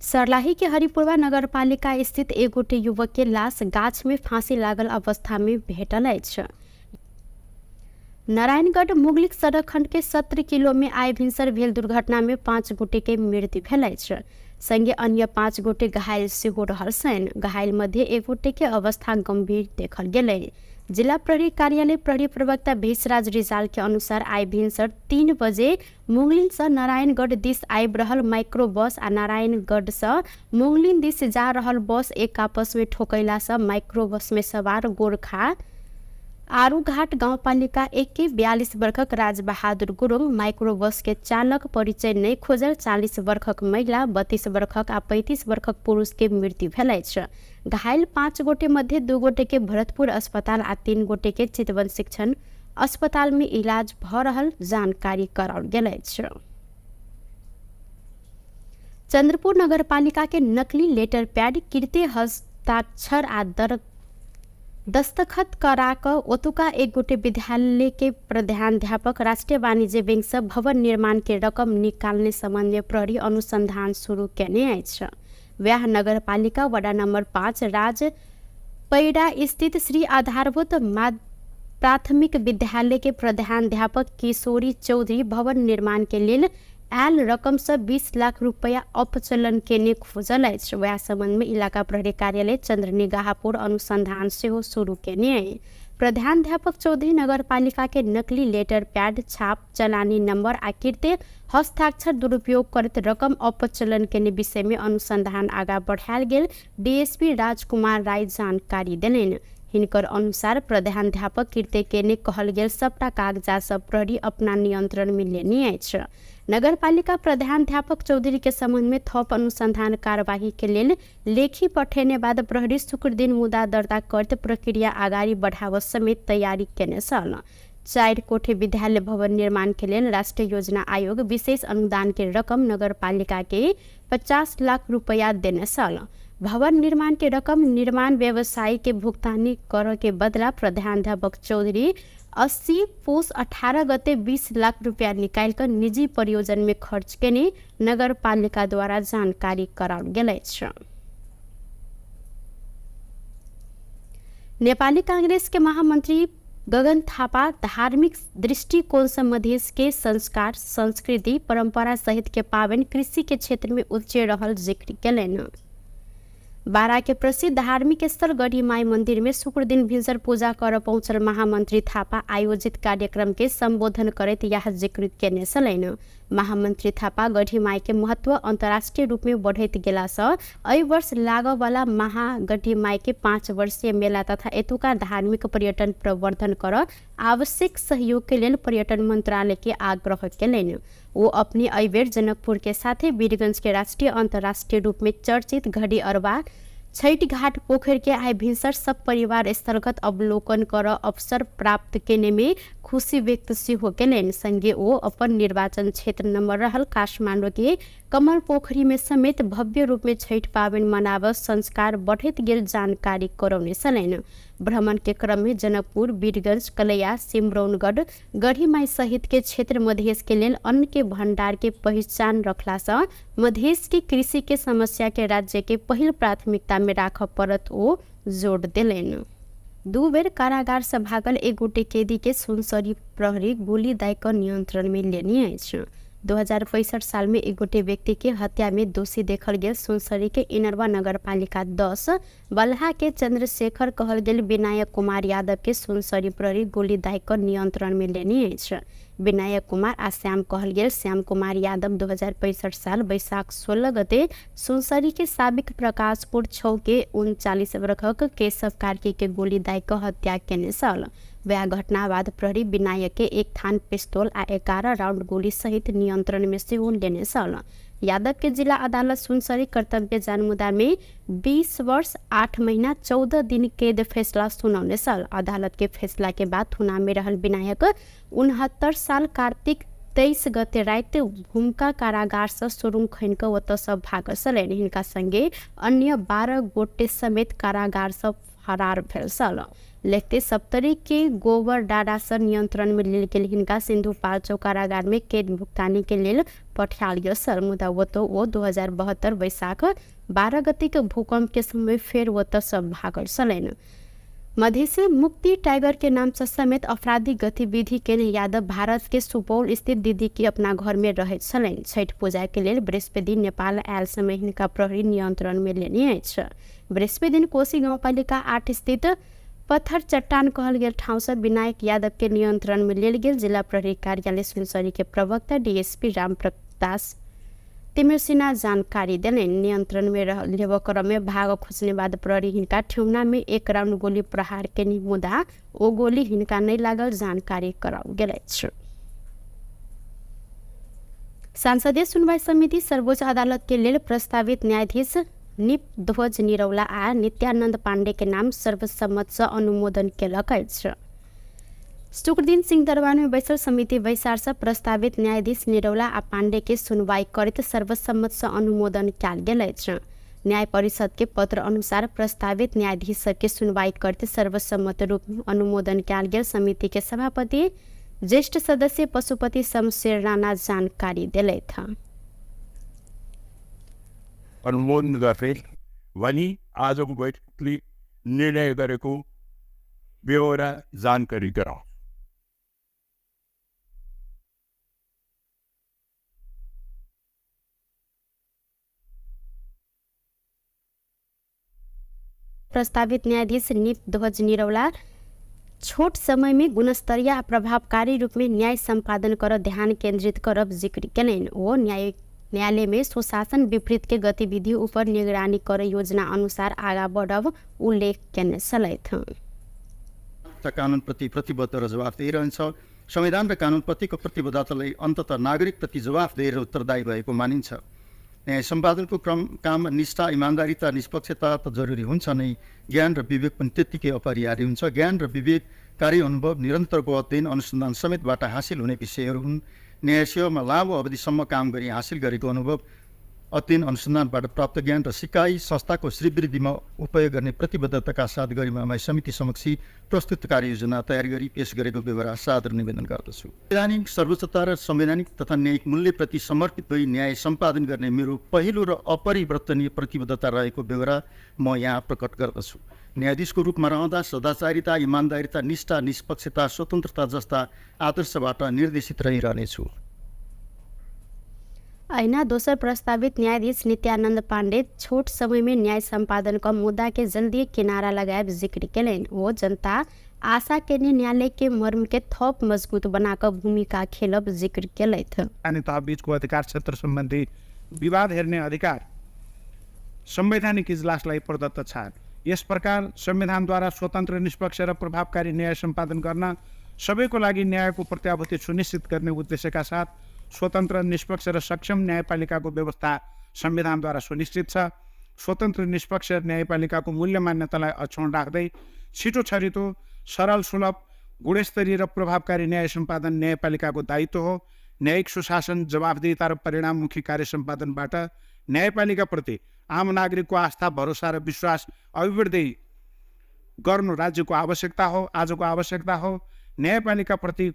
सर्लाही के हरिपुरवा नगरपालिका स्थित एक गोटे युवक के लाश गाछ में फांसी लागल अवस्था में भेटल अछि। नारायणगढ़ मुगलिक सड़क खंड के 17 किलो में आइ भिनसर भेल दुर्घटना में 5 गोटे के मृत्यु भेल अछि। संगे अन्य 5 गोटे घायल सेहो रहल छनि। घायल मध्य एक गोटे के अवस्था गंभीर देखल गेलै। जिला प्रहरी कार्यालय प्रहरी प्रवक्ता भेषराज रिजाल के अनुसार आइ भिनसर 3 बजे मुंगलिन से नारायणगढ़ दिस आबि रहल माइक्रो बस आ नारायणगढ़ से मुंगलिन दिस जा रहल बस एक आपस में ठोकैला से माइक्रो बस में सवार गोरखा आरूघाट गाउँपालिका 1 के 42 वर्षक राजबहादुर गुरुङ, माइक्रो बस के चालक परिचय नहि खोजल 40 वर्षक महिला, 32 वर्षक आ 35 वर्षक पुरुष के मृत्यु भेल अछि। घायल 5 गोटे मध्ये 2 गोटे के भरतपुर अस्पताल आ 3 गोटे के चितवन शिक्षण अस्पताल में इलाज भ रहल जानकारी कराओल गेल अछि। चंद्रपुर नगरपालिका के नकली लेटर पैड कृत्य हस्ताक्षर आ दस्तखत करा कऽ ओतुका एक गोटे विद्यालय के प्रधानाध्यापक राष्ट्रीय वाणिज्य बैंक से भवन निर्माण के रकम निकालने संबंध में प्रहरी अनुसंधान शुरू केने अछि। वएह नगरपालिका वडा नंबर 5 राज पैरा स्थित श्री आधारभूत प्राथमिक विद्यालय के प्रधानाध्यापक किशोरी चौधरी भवन निर्माण के लेल आयल रकम से 20 लाख रुपया अपचलन केने खोजल अछि। वएह संबंध में इलाका प्रहरी कार्यालय चंद्रनिगाहपुर अनुसंधान सेहो शुरू केने अछि। प्रधानाध्यापक चौधरी नगरपालिका के नकली लेटर पैड छाप चलानी नंबर आ कृत्य हस्ताक्षर दुरुपयोग करैत रकम अपचलन केने विषय में अनुसंधान आगा बढ़ायल गेल डीएसपी राजकुमार राय जानकारी देलनि। हिनकर अनुसार प्रधानाध्यापक कृत्य केने कहल गेल सबटा कागजात सब प्रहरी अपना नियंत्रण में लेने अछि। नगरपालिका प्रधानाध्यापक चौधरी के संबंध में थप अनुसंधान कार्यवाही के लेल लेखी पठेने बाद प्रहरी शुक्र दिन मुद्दा दर्ता करत प्रक्रिया अगाडि बढ़ाव समेत तैयारी केने छल। 4 कोठे विद्यालय भवन निर्माण के लेल राष्ट्रीय योजना आयोग विशेष अनुदान के रकम नगरपालिका के 50 लाख रुपया देने छल। भवन निर्माण के रकम निर्माण व्यवसायी के भुगतानी कर के बदला प्रधानाध्यापक चौधरी 80 पुस 18 गते 20 लाख रुपया निकालि कऽ निजी परियोजन में खर्च केने नगरपालिका द्वारा जानकारी कराओल गेल अछि। नेपाली कांग्रेस के महामंत्री गगन थापा धार्मिक दृष्टिकोण से मधेश के संस्कार, संस्कृति, परंपरा सहित के पावन कृषि के क्षेत्र में उच्च रहल जिक्र केलनि। बारा के प्रसिद्ध धार्मिक स्थल गढ़ीमाई मंदिर में शुक्र दिन भिनसर पूजा कर पहुंचल महामंत्री थापा आयोजित कार्यक्रम के संबोधन करैत यह जिक्र केने छलनि। महामन्त्री थापा गढीमाई के महत्व अन्तर्राष्ट्रिय रूप में बढ़ैत गेला सँ एहि वर्ष लागऽवाला महागढीमाई के 5 वर्षीय मेला तथा एतुका धार्मिक पर्यटन प्रवर्धन कर आवश्यक सहयोग के लेल पर्यटन मंत्रालय के आग्रह केलनि। वो अपने एहि बेर जनकपुर के साथे वीरगंज के राष्ट्रीय अन्तर्राष्ट्रिय रूप में चर्चित घड़ी अरबा छठ घाट पोखर के आइ भिनसर सब परिवार स्थलगत अवलोकन कर अवसर प्राप्त केने में खुशी व्यक्त सेहो केलनि। संगे ओ अपन निर्वाचन क्षेत्र नंबर रहल काठमाडौँ के कमल पोखरी में समेत भव्य रूप में छठ पाबनि मनाब संस्कार बढ़ैत गेल जानकारी करौने छलनि। भ्रमण के क्रम में जनकपुर, वीरगंज, कलैया, सिमरौनगढ़, गढ़ीमाई सहित के क्षेत्र मधेश के लेल अन्न के भंडार के पहिचान रखला सँ मधेश के कृषि के समस्या के राज्य के पहिल प्राथमिकता में राखऽ पड़त ओ जोड़ देलनि। 2 बेर कारागार से भागल एक गोटे कैदी के सुनसरी प्रहरी गोली दाय कऽ नियंत्रण में लेने अछि। 2065 साल में एक गोटे व्यक्ति के हत्या में दोषी देखल गेल सुनसरी के इनरवा नगरपालिका 10 बलहा के चंद्रशेखर कहल गेल विनायक कुमार यादव के सुनसरी प्रहरी गोली दाय कऽ नियंत्रण में लेने अछि। विनायक कुमार आ श्याम कहल गेल श्याम कुमार यादव 2065 साल वैशाख 16 गते सुनसरी के साबिक प्रकाशपुर 6 के 39 वर्षक केशव कार्की के गोली दाय कऽ हत्या केने छल। वह घटना बाद प्रहरी विनायक के 1 थान पिस्तौल आ 11 राउंड गोली सहित नियंत्रण में सेहो लेने छल। यादव के जिला अदालत सुनसरी कर्तव्य जानमुदा में 20 वर्ष 8 महीना 14 दिन कैद फैसला सुनौने छल। अदालत के फैसला के बाद थुना में रहल विनायक 69 साल कार्तिक 23 गते राति भूमिका कारागार से सुरुङ खनि कऽ ओतऽ सँ भागल छलनि। हिनका संगे अन्य 12 गोटे समेत कारागार सँ फरार भेल छल। लेखते सप्तरी के गोबर डाडा से नियंत्रण में लेल गेल हिनका सिन्धुपाल्चोक कारागार में कैद भुगतानी के लेल पठायल गेल छल। मुदा ओतऽ ओ 2072 वैशाख 12 गते के भूकंप के समय फेर ओतऽ सँ भागल छलनि। मधेसी मुक्ति टाइगर के नाम से समेत आपराधिक गतिविधि के यादव भारत के सुपौल स्थित दीदी के अपना घर में रहैत छलनि। छठ पूजा के लेल बृहस्पति दिन नेपाल आयल समय हिनका प्रहरी नियंत्रण में लेने अछि। बृहस्पति दिन कोशी गाउँपालिका 8 स्थित पत्थर चट्टान कहल गेल ठाउँ से विनायक यादव के नियंत्रण में लेल गेल जिला प्रहरी कार्यालय सुनसरी के प्रवक्ता डीएसपी रामप्रकाश तिमिरसिन्हा जानकारी देलनि। नियंत्रण में लेबऽ क्रम में भाग खोजने बाद प्रहरी हिनका ठेहुना में 1 राउंड गोली प्रहार केनी, मुदा ओ गोली हिनका नहि लागल जानकारी कराओल गेल अछि। संसदीय सुनवाई समिति सर्वोच्च अदालत के लेल प्रस्तावित न्यायाधीश निप ध्वज निरौला आ नित्यानंद पांडे के नाम सर्वसम्मत से अनुमोदन केलक अछि। शुक्रदिन सिंहदरबार में बैसल समिति बैसार से प्रस्तावित न्यायाधीश निरौला आ पांडे के सुनवाई करैत सर्वसम्मत से अनुमोदन कयल गेल अछि। न्याय परिषद के पत्र अनुसार प्रस्तावित न्यायाधीश सबके सुनवाई करैत सर्वसम्मत रूप में अनुमोदन कयल गेल समिति के सभापति ज्येष्ठ सदस्य पशुपति शमशेर राणा जानकारी देलथि। अनुमोदन गर्दै भनी आजको बैठकले निर्णय गरेको बेहोरा जानकारी गराउँ। प्रस्तावित न्यायाधीश निप ध्वज निरौला छोट समय में गुणस्तरीय आ प्रभावकारी रूप में न्याय सम्पादन कर ध्यान केंद्रित करब जिक्र केलनि। ओ न्यायालय में सुशासन विपरीत के गतिविधि ऊपर निगरानी कर योजना अनुसार आगा बढ़ब उल्लेख केने छलथि। कानुनप्रति प्रतिबद्ध र जवाफदेही रहन्छ। संविधान र कानुनप्रतिको प्रतिबद्धतालाई अन्ततः नागरिकप्रति जवाफदेही र उत्तरदायी भएको मानिन्छ। न्याय सम्पादनको क्रम काम निष्ठा, इमान्दारिता, निष्पक्षता त जरुरी हुन्छ नै, ज्ञान र विवेक पनि त्यत्तिकै अपरिहार्य हुन्छ। ज्ञान र विवेक कार्य अनुभव, निरन्तरको अध्ययन अनुसन्धान समेतबाट हासिल हुने विषयहरू हुन्। न्याय सेवामा लामो अवधिसम्म काम गरी हासिल गरेको अनुभव, अध्ययन अनुसन्धानबाट प्राप्त ज्ञान र सिकाइ संस्थाको श्रीवृद्धिमा उपयोग गर्ने प्रतिबद्धताका साथ गरिमामय समिति समक्ष प्रस्तुत कार्ययोजना तयार गरी पेश गरेको बेहोरा सादर निवेदन गर्दछु। संवैधानिक सर्वोच्चता र संवैधानिक तथा न्यायिक मूल्यप्रति समर्पित भई न्याय सम्पादन गर्ने मेरो पहिलो र अपरिवर्तनीय प्रतिबद्धता रहेको बेहोरा म यहाँ प्रकट गर्दछु। न्यायाधीशको रूपमा रहँदा सदाचारिता, इमान्दारिता, निष्ठा, निष्पक्षता, स्वतन्त्रता जस्ता आदर्शबाट निर्देशित रहिरहनेछु। अहिना दोसर प्रस्तावित न्यायाधीश नित्यानंद पांडे छोट समय में न्याय संपादन क मुद्दा के जल्दी किनारा लगायब जिक्र केलनि। ओ जनता आशा केने न्यायालय के मर्म के थप मजबूत बना क भूमिका खेलब जिक्र केलथि। स्थानीय तह बीचको अधिकार क्षेत्र सम्बन्धी विवाद हेर्ने अधिकार संवैधानिक इजलासलाई प्रदत्त छ। यस प्रकार संविधानद्वारा स्वतन्त्र, निष्पक्ष र प्रभावकारी न्याय सम्पादन गर्न सबैको लागि न्यायको प्रत्याभूति सुनिश्चित गर्ने उद्देश्यका साथ स्वतन्त्र, निष्पक्ष र सक्षम न्यायपालिकाको व्यवस्था संविधानद्वारा सुनिश्चित छ। स्वतन्त्र, निष्पक्ष न्यायपालिकाको मूल्य मान्यतालाई अक्षुण्ण राख्दै छिटो छरितो, सरल, सुलभ, गुणस्तरीय र प्रभावकारी न्याय सम्पादन न्यायपालिकाको दायित्व हो। न्यायिक सुशासन, जवाफदेहिता र परिणाममुखी कार्य सम्पादनबाट न्यायपालिकाप्रति आम नागरिकको आस्था, भरोसा र विश्वास अभिवृद्धि गर्नु राज्यको आवश्यकता हो, आजको आवश्यकता हो। न्यायपालिकाप्रति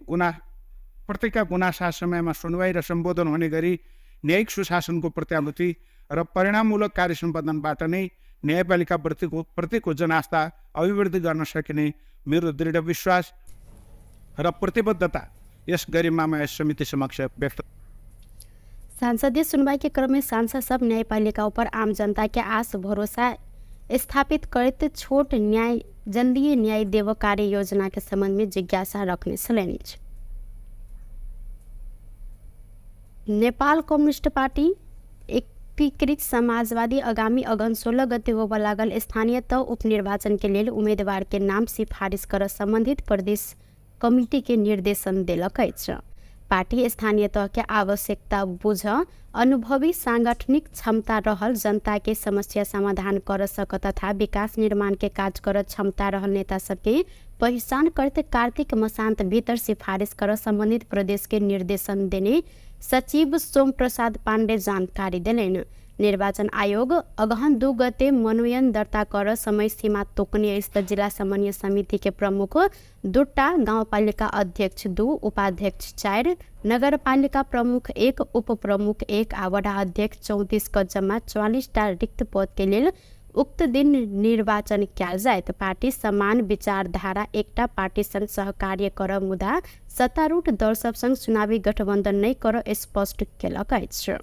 प्रतिका गुनासा समयमा सुनवाई र सम्बोधन हुने गरी न्यायिक सुशासनको प्रत्याभूति र परिणाममूलक कार्य सम्पादनबाट नै न्यायपालिका प्रतिको जनास्था अभिवृद्धि गर्न सकिने मेरो दृढ विश्वास र प्रतिबद्धता यस गरिमामा यस समिति समक्ष व्यक्त। संसदीय सुनवाई के क्रम में सांसद सब न्यायपालिका ऊपर आम जनता के आस भरोसा स्थापित करते छोट न्याय जल्दी न्याय देव कार्य योजना के संबंध में जिज्ञासा रखने छलनि। नेपाल कम्युनिस्ट पार्टी एकीकृत समाजवादी आगामी अगहन 16 गते होबय लागल स्थानीय तह उपनिर्वाचन के लेल उम्मीदवार के नाम सिफारिश कर संबंधित प्रदेश कमिटी के निर्देशन देलक अछि। पार्टी स्थानीय तह के आवश्यकता बुझ अनुभवी सांगठनिक क्षमता रहल जनता के समस्या समाधान कर सक तथा विकास निर्माण के काज कर क्षमता रहल नेता सबके पहिचान करते कार्तिक मसान्त भीतर सिफारिश कर संबंधित प्रदेश के निर्देशन देने सचिव सोम प्रसाद पाण्डे जानकारी देलनि। निर्वाचन आयोग अगहन 2 गते मनोनयन दर्ता कर समय सीमा तोकने अछि त जिला समन्वय समिति के प्रमुख 2 गाउँपालिका अध्यक्ष 2, उपाध्यक्ष 4, नगरपालिका प्रमुख 1, उपप्रमुख 1 आ वडा अध्यक्ष 34 क जम्मा 44 टा रिक्त पद के लेल उक्त दिन निर्वाचन कयल जायत। पार्टी समान विचारधारा एकटा पार्टी संग सहकार्य कर मुदा सत्तारूढ़ दल सब संग चुनावी गठबंधन नहि कर स्पष्ट केलक अछि।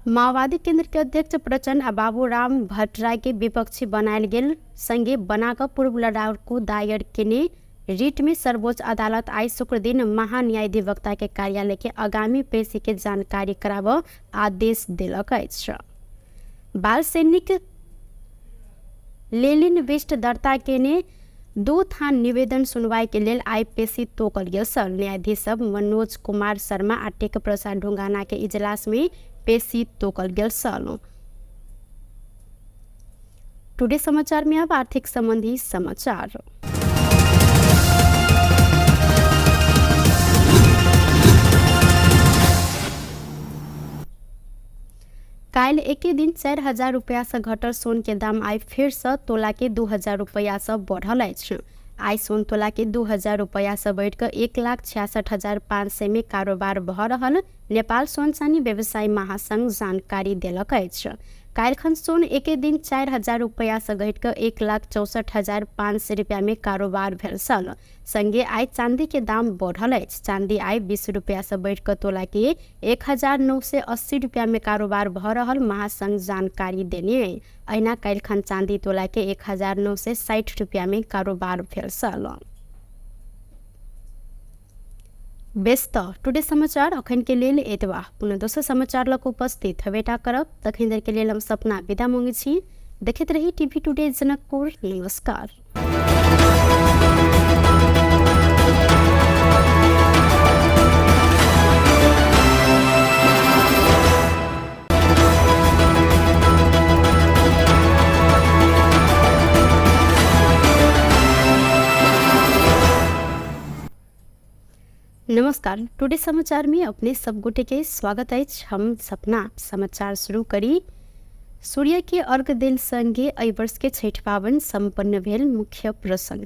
माओवादी केंद्र के अध्यक्ष प्रचण्ड आ बाबूराम भट्टराई के विपक्षी बनायल गेल संगे बनाकर पूर्व लड़ाकू दायर केने रिट में सर्वोच्च अदालत आई शुक्र दिन महान्यायाधिवक्ता के कार्यालय के आगामी पेशी के जानकारी कराब आदेश देलक अछि। बाल सैनिक लेलिन विष्ट दर्ता केने 2 थान निवेदन सुनवाई के लेल आई पेशी तोकल गेल छल। न्यायाधीश सब मनोज कुमार शर्मा आ टेक प्रसाद ढुंगाना के इजलास में पेशी तोकल गेल छल। टुडे समाचार में अब आर्थिक संबंधी समाचार। काल्हि एके दिन 4000 रुपया से घटल सोन के दाम आई फेर से तोला के 2000 रुपया से बढ़ल अछि। आई सोन तोला के 2000 रुपया से बढ़िकऽ 1,66,500 में कारोबार भऽ रहल नेपाल सोन चानी व्यवसायी महासंघ जानकारी देलक अछि। काल्हिखन सोन एके दिन 4000 रुपया से घटिकऽ 1,64,500 रुपया में कारोबार भेल छल। संगे आई चांदी के दाम बढ़ल अछि। चांदी आई 20 रुपया से बढ़िकऽ तोला के 1980 रुपया में कारोबार भऽ रहल महासंघ जानकारी देने। अहिना काल्हिखन चांदी तोला के 1960 रुपया में कारोबार भेल छल। बेस त टुडे समाचार अखन के लेल एतबा। पुनः दोसर समाचार लग उपस्थित हवेटा करब। तखन देर के लेल हम सपना विदा मांगै छी। देखैत रही टीवी टुडे जनकपुर। नमस्कार। नमस्कार, टुडे समाचार में अपने सब गोटे के स्वागत अछि। हम सपना समाचार शुरू करी। सूर्य के अर्घ देल संगे एहि वर्ष के छठि पाबनि सम्पन्न भेल मुख्य प्रसंग।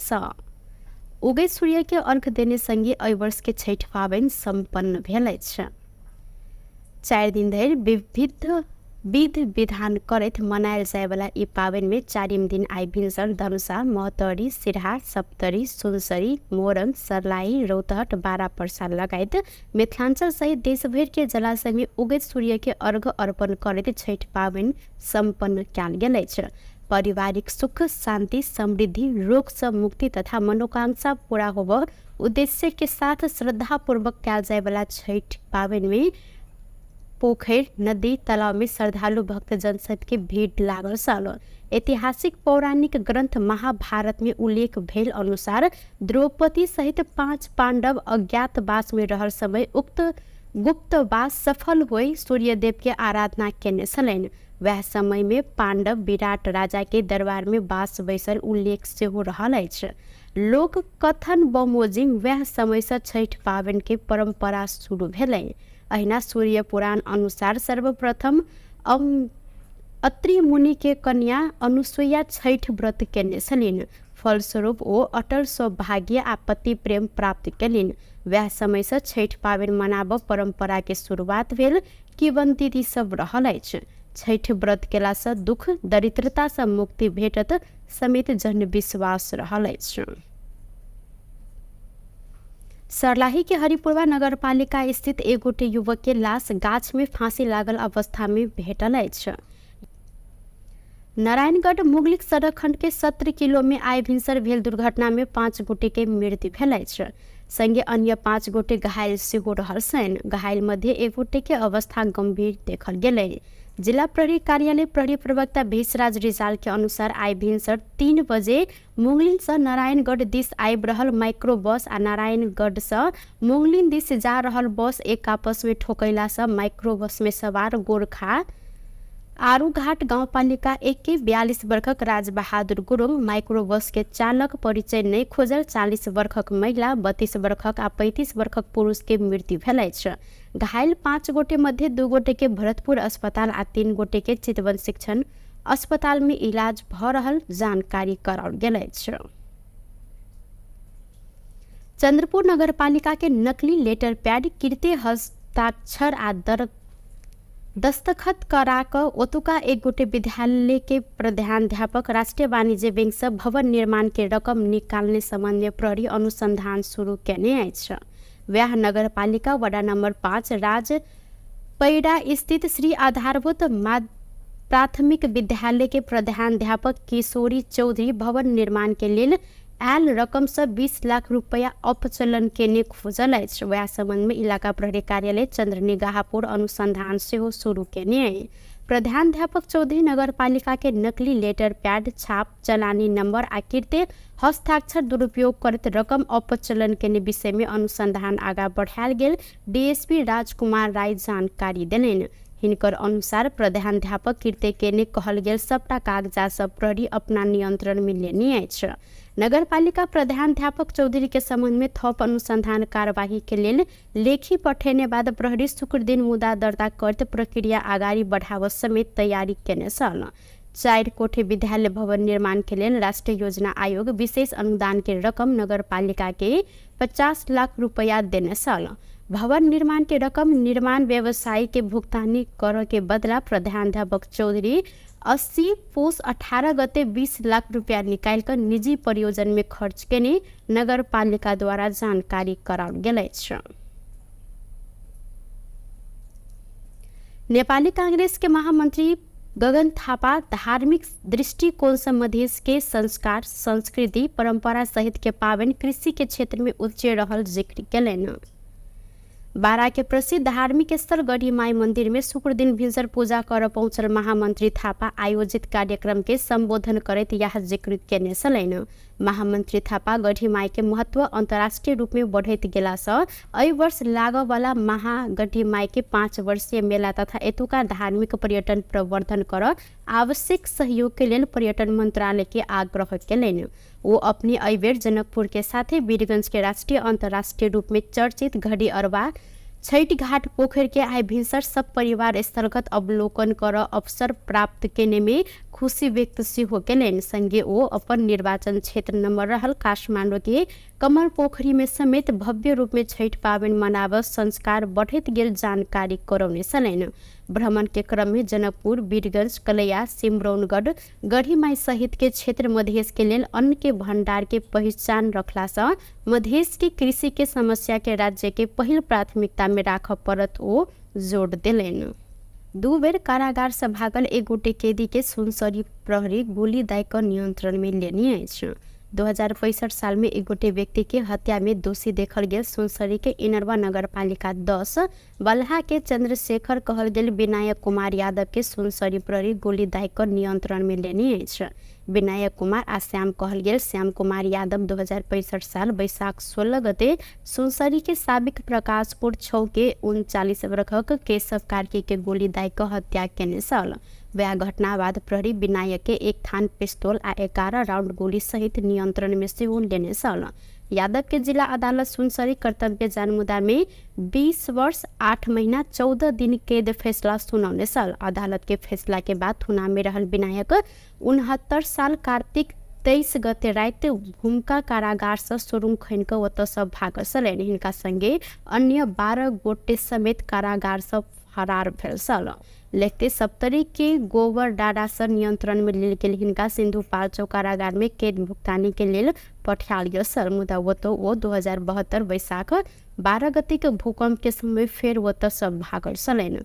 उगैत सूर्य के अर्घ देने संगे एहि वर्ष के छठि पाबनि सम्पन्न भेल अछि। 4 दिन धरि विविध विध विधान करैत मनायल जायवला ई पाबनि में चारिम दिन आइ भिनसर धनुषा, महोत्तरी, सिरहा, सप्तरी, सुनसरी, मोरंग, सर्लाही, रौतहट, बारा पर्सा लगायत मिथिलांचल सहित देशभरि के जलाशय में उगैत सूर्य के अर्घ अर्पण करैत छठि पाबनि सम्पन्न कयल गेल अछि। पारिवारिक सुख, शांति, समृद्धि, रोग से मुक्ति तथा मनोकांक्षा पूरा होबऽ उद्देश्य के साथ श्रद्धापूर्वक कयल जायवला छठि पाबनि में पोखरि, नदी, तालाब में श्रद्धालु भक्तजन सबके भीड़ लागल छल। ऐतिहासिक पौराणिक ग्रंथ महाभारत में उल्लेख भेल अनुसार द्रौपदी सहित 5 पांडव अज्ञातवास में रहल समय उक्त गुप्तवास सफल होई सूर्यदेव के आराधना केने छलनि। वएह समय में पांडव विराट राजा के दरबार में बास बैसल उल्लेख सेहो रहल अछि। लोक कथन बमोजिम वएह समय से छठि पाबनि के परंपरा शुरू भेलै। अहिना सूर्य पुराण अनुसार सर्वप्रथम अत्रि मुनि के कन्या अनुसुईया छठि व्रत केने छलनि। फलस्वरूप ओ अटल सौभाग्य आ पति प्रेम प्राप्त केलनि। वएह समय से छठि पाबनि मनाबऽ परंपरा के शुरुआत भेल किंवदंती सब रहल अछि। छठि व्रत केला से दुख दरिद्रता से मुक्ति भेटत समेत जनविश्वास रहल अछि। सर्लाही के हरिपुरवा नगरपालिका स्थित एक गोटे युवक के लाश गाछ में फांसी लागल अवस्था में भेटल अछि। नारायणगढ़ मुगलिक सड़क खंड के 17 किलो में आइ भिनसर भेल दुर्घटना में 5 गोटे के मृत्यु भेल अछि। संगे अन्य 5 गोटे घायल सेहो रहल छनि। घायल मध्य एक गोटे के अवस्था गंभीर देखल गेलै। जिला प्रहरी कार्यालय प्रहरी प्रवक्ता भेषराज रिजाल के अनुसार आइ भिनसर 3 बजे मुंगलिन से नारायणगढ़ दिस आबि रहल माइक्रो बस आ नारायणगढ़ से मुंगलिन दिस जा रहल बस एक आपस में ठोकैला से माइक्रो बस में सवार गोरखा आरूघाट गाउँपालिका 1 के 42 वर्षक राजबहादुर गुरुङ, माइक्रो बस के चालक परिचय नहि खोजल 40 वर्षक महिला, 32 वर्षक आ 35 वर्षक पुरुष के मृत्यु भेल अछि। घायल 5 गोटे मध्ये 2 गोटे के भरतपुर अस्पताल आ 3 गोटे के चितवन शिक्षण अस्पताल में इलाज भ रहल जानकारी कराओल गेल अछि। चंद्रपुर नगरपालिका के नकली लेटर पैड कृत्य हस्ताक्षर आ दस्तखत करा कऽ ओतुका एक गोटे विद्यालय के प्रधानाध्यापक राष्ट्रीय वाणिज्य बैंक से भवन निर्माण के रकम निकालने संबंध में प्रहरी अनुसंधान शुरू केने अछि। वएह नगरपालिका वडा नंबर 5 राज पैडा स्थित श्री आधारभूत प्राथमिक विद्यालय के प्रधानाध्यापक किशोरी चौधरी भवन निर्माण के लेल आयल रकम से 20 लाख रुपया अपचलन केने खोजल अछि। वएह संबंध में इलाका प्रहरी कार्यालय चंद्रनिगाहपुर अनुसंधान सेहो शुरू केने अछि। प्रधानाध्यापक चौधरी नगरपालिका के नकली लेटर पैड छाप चलानी नंबर आ कृत्य हस्ताक्षर दुरुपयोग करैत रकम अपचलन केने विषय में अनुसंधान आगा बढ़ायल गेल डीएसपी राजकुमार राय जानकारी देलनि। हिनकर अनुसार प्रधानाध्यापक कृत्य केने कहल गेल सबटा कागजात सब प्रहरी अपना नियंत्रण में लेने अछि। नगरपालिका प्रधानाध्यापक चौधरी के संबंध में थप अनुसंधान कार्यवाही के लेल लेखी पठेने बाद प्रहरी शुक्र दिन मुद्दा दर्ता करत प्रक्रिया अगाडि बढ़ाव समेत तैयारी केने छल। 4 कोठे विद्यालय भवन निर्माण के लेल राष्ट्रीय योजना आयोग विशेष अनुदान के रकम नगरपालिका के 50 लाख रुपया देने छल। भवन निर्माण के रकम निर्माण व्यवसायी के भुगतानी कर के बदला प्रधानाध्यापक चौधरी 80 पुस 18 गते 20 लाख रुपया निकालि कऽ निजी परियोजन में खर्च केने नगरपालिका द्वारा जानकारी कराओल गेल अछि। नेपाली कांग्रेस के महामंत्री गगन थापा धार्मिक दृष्टिकोण से मधेश के संस्कार, संस्कृति, परंपरा सहित के पावन कृषि के क्षेत्र में उच्च रहल जिक्र केलनि। बारा के प्रसिद्ध धार्मिक स्थल गढ़ीमाई मंदिर में शुक्र दिन भिनसर पूजा कर पहुंचल महामंत्री थापा आयोजित कार्यक्रम के संबोधन करैत यह जिक्र केने छलनि। महामंत्री थापा गढ़ीमाई के महत्व अंतर्राष्ट्रीय रूप में बढ़ैत गेला सँ एहि वर्ष लागऽवला महागढ़ीमाई के 5 वर्षीय मेला तथा एतुका धार्मिक पर्यटन प्रवर्धन कर आवश्यक सहयोग के लेल पर्यटन मंत्रालय के आग्रह केलनि। वो अपने एहिबेर जनकपुर के साथे वीरगंज के राष्ट्रीय अंतर्राष्ट्रीय रूप में चर्चित घड़ी अरबा छठ घाट पोखर के आइ भिनसर सब परिवार स्थलगत अवलोकन कर अवसर प्राप्त केने में खुशी व्यक्त सेहो केलनि। संगे ओ अपन निर्वाचन क्षेत्र नंबर रहल काठमाडौँ के कमल पोखरी में समेत भव्य रूप में छठि पाबनि मनाबऽ संस्कार बढ़ैत गेल जानकारी करौने छलनि। भ्रमण के क्रम में जनकपुर, वीरगंज, कलैया, सिमरौनगढ़, गढ़ीमाई सहित के क्षेत्र मधेश के लेल अन्न के भंडार के पहिचान रखला से मधेश के कृषि के समस्या के राज्य के पहिल प्राथमिकता में राखऽ पड़त ओ जोड़ देलनि। 2 बेर कारागार से भागल एक गोटे कैदी के सुनसरी प्रहरी गोली दाय कऽ नियंत्रण में लेने अछि। 2065 साल में एक गोटे व्यक्ति के हत्या में दोषी देखल गेल सुनसरी के इनरवा नगरपालिका 10 बलहा के चंद्रशेखर कहल गेल विनायक कुमार यादव के सुनसरी प्रहरी गोली दाय कऽ नियंत्रण में लेने अछि। विनायक कुमार आ श्याम कहल गेल श्याम कुमार यादव 2065 साल वैशाख 16 गते सुनसरी के साबिक प्रकाशपुर 6 के 39 वर्षक केशव कार्की के गोली दाय कऽ हत्या केने छल। वह घटना बाद प्रहरी विनायक के एक थान पिस्तौल आ 11 राउंड गोली सहित नियंत्रण में सेहो लेने छल। यादव के जिला अदालत सुनसरी कर्तव्य जानमुदा में 20 वर्ष 8 महीना 14 दिन कैद फैसला सुनौने छल। अदालत के फैसला के बाद थुना में रहल विनायक 69 साल कार्तिक 23 गते राति भूमिका कारागार से सुरुङ खनि कऽ ओतऽ से भागल छलनि। हिनका संगे अन्य 12 गोटे समेत कारागार से फरार भेल छल। लेखते सप्तरी के गोबर डाडा से नियंत्रण में लेल गेल हिनका सिन्धुपाल्चोक कारागार में कैद भुगतानी के लेल पठायल गेल छल। मुदा ओतऽ ओ 2072 वैशाख 12 गते के भूकंप के समय फेर ओतऽ सब भागल छलनि।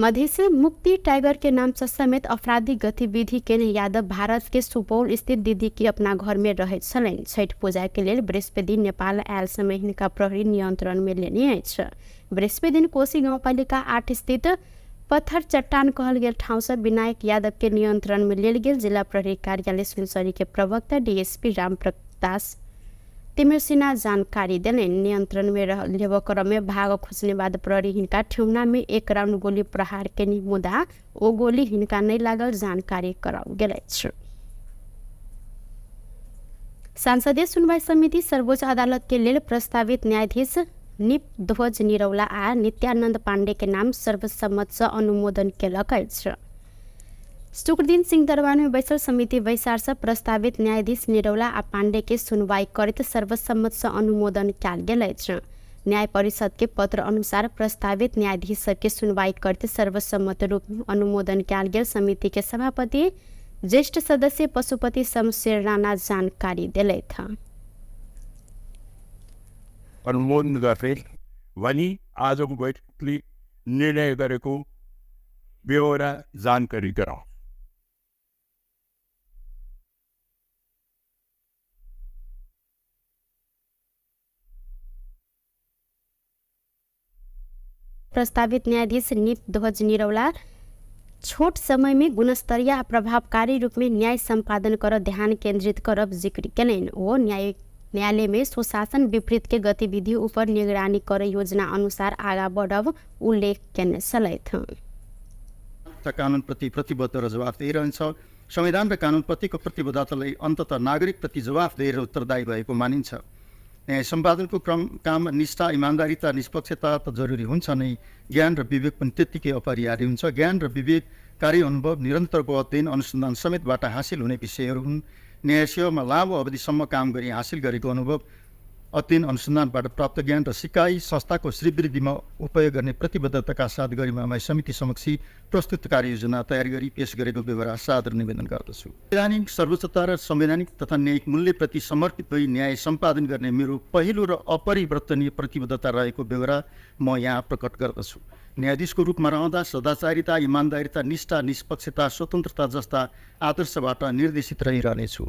मधेश मुक्ति टाइगर के नाम से समेत आपराधिक गतिविधि के यादव भारत के सुपौल स्थित दीदी के अपना घर में रहैत छलनि। छठि पूजा के लेल बृहस्पति दिन नेपाल आयल समय हिनका प्रहरी नियंत्रण में लेने अछि। बृहस्पति दिन कोशी गाउँपालिका 8 स्थित पत्थर चट्टान कहल गेल ठाउँ से विनायक यादव के नियंत्रण में लेल गेल जिला प्रहरी कार्यालय सुनसरी के प्रवक्ता डीएसपी रामप्रकाश तिमिर जानकारी देलनि। नियंत्रण में लेबऽ क्रम में भाग खोजने बाद प्रहरी हिनका ठेहुना में 1 राउंड गोली प्रहार केनी, मुदा ओ गोली हिनका नहीं लागल जानकारी कराओल गेल अछि। संसदीय सुनवाई समिति सर्वोच्च अदालत के लेल प्रस्तावित न्यायाधीश निप ध्वज निरौला आ नित्यानंद पांडे के नाम सर्वसम्मत से अनुमोदन केलक अछि। शुक्रदिन सिंहदरबार में बैसल समिति बैसार से प्रस्तावित न्यायाधीश निरौला आ पांडे के सुनवाई करैत सर्वसम्मत से अनुमोदन कयल गेल अछि। न्याय परिषद के पत्र अनुसार प्रस्तावित न्यायाधीश सबके सुनवाई करैत सर्वसम्मत रूप में अनुमोदन कयल गेल समिति के सभापति ज्येष्ठ सदस्य पशुपति शमशेर राणा जानकारी देलथि। अनुमोदन गर्दै भनी आजको बैठकले निर्णय गरेको बेहोरा जानकारी गराउँ। प्रस्तावित न्यायाधीश निप ध्वज निरौला छोट समय में गुणस्तरीय आ प्रभावकारी रूप में न्याय सम्पादन कर ध्यान केंद्रित करब जिक्र केलनि। ओ न्यायालय में सुशासन विपरीत के गतिविधि ऊपर निगरानी कर योजना अनुसार आगा बढ़ब उल्लेख केने छलथि। कानुनप्रति प्रतिबद्ध र जवाफदेही रहन्छ। संविधान र कानुनप्रतिको प्रतिबद्धतालाई अन्ततः नागरिकप्रति जवाफदेही र उत्तरदायी भएको मानिन्छ। न्याय सम्पादनको क्रम काम निष्ठा, इमान्दारिता, निष्पक्षता त जरुरी हुन्छ नै, ज्ञान र विवेक पनि त्यत्तिकै अपरिहार्य हुन्छ। ज्ञान र विवेक कार्य अनुभव, निरन्तरको अध्ययन अनुसन्धान समेतबाट हासिल हुने विषयहरू हुन्। न्याय सेवामा लामो अवधिसम्म काम गरी हासिल गरेको अनुभव, अध्ययन अनुसन्धानबाट प्राप्त ज्ञान र सिकाइ संस्थाको श्रीवृद्धिमा उपयोग गर्ने प्रतिबद्धताका साथ गरिमामय समिति समक्ष प्रस्तुत कार्ययोजना तयार गरी पेश गरेको बेहोरा सादर निवेदन गर्दछु। संवैधानिक सर्वोच्चता र संवैधानिक तथा न्यायिक मूल्यप्रति समर्पित भई न्याय सम्पादन गर्ने मेरो पहिलो र अपरिवर्तनीय प्रतिबद्धता रहेको बेहोरा म यहाँ प्रकट गर्दछु। न्यायाधीशको रूपमा रहँदा सदाचारिता, इमान्दारिता, निष्ठा, निष्पक्षता, स्वतन्त्रता जस्ता आदर्शबाट निर्देशित रहिरहनेछु।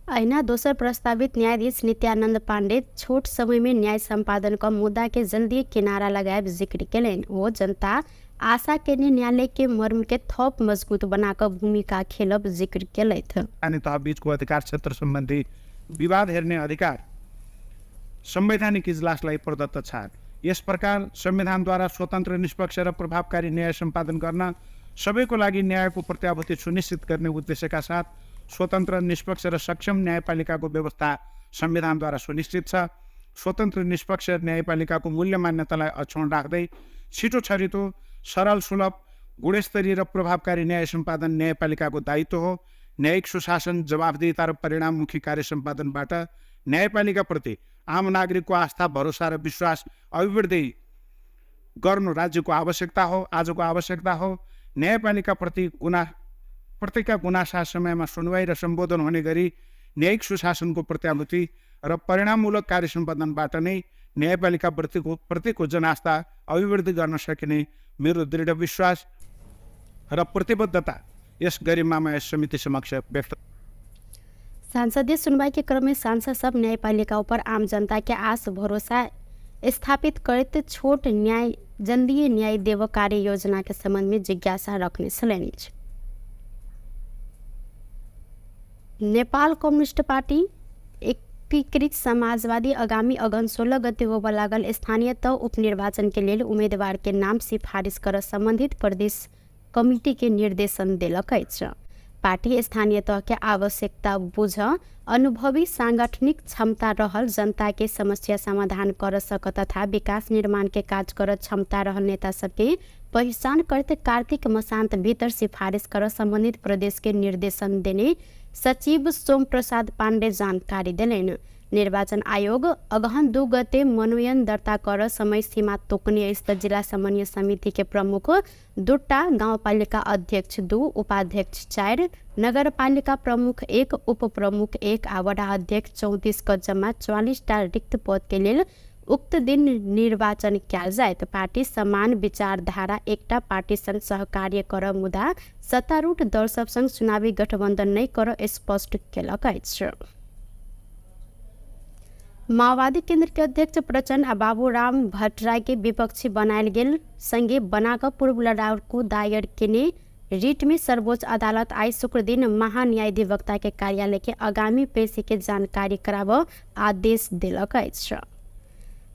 अहिना दोसर प्रस्तावित न्यायाधीश नित्यानंद पांडे छोट समय में न्याय सम्पादन क मुद्दा के जल्दी किनारा लगायब जिक्र केलनि। ओ जनता आशा केने न्यायालय के मर्म के थप मजबूत बनाकर भूमिका खेलब जिक्र केलथि। अनि तह बीचको अधिकार क्षेत्र सम्बन्धी विवाद हेर्ने अधिकार संवैधानिक इजलासलाई प्रदत्त छ। यस प्रकार संविधानद्वारा स्वतन्त्र, निष्पक्ष र प्रभावकारी न्याय सम्पादन गर्न सबैको लागि न्यायको प्रत्याभूति सुनिश्चित गर्ने उद्देश्यका साथ स्वतन्त्र, निष्पक्ष र सक्षम न्यायपालिकाको व्यवस्था संविधानद्वारा सुनिश्चित छ। स्वतन्त्र, निष्पक्ष न्यायपालिकाको मूल्य मान्यतालाई अक्षुण्ण राख्दै छिटो छरितो, सरल, सुलभ, गुणस्तरीय र प्रभावकारी न्याय सम्पादन न्यायपालिकाको दायित्व हो। न्यायिक सुशासन, जवाफदेहिता र परिणाममुखी कार्य सम्पादनबाट न्यायपालिकाप्रति आम नागरिकको आस्था, भरोसा र विश्वास अभिवृद्धि गर्नु राज्यको आवश्यकता हो, आजको आवश्यकता हो। न्यायपालिकाप्रति प्रतिका गुनासा समयमा सुनवाई र सम्बोधन हुने गरी न्यायिक सुशासनको प्रत्याभूति र परिणाममूलक कार्य सम्पादनबाट नै न्यायपालिका प्रतिको जनास्था अभिवृद्धि गर्न सकिने मेरो दृढ विश्वास र प्रतिबद्धता यस गरिमामा यस समिति समक्ष व्यक्त। संसदीय सुनवाई के क्रम में सांसद सब न्यायपालिका ऊपर आम जनता के आस भरोसा स्थापित करते छोट न्याय जल्दी न्याय देव कार्य योजना के संबंध में जिज्ञासा रखने छलनि। नेपाल कम्युनिस्ट पार्टी एकीकृत समाजवादी आगामी अगहन 16 गते होबय लागल स्थानीय तह उपनिर्वाचन के लेल उम्मीदवार के नाम सिफारिश कर संबंधित प्रदेश कमिटी के निर्देशन देलक अछि। पार्टी स्थानीय तह के आवश्यकता बुझ अनुभवी सांगठनिक क्षमता रहल जनता के समस्या समाधान कर सक तथा विकास निर्माण के काज कर क्षमता रहल नेता सबके पहिचान करते कार्तिक मसान्त भीतर सिफारिश कर संबंधित प्रदेश के निर्देशन देने सचिव सोम प्रसाद पाण्डे जानकारी देलनि। निर्वाचन आयोग अगहन 2 गते मनोनयन दर्ता कर समय सीमा तोकने अछि त जिला समन्वय समिति के प्रमुख 2 गाउँपालिका अध्यक्ष 2, उपाध्यक्ष 4, नगरपालिका प्रमुख 1, उपप्रमुख 1 आ वडा अध्यक्ष 34 क जम्मा 44 टा रिक्त पद के लेल उक्त दिन निर्वाचन कयल जायत। पार्टी समान विचारधारा एकटा पार्टी संग सहकार्य कर मुदा सत्तारूढ़ दल सब संग चुनावी गठबंधन नहि कर स्पष्ट केलक अछि। माओवादी केंद्र के अध्यक्ष प्रचण्ड आ बाबूराम भट्टराई के विपक्षी बनायल गेल संगे बनाकर पूर्व लड़ाकू दायर केने रिट में सर्वोच्च अदालत आई शुक्रदिन महान्यायाधिवक्ता के कार्यालय के आगामी पेशी के जानकारी कराब आदेश देलक अछि।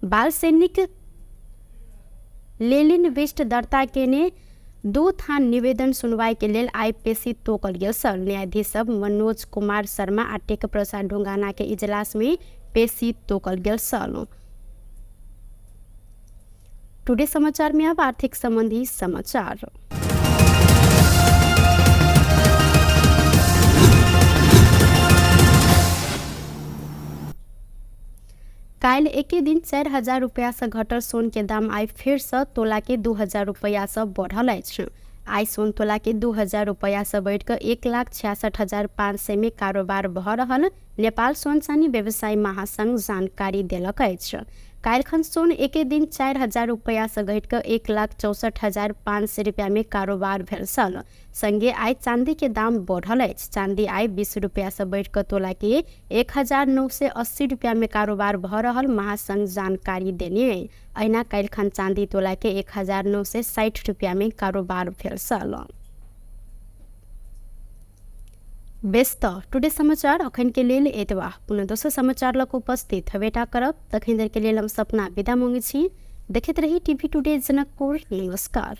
बाल सैनिक लेलिन विष्ट दर्ता केने 2 थान निवेदन सुनवाई के लेल आई पेशी तोकल गेल छल। न्यायाधीश सब मनोज कुमार शर्मा आ टेक प्रसाद ढुंगाना के इजलास में पेशी तोकल गेल छल। टुडे समाचार में अब आर्थिक संबंधी समाचार। काल्हि एके दिन 4000 रुपया से घटल सोन के दाम आई फेर से तोला के 2000 रुपया से बढ़ल अछि। आई सोन तोला के 2000 रुपया से बढ़िकऽ 1,66,500 में कारोबार भऽ रहल नेपाल सोन चानी व्यवसायी महासंघ जानकारी देलक अछि। काल्हिखन सोन एके दिन 4000 रुपया से घटिकऽ 1,64,500 रुपया में कारोबार भेल छल। संगे आई चांदी के दाम बढ़ल अछि। चांदी आई 20 रुपया से बढ़िकऽ तोला के 1980 रुपया में कारोबार भऽ रहल महासंघ जानकारी देने। अहिना काल्हिखन चांदी तोला के 1960 रुपया में कारोबार भेल छल। बेस त टुडे समाचार अखन के लेल एतबा। पुनः दोसर समाचार लग उपस्थित हवेटा करब। तखन देर के लेल हम सपना विदा मांगै छी। देखैत रही टीवी टुडे जनकपुर। नमस्कार।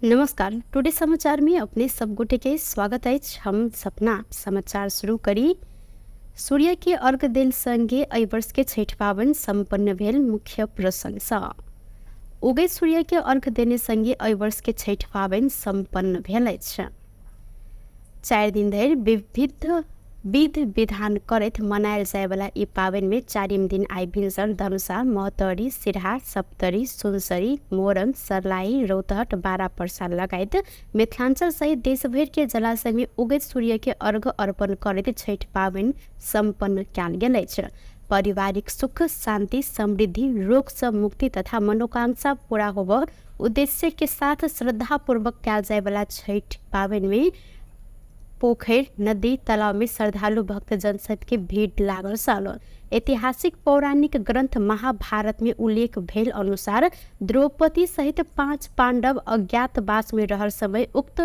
नमस्कार, टुडे समाचार में अपने सब गोटे के स्वागत अछि। हम सपना समाचार शुरू करी। सूर्य के अर्घ देल संगे एहि वर्ष के छठि पाबनि सम्पन्न भेल मुख्य प्रसंग। उगैत सूर्य के अर्घ देने संगे एहि वर्ष के छठि पाबनि सम्पन्न भेल अछि। 4 दिन धरि विविध विध विधान करैत मनायल जायवला ई पाबनि में 4 दिन आई भिनसर धनुषा, महोत्तरी, सिरहा, सप्तरी, सुनसरी, मोरंग, सर्लाही, रौतहट, बारा पर्सा लगायत मिथिलांचल सहित देशभरि के जलाशय में उगैत सूर्य के अर्घ अर्पण करैत छठि पाबनि सम्पन्न कयल गेल अछि। पारिवारिक सुख, शांति, समृद्धि, रोग से मुक्ति तथा मनोकांक्षा पूरा होबऽ उद्देश्य के साथ श्रद्धापूर्वक कयल जायवला छठि पाबनि में पोखरि, नदी, तालाब में श्रद्धालु भक्तजन सबके भीड़ लागल छल। ऐतिहासिक पौराणिक ग्रंथ महाभारत में उल्लेख भेल अनुसार द्रौपदी सहित 5 पांडव अज्ञातवास में रहल समय उक्त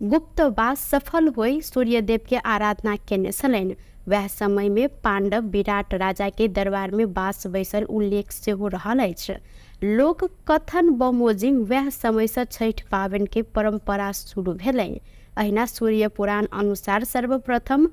गुप्तवास सफल होई सूर्यदेव के आराधना केने छलनि। वएह समय में पांडव विराट राजा के दरबार में वास बैसल उल्लेख सेहो रहल अछि। लोक कथन बमोजिम वएह समयसँ छठि पाबनिके परम्परा शुरू भेलै। अहिना सूर्य पुराण अनुसार सर्वप्रथम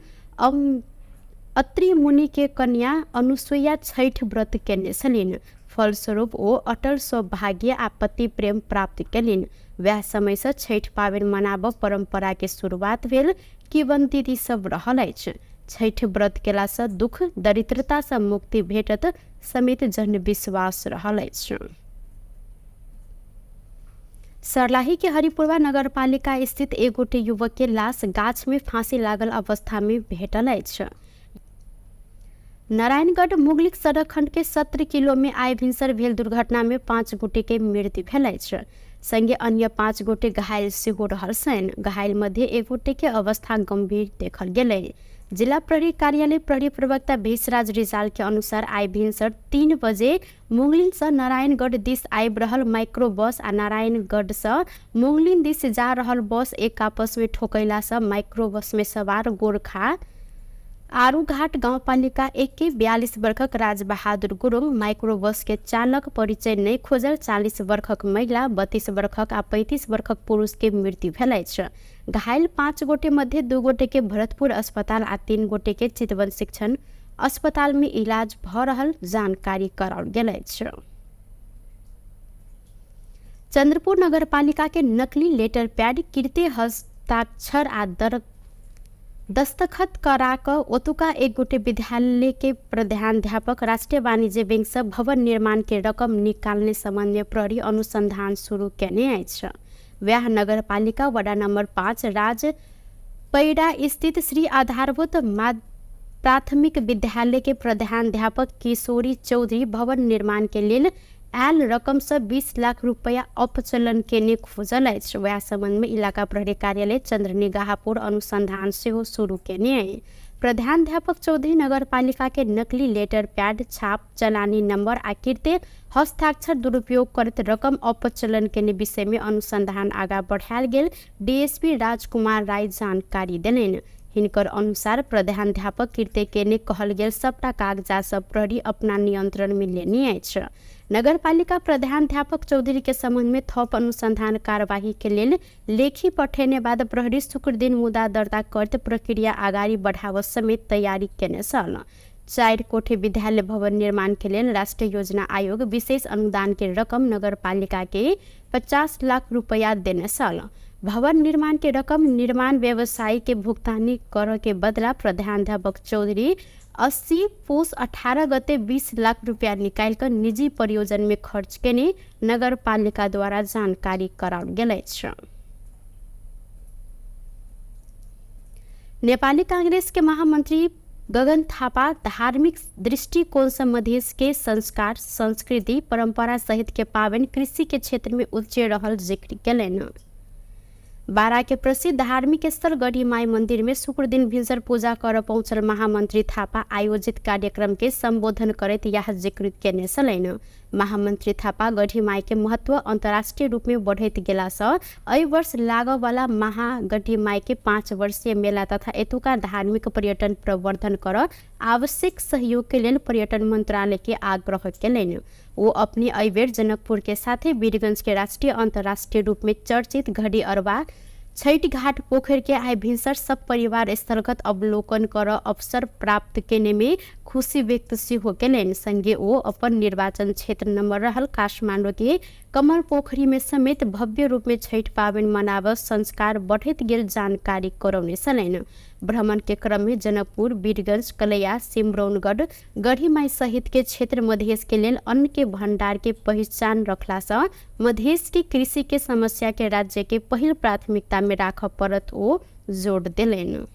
अत्रि मुनिके कन्या अनुसुईया छठि व्रत केने छलिन। फलस्वरूप ओ अटल सौभाग्य आ पति प्रेम प्राप्त केलिन। वएह समयसँ छठि पाबनि मनाबऽ परम्पराके शुरुआत भेल किंवदंती सब रहल अछि। छठि व्रत केलासँ दुख दरिद्रतासँ मुक्ति भेटत समेत जनविश्वास रहल अछि। सर्लाही के हरिपुरवा नगरपालिका स्थित एक गोटे युवक के लाश गाछ में फांसी लागल अवस्था में भेटल अछि। नारायणगढ़ मुगलिक सड़क खंड के 17 किलो में आइ भिनसर भेल दुर्घटना में 5 गोटे के मृत्यु भेल अछि। संगे अन्य 5 गोटे घायल सेहो रहल छनि। घायल मध्ये एक गोटे के अवस्था गंभीर देखल गेलै। जिला प्रहरी कार्यालय प्रहरी प्रवक्ता भेषराज रिजाल के अनुसार आइ भिनसर 3 बजे मुंगलिन से नारायणगढ़ दिस आबि रहल माइक्रो बस आ नारायणगढ़ से मुंगलिन दिस जा रहल बस एक आपस में ठोकैला से माइक्रो बस में सवार गोरखा आरूघाट गाउँपालिका 1 के 42 वर्षक राजबहादुर गुरुङ, माइक्रो बस के चालक परिचय नहि खोजल 40 वर्षक महिला, 32 वर्षक आ 35 वर्षक पुरुष के मृत्यु भेल अछि। घायल 5 गोटे मध्ये 2 गोटे के भरतपुर अस्पताल आ 3 गोटे के चितवन शिक्षण अस्पताल में इलाज भ रहल जानकारी कराओल गेल अछि। चंद्रपुर नगरपालिका के नकली लेटर पैड कृत्य हस्ताक्षर आ दस्तखत करा कऽ ओतुका एक गोटे विद्यालय के प्रधानाध्यापक राष्ट्रीय वाणिज्य बैंक से भवन निर्माण के रकम निकालने संबंध में प्रहरी अनुसंधान शुरू केने अछि। वएह नगरपालिका वडा नंबर 5 राज पैडा स्थित श्री आधारभूत प्राथमिक विद्यालय के प्रधानाध्यापक किशोरी चौधरी भवन निर्माण के लेल आयल रकम से 20 लाख रुपया अपचलन केने खोजल अछि। वएह संबंध में इलाका प्रहरी कार्यालय चंद्रनिगाहपुर अनुसंधान सेहो शुरू केने अछि। प्रधानाध्यापक चौधरी नगरपालिका के नकली लेटर पैड छाप चलानी नंबर आ कृत्य हस्ताक्षर दुरुपयोग करैत रकम अपचलन केने विषय में अनुसंधान आगा बढ़ायल गेल डीएसपी राजकुमार राय जानकारी देलनि। हिनकर अनुसार प्रधानाध्यापक कृत्य केने कहल गेल सबटा कागजात सब प्रहरी अपना नियंत्रण में लेने अछि। नगरपालिका प्रधानाध्यापक चौधरी के संबंध में थप अनुसंधान कार्यवाही के लेल लेखी पठेने बाद प्रहरी शुक्र दिन मुद्दा दर्ता करत प्रक्रिया अगाडि बढ़ाव समेत तैयारी केने छल। 4 कोठे विद्यालय भवन निर्माण के लेल राष्ट्रीय योजना आयोग विशेष अनुदान के रकम नगरपालिका के 50 लाख रुपया देने छल। भवन निर्माण के रकम निर्माण व्यवसायी के भुगतानी कर के बदला प्रधानाध्यापक चौधरी 80 पुस 18 गते 20 लाख रुपया निकाल कर निजी परियोजन में खर्च केने नगरपालिका द्वारा जानकारी कराओल गेल अछि। नेपाली कांग्रेस के महामंत्री गगन थापा धार्मिक दृष्टिकोण से मधेश के संस्कार संस्कृति परंपरा सहित के पावन कृषि के क्षेत्र में उच्च रहल जिक्र केलनि। बारा के प्रसिद्ध धार्मिक स्थल गढ़ीमाई मंदिर में शुक्र दिन भिनसर पूजा कर पहुंचल महामंत्री थापा आयोजित कार्यक्रम के संबोधन करैत यह जिक्र केने छलनि। महामंत्री थापा गढ़ीमाई के महत्व अंतर्राष्ट्रीय रूप में बढ़ैत गेला सँ एहि वर्ष लागऽ वाला महागढ़ीमाई के 5 वर्षीय मेला तथा एतुका धार्मिक पर्यटन प्रवर्धन कर आवश्यक सहयोग के लेल पर्यटन मंत्रालय के आग्रह केलनि। वो अपने एहि बेर जनकपुर के साथे वीरगंज के राष्ट्रीय अंतर्राष्ट्रीय रूप में चर्चित घड़ी अरबा छठ घाट पोखर के आइ भिनसर सब परिवार स्थलगत अवलोकन कर अवसर प्राप्त केने में खुशी व्यक्त सेहो केलनि। संगे ओ अपन निर्वाचन क्षेत्र नंबर रहल काठमाडौँ के कमल पोखरी में समेत भव्य रूप में छठ पाबनि मनाब संस्कार बढ़ैत गेल जानकारी करौने छलनि। भ्रमण के क्रम में जनकपुर, वीरगंज, कलैया, सिमरौनगढ़, गढ़ीमाई सहित के क्षेत्र मधेश के लेल अन्न के भंडार के पहिचान रखला सँ मधेश के कृषि के समस्या के राज्य के पहिल प्राथमिकता में राखऽ पड़त ओ जोड़ देलनि।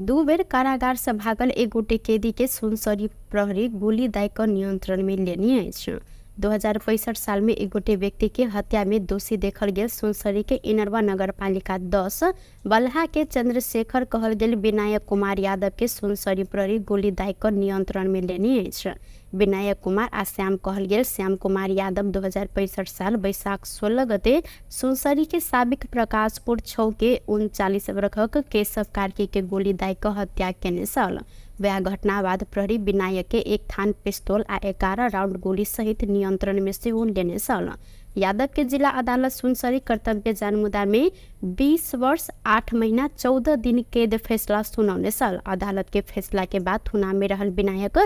2 बेर कारागार से भागल एक गोटे कैदी के सुनसरी प्रहरी गोली दाइ कऽ नियंत्रण में लेने अछि। 2065 साल में एक गोटे व्यक्ति के हत्या में दोषी देखल गेल सुनसरी के इनरवा नगरपालिका 10 बलहा के चंद्रशेखर कहल गेल विनायक कुमार यादव के सुनसरी प्रहरी गोली दाइ कऽ नियंत्रण में लेने अछि। विनायक कुमार आ श्याम कहल गेल श्याम कुमार यादव 2065 साल वैशाख 16 गते सुनसरी के साबिक प्रकाशपुर 6 के 39 वर्षक केशव कार्की के गोली दाइ कऽ हत्या केने छल। वएह घटना बाद प्रहरी विनायक के एक थान पिस्तौल आ 11 राउंड गोली सहित नियंत्रण में सेहो लेने छल। यादव के जिला अदालत सुनसरी कर्तव्य जानमुदा में 20 वर्ष 8 महीना 14 दिन कैद फैसला सुनौने छल। अदालत के फैसला के बाद थुना में रहल विनायक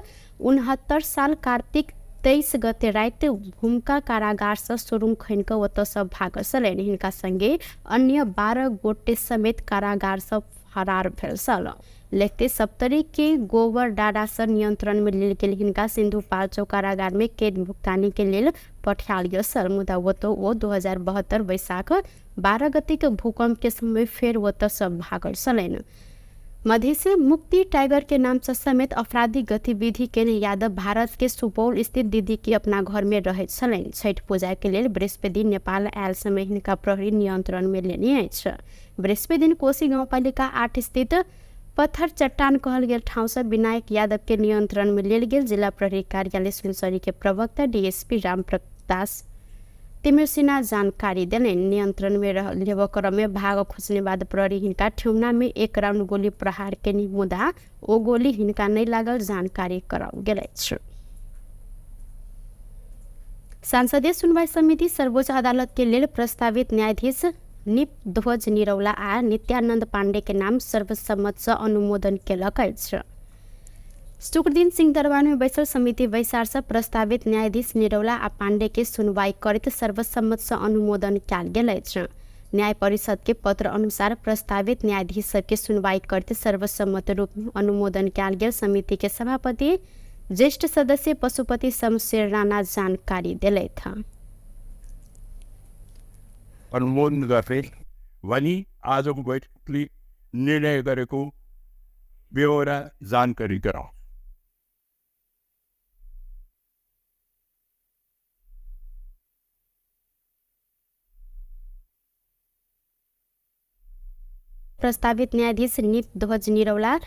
69 साल कार्तिक 23 गते राति भूमिका कारागार से सुरुङ खनि कऽ ओतऽ सँ भागल छलनि। हिनका संगे अन्य 12 गोटे समेत कारागार सँ फरार भेल छल। लेखते सप्तरी के गोबर डाडा से नियंत्रण में लेल गेल हिनका सिन्धुपाल्चोक कारागार में कैद भुगतानी के लेल पठायल गेल छल। मुदा ओतऽ ओ 2072 वैशाख 12 गते के भूकंप के समय फेर ओतऽ सँ भागल छलनि। मधेसी मुक्ति टाइगर के नाम से समेत आपराधिक गतिविधि के यादव भारत के सुपौल स्थित दीदी के अपना घर में रहैत छलनि। छठि पूजा के लेल बृहस्पति दिन नेपाल आयल समय हिनका प्रहरी नियंत्रण में लेने अछि। बृहस्पति दिन कोशी गाउँपालिका 8 स्थित पत्थर चट्टान कहल गेल ठाउँ से विनायक यादव के नियंत्रण में लेल गेल जिला प्रहरी कार्यालय सुनसरी के प्रवक्ता डीएसपी रामप्रकाश तिमिर जानकारी देलनि। नियंत्रण में लेबऽ क्रम में भाग खोजने बाद प्रहरी हिनका ठेहुना में 1 राउंड गोली प्रहार केनी, मुदा ओ गोली हिनका नहि लागल जानकारी कराओल गेल अछि। संसदीय सुनवाई समिति सर्वोच्च अदालत के लेल प्रस्तावित न्यायाधीश निप ध्वज निरौला आ नित्यानंद पांडे के नाम सर्वसम्मत से अनुमोदन केलक अछि। शुक्रदिन सिंहदरबार में बैसल समिति बैसार से प्रस्तावित न्यायाधीश निरौला आ पांडे के सुनवाई करैत सर्वसम्मत से अनुमोदन कयल गेल अछि। न्याय परिषद के पत्र अनुसार प्रस्तावित न्यायाधीश सबके सुनवाई करैत सर्वसम्मत रूप में अनुमोदन कयल गेल समिति के सभापति ज्येष्ठ सदस्य पशुपति शमशेर राणा जानकारी देलथि। अनुमोदन गरे भनी आजको बैठकले निर्णय गरेको बेहोरा जानकारी गराउँ। प्रस्तावित न्यायाधीश निप ध्वज निरौला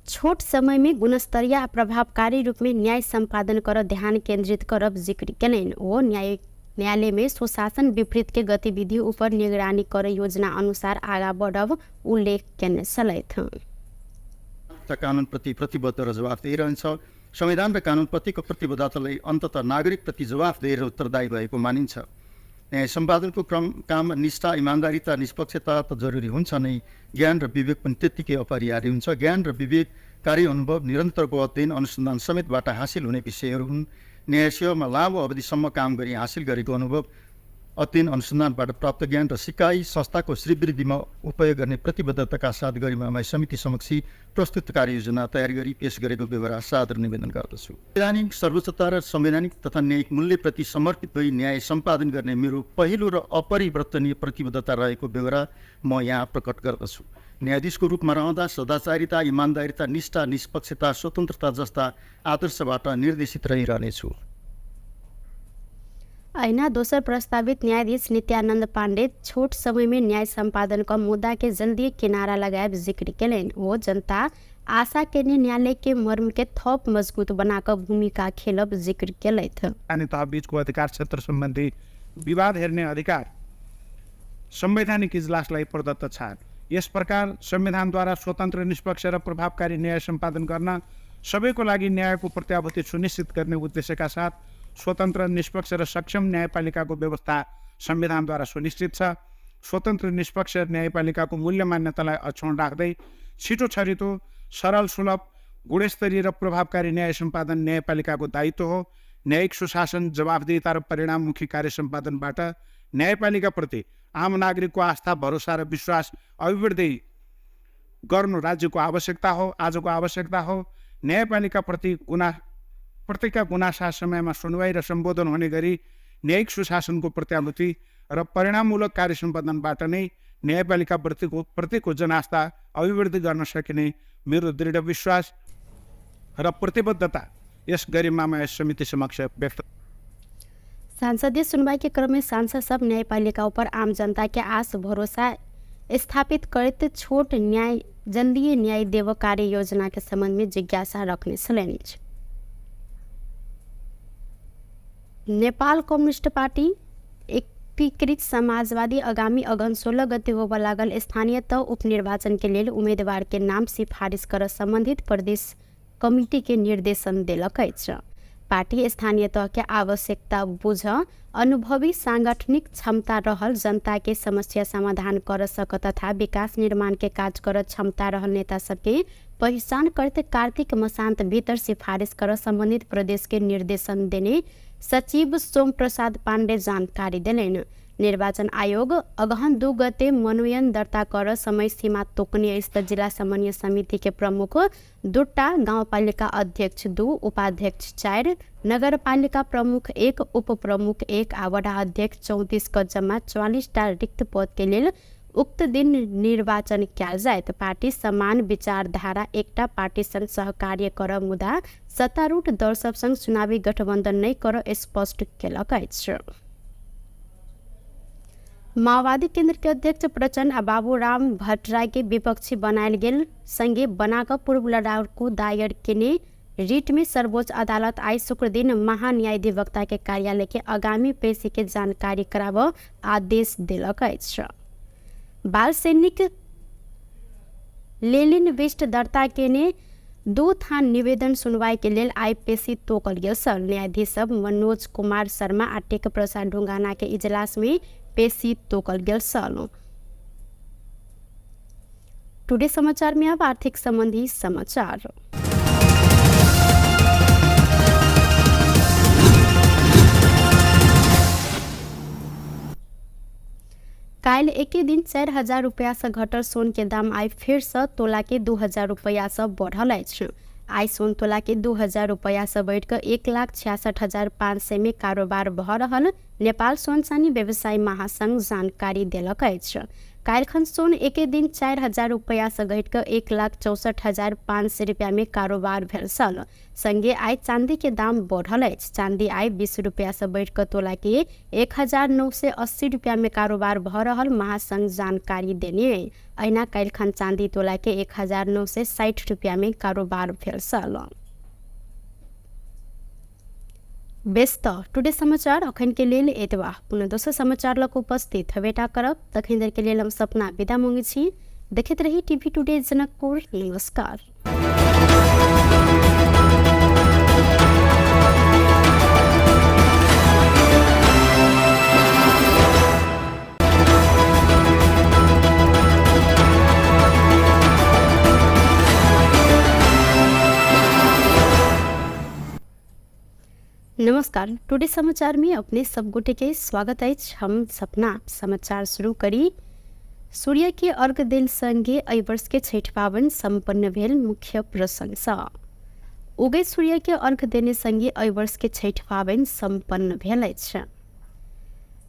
छोट समय में गुणस्तरीय आ प्रभावकारी रूप में न्याय सम्पादन कर ध्यान केंद्रित करब जिक्र केलनि। ओ न्यायालय में सुशासन विपरीत के गतिविधि ऊपर निगरानी कर योजना अनुसार आगा बढ़ब उल्लेख केने छलथि। कानुनप्रति प्रतिबद्ध र जवाफदेही रहन्छ। संविधान र कानुनप्रतिको प्रतिबद्धतालाई अन्ततः नागरिकप्रति जवाफदेही र उत्तरदायी भएको मानिन्छ। न्याय सम्पादनको क्रम काम निष्ठा, इमान्दारिता, निष्पक्षता त जरुरी हुन्छ नै, ज्ञान र विवेक पनि त्यत्तिकै अपरिहार्य हुन्छ। ज्ञान र विवेक कार्य अनुभव, निरन्तरको अध्ययन अनुसन्धान समेतबाट हासिल हुने विषयहरू हुन्। न्याय सेवामा लामो अवधिसम्म काम गरी हासिल गरेको अनुभव, अध्ययन अनुसन्धानबाट प्राप्त ज्ञान र सिकाइ संस्थाको श्रीवृद्धिमा उपयोग गर्ने प्रतिबद्धताका साथ गरिमामय समिति समक्ष प्रस्तुत कार्ययोजना तयार गरी पेश गरेको बेहोरा सादर निवेदन गर्दछु। संवैधानिक सर्वोच्चता र संवैधानिक तथा न्यायिक मूल्यप्रति समर्पित भई न्याय सम्पादन गर्ने मेरो पहिलो र अपरिवर्तनीय प्रतिबद्धता रहेको बेहोरा म यहाँ प्रकट गर्दछु। न्यायाधीशको रूपमा रहँदा सदाचारिता, इमान्दारिता, निष्ठा, निष्पक्षता, स्वतन्त्रता जस्ता आदर्शबाट निर्देशित रहिरहनेछु। अहिना दोसर प्रस्तावित न्यायाधीश नित्यानंद पांडे छोट समय में न्याय सम्पादन क मुद्दा के जल्दी किनारा लगायब जिक्र केलनि। ओ जनता आशा केने न्यायालय के मर्म के थप मजबूत बनाकर भूमिका खेलब जिक्र केलथि। स्थानीय तह बीचको अधिकार क्षेत्र सम्बन्धी विवाद हेर्ने अधिकार संवैधानिक इजलासलाई प्रदत्त छ। यस प्रकार संविधानद्वारा स्वतन्त्र, निष्पक्ष र प्रभावकारी न्याय सम्पादन गर्न सबैको लागि न्यायको प्रत्याभूति सुनिश्चित गर्ने उद्देश्यका साथ स्वतन्त्र, निष्पक्ष र सक्षम न्यायपालिकाको व्यवस्था संविधानद्वारा सुनिश्चित छ। स्वतन्त्र, निष्पक्ष न्यायपालिकाको मूल्य मान्यतालाई अक्षुण्ण राख्दै छिटो छरितो, सरल, सुलभ, गुणस्तरीय र प्रभावकारी न्याय सम्पादन न्यायपालिकाको दायित्व हो। न्यायिक सुशासन, जवाफदेहिता र परिणाममुखी कार्य सम्पादनबाट न्यायपालिकाप्रति आम नागरिकको आस्था, भरोसा र विश्वास अभिवृद्धि गर्नु राज्यको आवश्यकता हो, आजको आवश्यकता हो। न्यायपालिकाप्रति प्रतिका गुनासा समयमा सुनवाई र सम्बोधन हुने गरी न्यायिक सुशासनको प्रत्याभूति र परिणाममूलक कार्य सम्पादनबाट नै न्यायपालिका प्रतिको जनास्था अभिवृद्धि गर्न सकिने मेरो दृढ विश्वास र प्रतिबद्धता यस गरिमामय समिति समक्ष व्यक्त। संसदीय सुनवाई के क्रम में सांसद सब न्यायपालिका ऊपर आम जनता के आस भरोसा स्थापित करते छोट न्याय जल्दी न्याय देव कार्य योजना के संबंध में जिज्ञासा रखने छलनि। नेपाल कम्युनिस्ट पार्टी एकीकृत समाजवादी आगामी अगहन 16 गते होबय लागल स्थानीय तह उपनिर्वाचन के लेल उम्मीदवार के नाम सिफारिश कर संबंधित प्रदेश कमिटी के निर्देशन देलक अछि। पार्टी स्थानीय तह के आवश्यकता बुझ अनुभवी सांगठनिक क्षमता रहल जनता के समस्या समाधान कर सक तथा विकास निर्माण के काज कर क्षमता रहल नेता सबके पहिचान करते कार्तिक मसान्त भीतर सिफारिश कर संबंधित प्रदेश के निर्देशन देने सचिव सोम प्रसाद पाण्डे जानकारी देलनि। निर्वाचन आयोग अगहन 2 गते मनोनयन दर्ता कर समय सीमा तोकने अछि त जिला समन्वय समिति के प्रमुख 2 टा, गाउँपालिका अध्यक्ष 2, उपाध्यक्ष 4, नगरपालिका प्रमुख 1, उपप्रमुख 1 आ वडा अध्यक्ष 34 क जम्मा 44 टा रिक्त पद के लेल उक्त दिन निर्वाचन कयल जायत। पार्टी समान विचारधारा एकटा पार्टी संग सहकार्य कर मुदा सत्तारूढ़ दल सब संग चुनावी गठबन्धन नहि कर स्पष्ट केलक अछि। माओवादी केंद्र के अध्यक्ष प्रचण्ड आ बाबूराम भट्टराई के विपक्षी बनायल गेल संगे बनाक पूर्व लड़ाकू दायर केने रिट में सर्वोच्च अदालत आइ शुक्रदिन महान्यायाधिवक्ता के कार्यालय के आगामी पेशी के जानकारी कराब आदेश देलक अछि। बाल सैनिक लेलिन विष्ट दर्ता केने 2 थान निवेदन सुनवाई के लेल आइ पेशी तोकल गेल छल। न्यायाधीश सब मनोज कुमार शर्मा आ टेक प्रसाद ढुंगाना के इजलास में पेशी तोकल गेल छल। टुडे समाचार में अब आर्थिक संबंधी समाचार। काल्हि एके दिन 4000 रुपया से घटल सोन के दाम आइ फेर से तोला के 2000 रुपया से बढ़ल अछि। आइ सोन तोला के 2000 रुपया से बढ़ि कऽ 1,66,500 में कारोबार भऽ रहल नेपाल सोन चानी व्यवसायी महासंघ जानकारी देलक अछि। काल्हिखन सोन एके दिन 4000 रुपया से घटि कऽ 1,64,500 रुपया में कारोबार भेल छल। संगे आइ चांदी के दाम बढ़ल अछि। चांदी आइ 20 रुपया से बढ़ि कऽ तोला के 1980 रुपया में कारोबार भऽ रहल महासंघ जानकारी देने। अहिना काल्हिखन चांदी तोला के 1960 रुपया में कारोबार भेल छल। बेस त टुडे समाचार अखन के लेल एतबा। पुनः दोसर समाचार लग उपस्थित हेबेटा करब। तखन देर के लेल हम सपना विदा मांगै छी। देखैत रही टीवी टुडे जनकपुर। नमस्कार। नमस्कार, टुडे समाचार में अपने सब गोटे के स्वागत अछि। हम सपना समाचार शुरू करी। सूर्य के अर्घ देल संगे एहि वर्ष के छठि पाबनि सम्पन्न भेल मुख्य प्रसंग। उगैत सूर्य के अर्घ देने संगे एहि वर्ष के छठि पाबनि सम्पन्न भेल अछि।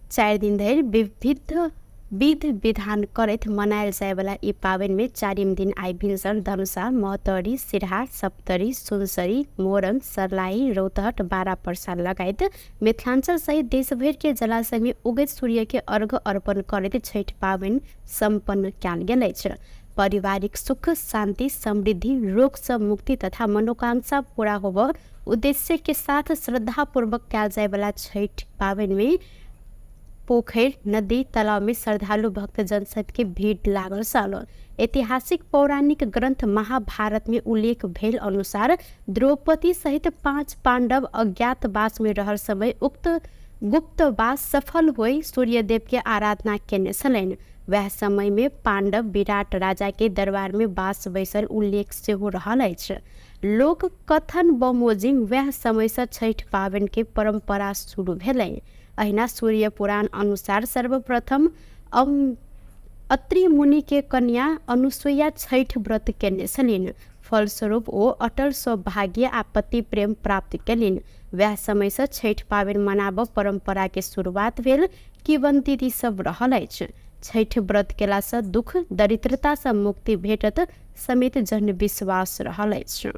4 दिन धरि विविध विध विधान करैत मनायल जायवला ई पाबनि में 4 दिन आइ भिनसर धनुषा, महोत्तरी, सिरहा, सप्तरी, सुनसरी, मोरंग, सर्लाही, रौतहट, बारा पर्सा लगायत मिथिलांचल सहित देशभरि के जलाशय में उगैत सूर्य के अर्घ अर्पण करैत छठि पाबनि सम्पन्न कयल गेल अछि। पारिवारिक सुख, शांति, समृद्धि, रोग से मुक्ति तथा मनोकांक्षा पूरा होबऽ उद्देश्य के साथ श्रद्धापूर्वक कयल जायवला छठि पाबनि में पोखरि, नदी, तालाब में श्रद्धालु भक्तजन सबके भीड़ लागल छल। ऐतिहासिक पौराणिक ग्रंथ महाभारत में उल्लेख भेल अनुसार द्रौपदी सहित 5 पांडव अज्ञातवास में रहल समय उक्त गुप्तवास सफल होई सूर्यदेव के आराधना केने छलनि। वएह समय में पांडव विराट राजा के दरबार में बास बैसल उल्लेख सेहो रहल अछि। लोक कथन बमोजिम वएह समय से छठि पाबनि के परंपरा शुरू भेलै। अहिना सूर्य पुराण अनुसार सर्वप्रथम अत्रि मुनि के कन्या अनुसुईया छठि व्रत केने छलनि। फलस्वरूप ओ अटल सौभाग्य आ पति प्रेम प्राप्त केलनि। वएह समय से छठि पाबनि मनाबऽ परंपरा के शुरुआत भेल किंवदंती सब रहल अछि। छठि व्रत केला से दुख दरिद्रता से मुक्ति भेटत समेत जनविश्वास रहल अछि।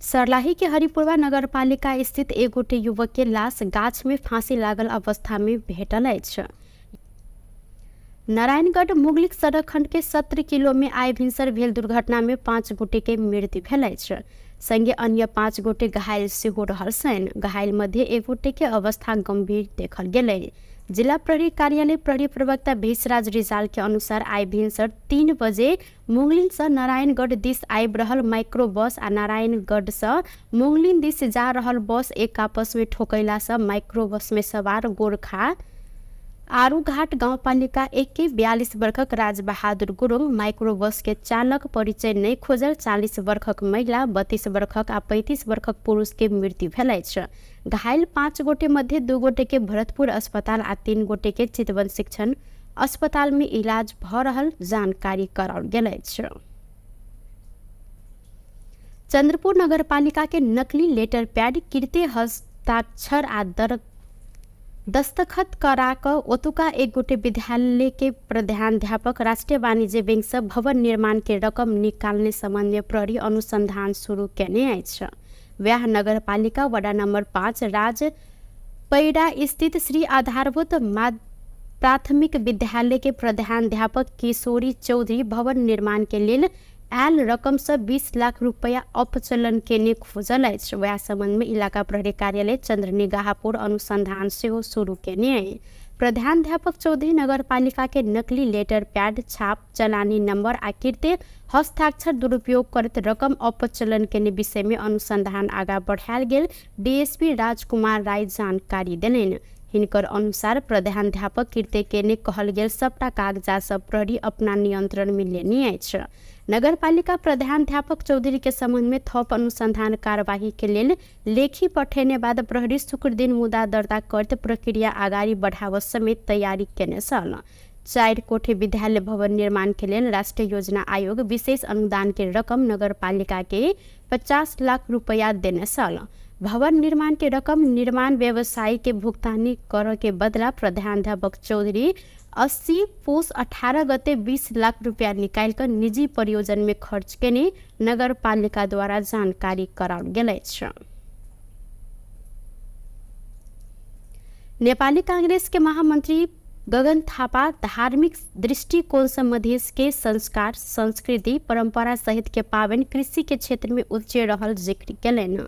सर्लाही के हरिपुरवा नगरपालिका स्थित एक गोटे युवक के लाश गाछ में फांसी लागल अवस्था में भेटल अछि। नारायणगढ़ मुगलिक सड़क खंड के 17 किलो में आइ भिनसर भेल दुर्घटना में 5 गोटे के मृत्यु भेल अछि। संगे अन्य 5 गोटे घायल सेहो रहल छनि। घायल मध्ये 1 गोटे के अवस्था गंभीर देखल गेलै। जिला प्रहरी कार्यालय प्रहरी प्रवक्ता भेषराज रिजाल के अनुसार आइ भिनसर 3 बजे मुंगलिन से नारायणगढ़ दिस आबि रहल माइक्रो बस आ नारायणगढ़ से मुंगलिन दिस जा रहल बस एक आपस में ठोकैला से माइक्रो बस में सवार गोरखा आरूघाट गाउँपालिका 1 के 42 वर्षक राजबहादुर गुरुङ, माइक्रो बस के चालक परिचय नहि खोजल 40 वर्षक महिला, 32 वर्षक आ 35 वर्षक पुरुष के मृत्यु भेल अछि। घायल 5 गोटे मध्ये 2 गोटे के भरतपुर अस्पताल आ 3 गोटे के चितवन शिक्षण अस्पताल में इलाज भ रहल जानकारी कराओल गेल अछि। चंद्रपुर नगरपालिका के नकली लेटर पैड कृत्य हस्ताक्षर आ दर दस्तखत करा कऽ ओतुका एक गोटे विद्यालय के प्रधानाध्यापक राष्ट्रीय वाणिज्य बैंक से भवन निर्माण के रकम निकालने संबंध में प्रहरी अनुसंधान शुरू केने अछि। वएह नगरपालिका वडा नंबर 5 राज पैडा स्थित श्री आधारभूत प्राथमिक विद्यालय के प्रधानाध्यापक किशोरी चौधरी भवन निर्माण के लेल आयल रकम से 20 लाख रुपया अपचलन केने खोजल अछि। वएह संबंध में इलाका प्रहरी कार्यालय चंद्रनिगाहपुर अनुसंधान सेहो शुरू केने अछि। प्रधानाध्यापक चौधरी नगरपालिका के नकली लेटर पैड छाप चलानी नंबर आ कृत्य हस्ताक्षर दुरुपयोग करैत रकम अपचलन केने विषय में अनुसंधान आगा बढ़ायल गेल डीएसपी राजकुमार राय जानकारी देलनि। हिनकर अनुसार प्रधानाध्यापक कृत्य केने कहल गेल सबटा कागजात सब प्रहरी अपना नियंत्रण में लेने अछि। नगरपालिका प्रधानाध्यापक चौधरी के संबंध में थप अनुसंधान कार्यवाही के लेल लेखी पठेने बाद प्रहरी शुक्र दिन मुद्दा दर्ता करत प्रक्रिया अगाडि बढ़ाव समेत तैयारी केने छल। 4 कोठे विद्यालय भवन निर्माण के लेल राष्ट्रीय योजना आयोग विशेष अनुदान के रकम नगरपालिका के 50 लाख रुपया देने छल। भवन निर्माण के रकम निर्माण व्यवसायी के भुगतानी कर के बदला प्रधानाध्यापक चौधरी 80 पुस 18 गते 20 लाख रुपया निकाल कर निजी परियोजन में खर्च केने नगरपालिका द्वारा जानकारी कराओल गेल अछि। नेपाली कांग्रेस के महामंत्री गगन थापा धार्मिक दृष्टिकोण से मधेश के संस्कार, संस्कृति, परंपरा सहित के पावन कृषि के क्षेत्र में उच्च रहल जिक्र केलनि।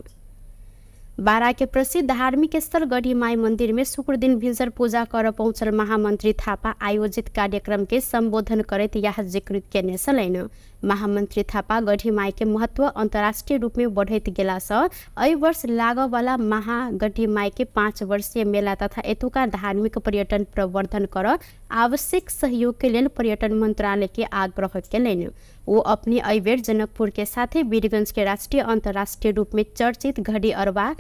बारा के प्रसिद्ध धार्मिक स्थल गढ़ीमाई मंदिर में शुक्र दिन भिनसर पूजा कर पहुंचल महामंत्री थापा आयोजित कार्यक्रम के संबोधन करैत यह जिक्र केने छलनि। महामंत्री थापा गढ़ीमाई के महत्व अंतर्राष्ट्रीय रूप में बढ़ैत गेला सँ एहि वर्ष लागऽ वाला महागढ़ीमाई के 5 वर्षीय मेला तथा एतुका धार्मिक पर्यटन प्रवर्धन कर आवश्यक सहयोग के लेल पर्यटन मंत्रालय के आग्रह केलनि। वो अपने एहि बेर जनकपुर के साथे वीरगंज के राष्ट्रीय अंतर्राष्ट्रीय रूप में चर्चित घड़ी अरबा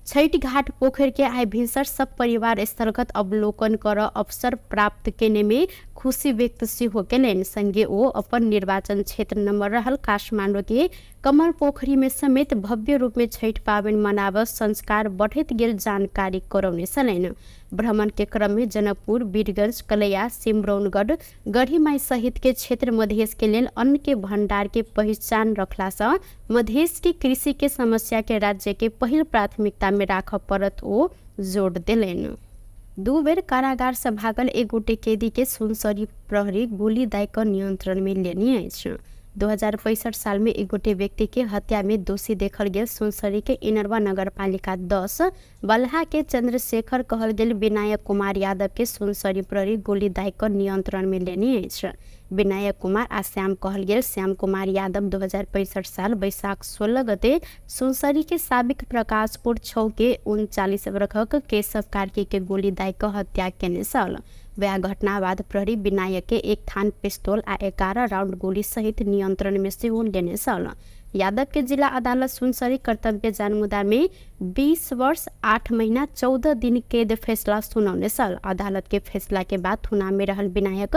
छठ घाट पोखर के आइ भिनसर सब परिवार स्थलगत अवलोकन कर अवसर प्राप्त केने में खुशी व्यक्त सेहो केलनि। संगे ओ अपन निर्वाचन क्षेत्र नंबर रहल काठमाडौँ के कमल पोखरी में समेत भव्य रूप में छठ पाबनि मनाब संस्कार बढ़ैत गेल जानकारी करौने छलनि। भ्रमण के क्रम में जनकपुर, वीरगंज, कलैया, सिमरौनगढ़, गढ़ीमाई सहित के क्षेत्र मधेश के लेल अन्न के भंडार के पहिचान रखला सँ मधेश के कृषि के समस्या के राज्य के पहिल प्राथमिकता में राखऽ पड़त ओ जोड़ देलनि। 2 बेर कारागार से भागल एक गोटे कैदी के सुनसरी प्रहरी गोली दाय कऽ नियंत्रण में लेने अछि। 2065 साल में एक गोटे व्यक्ति के हत्या में दोषी देखल गेल सुनसरी के इनरवा नगरपालिका 10 बलहा के चंद्रशेखर कहल गेल विनायक कुमार यादव के सुनसरी प्रहरी गोली दाय कऽ नियंत्रण में लेने अछि। विनायक कुमार आ श्याम कहल गेल श्याम कुमार यादव 2065 साल वैशाख 16 गते सुनसरी के साबिक प्रकाशपुर 6 के 39 वर्षक केशव कार्की के गोली दाय कऽ हत्या केने छल। वह घटना बाद प्रहरी विनायक के 1 थान पिस्तौल आ 11 राउंड गोली सहित नियंत्रण में सेहो लेने छल। यादव के जिला अदालत सुनसरी कर्तव्य जानमुदा में 20 वर्ष 8 महीना 14 दिन कैद फैसला सुनौने छल। अदालत के फैसला के बाद थुना में रहल विनायक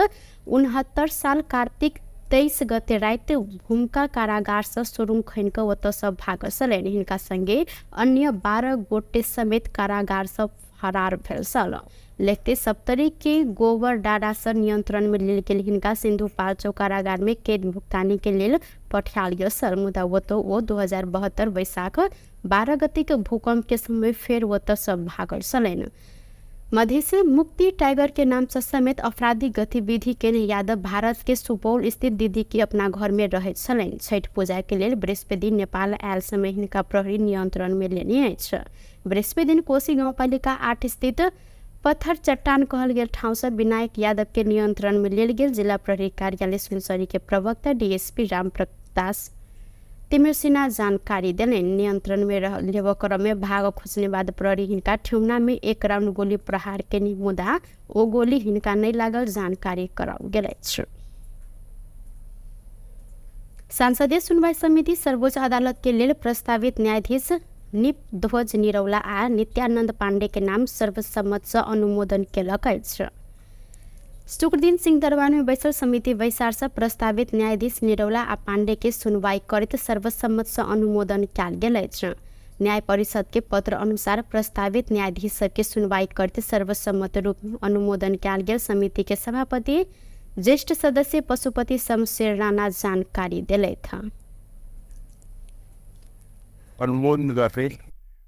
69 साल कार्तिक 23 गते राति भूमिका कारागार से सुरुङ खनि कऽ ओतऽ सँ भागल छलनि। हिनका संगे अन्य 12 गोटे समेत कारागार सँ फरार भेल छल। लेखते सप्तरी के गोबर डाडा सँ नियंत्रण में लेल गेल हिनका सिन्धुपाल्चोक कारागार में कैद भुगतानी के लेल पठायल गेल छल। मुदा ओतऽ ओ 2072 वैशाख 12 गते के भूकंप के समय फेर ओतऽ सँ भागल छलनि। मधेसी मुक्ति टाइगर के नाम से समेत आपराधिक गतिविधि के यादव भारत के सुपौल स्थित दीदी के अपना घर में रहैत छलनि। छठि पूजा के लेल बृहस्पति दिन नेपाल आयल समय हिनका प्रहरी नियंत्रण में लेने अछि। बृहस्पति दिन कोशी गाउँपालिका 8 स्थित पत्थर चट्टान कहल गेल ठाउँ से विनायक यादव के नियंत्रण में लेल गेल जिला प्रहरी कार्यालय सुनसरी के प्रवक्ता डीएसपी रामप्रकाश तिमिर जानकारी देलनि। नियंत्रण में लेबऽ क्रम में भाग खोजने बाद प्रहरी हिनका ठेहुना में 1 राउंड गोली प्रहार केने, मुदा ओ गोली हिनका नहि लागल जानकारी कराओल गेल अछि। संसदीय सुनवाई समिति सर्वोच्च अदालत के लेल प्रस्तावित न्यायाधीश निप ध्वज निरौला आ नित्यानंद पांडे के नाम सर्वसम्मत से अनुमोदन केलक अछि। शुक्रदिन सिंहदरबार में बैसल समिति बैसार से प्रस्तावित न्यायाधीश निरौला आ पांडे के सुनवाई करैत सर्वसम्मत से अनुमोदन कयल गेल अछि। न्याय परिषद के पत्र अनुसार प्रस्तावित न्यायाधीश सबके सुनवाई करैत सर्वसम्मत रूप में अनुमोदन कयल गेल समिति के सभापति ज्येष्ठ सदस्य पशुपति शमशेर राणा जानकारी देलथि। अनुमोदन गर्दै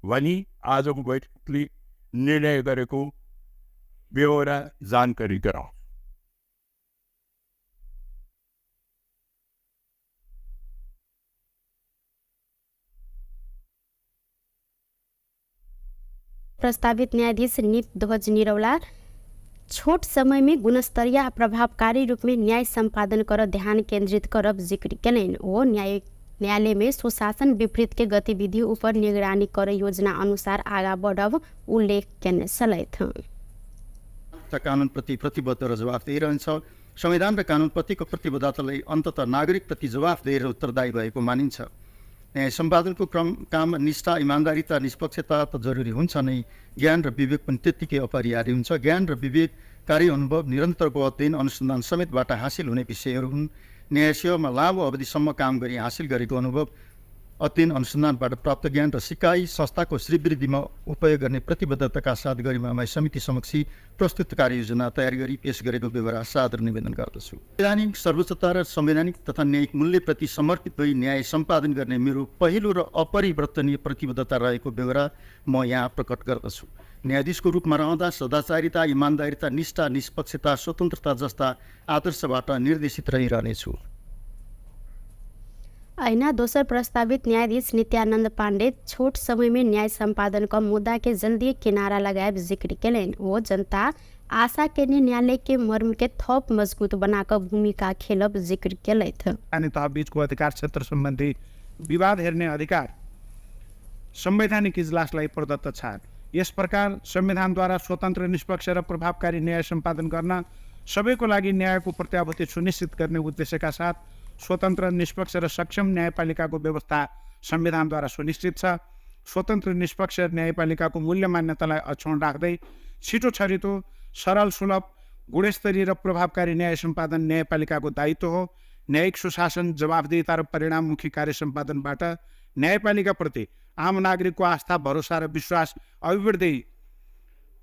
भनी आजको बैठकले निर्णय गरेको बेहोरा जानकारी गराउँ। प्रस्तावित न्यायाधीश निप ध्वज निरौला छोट समय में गुणस्तरीय आ प्रभावकारी रूप में न्याय सम्पादन कर ध्यान केंद्रित करब जिक्र केलनि। ओ न्यायालय में सुशासन विपरीत के गतिविधि ऊपर निगरानी कर योजना अनुसार आगा बढ़ब उल्लेख केने छलथि। कानुनप्रति प्रतिबद्ध र जवाफदेही रहन्छ। संविधान र कानुनप्रतिको प्रतिबद्धतालाई अन्ततः नागरिकप्रति जवाफदेही र उत्तरदायी भएको मानिन्छ। न्याय सम्पादनको क्रम काम निष्ठा, इमान्दारिता, निष्पक्षता त जरुरी हुन्छ नै, ज्ञान र विवेक पनि त्यत्तिकै अपरिहार्य हुन्छ। ज्ञान र विवेक कार्य अनुभव, निरन्तरको अध्ययन अनुसन्धान समेतबाट हासिल हुने विषयहरू हुन्। न्याय सेवामा लामो अवधिसम्म काम गरी हासिल गरेको अनुभव, अध्ययन अनुसन्धानबाट प्राप्त ज्ञान र सिकाइ संस्थाको श्रीवृद्धिमा उपयोग गर्ने प्रतिबद्धताका साथ गरिमामय समिति समक्ष प्रस्तुत कार्ययोजना तयार गरी पेश गरेको बेहोरा सादर निवेदन गर्दछु। संवैधानिक सर्वोच्चता र संवैधानिक तथा न्यायिक मूल्यप्रति समर्पित भई न्याय सम्पादन गर्ने मेरो पहिलो र अपरिवर्तनीय प्रतिबद्धता रहेको बेहोरा म यहाँ प्रकट गर्दछु। न्यायाधीशको रूपमा रहँदा सदाचारिता, इमान्दारिता, निष्ठा, निष्पक्षता, स्वतन्त्रता जस्ता आदर्शबाट निर्देशित रहिरहनेछु। अहिना दोसर प्रस्तावित न्यायाधीश नित्यानंद पांडे छोट समय में न्याय सम्पादन क मुद्दा के जल्दी किनारा लगायब जिक्र केलनि। ओ जनता आशा के न्यायालय के मर्म के थप मजबूत बनाकर भूमिका खेलब जिक्र केलथि। स्थानीय तह बीचको अधिकार क्षेत्र सम्बन्धी विवाद हेर्ने अधिकार संवैधानिक इजलासलाई प्रदत्त छ। यस प्रकार संविधानद्वारा स्वतन्त्र, निष्पक्ष र प्रभावकारी न्याय सम्पादन गर्न सबैको लागि न्यायको प्रत्याभूति सुनिश्चित गर्ने उद्देश्यका साथ स्वतन्त्र, निष्पक्ष र सक्षम न्यायपालिकाको व्यवस्था संविधानद्वारा सुनिश्चित छ। स्वतन्त्र, निष्पक्ष न्यायपालिकाको मूल्य मान्यतालाई अक्षुण्ण राख्दै छिटो छरितो, सरल, सुलभ, गुणस्तरीय र प्रभावकारी न्याय सम्पादन न्यायपालिकाको दायित्व हो। न्यायिक सुशासन, जवाफदेहिता र परिणाममुखी कार्य सम्पादनबाट न्यायपालिकाप्रति आम नागरिकको आस्था, भरोसा र विश्वास अभिवृद्धि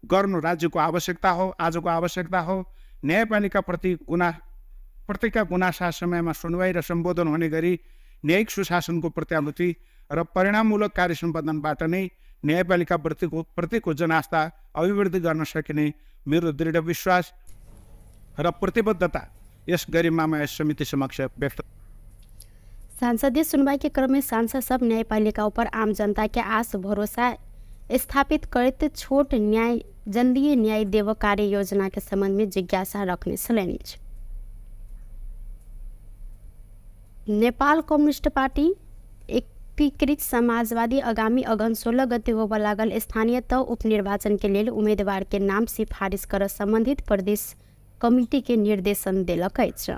गर्नु राज्यको आवश्यकता हो, आजको आवश्यकता हो। न्यायपालिकाप्रति प्रतिका गुनासा समयमा सुनवाई र सम्बोधन हुने गरी न्यायिक सुशासनको प्रत्याभूति र परिणाममूलक कार्य सम्पादनबाट नै न्यायपालिका प्रतिको जनास्था अभिवृद्धि गर्न सकिने मेरो दृढ विश्वास र प्रतिबद्धता यस गरिमामय समिति समक्ष व्यक्त। संसदीय सुनवाई के क्रम में सांसद सब न्यायपालिका ऊपर आम जनता के आस भरोसा स्थापित करते छोट न्याय जल्दी न्याय देव कार्य योजना के संबंध में जिज्ञासा रखने छलनि। नेपाल कम्युनिस्ट पार्टी एकीकृत समाजवादी आगामी अगहन 16 गते होबय लागल स्थानीय तह उपनिर्वाचन के लेल उम्मीदवार के नाम सिफारिस कर संबंधित प्रदेश कमिटी के निर्देशन देलक अछि।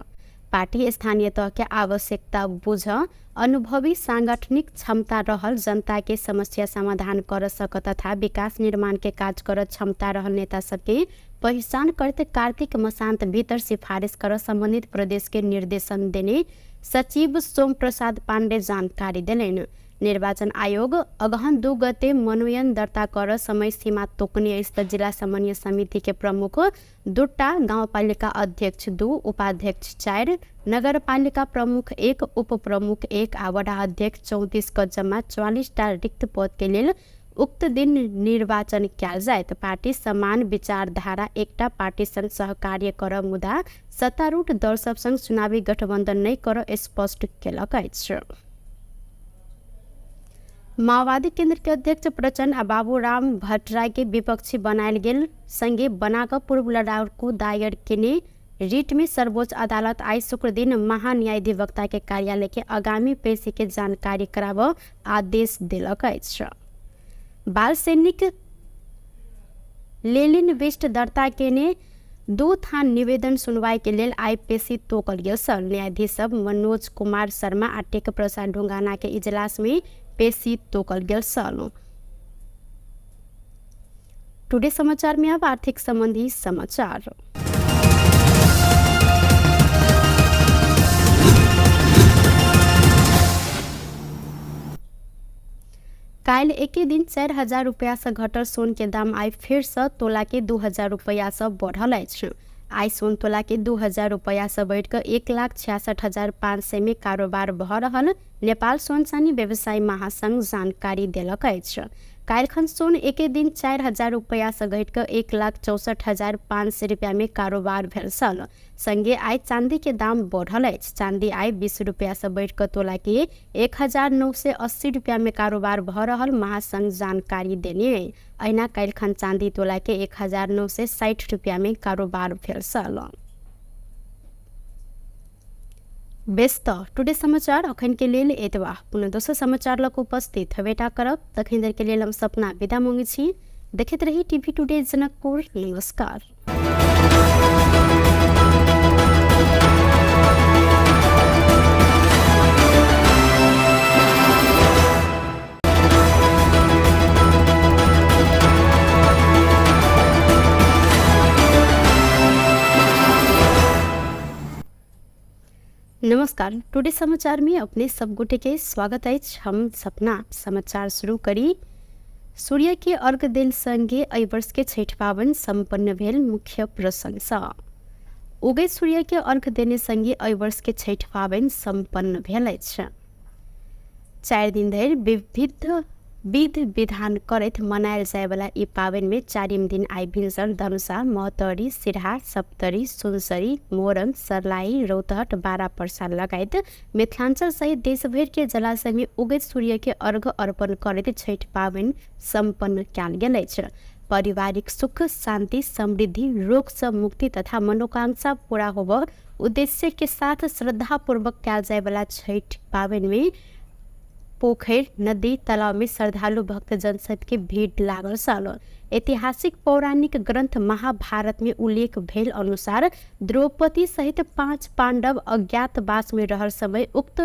पार्टी स्थानीय तह के आवश्यकता बुझ अनुभवी सांगठनिक क्षमता रहल जनता के समस्या समाधान कर सक तथा विकास निर्माण के काज कर क्षमता रहल नेता सबके पहिचान करते कार्तिक मसान्त भीतर सिफारिस कर संबंधित प्रदेश के निर्देशन देने सचिव सोम प्रसाद पाण्डे जानकारी देलनि। निर्वाचन आयोग अगहन 2 गते मनोनयन दर्ता कर समय सीमा तोकने अछि। जिला समन्वय समिति के प्रमुख 2 गाउँपालिका अध्यक्ष 2, उपाध्यक्ष 4, नगरपालिका प्रमुख 1, उपप्रमुख 1 आ वडा अध्यक्ष 34 क जम्मा 44 टा रिक्त पद के लेल उक्त दिन निर्वाचन कयल जायत। पार्टी समान विचारधारा एकटा पार्टी संग सहकार्य कर मुदा सत्तारूढ़ दल सब संग चुनावी गठबंधन नहि कर स्पष्ट केलक अछि। माओवादी केंद्र के अध्यक्ष प्रचण्ड आ बाबूराम भट्टराई के विपक्षी बनायल गेल संगे बनाकर पूर्व लड़ाकू दायर केने रिट में सर्वोच्च अदालत आइ शुक्र दिन महान्यायाधिवक्ता के कार्यालय के आगामी पेशी के जानकारी कराब आदेश देलक अछि। बाल सैनिक लेलिन विष्ट दर्ता केने 2 थान निवेदन सुनवाई के लेल आइ पेशी तोकल गेल छल। न्यायाधीश सब मनोज कुमार शर्मा आ टेक प्रसाद ढुंगाना के इजलास में पेशी तोकल गेल छल। टुडे समाचार में अब आर्थिक संबंधी समाचार। काल्हि एके दिन 4000 रुपया से घटल सोन के दाम आइ फेर से तोला के 2000 रुपया से बढ़ल अछि। आइ सोन तोला के 2000 रुपया से बढ़िकऽ 1,66,500 में कारोबार भऽ रहल नेपाल सोन चानी व्यवसायी महासंघ जानकारी देलक अछि। काल्हिखन सोन एके दिन 4000 रुपया से घटिकऽ 1,64,500 रुपया में कारोबार भेल छल। संगे आइ चांदी के दाम बढ़ल अछि। चांदी आइ 20 रुपया से बढ़िकऽ तोला के 1980 रुपया में कारोबार भऽ रहल महासंघ जानकारी देने। अहिना काल्हिखन चांदी तोला के 1960 रुपया में कारोबार भेल छल। बेस त टुडे समाचार अखन के लेल एतबा। पुनः दोसर समाचार लग उपस्थित हेबेटा करब। तखन देर के लेल हम सपना विदा मांगै छी। देखैत रही टीवी टुडे जनकपुर। नमस्कार। नमस्कार, टुडे समाचार में अपने सब गोटे के स्वागत अछि। हम सपना समाचार शुरू करी। सूर्य के अर्घ देल संगे एहि वर्ष के छठि पाबनि सम्पन्न भेल मुख्य प्रसंग। उगैत सूर्य के अर्घ देने संगे एहि वर्ष के छठि पाबनि सम्पन्न भेल अछि। 4 दिन धरि विविध विध विधान करैत मनायल जायवला ई पाबनि में 4 दिन आइ भिनसर धनुषा, महोत्तरी, सिरहा, सप्तरी, सुनसरी, मोरंग, सर्लाही, रौतहट, बारा पर्सा लगायत मिथिलांचल सहित देशभरि के जलाशय में उगैत सूर्य के अर्घ अर्पण करैत छठि पाबनि सम्पन्न कयल गेल अछि। पारिवारिक सुख, शांति, समृद्धि, रोग से मुक्ति तथा मनोकांक्षा पूरा होबऽ उद्देश्य के साथ श्रद्धापूर्वक कयल जायवला छठि पाबनि में पोखरि, नदी, तालाब में श्रद्धालु भक्तजन सबके भीड़ लागल छल। ऐतिहासिक पौराणिक ग्रंथ महाभारत में उल्लेख भेल अनुसार द्रौपदी सहित 5 पांडव अज्ञातवास में रहल समय उक्त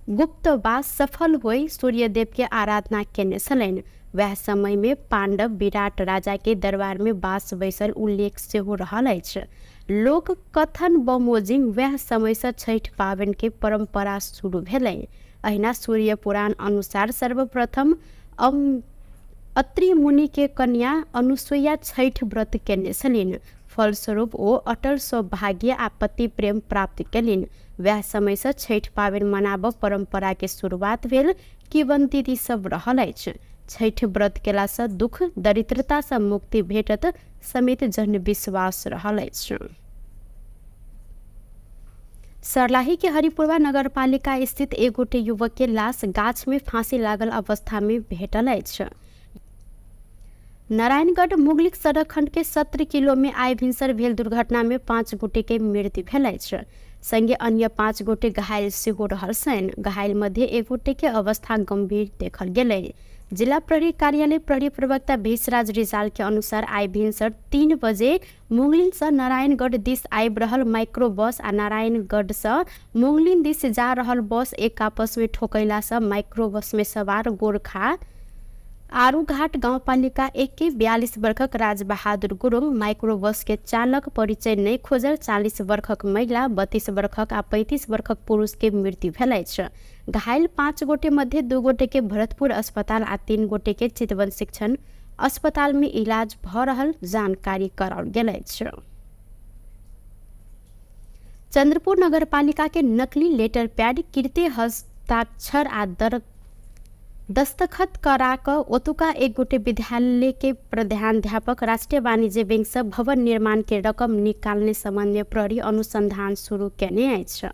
गुप्तवास सफल होई सूर्यदेव के आराधना केने छलनि। वएह समय में पांडव विराट राजा के दरबार में बास बैसल उल्लेख सेहो रहल अछि। लोक कथन बमोजिम वएह समय से छठि पाबनि के परंपरा शुरू भेलै। अहिना सूर्य पुराण अनुसार सर्वप्रथम अत्रि मुनि के कन्या अनुसुईया छठि व्रत केने छलनि। फलस्वरूप ओ अटल सौभाग्य आ पति प्रेम प्राप्त केलनि। वएह समय से छठि पाबनि मनाबऽ परंपरा के शुरुआत भेल किंवदंती सब रहल अछि। छठि व्रत केला से दुख दरिद्रता से मुक्ति भेटत समेत जनविश्वास रहल अछि। सर्लाही के हरिपुरवा नगरपालिका स्थित एक गोटे युवक के लाश गाछ में फांसी लागल अवस्था में भेटल अछि। नारायणगढ़ मुगलिक सड़क खंड के 17 किलो में आइ भिनसर भेल दुर्घटना में 5 गोटे के मृत्यु भेल अछि। संगे अन्य 5 गोटे घायल सेहो रहल छनि। घायल मध्ये एक गोटे के अवस्था गंभीर देखल गेलै। जिला प्रहरी कार्यालय प्रहरी प्रवक्ता भेषराज रिजाल के अनुसार आइ भिनसर 3 बजे मुंगलिन से नारायणगढ़ दिस आबि रहल माइक्रो बस आ नारायणगढ़ से मुंगलिन दिस जा रहल बस एक आपस में ठोकैला से माइक्रो बस में सवार गोरखा आरूघाट गाउँपालिका 1 के 42 वर्षक राजबहादुर गुरुङ, माइक्रो बस के चालक परिचय नहि खोजल 40 वर्षक महिला, 32 वर्षक आ 35 वर्षक पुरुष के मृत्यु भेल अछि। घायल 5 गोटे मध्ये 2 गोटे के भरतपुर अस्पताल आ 3 गोटे के चितवन शिक्षण अस्पताल में इलाज भ रहल जानकारी कराओल गेल अछि। चंद्रपुर नगरपालिका के नकली लेटर पैड, कृत्य हस्ताक्षर आ दस्तखत करा कऽ ओतुका एक गोटे विद्यालय के प्रधानाध्यापक राष्ट्रिय वाणिज्य बैंक से भवन निर्माण के रकम निकाल्ने सम्बन्ध में प्रहरी अनुसंधान शुरू केने अछि।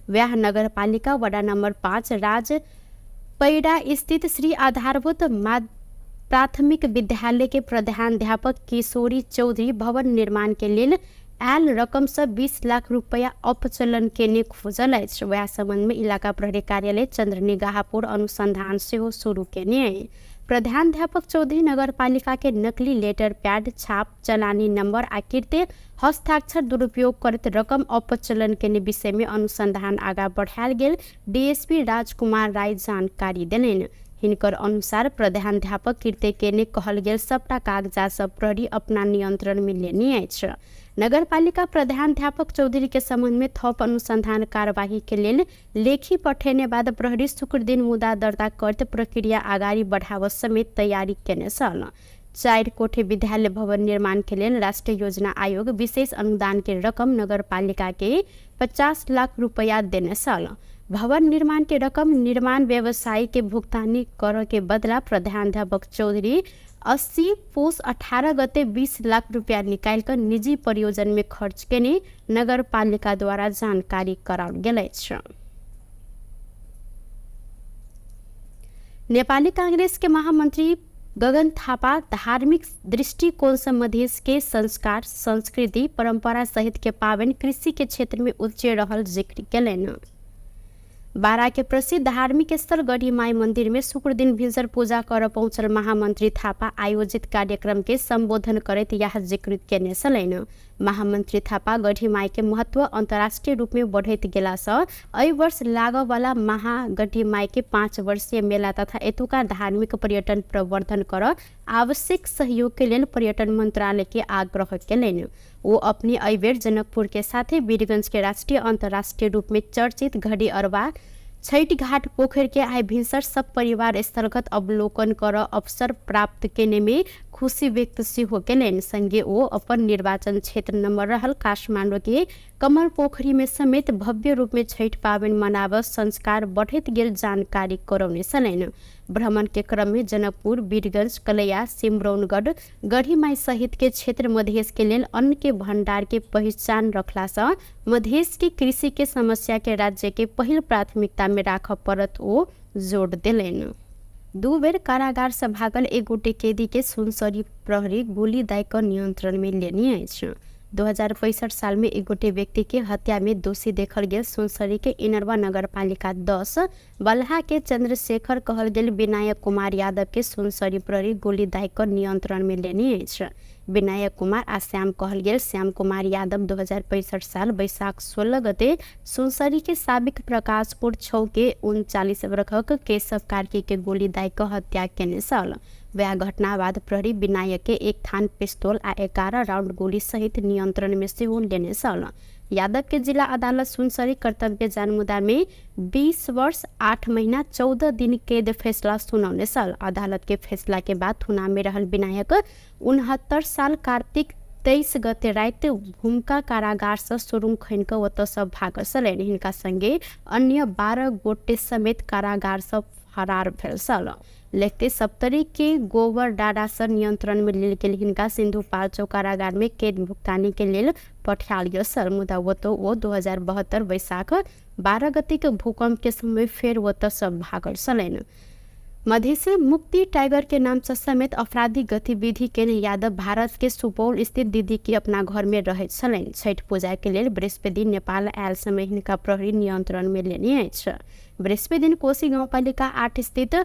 व्याह नगरपालिका वडा नम्बर 5 राज पैडा स्थित श्री आधारभूत प्राथमिक विद्यालय के प्रधानाध्यापक किशोरी चौधरी भवन निर्माण के लेल आयल रकम से 20 लाख रुपया अपचलन केने खोजल अछि। वएह सम्बन्ध में इलाका प्रहरी कार्यालय चंद्रनिगाहपुर अनुसंधान सेहो शुरू केने अछि। प्रधानाध्यापक चौधरी नगरपालिका के नकली लेटर पैड छाप चलानी नंबर आ कृत्य हस्ताक्षर दुरुपयोग करैत रकम अपचलन केने विषय में अनुसंधान आगा बढ़ायल गेल डीएसपी राजकुमार राय जानकारी देलनि। हिनकर अनुसार प्रधानाध्यापक कृत्य केने कहल गेल सबटा कागजात सब प्रहरी अपना नियंत्रण में लेने अछि। नगरपालिका प्रधानाध्यापक चौधरी के संबंध में थप अनुसंधान कार्यवाही के लेल लेखी पठेने बाद प्रहरी शुक्र दिन मुद्दा दर्ता करते प्रक्रिया अगाडि बढ़ाव समेत तैयारी केने छल। 4 कोठे विद्यालय भवन निर्माण के लेल राष्ट्रीय योजना आयोग विशेष अनुदान के रकम नगरपालिका के 50 लाख रुपया देने छल। भवन निर्माण के रकम निर्माण व्यवसायी के भुगतानी कर के बदला प्रधानाध्यापक चौधरी 80 पुस 18 गते 20 लाख रुपया निकाल कर निजी परियोजन में खर्च केने नगरपालिका द्वारा जानकारी कराओल गेल अछि। नेपाली कांग्रेस के महामंत्री गगन थापा धार्मिक दृष्टिकोण से मधेश के संस्कार संस्कृति परंपरा सहित के पावन कृषि के क्षेत्र में उच्च रहल जिक्र केलनि। बारा के प्रसिद्ध धार्मिक स्थल गढ़ीमाई मंदिर में शुक्र दिन भिनसर पूजा कर पहुंचल महामंत्री थापा आयोजित कार्यक्रम के संबोधन करैत यह जिक्र केने छलनि। महामंत्री थापा गढ़ीमाई के महत्व अंतर्राष्ट्रीय रूप में बढ़ैत गेला सँ एहि वर्ष लागऽवाला महागढ़ीमाई के 5 वर्षीय मेला तथा एतुका धार्मिक पर्यटन प्रवर्धन कर आवश्यक सहयोग के लेल पर्यटन मंत्रालय के आग्रह केलनि। वो अपने एहिबेर जनकपुर के साथे वीरगंज के राष्ट्रीय अंतर्राष्ट्रीय रूप में चर्चित घड़ी अरबा छठ घाट पोखर के आइ भिनसर सब परिवार स्थलगत अवलोकन कर अवसर प्राप्त केने में खुशी व्यक्त सेहो केलनि। संगे ओ अपन निर्वाचन क्षेत्र नंबर रहल काठमाडौँ के कमल पोखरी में समेत भव्य रूप में छठ पाबनि मनाब संस्कार बढ़ैत गेल जानकारी करौने छलनि। भ्रमण के क्रम में जनकपुर, वीरगंज, कलैया, सिमरौनगढ़, गढ़ीमाई सहित के क्षेत्र मधेश के लेल अन्न के भंडार के पहचान रखला सँ मधेश के कृषि के समस्या के राज्य के पहिल प्राथमिकता में राखऽ पड़त ओ जोड़ देलनि। 2 बेर कारागार से भागल एक गोटे कैदी के सुनसरी प्रहरी गोली दाय कऽ नियंत्रण में लेने अछि। 2065 साल में एक गोटे व्यक्ति के हत्या में दोषी देखल गेल सुनसरी के इनरवा नगरपालिका 10 बलहा के चंद्रशेखर कहल गेल विनायक कुमार यादव के सुनसरी प्रहरी गोली दाय कऽ नियंत्रण में लेने अछि। विनायक कुमार आ श्याम कहल गेल श्याम कुमार यादव 2065 साल वैशाख 16 गते सुनसरी के साबिक प्रकाशपुर 6 के 39 वर्षक केशव कार्की के गोली दाय कऽ हत्या केने छल। वह घटना बाद प्रहरी विनायक के 1 थान पिस्तौल आ 11 राउंड गोली सहित नियंत्रण में सेहो लेने छल। यादव के जिला अदालत सुनसरी कर्तव्य जानमुदा में 20 वर्ष 8 महीना 14 दिन कैद फैसला सुनौने छल। अदालत के फैसला के बाद थुना में रहल विनायक 69 साल कार्तिक 23 गते राति भूमिका कारागार से सुरुङ खनि कऽ ओतऽ सँ भागल छलनि। हिनका संगे अन्य 12 गोटे समेत कारागार सँ फरार भेल छल। लेखते सप्तरी के गोबर डाडा सँ नियंत्रण में लेल गेल हिनका सिन्धुपाल्चोक कारागार में कैद भुगतानी के लेल पठायल गेल छल। मुदा ओतऽ ओ 2072 वैशाख 12 गते के भूकंप के समय फेर ओतऽ सँ भागल छलनि। मधेसी मुक्ति टाइगर के नाम से समेत आपराधिक गतिविधि केने यादव भारत के सुपौल स्थित दीदी के अपना घर में रहैत छलनि। छठ पूजा के लेल बृहस्पति दिन नेपाल आयल समय हिनका प्रहरी नियंत्रण में लेने अछि। बृहस्पति दिन कोशी गाउँपालिका 8 स्थित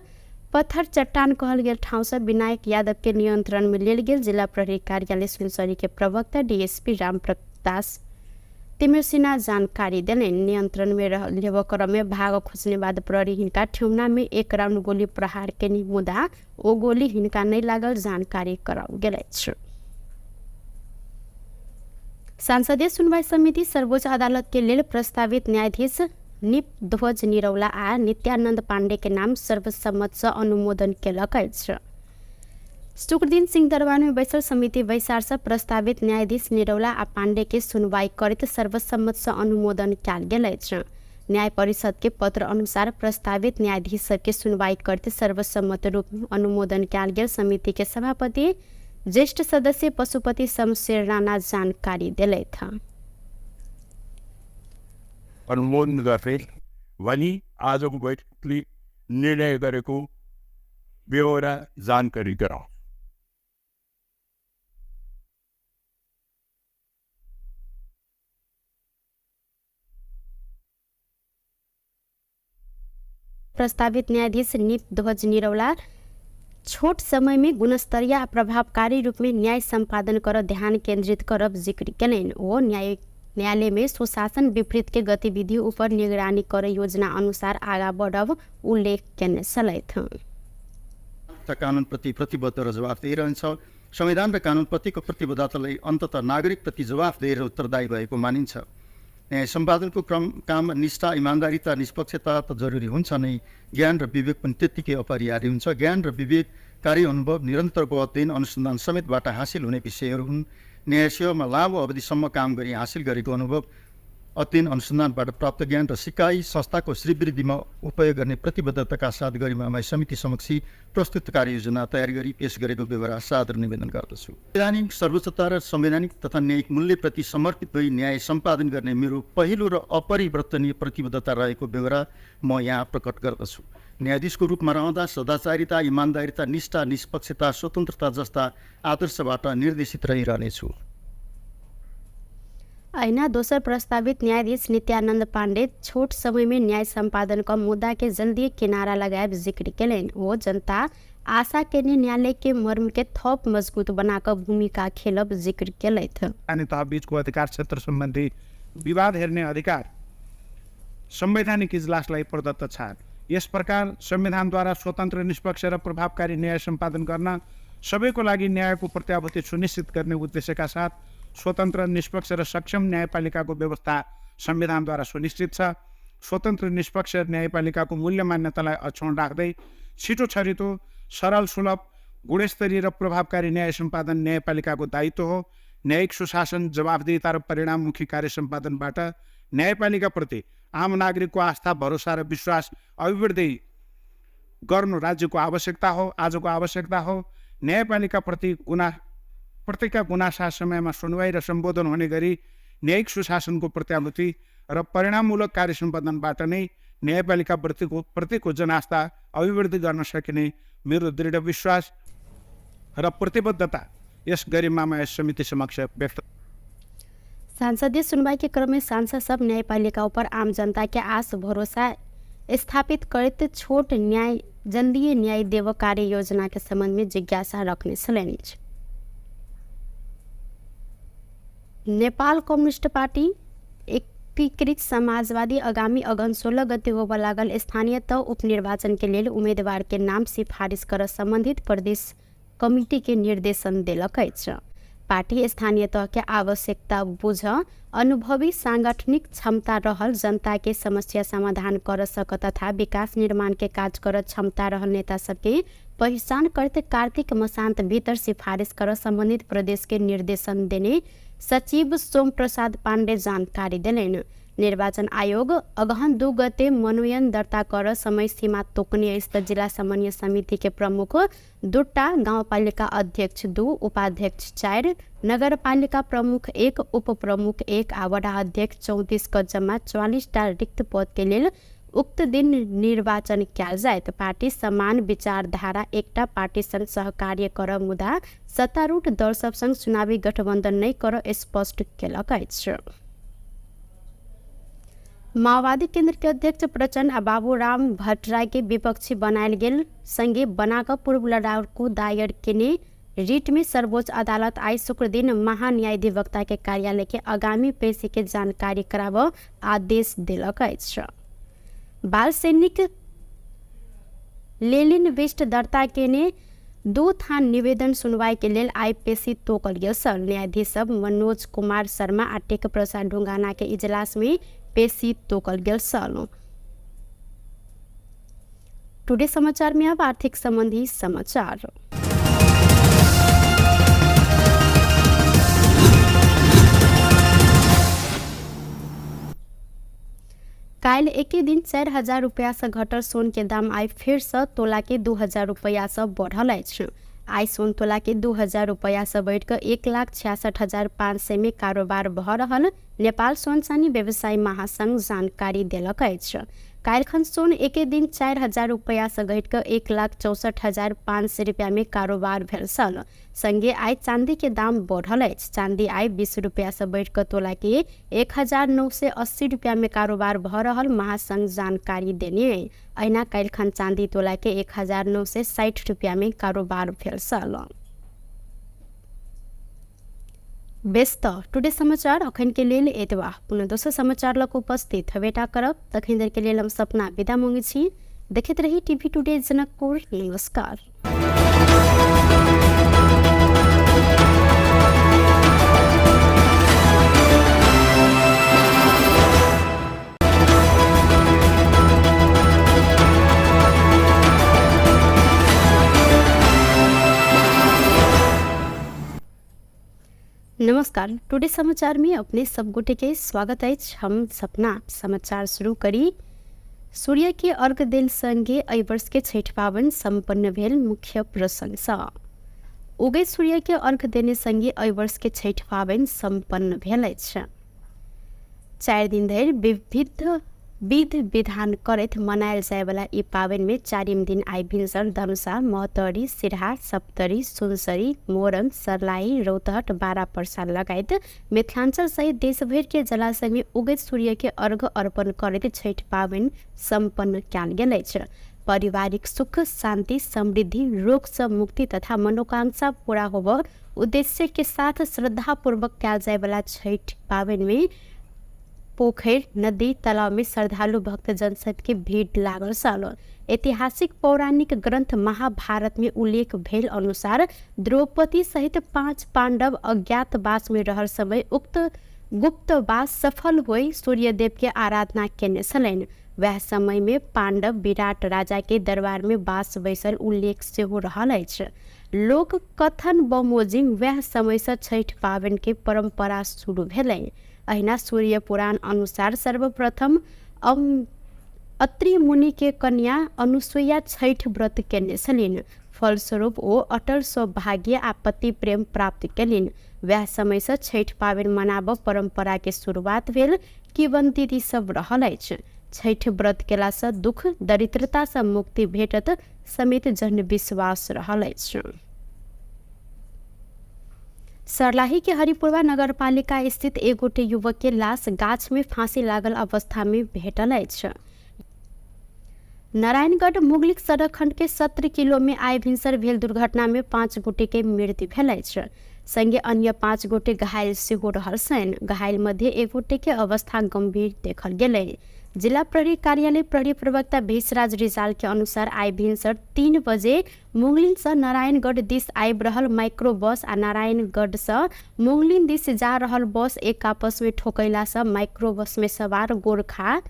पत्थर चट्टान कहल गेल ठाउँ से विनायक यादव के नियंत्रण में लेल गेल जिला प्रहरी कार्यालय सुनसरी के प्रवक्ता डीएसपी रामप्रकाश तिमिल्सिना जानकारी देलनि। नियंत्रण में लेबऽ क्रम में भाग खोजने बाद प्रहरी हिनका ठेहुना में 1 राउंड गोली प्रहार केने मुदा ओ गोली हिनका नहि लागल जानकारी कराओल गेल अछि। संसदीय सुनवाई समिति सर्वोच्च अदालत के लेल प्रस्तावित न्यायाधीश निप ध्वज निरौला आ नित्यानंद पांडे के नाम सर्वसम्मत से अनुमोदन केलक अछि। शुक्रदिन सिंहदरबार में बैसल समिति बैसार से प्रस्तावित न्यायाधीश निरौला आ पांडे के सुनवाई करैत सर्वसम्मत से अनुमोदन कयल गेल अछि। न्याय परिषद के पत्र अनुसार प्रस्तावित न्यायाधीश सबके सुनवाई करते सर्वसम्मत रूप में अनुमोदन कयल गेल समिति के सभापति ज्येष्ठ सदस्य पशुपति शमशेर राणा जानकारी दिलथि। अनुमोदन गर्दै भनी आजको बैठकले निर्णय गरेको बेहोरा जानकारी गराउँ। प्रस्तावित न्यायाधीश निप ध्वज निरौला छोट समय में गुणस्तरीय आ प्रभावकारी रूप में न्याय सम्पादन कर ध्यान केंद्रित करब जिक्र केलनि। ओ न्यायालय में सुशासन विपरीत के गतिविधि ऊपर निगरानी कर योजना अनुसार आगा बढ़ब उल्लेख केने छलथि। कानुनप्रति प्रतिबद्ध र जवाफदेही रहन्छ। संविधान र कानुनप्रतिको प्रतिबद्धतालाई अन्तत नागरिकप्रति जवाफदेही र उत्तरदायी भएको मानिन्छ। न्याय सम्पादनको क्रम काम निष्ठा, इमान्दारिता, निष्पक्षता त जरुरी हुन्छ नै, ज्ञान र विवेक पनि त्यत्तिकै अपरिहार्य हुन्छ। ज्ञान र विवेक कार्य अनुभव, निरन्तरको अध्ययन अनुसन्धान समेतबाट हासिल हुने विषयहरू हुन्। न्याय सेवामा लामो अवधिसम्म काम गरी हासिल गरेको अनुभव, अध्ययन अनुसन्धानबाट प्राप्त ज्ञान र सिकाइ संस्थाको श्रीवृद्धिमा उपयोग गर्ने प्रतिबद्धताका साथ गरिमामय समिति समक्ष प्रस्तुत कार्ययोजना तयार गरी पेश गरेको बेहोरा सादर निवेदन गर्दछु। संवैधानिक सर्वोच्चता र संवैधानिक तथा न्यायिक मूल्यप्रति समर्पित भई न्याय सम्पादन गर्ने मेरो पहिलो र अपरिवर्तनीय प्रतिबद्धता रहेको बेहोरा म यहाँ प्रकट गर्दछु। न्यायाधीशको रूपमा रहँदा सदाचारिता, इमान्दारिता, निष्ठा, निष्पक्षता, स्वतन्त्रता जस्ता आदर्शबाट निर्देशित रहिरहनेछु। अहिना दोसर प्रस्तावित न्यायाधीश नित्यानंद पांडे छोट समय में न्याय सम्पादन क मुद्दा के जल्दी किनारा लगायब जिक्र केलनि। ओ जनता आशा केने न्यायालय के मर्म के थप मजबूत बनाकर भूमिका खेलब जिक्र केलथि। स्थानीय तह बीचको अधिकार क्षेत्र सम्बन्धी विवाद हेर्ने अधिकार संवैधानिक इजलासलाई प्रदत्त छ। यस प्रकार संविधानद्वारा स्वतन्त्र, निष्पक्ष र प्रभावकारी न्याय सम्पादन गर्न सबैको लागि न्यायको प्रत्याभूति सुनिश्चित गर्ने उद्देश्यका साथ स्वतन्त्र, निष्पक्ष र सक्षम न्यायपालिकाको व्यवस्था संविधानद्वारा सुनिश्चित छ। स्वतन्त्र, निष्पक्ष न्यायपालिकाको मूल्य मान्यतालाई अक्षुण्ण राख्दै छिटो छरितो, सरल, सुलभ, गुणस्तरीय र प्रभावकारी न्याय सम्पादन न्यायपालिकाको दायित्व हो। न्यायिक सुशासन, जवाफदेहिता र परिणाममुखी कार्य सम्पादनबाट न्यायपालिकाप्रति आम नागरिकको आस्था, भरोसा र विश्वास अभिवृद्धि गर्नु राज्यको आवश्यकता हो, आजको आवश्यकता हो। न्यायपालिकाप्रति प्रतिका गुनासा समयमा सुनवाई र सम्बोधन हुने गरी न्यायिक सुशासनको प्रत्याभूति र परिणाममूलक कार्य सम्पादनबाट नै न्यायपालिका प्रतिको जनास्था अभिवृद्धि गर्न सकिने मेरो दृढ विश्वास र प्रतिबद्धता यस गरिमामय समिति समक्ष व्यक्त। संसदीय सुनवाई के क्रम में सांसद सब न्यायपालिका ऊपर आम जनता के आस भरोसा स्थापित करते छोट न्याय जल्दी न्याय देव कार्य योजना के संबंध में जिज्ञासा रखने छलनि। नेपाल कम्युनिस्ट पार्टी एकीकृत समाजवादी आगामी अगहन 16 गते होबय लागल स्थानीय तह उपनिर्वाचन के लेल उम्मीदवार के नाम सिफारिश कर संबंधित प्रदेश कमिटी के निर्देशन देलक अछि। पार्टी स्थानीय तह के आवश्यकता बुझ अनुभवी सांगठनिक क्षमता रहल जनता के समस्या समाधान कर सक तथा विकास निर्माण के काज कर क्षमता रहल नेता सबके पहिचान करते कार्तिक मसान्त भीतर सिफारिश कर संबंधित प्रदेश के निर्देशन देने सचिव सोम प्रसाद पाण्डे जानकारी देलनि। निर्वाचन आयोग अगहन 2 गते मनोनयन दर्ता कर समय सीमा तोकने अछि। जिला समन्वय समिति के प्रमुख 2 गाउँपालिका अध्यक्ष 2, उपाध्यक्ष 4, नगरपालिका प्रमुख 1, उपप्रमुख 1 आ वडा अध्यक्ष 34 क जम्मा 44 टा रिक्त पद के लेल उक्त दिन निर्वाचन कयल जायत। पार्टी समान विचारधारा एकटा पार्टी संग सहकार्य कर मुदा सत्तारूढ़ दल सब संग चुनावी गठबंधन नहि कर स्पष्ट केलक अछि। माओवादी केंद्र के अध्यक्ष प्रचण्ड आ बाबूराम भट्टराई के विपक्षी बनायल गेल संगे बनाकर पूर्व लड़ाकू दायर केने रिट में सर्वोच्च अदालत आई शुक्रदिन महान्यायाधिवक्ता के कार्यालय के आगामी पेशी के जानकारी कराब आदेश देलक अछि। बाल सैनिक लेलिन विष्ट दर्ता केने 2 थान निवेदन सुनवाई के लेल आई पेशी तोकल गेल छल। न्यायाधीश सब मनोज कुमार शर्मा आ टेक प्रसाद ढुंगाना के इजलास में पेशी तोकल गेल छल। टुडे समाचार में अब आर्थिक संबंधी समाचार। काल्हि एके दिन 4000 रुपैआ सँ घटल सोन के दाम आइ फेर सँ तोला के 2000 रुपैआ सँ बढ़ल अछि। आइ सोन तोला के 2000 रुपैआ सँ बढ़ि कऽ 1,66,500 मे कारोबार भऽ रहल नेपाल सोन चानी व्यवसायी महासंघ जानकारी देलक अछि। काल्हिखन सोन एके दिन 4000 रुपैआ सँ घटि कऽ 1,64,500 रुपैआ मे कारोबार भेल छल। संगे आइ चांदी के दाम बढ़ल अछि। चांदी आइ 20 रुपैआ सँ बढ़ि कऽ तोला के 1980 रुपैआ मे कारोबार भऽ रहल महासंघ जानकारी देने अछि। अहिना काल्हिखन चांदी तोला के 1960 रुपैआ मे कारोबार भेल छल। बेस तऽ टुडे समाचार अखन के लेल एतबा। पुनः दोसर समाचार लऽ कऽ उपस्थित हेबेटा करब। तखन देर के लेल हम सपना विदा मांगै छी। देखैत रही टीवी टुडे जनकपुर। नमस्कार। नमस्कार, टुडे समाचार में अपने सब गोटे के स्वागत अछि। हम सपना समाचार शुरू करी। सूर्य के अर्घ देल संगे एहि वर्ष के छठि पाबनि संपन्न भेल। मुख्य प्रसंग उगैत सूर्य के अर्घ देने संगे एहि वर्ष के छठि पाबनि संपन्न भेल अछि। 4 दिन धरि विविध विध विधान करैत मनायल जायवला ई पाबनिमे चारिम दिन आइ भिनसर धनुषा, महोत्तरी, सिरहा, सप्तरी, सुनसरी, मोरङ, सर्लाही, रौतहट, बारा पर्सा लगायत मिथिलाञ्चल सहित देशभरिके जलाशयमे उगैत सूर्यके अर्घ अर्पण करैत छठि पाबनि सम्पन्न कयल गेल अछि। पारिवारिक सुख, शान्ति, समृद्धि, रोगसँ मुक्ति तथा मनोकांक्षा पूरा होबऽ उद्देश्यके साथ श्रद्धापूर्वक कयल जायवला छठि पाबनिमे पोखरि, नदी, तालाब में श्रद्धालु भक्तजन सबके भीड़ लागल छल। ऐतिहासिक पौराणिक ग्रंथ महाभारत में उल्लेख भेल अनुसार द्रौपदी सहित 5 पांडव अज्ञातवास में रहल समय उक्त गुप्तवास सफल होई सूर्यदेव के आराधना केने छलनि। वएह समय में पांडव विराट राजा के दरबार में बास बैसल उल्लेख सेहो रहल अछि। लोक कथन बमोजिम वएह समय से छठि पाबनि के परंपरा शुरू भेलै। अहिना सूर्य पुराण अनुसार सर्वप्रथम अत्रि मुनि के कन्या अनुसुईया छठि व्रत केने छलनि। फलस्वरूप ओ अटल सौभाग्य आ पति प्रेम प्राप्त केलनि। वएह समय से छठि पाबनि मनाबऽ परंपरा के शुरुआत भेल किंवदंती सब रहल अछि। छठि व्रत केला से दुख दरिद्रता से मुक्ति भेटत समेत जनविश्वास रहल अछि। सर्लाही के हरिपुरवा नगरपालिका स्थित एक गोटे युवक के लाश गाछ में फांसी लागल अवस्था में भेटल अछि। नारायणगढ़ मुगलिक सड़क खंड के 17 किलो में आइ भिनसर भेल दुर्घटना में 5 गोटे के मृत्यु भेल अछि। संगे अन्य 5 गोटे घायल सेहो रहल छनि। घायल मध्य एक गोटे के अवस्था गंभीर देखल गेलै। जिला प्रहरी कार्यालय प्रहरी प्रवक्ता भेषराज रिजाल के अनुसार आइ भिनसर 3 बजे मुंगलिन से नारायणगढ़ दिस आबि रहल माइक्रो बस आ नारायणगढ़ से मुंगलिन दिस जा रहल बस एक आपस में ठोकैला से माइक्रो बस में सवार गोरखा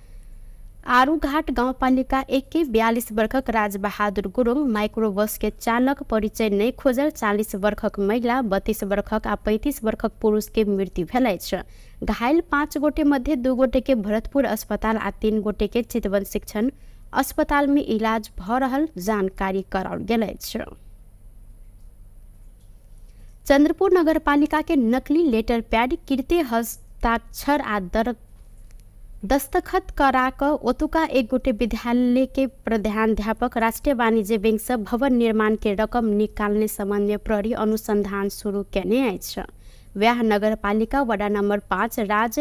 आरूघाट गाउँपालिका 1 के 42 वर्षक राजबहादुर गुरुङ, माइक्रो बस के चालक परिचय नहि खोजल 40 वर्षक महिला, 32 वर्षक आ 35 वर्षक पुरुष के मृत्यु भेल अछि। घायल 5 गोटे मध्ये 2 गोटे के भरतपुर अस्पताल आ 3 गोटे के चितवन शिक्षण अस्पताल में इलाज भ रहल जानकारी कराओल गेल अछि। चंद्रपुर नगरपालिका के नकली लेटर पैड कृत्य हस्ताक्षर आ दस्तखत करा कऽ ओतुका एक गोटे विद्यालय के प्रधानाध्यापक राष्ट्रीय वाणिज्य बैंक से भवन निर्माण के रकम निकालने संबंध में प्रहरी अनुसंधान शुरू केने अछि। वएह नगरपालिका वडा नंबर 5 राज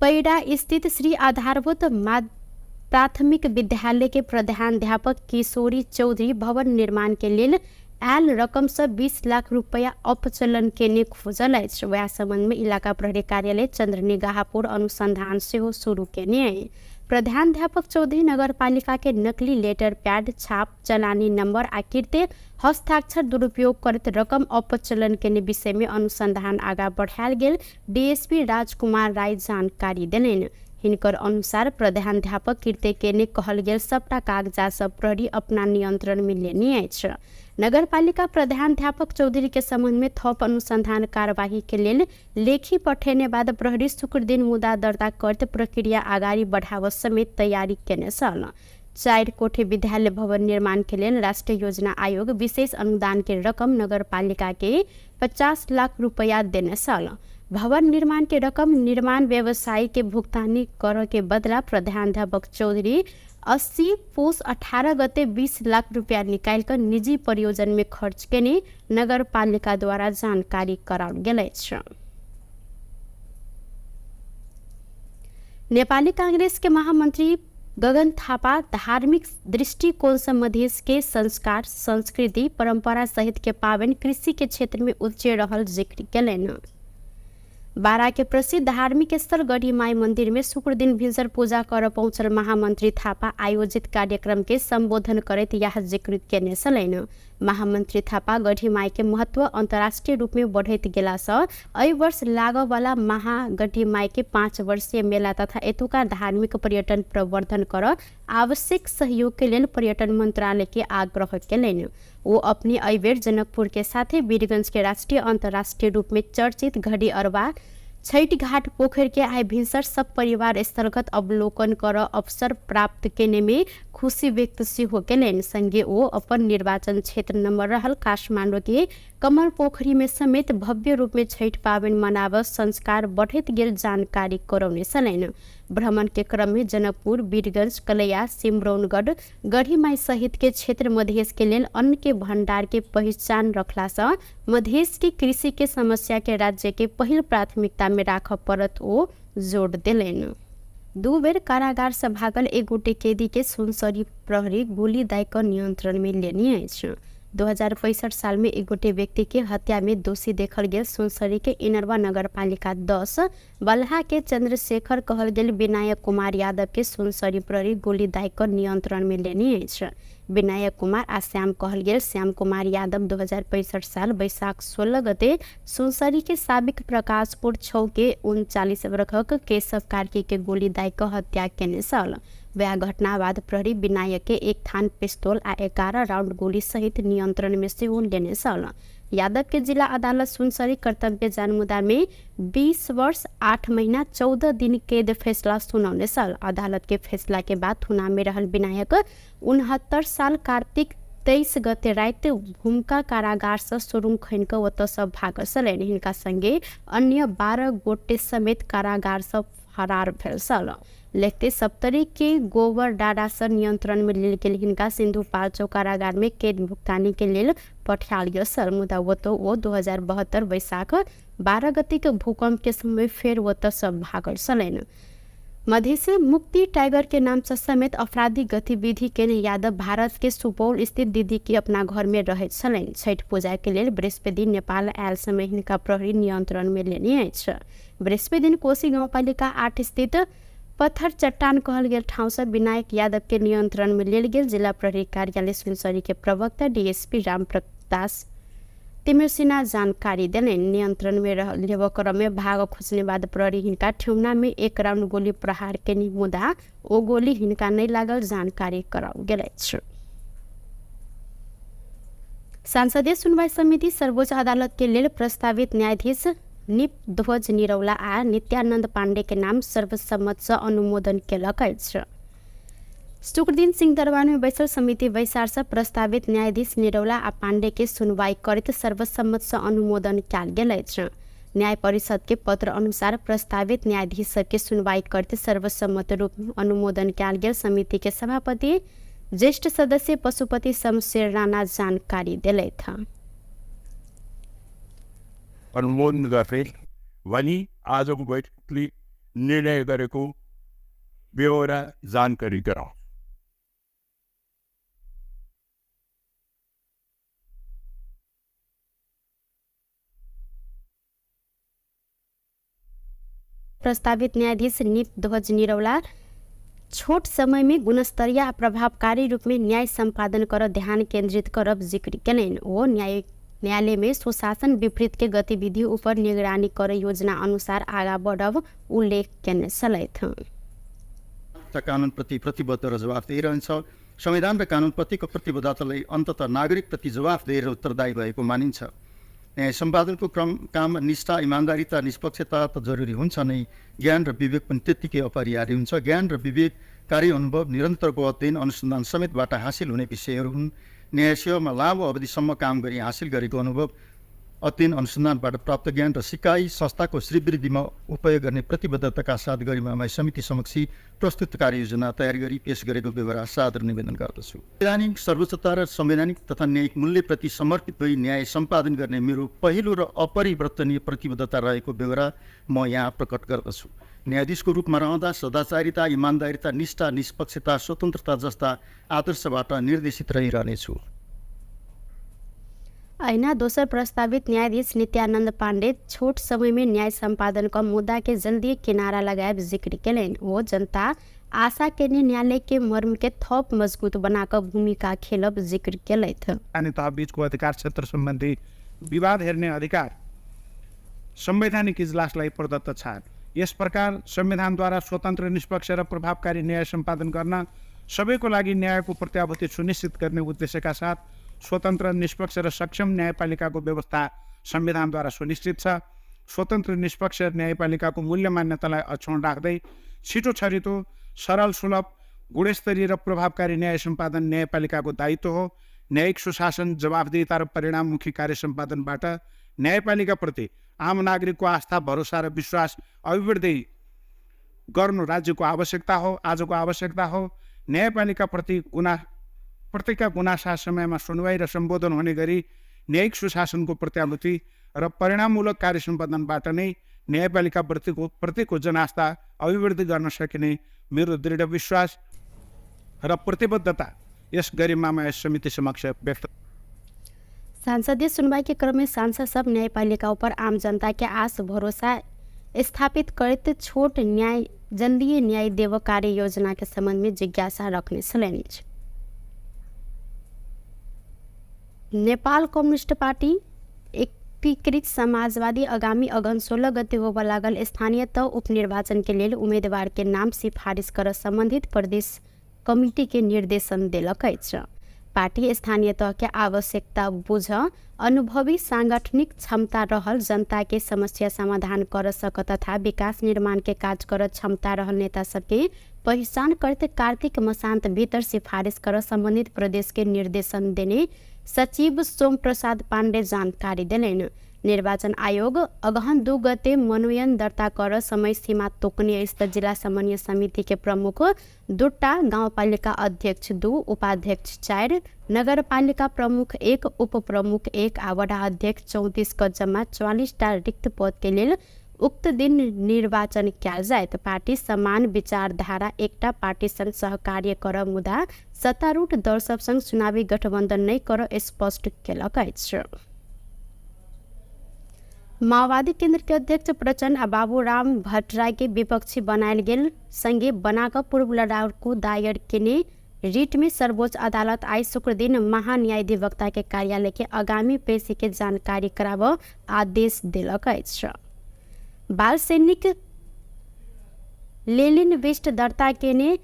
पैरा स्थित श्री आधारभूत प्राथमिक विद्यालय के प्रधानाध्यापक किशोरी चौधरी भवन निर्माण के लेल आयल रकम से 20 लाख रुपया अपचलन केने खोजल अछि। वएह संबंध में इलाका प्रहरी कार्यालय चंद्रनिगाहपुर अनुसंधान सेहो शुरू केने अछि। प्रधानाध्यापक चौधरी नगरपालिका के नकली लेटर पैड छाप चलानी नंबर आ कृत्य हस्ताक्षर दुरुपयोग करैत रकम अपचलन केने विषय में अनुसंधान आगा बढ़ायल गेल डीएसपी राजकुमार राय जानकारी देलनि। हिनकर अनुसार प्रधानाध्यापक कृत्य केने कहल गेल सबटा कागजात सब प्रहरी अपना नियंत्रण में लेने अछि। नगरपालिका प्रधानाध्यापक चौधरी के सम्बन्ध में थप अनुसन्धान कार्यवाही के लेल लेखी पठेने बाद प्रहरी शुक्र दिन मुद्दा दर्ता करते प्रक्रिया अगाडि बढ़ाव समेत तैयारी केने छल। 4 कोठे विद्यालय भवन निर्माण के लेल राष्ट्रिय योजना आयोग विशेष अनुदान के रकम नगरपालिका के 50 लाख रुपया देने छल। भवन निर्माण के रकम निर्माण व्यवसायी के भुगतानी कर के बदला प्रधानाध्यापक चौधरी 80 पुस 18 गते 20 लाख रुपया निकाल कर निजी परियोजन में खर्च केने नगरपालिका द्वारा जानकारी कराओल गेल अछि। नेपाली कांग्रेस के महामंत्री गगन थापा धार्मिक दृष्टिकोण से मधेश के संस्कार, संस्कृति, परंपरा सहित के पावन कृषि के क्षेत्र में उच्चे रहल जिक्र केलनि। बारा के प्रसिद्ध धार्मिक स्थल गढ़ीमाई मंदिर में शुक्र दिन भिनसर पूजा कर पहुंचल महामंत्री थापा आयोजित कार्यक्रम के संबोधन करैत यह जिक्र केने छलनि। महामंत्री थापा गढ़ीमाई के महत्व अंतर्राष्ट्रीय रूप में बढ़ैत गेला सँ एहि वर्ष लागऽवाला महागढ़ीमाई के 5 वर्षीय मेला तथा एतुका धार्मिक पर्यटन प्रवर्धन कर आवश्यक सहयोग के लेल पर्यटन मंत्रालय के आग्रह केलनि। वो अपने एहिबेर जनकपुर के साथे वीरगंज के राष्ट्रीय अंतर्राष्ट्रीय रूप में चर्चित घड़ी अरबा छठ घाट पोखर के आइ भिनसर सब परिवार स्थलगत अवलोकन कर अवसर प्राप्त केने में खुशी व्यक्त सेहो केलनि। संगे ओ अपन निर्वाचन क्षेत्र नंबर रहल काठमाडौँ के कमल पोखरी में समेत भव्य रूप में छठ पाबनि मनाब संस्कार बढ़ैत गेल जानकारी करौने छलनि। भ्रमण के क्रम में जनकपुर, वीरगंज, कलैया, सिमरौनगढ़, गढ़ीमाई सहित के क्षेत्र मधेश के लेल अन्न के भंडार के पहिचान रखला सँ मधेश के कृषि के समस्या के राज्य के पहिल प्राथमिकता में राखऽ पड़त ओ जोड़ देलनि। 2 बेर कारागार से भागल एक गोटे कैदी के सुनसरी प्रहरी गोली दाय कऽ नियंत्रण में लेने अछि। 2065 साल में एक गोटे व्यक्ति के हत्या में दोषी देखल गेल सुनसरी के इनरवा नगरपालिका 10 बलहा के चंद्रशेखर कहल गेल विनायक कुमार यादव के सुनसरी प्रहरी गोली दाय कऽ नियंत्रण में लेने अछि। विनायक कुमार आ श्याम कहल गेल श्याम कुमार यादव 2065 साल वैशाख 16 गते सुनसरी के साबिक प्रकाशपुर 6 के 39 वर्षक केशव कार्की के गोली दाय कऽ हत्या केने छल। वह घटना बाद प्रहरी विनायक के 1 थान पिस्तौल आ 11 राउंड गोली सहित नियंत्रण में सेहो लेने छल। यादव के जिला अदालत सुनसरी कर्तव्य जानमुदा में 20 वर्ष 8 महीना 14 दिन कैद फैसला सुनौने छल। अदालत के फैसला के बाद थुना में रहल विनायक 69 साल कार्तिक 23 गते राति भूमिका कारागार से सुरुङ खनि कऽ ओतऽ सँ भागल छलनि। हिनका संगे अन्य 12 गोटे समेत कारागार सँ फरार भेल छल। लेखते सप्तरी के गोबर डाडा से नियंत्रण में लेल गेल हिनका सिन्धुपाल्चोक कारागार में कैद भुगतानी के लेल पठायल गेल छल। मुदा ओतऽ ओ 2072 वैशाख 12 गते के भूकंप के समय फेर ओतऽ सँ भागल छलनि। मधेश मुक्ति टाइगर के नाम से समेत आपराधिक गतिविधि केने यादव भारत के सुपौल स्थित दीदी के अपना घर में रहैत छलनि। छठ पूजा के लेल बृहस्पति दिन नेपाल आयल समय हिनका प्रहरी नियंत्रण में लेने अछि। बृहस्पति दिन कोशी गाउँपालिका 8 स्थित पत्थर चट्टान कहल गेल ठाउँ से विनायक यादव के नियंत्रण में लेल गेल जिला प्रहरी कार्यालय सुनसरी के प्रवक्ता डीएसपी रामप्रकाश तिमिरसिन्हा जानकारी देलनि। नियंत्रण में लेबऽ क्रम में भाग खोजने बाद प्रहरी हिनका ठेहुना में 1 राउंड गोली प्रहार केने मुदा ओ गोली हिनका नहि लागल जानकारी कराओल गेल अछि। संसदीय सुनवाई समिति सर्वोच्च अदालत के लेल प्रस्तावित न्यायाधीश निप ध्वज निरौला आ नित्यानंद पांडे के नाम सर्वसम्मत से अनुमोदन केलक अछि। शुक्रदिन सिंहदरबार में बैसल समिति बैसार से प्रस्तावित न्यायाधीश निरौला आ पांडे के सुनवाई करैत सर्वसम्मत से अनुमोदन कयल गेल अछि। न्याय परिषद के पत्र अनुसार प्रस्तावित न्यायाधीश सबके सुनवाई करैत सर्वसम्मत रूप में अनुमोदन कयल गेल समिति के सभापति ज्येष्ठ सदस्य पशुपति शमशेर राणा जानकारी देलथि। अनुमोदन गरे भनी आजको बैठकले निर्णय गरेको बेहोरा जानकारी गराउँ। प्रस्तावित न्यायाधीश निप ध्वज निरौला छोट समय में गुणस्तरीय आ प्रभावकारी रूप में न्याय सम्पादन कर ध्यान केंद्रित करब जिक्र केलनि। ओ न्यायालय में सुशासन विपरीत के गतिविधि ऊपर निगरानी कर योजना अनुसार आगा बढ़ब उल्लेख केने छलथि। कानुनप्रति प्रतिबद्ध र जवाफदेही रहन्छ। संविधान र कानुनप्रतिको प्रतिबद्धतालाई अन्तत नागरिकप्रति जवाफदेही र उत्तरदायी भएको मानिन्छ। न्याय सम्पादनको क्रम काम निष्ठा, इमान्दारिता, निष्पक्षता त जरुरी हुन्छ नै, ज्ञान र विवेक पनि त्यत्तिकै अपरिहार्य हुन्छ। ज्ञान र विवेक कार्य अनुभव, निरन्तरको अध्ययन अनुसन्धान समेतबाट हासिल हुने विषयहरू हुन्। न्याय सेवामा लामो अवधिसम्म काम गरी हासिल गरेको अनुभव, अध्ययन अनुसन्धानबाट प्राप्त ज्ञान र सिकाइ संस्थाको श्रीवृद्धिमा उपयोग गर्ने प्रतिबद्धताका साथ गरिमामय समिति समक्ष प्रस्तुत कार्ययोजना तयार गरी पेश गरेको बेहोरा सादर निवेदन गर्दछु। संवैधानिक सर्वोच्चता र संवैधानिक तथा न्यायिक मूल्यप्रति समर्पित भई न्याय सम्पादन गर्ने मेरो पहिलो र अपरिवर्तनीय प्रतिबद्धता रहेको बेहोरा म यहाँ प्रकट गर्दछु। न्यायाधीशको रूपमा रहँदा सदाचारिता, इमान्दारिता, निष्ठा, निष्पक्षता, स्वतन्त्रता जस्ता आदर्शबाट निर्देशित रहिरहनेछु। अहिना दोसर प्रस्तावित न्यायाधीश नित्यानंद पांडे छोट समय में न्याय संपादन क मुद्दा के जल्दी किनारा लगायब जिक्र केलनि। ओ जनता आशा केने न्यायालय के मर्म के थप मजबूत बनाकर भूमिका खेलब जिक्र केलथि। स्थानीय तह बीचको अधिकार क्षेत्र सम्बन्धी विवाद हेर्ने अधिकार संवैधानिक इजलासलाई प्रदत्त छ। यस प्रकार संविधानद्वारा स्वतन्त्र, निष्पक्ष र प्रभावकारी न्याय सम्पादन गर्न सबैको लागि न्यायको प्रत्याभूति सुनिश्चित गर्ने उद्देश्यका साथ स्वतन्त्र, निष्पक्ष र सक्षम न्यायपालिकाको व्यवस्था संविधानद्वारा सुनिश्चित छ। स्वतन्त्र, निष्पक्ष न्यायपालिकाको मूल्य मान्यतालाई अक्षुण्ण राख्दै छिटो छरितो, सरल, सुलभ, गुणस्तरीय र प्रभावकारी न्याय सम्पादन न्यायपालिकाको दायित्व हो। न्यायिक सुशासन, जवाफदेहिता र परिणाममुखी कार्य सम्पादनबाट न्यायपालिकाप्रति आम नागरिकको आस्था, भरोसा र विश्वास अभिवृद्धि गर्नु राज्यको आवश्यकता हो, आजको आवश्यकता हो। न्यायपालिकाप्रति प्रतिका गुनासा समयमा सुनवाई र सम्बोधन हुने गरी न्यायिक सुशासनको प्रत्याभूति र परिणाममूलक कार्य सम्पादनबाट नै न्यायपालिका प्रतिको जनास्था अभिवृद्धि गर्न सकिने मेरो दृढ विश्वास र प्रतिबद्धता यस गरिमामय समिति समक्ष व्यक्त। संसदीय सुनवाई के क्रम में सांसद सब न्यायपालिका ऊपर आम जनता के आस भरोसा स्थापित करते छोट न्याय जल्दी न्याय देव कार्य योजना के संबंध में जिज्ञासा रखने छलनि। नेपाल कम्युनिस्ट पार्टी एकीकृत समाजवादी आगामी अगहन 16 गते होबय लागल स्थानीय तह उपनिर्वाचन के लेल उम्मीदवार के नाम सिफारिश कर संबंधित प्रदेश कमिटी के निर्देशन देलक अछि। पार्टी स्थानीय तह के आवश्यकता बुझ अनुभवी सांगठनिक क्षमता रहल जनता के समस्या समाधान कर सक तथा विकास निर्माण के काज कर क्षमता रहल नेता सबके पहिचान करते कार्तिक मसान्त भीतर सिफारिश कर संबंधित प्रदेश के निर्देशन देने सचिव सोम प्रसाद पाण्डे जानकारी देलनि। निर्वाचन आयोग अगहन 2 गते मनोनयन दर्ता कर समय सीमा तोकने अछि। जिला समन्वय समिति के प्रमुख 2 गाउँपालिका अध्यक्ष 2, उपाध्यक्ष 4, नगरपालिका प्रमुख 1, उपप्रमुख 1 आ वडा अध्यक्ष 34 क जम्मा 44 टा रिक्त पद के लेल उक्त दिन निर्वाचन कयल जायत। पार्टी समान विचारधारा एकटा पार्टी संग सहकार्य कर मुदा सत्तारूढ़ दल सब संग चुनावी गठबंधन नहि कर स्पष्ट केलक अछि। माओवादी केंद्र के अध्यक्ष प्रचण्ड आ बाबूराम भट्टराई के विपक्षी बनायल गेल संगे बनाकर पूर्व लड़ाकू दायर केने रिट में सर्वोच्च अदालत आइ शुक्र दिन महान्यायाधिवक्ता के कार्यालय के आगामी पेशी के जानकारी कराब आदेश देलक अछि। बाल सैनिक लेलिन विष्ट दर्ता केने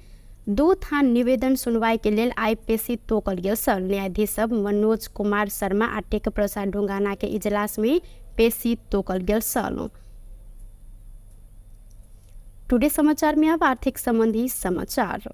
2 थान निवेदन सुनवाई के लेल आइ पेशी तोकल गेल छल। न्यायाधीश सब मनोज कुमार शर्मा आ टेक प्रसाद ढुंगाना के इजलास में पेशी तोकल गेल छल। टुडे समाचार में अब आर्थिक संबंधी समाचार।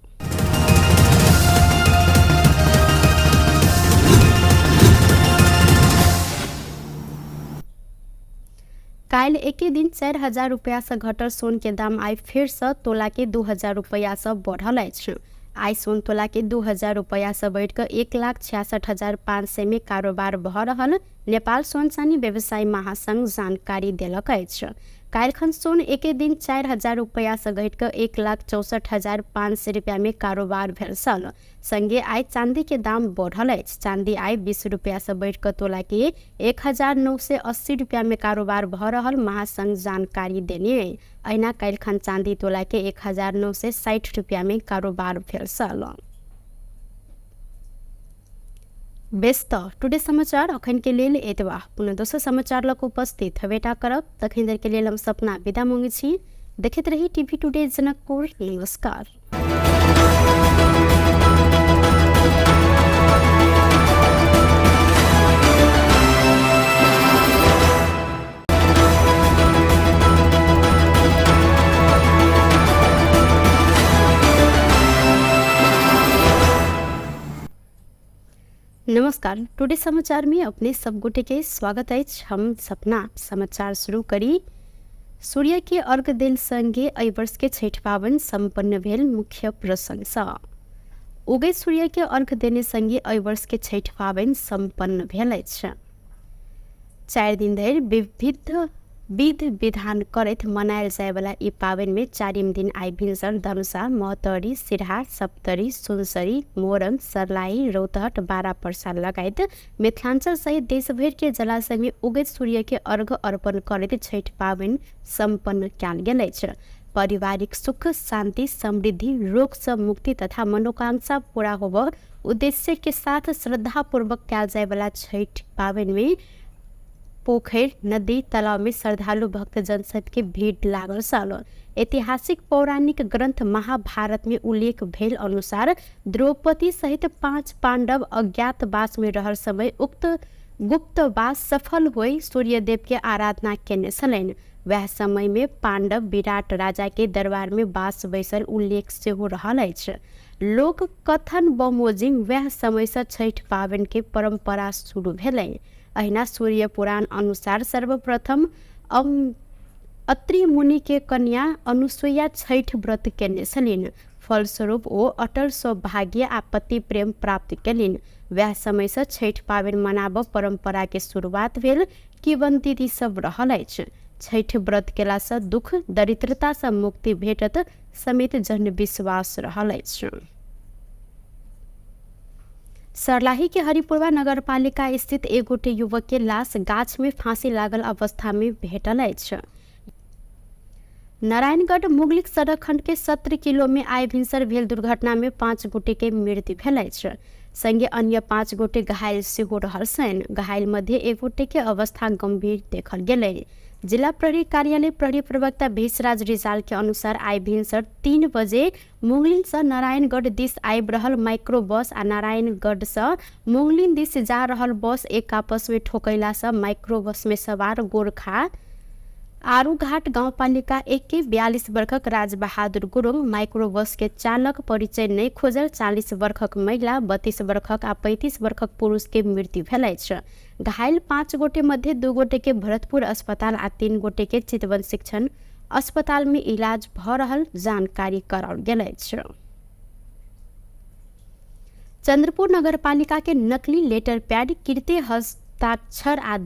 काल्हि एके दिन 4000 रुपया से घटल सोन के दाम आइ फेर से तोला के 2000 रुपया से बढ़ल अछि। आइ सोन तोला के 2000 रुपया से बढ़िकऽ 1,66,500 में कारोबार भऽ रहल नेपाल सोन चानी व्यवसायी महासंघ जानकारी देलक अछि। काल्हिखन सोन एके दिन 4000 रुपया से घटिकऽ 1,64,500 रुपया में कारोबार भेल छल। संगे आइ चांदी के दाम बढ़ल अछि। चांदी आइ 20 रुपया से बढ़िकऽ तोला के 1,980 रुपया में कारोबार भऽ रहल महासंघ जानकारी देने। अहिना काल्हिखन चांदी तोला के 1,960 रुपया में कारोबार भेल छल। बेस त टुडे समाचार अखन के लेल एतबा। पुनः दोसर समाचार लग उपस्थित हवेटा करब। तखन देर के लेल हम सपना विदा मांगै छी। देखैत रही टीवी टुडे जनकपुर। नमस्कार। नमस्कार, टुडे समाचार में अपने सब गोटे के स्वागत अछि। हम सपना समाचार शुरू करी। सूर्य के अर्घ देल संगे एहि वर्ष के छठि पाबनि सम्पन्न भेल। मुख्य प्रसंग उगैत सूर्य के अर्घ देने संगे एहि वर्ष के छठि पाबनि सम्पन्न भेल अछि। 4 दिन धरि विविध विध विधान करैत मनायल जायवला ई पाबनि में चारिम दिन आइ भिनसर धनुषा, महोत्तरी, सिरहा, सप्तरी, सुनसरी, मोरंग, सर्लाही, रौतहट, बारा पर्सा लगायत मिथिलांचल सहित देशभरि के जलाशय में उगैत सूर्य के अर्घ अर्पण करैत छठि पाबनि सम्पन्न कयल गेल अछि। पारिवारिक सुख, शांति, समृद्धि, रोग से मुक्ति तथा मनोकांक्षा पूरा होबऽ उद्देश्य के साथ श्रद्धापूर्वक कयल जायवला छठि पाबनि में पोखरि, नदी, तालाब में श्रद्धालु भक्तजन सबके भीड़ लागल छल। ऐतिहासिक पौराणिक ग्रंथ महाभारत में उल्लेख भेल अनुसार द्रौपदी सहित 5 पांडव अज्ञातवास में रहल समय उक्त गुप्तवास सफल होई सूर्यदेव के आराधना केने छलनि। वएह समय में पांडव विराट राजा के दरबार में बास बैसल उल्लेख सेहो रहल अछि। लोक कथन बमोजिम वएह समय से छठि पाबनि के परंपरा शुरू भेलै। अहिना सूर्य पुराण अनुसार सर्वप्रथम अत्रि मुनि के कन्या अनुसुईया छठि व्रत केने छलनि। फलस्वरूप ओ अटल सौभाग्य आ पति प्रेम प्राप्त केलनि। वएह समय से छठि पाबनि मनाबऽ परंपरा के शुरुआत भेल किंवदंती सब रहल अछि। छठि व्रत केला से दुख दरिद्रता से मुक्ति भेटत समेत जनविश्वास रहल अछि। सर्लाही के हरिपुरवा नगरपालिका स्थित एक गोटे युवक के लाश गाछ में फांसी लागल अवस्था में भेटल अछि। नारायणगढ़ मुगलिक सड़क खंड के 17 किलो में आइ भिनसर भेल दुर्घटना में 5 गोटे के मृत्यु भेल अछि। संगे अन्य 5 गोटे घायल सेहो रहल छनि। घायल मध्य एक गोटे के अवस्था गंभीर देखल गेलै। जिला प्रहरी कार्यालय प्रहरी प्रवक्ता भेषराज रिजाल के अनुसार आइ भिनसर 3 बजे मुंगलिन से नारायणगढ़ दिस आबि रहल माइक्रो बस आ नारायणगढ़ से मुंगलिन दिस जा रहल बस एक आपस में ठोकैला से माइक्रो बस में सवार गोरखा आरूघाट गाउँपालिका 1 के 42 वर्षक राजबहादुर गुरुङ, माइक्रो बस के चालक परिचय नहि खोजल 40 वर्षक महिला, 32 वर्षक आ 35 वर्षक पुरुष के मृत्यु भेल अछि। घायल 5 गोटे मध्ये 2 गोटे के भरतपुर अस्पताल आ 3 गोटे के चितवन शिक्षण अस्पताल में इलाज भ रहल जानकारी कराओल गेल अछि। चंद्रपुर नगरपालिका के नकली लेटर पैड कृत्य हस्ताक्षर आ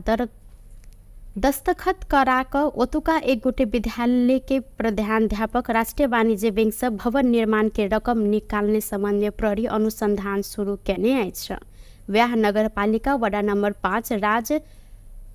दस्तखत करा कऽ ओतुका एक गोटे विद्यालय के प्रधानाध्यापक राष्ट्रीय वाणिज्य बैंक से भवन निर्माण के रकम निकालने संबंध में प्रहरी अनुसंधान शुरू केने अछि। वएह नगरपालिका वडा नंबर 5 राज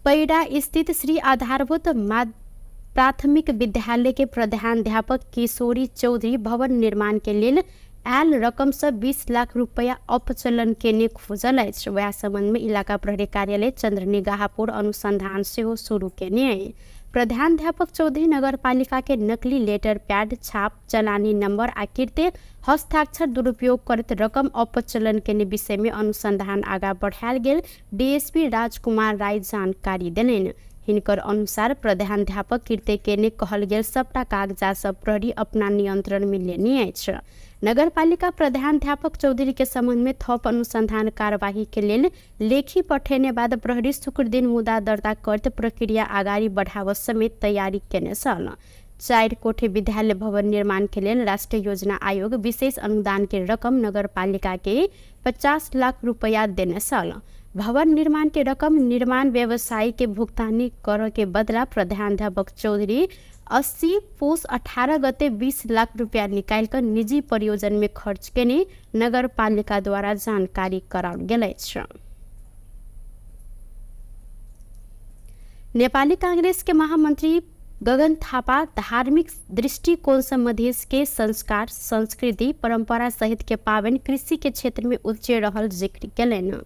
पैरा स्थित श्री आधारभूत प्राथमिक विद्यालय के प्रधानाध्यापक किशोरी चौधरी भवन निर्माण के लेल आयल रकम से 20 लाख रुपया अपचलन केने खोजल अछि। वएह संबंध में इलाका प्रहरी कार्यालय चंद्रनिगाहपुर अनुसंधान सेहो शुरू केने अछि। प्रधानाध्यापक चौधरी नगरपालिका के नकली लेटर पैड छाप चलानी नंबर आ कृत्य हस्ताक्षर दुरुपयोग करैत रकम अपचलन केने विषय में अनुसंधान आगा बढ़ायल गेल डीएसपी राजकुमार राय जानकारी देलनि। हिनकर अनुसार प्रधानाध्यापक कृत्य केने कहल गेल सबटा कागजात सब प्रहरी अपना नियंत्रण में लेने अछि। नगरपालिका प्रधानाध्यापक चौधरी के संबंध में थप अनुसंधान कार्यवाही के लेल लेखी पठेने बाद प्रहरी शुक्र दिन मुद्दा दर्ता करत प्रक्रिया अगाडि बढ़ाव समेत तैयारी केने छल। 4 कोठे विद्यालय भवन निर्माण के लेल राष्ट्रीय योजना आयोग विशेष अनुदान के रकम नगरपालिका के 50 लाख रुपया देने छल। भवन निर्माण के रकम निर्माण व्यवसायी के भुगतानी कर के बदला प्रधानाध्यापक चौधरी 80 पुस 18 गते 20 लाख रुपया निकाल कर निजी परियोजन में खर्च केने नगरपालिका द्वारा जानकारी कराओल गेल अछि। नेपाली कांग्रेस के महामंत्री गगन थापा धार्मिक दृष्टिकोण से मधेश के संस्कार, संस्कृति, परंपरा सहित के पावन कृषि के क्षेत्र में उपजे रहल जिक्र केलनि।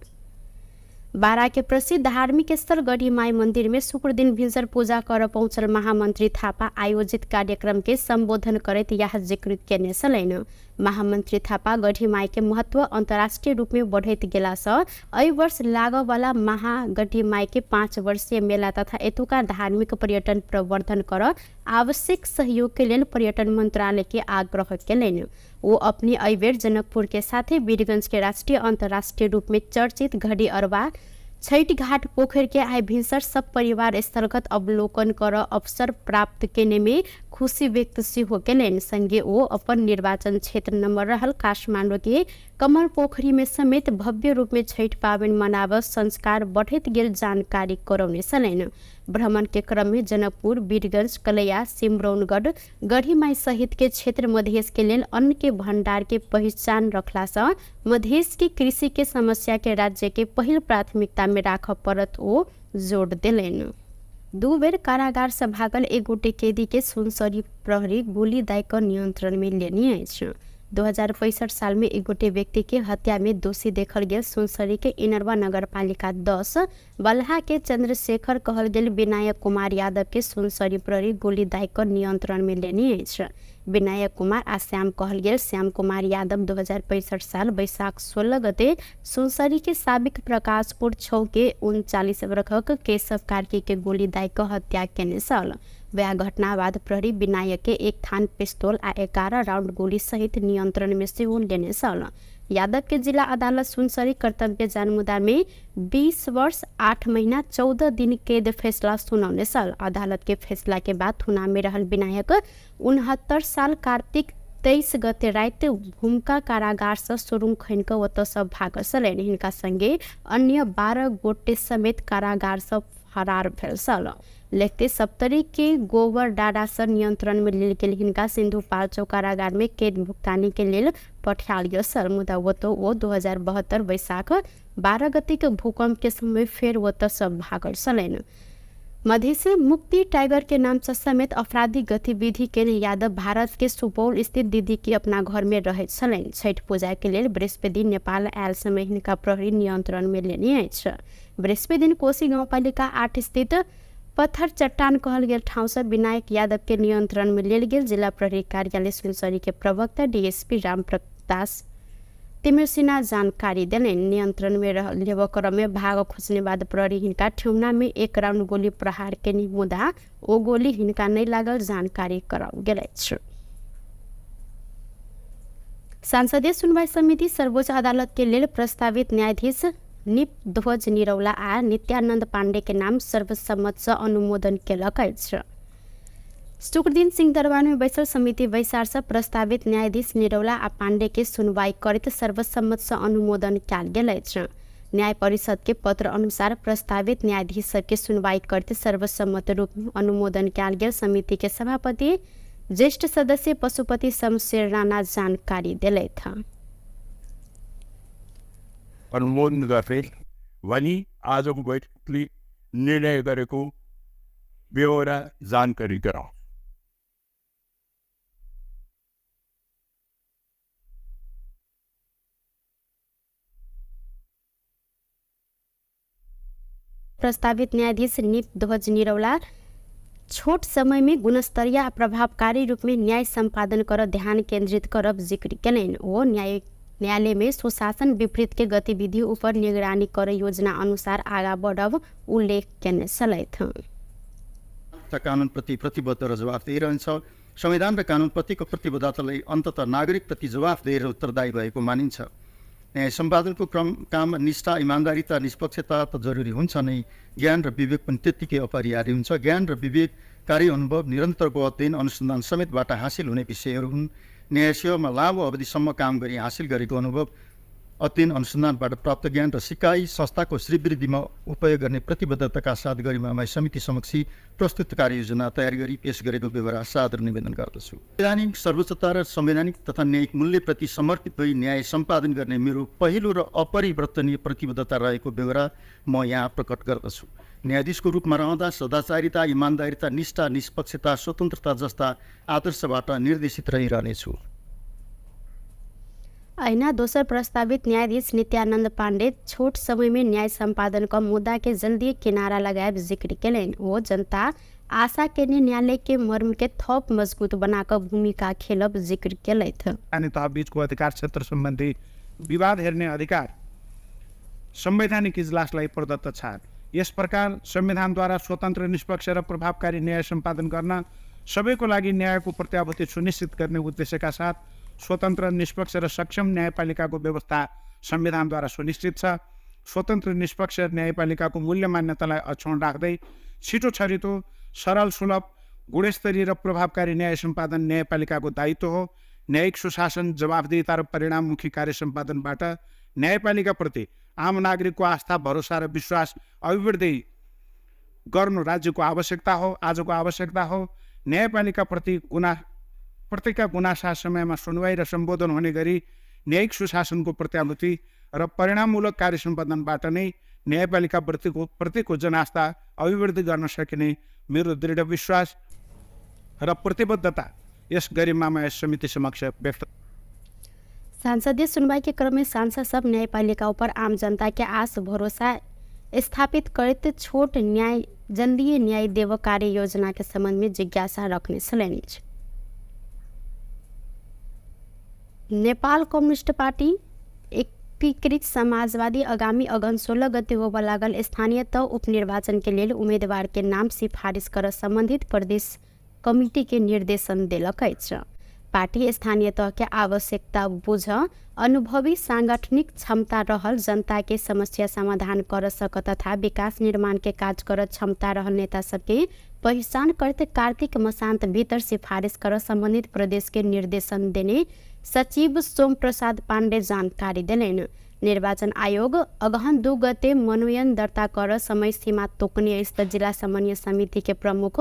बारा के प्रसिद्ध धार्मिक स्थल गढ़ीमाई मंदिर में शुक्र दिन भिनसर पूजा कर पहुंचल महामंत्री थापा आयोजित कार्यक्रम के संबोधन करैत यह जिक्र केने छलनि। महामंत्री थापा गढ़ीमाई के महत्व अंतर्राष्ट्रीय रूप में बढ़ैत गेला सँ एहि वर्ष लागऽवाला महागढ़ीमाई के 5 वर्षीय मेला तथा एतुका धार्मिक पर्यटन प्रवर्धन कर आवश्यक सहयोग के लेल पर्यटन मंत्रालय के आग्रह केलनि। ओ अपने एहिबेर जनकपुर के साथे वीरगंज के राष्ट्रीय अंतर्राष्ट्रीय रूप में चर्चित घड़ी अरवा छठ घाट पोखर के आइ भिनसर सब परिवार स्थलगत अवलोकन कर अवसर प्राप्त केने में खुशी व्यक्त सेहो केलनि। संगे ओ अपन निर्वाचन क्षेत्र नंबर रहल काठमाडौँ के कमल पोखरी में समेत भव्य रूप में छठ पाबनि मनाब संस्कार बढ़ैत गेल जानकारी करौने छलनि। भ्रमण के क्रम में जनकपुर, वीरगंज, कलैया, सिमरौनगढ़, गढ़ीमाई सहित के क्षेत्र मधेश के लेल अन्न के भंडार के पहिचान रखला से मधेश के कृषि के समस्या के राज्य के पहिल प्राथमिकता में राखऽ पड़त ओ जोड़ देलनि। 2 बेर कारागार से भागल एक गोटे कैदी के सुनसरी प्रहरी गोली दाय कऽ नियंत्रण में लेने अछि। 2065 साल में एक गोटे व्यक्ति के हत्या में दोषी देखल गेल सुनसरी के इनरवा नगरपालिका 10 बलहा के चंद्रशेखर कहल गेल विनायक कुमार यादव के सुनसरी प्रहरी गोली दाय कऽ नियंत्रण में लेने अछि। विनायक कुमार आ श्याम कहल गेल श्याम कुमार यादव 2065 साल वैशाख 16 गते सुनसरी के साबिक प्रकाशपुर 6 के 39 वर्षक केशव कार्की के गोली दाय कऽ हत्या केने छल। वह घटना बाद प्रहरी विनायक के 1 थान पिस्तौल आ 11 राउंड गोली सहित नियंत्रण में सेहो लेने छल। यादव के जिला अदालत सुनसरी कर्तव्य जानमुदा में 20 वर्ष 8 महीना 14 दिन कैद फैसला सुनौने छल। अदालत के फैसला के बाद थुना में रहल विनायक 69 साल कार्तिक 23 गते राति भूमिका कारागार से सुरुङ खनि कऽ ओतऽ से भागल छलनि। हिनका संगे अन्य 12 गोटे समेत कारागार से फरार भेल छल। लेखते सप्तरी के गोबर डाडा से नियंत्रण में लेल गेल हिनका सिन्धुपाल्चोक कारागार में कैद भुगतानी के लेल पठायल गेल छल। मुदा ओतऽ ओ 2072 वैशाख 12 गते के भूकंप के समय फेर ओतऽ सब भागल छलनि। मधेश मुक्ति टाइगर के नाम से समेत आपराधिक गतिविधि के यादव भारत के सुपौल स्थित दीदी के अपना घर में रहैत छलनि। छठ पूजा के लेल बृहस्पति दिन नेपाल आयल समय हिनका प्रहरी नियंत्रण में लेने अछि। बृहस्पति दिन कोशी गाउँपालिका 8 स्थित पत्थर चट्टान कहल गेल ठाउँ से विनायक यादव के नियंत्रण में लेल गेल जिला प्रहरी कार्यालय सुनसरी के प्रवक्ता डीएसपी रामप्रकाश तिमिरसिन्हा जानकारी देलनि। नियंत्रण में लेबऽ क्रम में भाग खोजने बाद प्रहरी हिनका ठेहुना में 1 राउंड गोली प्रहार केनी, मुदा ओ गोली हिनका नहि लागल जानकारी कराओल गेल अछि। संसदीय सुनवाई समिति सर्वोच्च अदालत के लेल प्रस्तावित न्यायाधीश निप ध्वज निरौला आ नित्यानंद पांडे के नाम सर्वसम्मत से अनुमोदन केलक अछि। शुक्रदिन सिंहदरबार में बैसल समिति बैसार से प्रस्तावित न्यायाधीश निरौला आ पांडे के सुनवाई करैत सर्वसम्मत से अनुमोदन कयल गेल अछि। न्याय परिषद के पत्र अनुसार प्रस्तावित न्यायाधीश सबके सुनवाई करैत सर्वसम्मत रूप में अनुमोदन कयल गेल समिति के सभापति ज्येष्ठ सदस्य पशुपति शमशेर राणा जानकारी देलथि। अनुमोदन गर्ने भनी आजको बैठकले निर्णय गरेको बेहोरा जानकारी गराउँ। प्रस्तावित न्यायाधीश निप ध्वज निरौला छोट समय में गुणस्तरीय आ प्रभावकारी रूप में न्याय सम्पादन कर ध्यान केंद्रित करब जिक्र केलनि। ओ न्यायालय में सुशासन विपरीत के गतिविधि ऊपर निगरानी कर योजना अनुसार आगा बढ़ब उल्लेख केने छलथि। कानुनप्रति प्रतिबद्ध र जवाफदेही रहन्छ। संविधान र कानुनप्रतिको प्रतिबद्धतालाई अन्ततः नागरिकप्रति जवाफदेही र उत्तरदायी भएको मानिन्छ। न्याय सम्पादनको क्रम काम निष्ठा, इमान्दारिता, निष्पक्षता त जरुरी हुन्छ नै, ज्ञान र विवेक पनि त्यत्तिकै अपरिहार्य हुन्छ। ज्ञान र विवेक कार्य अनुभव, निरन्तरको अध्ययन अनुसन्धान समेतबाट हासिल हुने विषयहरू हुन्। न्याय सेवामा लामो अवधिसम्म काम गरी हासिल गरेको अनुभव, अध्ययन अनुसन्धानबाट प्राप्त ज्ञान र सिकाइ संस्थाको श्रीवृद्धिमा उपयोग गर्ने प्रतिबद्धताका साथ गरिमामय समिति समक्ष प्रस्तुत कार्ययोजना तयार गरी पेश गरेको बेहोरा सादर निवेदन गर्दछु। संवैधानिक सर्वोच्चता र संवैधानिक तथा न्यायिक मूल्यप्रति समर्पित भई न्याय सम्पादन गर्ने मेरो पहिलो र अपरिवर्तनीय प्रतिबद्धता रहेको बेहोरा म यहाँ प्रकट गर्दछु। न्यायाधीशको रूपमा रहँदा सदाचारिता, इमान्दारिता, निष्ठा, निष्पक्षता, स्वतन्त्रता जस्ता आदर्शबाट निर्देशित रहिरहनेछु। अहिना दोसर प्रस्तावित न्यायाधीश नित्यानंद पांडे छोट समय में न्याय सम्पादन क मुद्दा के जल्दी किनारा लगायब जिक्र केलनि। ओ जनता आशा केने न्यायालय के मर्म के थप मजबूत बनाकर भूमिका खेलब जिक्र केलथि। स्थानीय तह बीचको अधिकार क्षेत्र सम्बन्धी विवाद हेर्ने अधिकार संवैधानिक इजलासलाई प्रदत्त छ। यस प्रकार संविधानद्वारा स्वतन्त्र, निष्पक्ष र प्रभावकारी न्याय सम्पादन गर्न सबैको लागि न्यायको प्रत्याभूति सुनिश्चित गर्ने उद्देश्यका साथ स्वतन्त्र, निष्पक्ष र सक्षम न्यायपालिकाको व्यवस्था संविधानद्वारा सुनिश्चित छ। स्वतन्त्र निष्पक्ष न्यायपालिकाको मूल्य मान्यतालाई अक्षुण्ण राख्दै छिटो छरितो, सरल, सुलभ, गुणस्तरीय र प्रभावकारी न्याय सम्पादन न्यायपालिकाको दायित्व हो। न्यायिक सुशासन, जवाफदेहिता र परिणाममुखी कार्य सम्पादनबाट न्यायपालिकाप्रति आम नागरिकको आस्था, भरोसा र विश्वास अभिवृद्धि गर्नु राज्यको आवश्यकता हो, आजको आवश्यकता हो। न्यायपालिकाप्रति प्रतिका गुनासा समयमा सुनवाई र सम्बोधन हुने गरी न्यायिक सुशासनको प्रत्याभूति र परिणाममूलक कार्य सम्पादनबाट नै न्यायपालिका प्रतिको जनास्था अभिवृद्धि गर्न सकिने मेरो दृढ विश्वास र प्रतिबद्धता यस गरिमामय समिति समक्ष व्यक्त। संसदीय सुनवाई के क्रम में सांसद सब न्यायपालिका ऊपर आम जनता के आस भरोसा स्थापित करते छोट न्याय जल्दी न्याय देव कार्य योजना के संबंध में जिज्ञासा रखने छलनि। नेपाल कम्युनिस्ट पार्टी एकीकृत समाजवादी आगामी अगहन 16 गते होबय लागल स्थानीय तह उपनिर्वाचन के लेल उम्मीदवार के नाम सिफारिश कर संबंधित प्रदेश कमिटी के निर्देशन देलक अछि। पार्टी स्थानीय तह के आवश्यकता बुझ अनुभवी सांगठनिक क्षमता रहल जनता के समस्या समाधान कर सक तथा विकास निर्माण के काज कर क्षमता रहल नेता सबके पहिचान करते कार्तिक मसान्त भीतर सिफारिश कर संबंधित प्रदेश के निर्देशन देने सचिव सोम प्रसाद पाण्डे जानकारी देलनि। निर्वाचन आयोग अगहन 2 गते मनोनयन दर्ता कर समय सीमा तोकने अछि। जिला समन्वय समिति के प्रमुख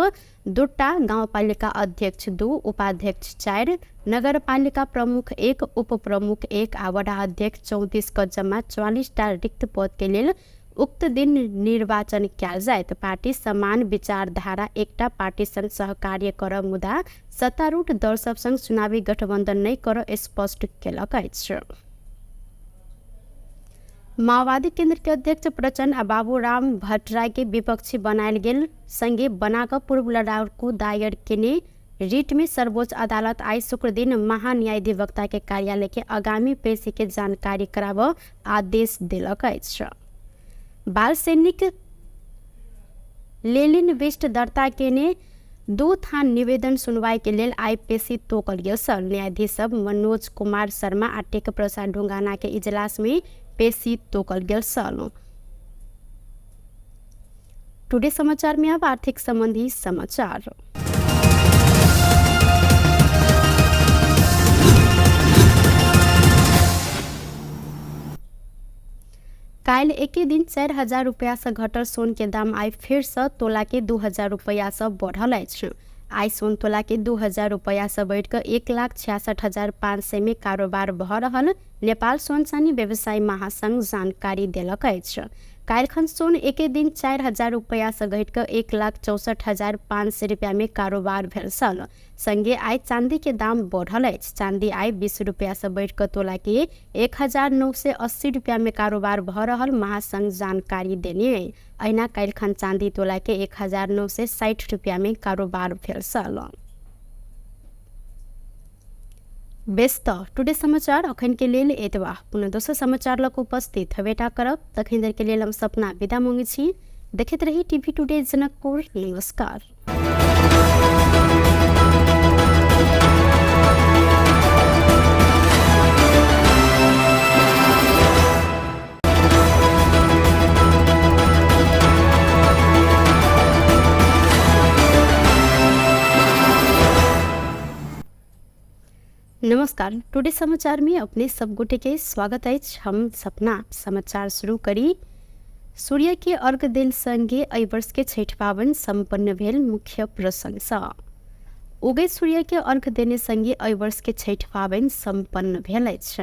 2टा, गाउँपालिका अध्यक्ष 2, उपाध्यक्ष 4, नगरपालिका प्रमुख 1, उपप्रमुख 1 आ वडा अध्यक्ष 34 क जम्मा 44टा रिक्त पद के लेल उक्त दिन निर्वाचन कयल जायत। पार्टी समान विचारधारा एकटा पार्टी संग सहकार्य कर मुदा सत्तारूढ़ दल सब संग चुनावी गठबंधन नहि कर स्पष्ट केलक अछि। माओवादी केंद्र के अध्यक्ष प्रचण्ड आ बाबूराम भट्टराई के विपक्षी बनायल गेल संगे बनाकर पूर्व लड़ाकू दायर केने रिट में सर्वोच्च अदालत आई शुक्र दिन महान्यायाधिवक्ता के कार्यालय के आगामी पेशी के जानकारी कराब आदेश देलक अछि। बाल सैनिक लेलिन विष्ट दर्ता केने 2 थान निवेदन सुनवाई के लेल आई पेशी तोकल गेल छल। न्यायाधीश सब मनोज कुमार शर्मा आ टेक प्रसाद ढुंगाना के इजलास में पेशी तोकल गेल छल। टुडे समाचार में अब आर्थिक संबंधी समाचार। काल्हि एके दिन 4000 रुपैया से घटल सोन के दाम आई फेर से तोला के 2000 रुपैया से बढ़ल अछि। आई सोन तोला के 2000 रुपैया से बढ़िकऽ 1,66,500 में कारोबार भऽ रहल नेपाल सोन चानी व्यवसायी महासंघ जानकारी देलक अछि। काल्हिखन सोन एके दिन 4000 रुपैया से घटिकऽ 1,64,500 रुपैया में कारोबार भेल छल। संगे आई चांदी के दाम बढ़ल अछि। चांदी आई 20 रुपैया से बढ़िकऽ तोला के 1,980 रुपैया में कारोबार भऽ रहल महासंघ जानकारी देने अछि। अहिना काल्हिखन चांदी तोला के 1,960 रुपैया में कारोबार भेल छल। बेस त टुडे समाचार अखन के लेल एतबा। पुनः दोसर समाचार लग उपस्थित हेबेटा करब। तखन देर के लेल हम सपना विदा मांगै छी। देखैत रही टीवी टुडे जनकपुर। नमस्कार। नमस्कार, टुडे समाचार में अपने सब गोटे के स्वागत अछि। हम सपना समाचार शुरू करी। सूर्य के अर्घ देल संगे एहि वर्ष के छठि पाबनि संपन्न भेल। मुख्य प्रसंग सँ उगैत सूर्य के अर्घ देने संगे एहि वर्ष के छठि पाबनि संपन्न भेल अछि।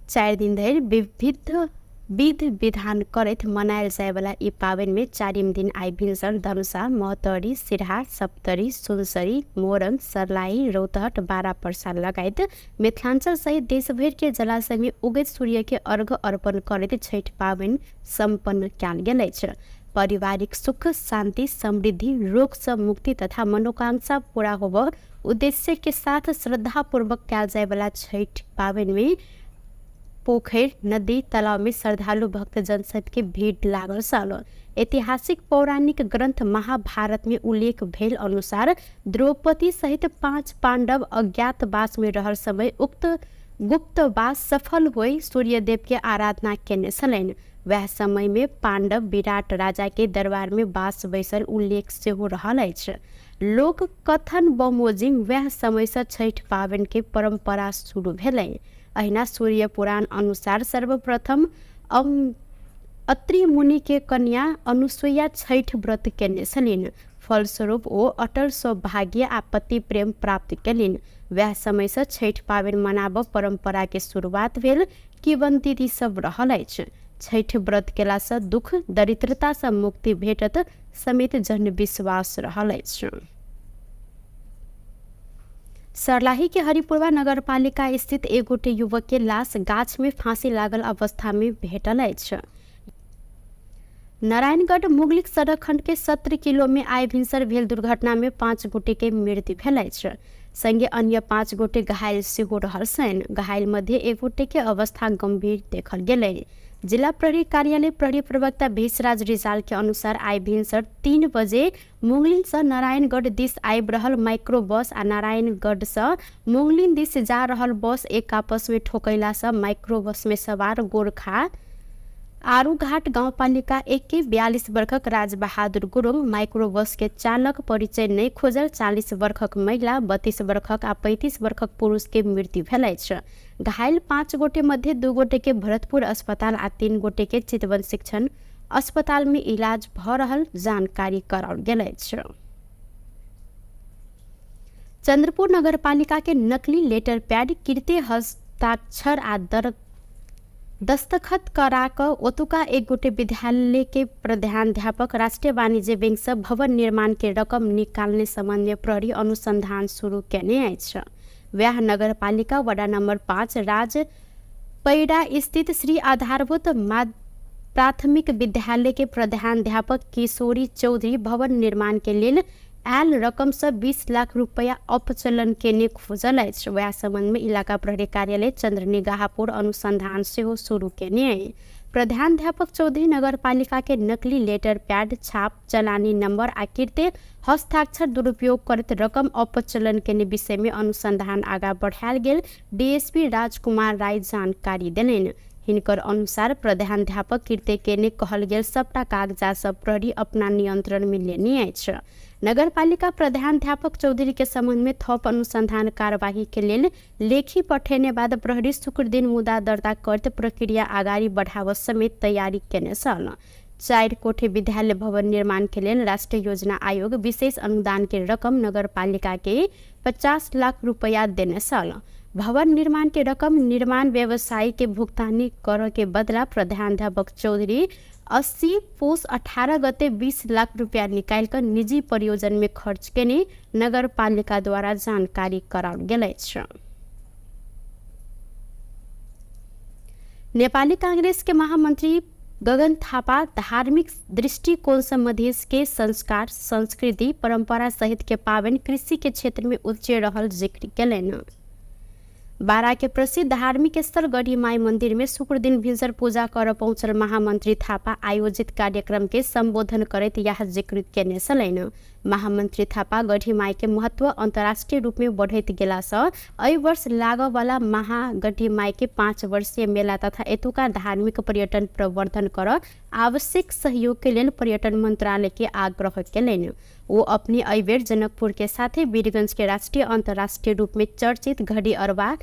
4 दिन धरि विविध विध विधान करैत मनायल जायवला ई पाबनि में 4 दिन आई भिनसर धनुषा, महोत्तरी, सिरहा, सप्तरी, सुनसरी, मोरंग, सर्लाही, रौतहट, बारा पर्सा लगायत मिथिलांचल सहित देशभरि के जलाशय में उगैत सूर्य के अर्घ अर्पण करैत छठि पाबनि सम्पन्न कयल गेल अछि। पारिवारिक सुख, शांति, समृद्धि, रोग से मुक्ति तथा मनोकांक्षा पूरा होब उद्देश्य के साथ श्रद्धापूर्वक कयल जायवला छठि पाबनि में पोखरि, नदी, तालाब में श्रद्धालु भक्तजन सबके भीड़ लागल छल। ऐतिहासिक पौराणिक ग्रंथ महाभारत में उल्लेख भेल अनुसार द्रौपदी सहित 5 पांडव अज्ञातवास में रहल समय उक्त गुप्तवास सफल होई सूर्यदेव के आराधना केने छलनि। वएह समय में पांडव विराट राजा के दरबार में बास बैसल उल्लेख सेहो रहल अछि। लोक कथन बमोजिम वएह समय से छठि पाबनि के परंपरा शुरू भेलै। अहिना सूर्य पुराण अनुसार सर्वप्रथम अत्रि मुनि के कन्या अनुसुईया छठि व्रत केने छलनि। फलस्वरूप ओ अटल सौभाग्य आ पति प्रेम प्राप्त केलनि। वएह समय से छठि पाबनि मनाबऽ परंपरा के शुरुआत भेल किंवदंती सब रहल अछि। छठि व्रत केला से दुख दरिद्रता से मुक्ति भेटत समेत जनविश्वास रहल अछि। सर्लाही के हरिपुरवा नगरपालिका स्थित एक गोटे युवक के लाश गाछ में फांसी लागल अवस्था में भेटल अछि। नारायणगढ़ मुगलिक सड़क खंड के 17 किलो में आइ भिनसर भेल दुर्घटना में 5 गोटे के मृत्यु भेल अछि। संगे अन्य 5 गोटे घायल सेहो रहल छनि। घायल मध्य एक गोटे के अवस्था गंभीर देखल गेलै। जिला प्रहरी कार्यालय प्रहरी प्रवक्ता भेषराज रिजाल के अनुसार आइ भिनसर 3 बजे मुंगलिन से नारायणगढ़ दिस आबि रहल माइक्रो बस आ नारायणगढ़ से मुंगलिन दिस जा रहल बस एक आपस में ठोकैला से माइक्रो बस में सवार गोरखा आरूघाट गाउँपालिका 1 के 42 वर्षक राजबहादुर गुरुङ, माइक्रो बस के चालक परिचय नहि खोजल 40 वर्षक महिला, 32 वर्षक आ 35 वर्षक पुरुष के मृत्यु भेल अछि। घायल 5 गोटे मध्ये 2 गोटे के भरतपुर अस्पताल आ 3 गोटे के चितवन शिक्षण अस्पताल में इलाज भ रहल जानकारी कराओल गेल अछि। चंद्रपुर नगरपालिका के नकली लेटर पैड कृत्य हस्ताक्षर आ दर दस्तखत करा कऽ ओतुका एक गोटे विद्यालय के प्रधानाध्यापक राष्ट्रीय वाणिज्य बैंक से भवन निर्माण के रकम निकालने संबंध में प्रहरी अनुसंधान शुरू केने अछि। वएह नगरपालिका वडा नंबर 5 राज पैडा स्थित श्री आधारभूत प्राथमिक विद्यालय के प्रधानाध्यापक किशोरी चौधरी भवन निर्माण के लेल आयल रकम से 20 लाख रुपया अपचलन केने खोजल अछि। वएह संबंध में इलाका प्रहरी कार्यालय चंद्रनिगाहपुर अनुसंधान सेहो शुरू केने अछि। प्रधानाध्यापक चौधरी नगरपालिका के नकली लेटर पैड छाप चलानी नंबर आ कृत्य हस्ताक्षर दुरुपयोग करैत रकम अपचलन केने विषय में अनुसंधान आगा बढ़ायल गेल डीएसपी राजकुमार राय जानकारी देलनि। हिनकर अनुसार प्रधानाध्यापक कृत्य केने कहल गेल सबटा कागजात सब प्रहरी अपना नियंत्रण में लेने अछि। नगरपालिका प्रधानाध्यापक चौधरी के संबंध में थप अनुसंधान कार्यवाही के लेल लेखी पठेने बाद प्रहरी शुक्र दिन मुद्दा दर्ता करत प्रक्रिया अगाडि बढ़ाव समेत तैयारी केने छल। 4 कोठे विद्यालय भवन निर्माण के लेल राष्ट्रीय योजना आयोग विशेष अनुदान के रकम नगरपालिका के 50 लाख रुपया देने छल। भवन निर्माण के रकम निर्माण व्यवसायी के भुगतानी कर के बदला प्रधानाध्यापक चौधरी 80 पुस 18 गते 20 लाख रुपया निकालि कऽ निजी परियोजन में खर्च केने नगरपालिका द्वारा जानकारी कराओल गेल अछि। नेपाली कांग्रेस के महामंत्री गगन थापा धार्मिक दृष्टिकोण से मधेश के संस्कार, संस्कृति, परंपरा सहित के पावन कृषि के क्षेत्र में उच्च रहल जिक्र केलनि। बारा के प्रसिद्ध धार्मिक स्थल गढ़ीमाई मंदिर में शुक्र दिन भिनसर पूजा कर पहुंचल महामंत्री थापा आयोजित कार्यक्रम के संबोधन करैत यह जिक्र केने छलनि। महामंत्री थापा गढ़ीमाई के महत्व अंतर्राष्ट्रीय रूप में बढ़ैत गेला सँ एहि वर्ष लागऽ वाला महागढ़ीमाई के 5 वर्षीय मेला तथा एतुका धार्मिक पर्यटन प्रवर्धन कर आवश्यक सहयोग के लेल पर्यटन मंत्रालय के आग्रह केलनि। ओ अपने एहिबेर जनकपुर के साथे वीरगंज के राष्ट्रीय अंतर्राष्ट्रीय रूप में चर्चित घड़ी अरबा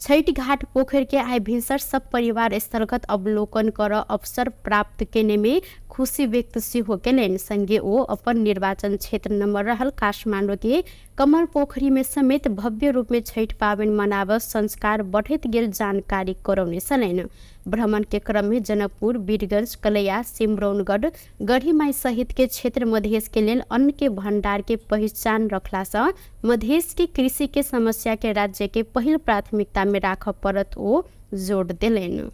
छठि घाट पोखर के आइ भिनसर सब परिवार स्थलगत अवलोकन कर अवसर प्राप्त केने में खुशी व्यक्त सेहो केलनि। संगे ओ अपन निर्वाचन क्षेत्र नंबर रहल काठमाडौँ के कमल पोखरी में समेत भव्य रूप में छठि पाबनि मनाब संस्कार बढ़ैत गेल जानकारी करौने छलनि। भ्रमण के क्रम में जनकपुर, वीरगंज, कलैया, सिमरौनगढ़, गढ़ीमाई सहित के क्षेत्र मधेश के लेल अन्न के भंडार के पहिचान रखला सँ मधेश के कृषि के समस्या के राज्य के पहिल प्राथमिकता में राखऽ पड़त ओ जोड़ देलनि।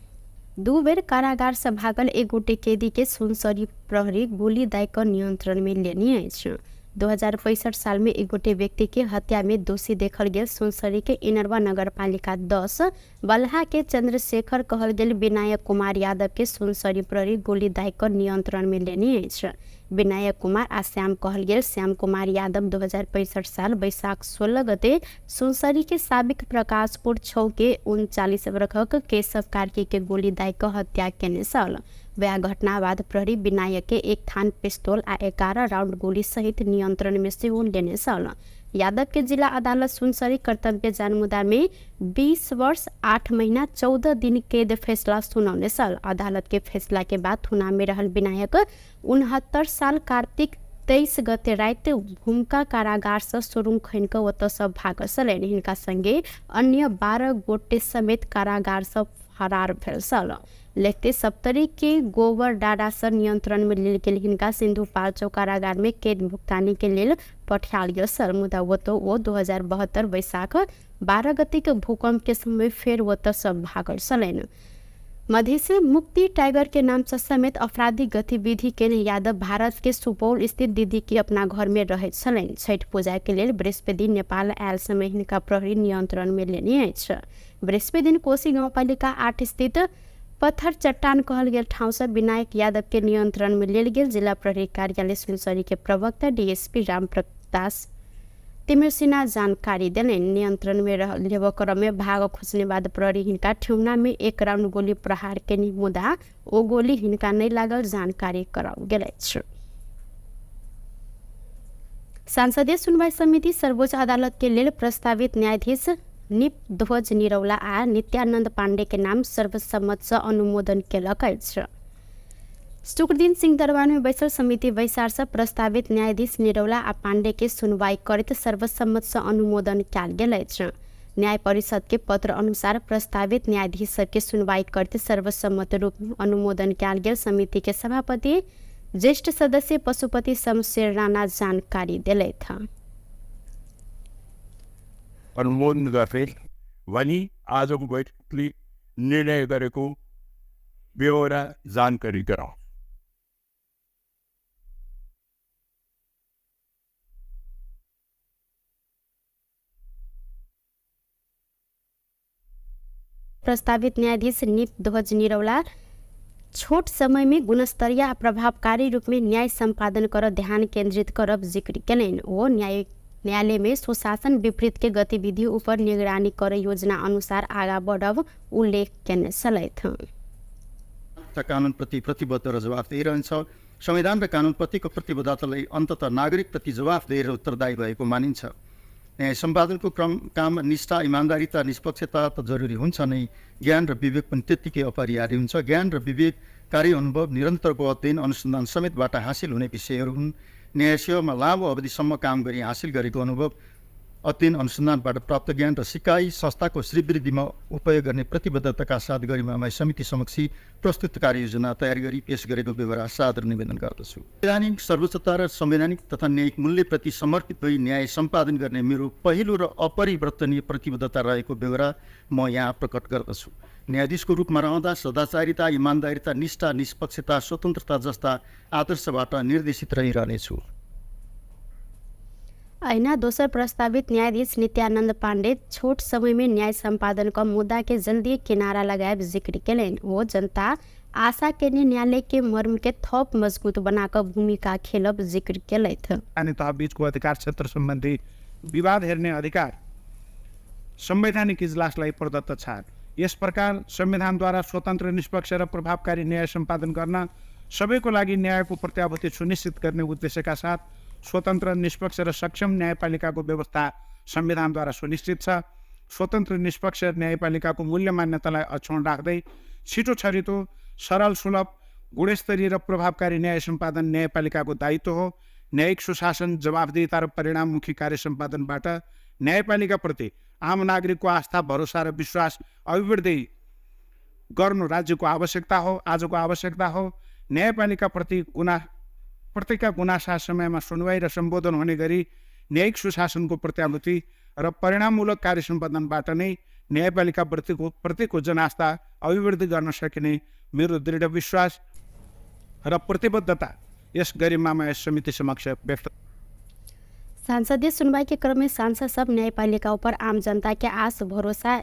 2 बेर कारागार से भागल एक गोटे कैदी के सुनसरी प्रहरी गोली दाय कऽ नियंत्रण में लेने अछि। 2065 साल में एक गोटे व्यक्ति के हत्या में दोषी देखल गेल सुनसरी के इनरवा नगरपालिका 10 बलहा के चंद्रशेखर कहल गेल विनायक कुमार यादव के सुनसरी प्रहरी गोली दाइ कऽ नियंत्रण में लेने अछि। विनायक कुमार आ श्याम कहल गेल श्याम कुमार यादव 2065 साल वैशाख 16 गते सुनसरी के साबिक प्रकाशपुर 6 के 39 वर्षक केशव कार्की के गोली दाइ कऽ हत्या केने छल। वएह घटना बाद प्रहरी विनायक के एक थान पिस्तौल आ 11 राउंड गोली सहित नियंत्रण में सेहो लेने छल। यादव के जिला अदालत सुनसरी कर्तव्य जानमुदा में 20 वर्ष 8 महीना 14 दिन कैद फैसला सुनौने छल। अदालत के फैसला के बाद थुना में रहल विनायक 69 साल कार्तिक 23 गते राति भूमिका कारागार से सुरुङ खनि कऽ ओतऽ सँ भागल छलनि। हिनका संगे अन्य 12 गोटे समेत कारागार सँ फरार भेल छल। लेखते सप्तरी के गोबर डाडा से नियंत्रण में लेल गेल हिनका सिंधुपाल्चोक कारागार में कैद भुगतानी के लेल पठायल गेल छल। मुदा ओतऽ ओ 2072 वैशाख 12 गते के भूकंप के समय फेर ओतऽ सँ भागल छलनि। मधेश मुक्ति टाइगर के नाम से समेत आपराधिक गतिविधि के यादव भारत के सुपौल स्थित दीदी के अपना घर में रहैत छलनि। छठि पूजा के लेल बृहस्पति दिन नेपाल आयल समय हिनका प्रहरी नियंत्रण में लेने अछि। बृहस्पति दिन कोशी गाउँपालिका 8 स्थित पत्थर चट्टान कहल गेल ठाउँ से विनायक यादव के नियंत्रण में लेल गेल जिला प्रहरी कार्यालय सुनसरी के प्रवक्ता डीएसपी रामप्रकाश तिमिर जानकारी देलनि। नियंत्रण में लेबऽ क्रम में भाग खोजने बाद प्रहरी हिनका ठेहुना में 1 राउंड गोली प्रहार केने, मुदा ओ गोली हिनका नहि लागल जानकारी कराओल गेल अछि। संसदीय सुनवाई समिति सर्वोच्च अदालत के लेल प्रस्तावित न्यायाधीश निपध्वज निरौला आ नित्यानंद पांडे के नाम सर्वसम्मत से अनुमोदन केलक अछि। शुक्रदिन सिंहदरबार में बैसल समिति बैसार से प्रस्तावित न्यायाधीश निरौला आ पांडे के सुनवाई करैत सर्वसम्मत से अनुमोदन कयल गेल अछि। न्याय परिषद के पत्र अनुसार प्रस्तावित न्यायाधीश सबके सुनवाई करैत सर्वसम्मत रूप में अनुमोदन कयल गेल समिति के सभापति ज्येष्ठ सदस्य पशुपति शमशेर राणा जानकारी देलथि। अनुमोदन गर्ने भनी आजको बैठकले निर्णय गरेको बेहोरा जानकारी गराउँ। प्रस्तावित न्यायाधीश निपध्वज निरौला छोट समय में गुणस्तरीय आ प्रभावकारी रूप में न्याय सम्पादन कर ध्यान केंद्रित करब जिक्र केलनि। ओ न्यायालय में सुशासन विपरीत के गतिविधि ऊपर निगरानी कर योजना अनुसार आगा बढ़ब उल्लेख केने छलथि। कानुनप्रति प्रतिबद्ध र जवाफदेही रहन्छ। संविधान र कानुनप्रतिको प्रतिबद्धतालाई अन्तत नागरिकप्रति जवाफदेही र उत्तरदायी भएको मानिन्छ। न्याय सम्पादनको क्रम काम निष्ठा, इमान्दारिता, निष्पक्षता त जरुरी हुन्छ नै, ज्ञान र विवेक पनि त्यत्तिकै अपरिहार्य हुन्छ। ज्ञान र विवेक कार्य अनुभव, निरन्तरको अध्ययन अनुसन्धान समेतबाट हासिल हुने विषयहरू हुन्। न्याय सेवामा लामो अवधिसम्म काम गरी हासिल गरेको अनुभव, अध्ययन अनुसन्धानबाट प्राप्त ज्ञान र सिकाइ संस्थाको श्रीवृद्धिमा उपयोग गर्ने प्रतिबद्धताका साथ गरिमामय समिति समक्ष प्रस्तुत कार्ययोजना तयार गरी पेश गरेको बेहोरा सादर निवेदन गर्दछु। संवैधानिक सर्वोच्चता र संवैधानिक तथा न्यायिक मूल्यप्रति समर्पित भई न्याय सम्पादन गर्ने मेरो पहिलो र अपरिवर्तनीय प्रतिबद्धता रहेको बेहोरा म यहाँ प्रकट गर्दछु। न्यायाधीशको रूपमा रहँदा सदाचारिता, इमान्दारिता, निष्ठा, निष्पक्षता, स्वतन्त्रता जस्ता आदर्शबाट निर्देशित रहिरहनेछु। अहिना दोसर प्रस्तावित न्यायाधीश नित्यानंद पांडे छोट समय में न्याय सम्पादन क मुद्दा के जल्दी किनारा लगायब जिक्र केलनि। वो जनता आशा केने न्यायालय के मर्म के थप मजबूत बनाकर भूमिका खेलब जिक्र केलथि। अनि तह बीचको अधिकार क्षेत्र सम्बन्धी विवाद हेर्ने अधिकार संवैधानिक इजलासलाई प्रदत्त छ। यस प्रकार संविधानद्वारा स्वतन्त्र, निष्पक्ष र प्रभावकारी न्याय सम्पादन गर्न सबैको लागि न्यायको प्रत्याभूति सुनिश्चित गर्ने उद्देश्यका साथ स्वतन्त्र, निष्पक्ष र सक्षम न्यायपालिकाको व्यवस्था संविधानद्वारा सुनिश्चित छ। स्वतन्त्र, निष्पक्ष न्यायपालिकाको मूल्य मान्यतालाई अक्षुण्ण राख्दै छिटो छरितो, सरल, सुलभ, गुणस्तरीय र प्रभावकारी न्याय सम्पादन न्यायपालिकाको दायित्व हो। न्यायिक सुशासन, जवाफदेहिता र परिणाममुखी कार्य सम्पादनबाट न्यायपालिकाप्रति आम नागरिकको आस्था, भरोसा र विश्वास अभिवृद्धि गर्नु राज्यको आवश्यकता हो, आजको आवश्यकता हो। न्यायपालिकाप्रति प्रतिका गुनासा समयमा सुनवाई र सम्बोधन हुने गरी न्यायिक सुशासनको प्रत्याभूति र परिणाममूलक कार्य सम्पादनबाट नै न्यायपालिका प्रतिको जनास्था अभिवृद्धि गर्न सकिने मेरो दृढ विश्वास र प्रतिबद्धता यस गरिमामय समिति समक्ष व्यक्त। संसदीय सुनवाई के क्रम में सांसद सब न्यायपालिका ऊपर आम जनता के आस भरोसा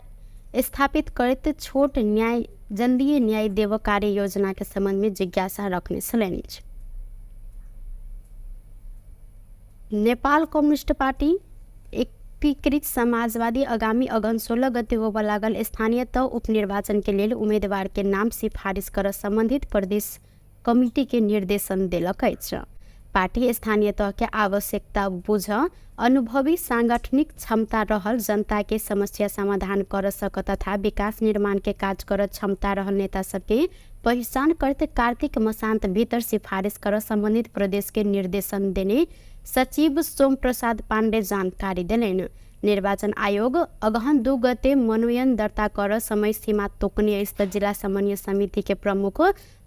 स्थापित करैत छोट न्याय जल्दीए न्याय देव कार्य योजना के संबंध में जिज्ञासा रखने छलनि। नेपाल कम्युनिस्ट पार्टी एकीकृत समाजवादी आगामी अगहन 16 गते होबय लागल स्थानीय तह उपनिर्वाचन के लेल उम्मीदवार के नाम सिफारिश कर संबंधित प्रदेश कमिटी के निर्देशन देलक अछि। पार्टी स्थानीय तह के आवश्यकता बुझ अनुभवी सांगठनिक क्षमता रहल जनता के समस्या समाधान कर सक तथा विकास निर्माण के काज कर क्षमता रहल नेता सबके पहिचान करते कार्तिक मसान्त भीतर सिफारिश कर संबंधित प्रदेश के निर्देशन देने सचिव सोम प्रसाद पाण्डे जानकारी देलनि। निर्वाचन आयोग अगहन 2 गते मनोनयन दर्ता कर समय सीमा तोकने अछि त जिला समन्वय समिति के प्रमुख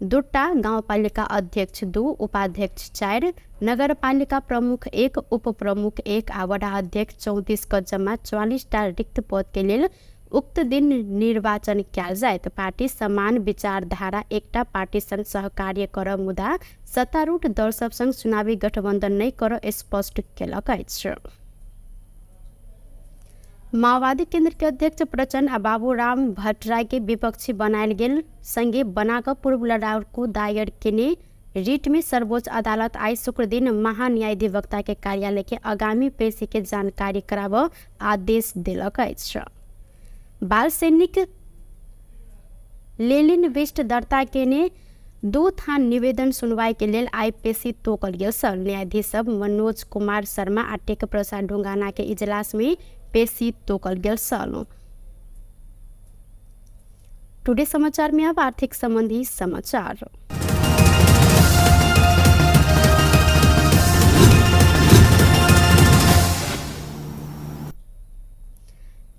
2 टा, गाउँपालिका अध्यक्ष 2, उपाध्यक्ष 4, नगरपालिका प्रमुख 1, उपप्रमुख 1 आ वडा अध्यक्ष 34 क जम्मा 44 टा रिक्त पद के लेल उक्त दिन निर्वाचन कयल जायत। पार्टी समान विचारधारा एकटा पार्टी संग सहकार्य कर मुदा सत्तारूढ़ दल सब संग चुनावी गठबन्धन नहि कर स्पष्ट केलक अछि। माओवादी केंद्र के अध्यक्ष प्रचण्ड आ बाबूराम भट्टराई के विपक्षी बनायल गेल संगे बनाकर पूर्व लड़ाकू दायर केने रिट में सर्वोच्च अदालत आई शुक्र दिन महान्यायाधिवक्ता के कार्यालय के आगामी पेशी के जानकारी कराब आदेश देलक अछि। बाल सैनिक लेलिन विष्ट दर्ता केने 2 थान निवेदन सुनवाई के लेल आई पेशी तोकल गेल छल। न्यायाधीश सब मनोज कुमार शर्मा आ टेक प्रसाद ढुंगाना के इजलास में पेशी तोकल गेल छल। टुडे समाचार में अब आर्थिक संबंधी समाचार।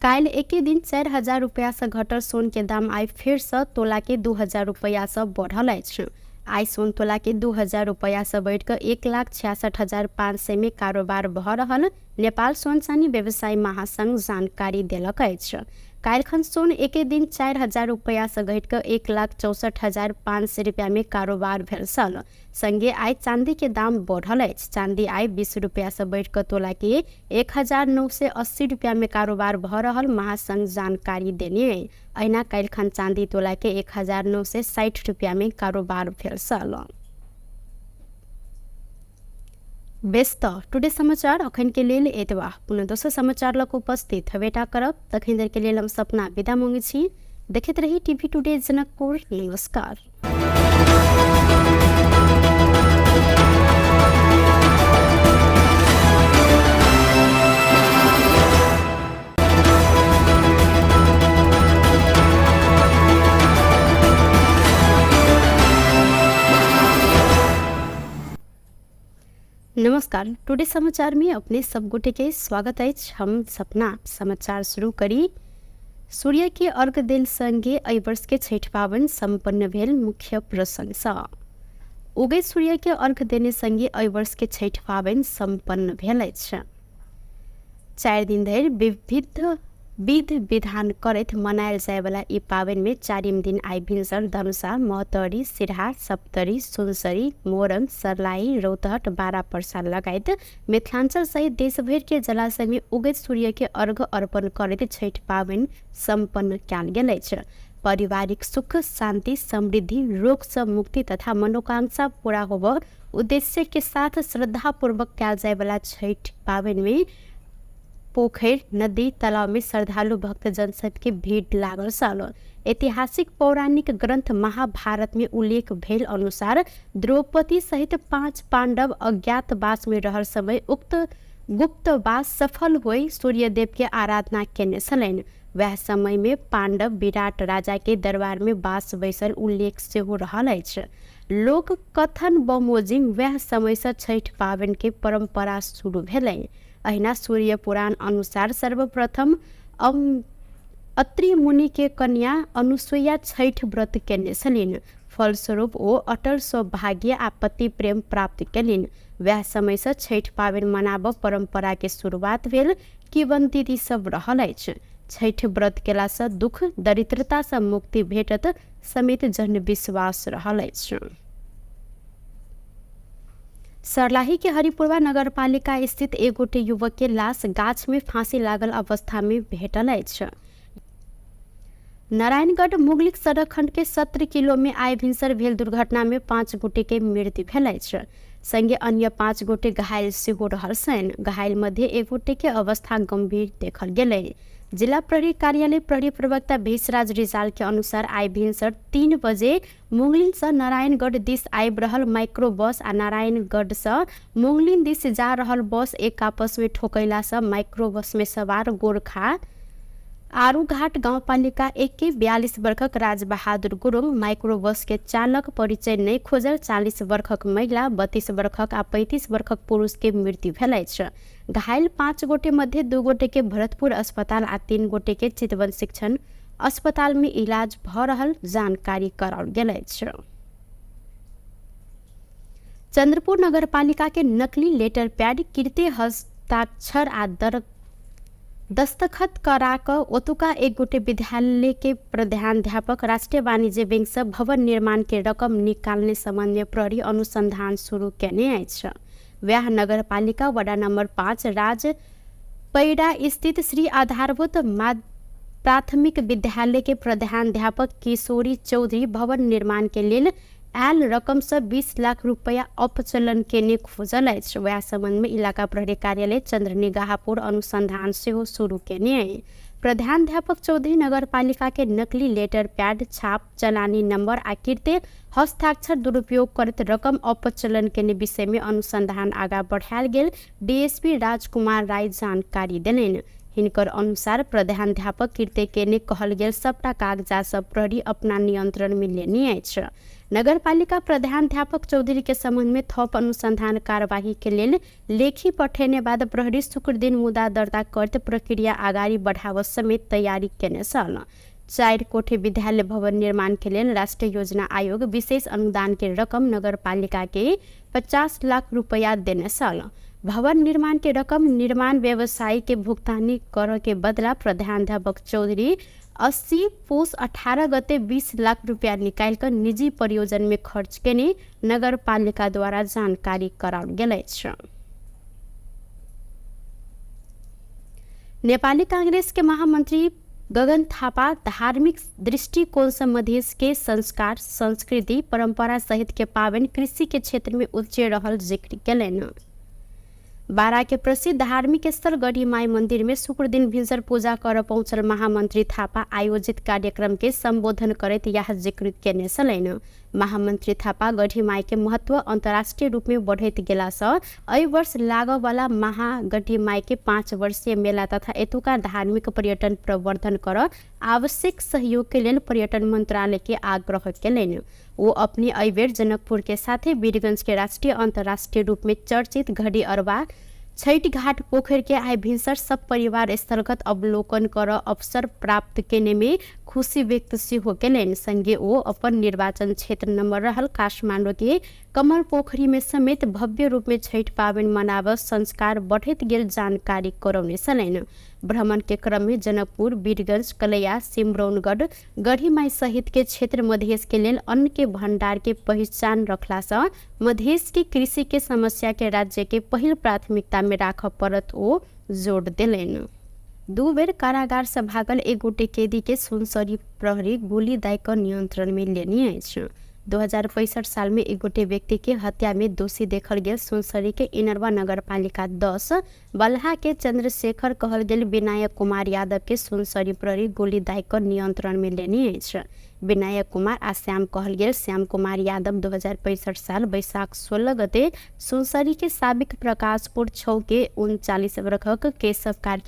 काल्हि एके दिन 4000 रुपैया से घटल सोन के दाम आई फेर से तोला के 2000 रुपैया से बढ़ल अछि। आई सोन तोला के 2000 रुपैया से बढ़ि कऽ 1,66,500 में कारोबार भऽ रहल नेपाल सोन चानी व्यवसायी महासंघ जानकारी देलक अछि। काल्हिखन सोन एके दिन 4000 रुपैया से घटि कऽ 1,64,500 रुपैया में कारोबार भेल छल। संगे आई चांदी के दाम बढ़ल अछि। चांदी आई 20 रुपैया से बढ़ि कऽ तोला के 1,980 रुपैया में कारोबार भऽ रहल महासंघ जानकारी देने अछि। अहिना काल्हिखन चांदी तोला के 1,960 रुपैया में कारोबार भेल छल। बेस त टुडे समाचार अखन के लेल एतबा। पुनः दोसर समाचार लग उपस्थित हवेटा करब। तखन देर के लेल हम सपना विदा मांगै छी। देखैत रही टीवी टुडे जनकपुर। नमस्कार। नमस्कार, टुडे समाचार में अपने सब गोटे के स्वागत अछि। हम सपना समाचार शुरू करी। सूर्य के अर्घ देल संगे एहि वर्ष के छठि पाबनि सम्पन्न भेल। मुख्य प्रसंग उगैत सूर्य के अर्घ देने संगे एहि वर्ष के छठि पाबनि सम्पन्न भेल अछि। 4 दिन धरि विविध विध विधान करैत मनायल जायवला ई पाबनि में 4 दिन आई भिनसर धनुषा, महोत्तरी, सिरहा, सप्तरी, सुनसरी, मोरंग, सर्लाही, रौतहट, बारा पर्सा लगायत मिथिलांचल सहित देशभरि के जलाशय में उगैत सूर्य के अर्घ अर्पण करैत छठि पाबनि सम्पन्न कयल गेल अछि। पारिवारिक सुख, शांति, समृद्धि, रोग से मुक्ति तथा मनोकांक्षा पूरा होबऽ उद्देश्य के साथ श्रद्धापूर्वक कयल जायवला छठि पाबनि में पोखरि, नदी, तालाब में श्रद्धालु भक्तजन सबके भीड़ लागल छल। ऐतिहासिक पौराणिक ग्रंथ महाभारत में उल्लेख भेल अनुसार द्रौपदी सहित 5 पांडव अज्ञातवास में रहल समय उक्त गुप्तवास सफल होई सूर्यदेव के आराधना केने छलनि। वएह समय में पांडव विराट राजा के दरबार में बास बैसल उल्लेख सेहो रहल अछि। लोक कथन बमोजिम वएह समय से छठि पाबनि के परंपरा शुरू भेलै। अहिना सूर्य पुराण अनुसार सर्वप्रथम अत्रि मुनि के कन्या अनुसुईया छठि व्रत केने छलनि। फलस्वरूप ओ अटल सौभाग्य आ पति प्रेम प्राप्त केलनि। वएह समय से छठि पाबनि मनाबऽ परंपरा के शुरुआत भेल किंवदंती सब रहल अछि। छठि व्रत केला से दुख दरिद्रता से मुक्ति भेटत समेत जनविश्वास रहल अछि। सर्लाही के हरिपुरवा नगरपालिका स्थित एक गोटे युवक के लाश गाछ में फांसी लागल अवस्था में भेटल अछि। नारायणगढ़ मुगलिक सड़क खंड के 17 किलो में आइ भिनसर भेल दुर्घटना में 5 गोटे के मृत्यु भेल अछि। संगे अन्य 5 गोटे घायल सेहो रहल छनि। घायल मध्ये एक गोटे के अवस्था गंभीर देखल गेलै। जिला प्रहरी कार्यालय प्रहरी प्रवक्ता भेषराज रिजाल के अनुसार आइ भिनसर 3 बजे मुंगलिन से नारायणगढ़ दिस आबि रहल माइक्रो बस आ नारायणगढ़ से मुंगलिन दिस जा रहल बस एक आपस में ठोकैला से माइक्रो बस में सवार गोरखा आरूघाट गाउँपालिका 1 के 42 वर्षक राजबहादुर गुरुङ, माइक्रो बस के चालक परिचय नहि खोजल 40 वर्षक महिला, 32 वर्षक आ 35 वर्षक पुरुष के मृत्यु भेल अछि। घायल 5 गोटे मध्ये 2 गोटे के भरतपुर अस्पताल आ 3 गोटे के चितवन शिक्षण अस्पताल में इलाज भ रहल जानकारी कराओल गेल अछि। चंद्रपुर नगरपालिका के नकली लेटर पैड कृत्य हस्ताक्षर आ दर दस्तखत करा कऽ ओतुका एक गोटे विद्यालय के प्रधानाध्यापक राष्ट्रीय वाणिज्य बैंक से भवन निर्माण के रकम निकालने संबंध में प्रहरी अनुसंधान शुरू केने अछि। वएह नगरपालिका वडा नंबर 5 राज पैडा स्थित श्री आधारभूत प्राथमिक विद्यालय के प्रधानाध्यापक किशोरी चौधरी भवन निर्माण के लेल आयल रकम से 20 लाख रुपया अपचलन केने खोजल अछि। वएह संबंध में इलाका प्रहरी कार्यालय चंद्रनिगाहपुर अनुसंधान सेहो शुरू केने अछि। प्रधानाध्यापक चौधरी नगरपालिका के नकली लेटर पैड छाप चलानी नंबर आ कृत्य हस्ताक्षर दुरुपयोग करैत रकम अपचलन केने विषय में अनुसंधान आगा बढ़ायल गेल डीएसपी राजकुमार राय जानकारी देलनि। हिनकर अनुसार प्रधानाध्यापक कृत्य केने कहल गेल सबटा कागजात सब प्रहरी अपना नियंत्रण में लेने अछि। नगरपालिका प्रधानाध्यापक चौधरी के संबंध में थप अनुसंधान कार्यवाही के लेल लेखी पठेने बाद प्रहरी शुक्र दिन मुद्दा दर्ता करत प्रक्रिया अगाडि बढ़ाव समेत तैयारी केने छल। 4 कोठे विद्यालय भवन निर्माण के लेल राष्ट्रीय योजना आयोग विशेष अनुदान के रकम नगरपालिका के 50 लाख रुपया देने छल। भवन निर्माण के रकम निर्माण व्यवसायी के भुगतानी कर के बदला प्रधानाध्यापक चौधरी 80 पुस 18 गते 20 लाख रुपया निकाल कर निजी परियोजन में खर्च केने नगरपालिका द्वारा जानकारी कराओल गेल अछि। नेपाली कांग्रेस के महामंत्री गगन थापा धार्मिक दृष्टिकोण से मधेश के संस्कार, संस्कृति, परंपरा सहित के पावन कृषि के क्षेत्र में उच्च रहल जिक्र केलनि। बारा के प्रसिद्ध धार्मिक स्थल गढ़ीमाई मंदिर में शुक्र दिन भिनसर पूजा कर पहुंचल महामंत्री थापा आयोजित कार्यक्रम के संबोधन करैत यह जिक्र केने छलनि। महामंत्री थापा गढ़ीमाई के महत्व अंतर्राष्ट्रीय रूप में बढ़ैत गेला सँ एहि वर्ष लागऽवला महागढ़ीमाई के 5 वर्षीय मेला तथा एतुका धार्मिक पर्यटन प्रवर्धन कर आवश्यक सहयोग के लेल पर्यटन मंत्रालय के आग्रह केलनि। वो अपने एहि बेर जनकपुर के साथे वीरगंज के राष्ट्रीय अंतर्राष्ट्रीय रूप में चर्चित घड़ी अरबा छठ घाट पोखर के आइ भिनसर सब परिवार स्थलगत अवलोकन कर अवसर प्राप्त केने में खुशी व्यक्त सेहो केलनि। संगे ओ अपन निर्वाचन क्षेत्र नंबर रहल काठमाडौँ के कमल पोखरी में समेत भव्य रूप में छठ पाबनि मनाब संस्कार बढ़ैत गेल जानकारी करौने छलनि। भ्रमण के क्रम में जनकपुर, वीरगंज, कलैया, सिमरौनगढ़, गढ़ीमाई सहित के क्षेत्र मधेश के लेल अन्न के भंडार के पहिचान रखला सँ मधेश के कृषि के समस्या के राज्य के पहिल प्राथमिकता में राखऽ पड़त ओ जोड़ देलनि। 2 बेर कारागार से भागल एक गोटे कैदी के सुनसरी प्रहरी गोली दाय कऽ नियंत्रण में लेने अछि। 2065 साल में एक गोटे व्यक्ति के हत्या में दोषी देखल गेल सुनसरी के इनरवा नगरपालिका 10 बलहा के चंद्रशेखर कहल गेल विनायक कुमार यादव के सुनसरी प्रहरी गोली दाय कऽ नियंत्रण में लेने अछि। विनायक कुमार आ श्याम कहल गेल श्याम कुमार यादव 2065 साल वैशाख 16 गते सुनसरी के साबिक प्रकाशपुर 6 के 39 वर्षक केशव कार्की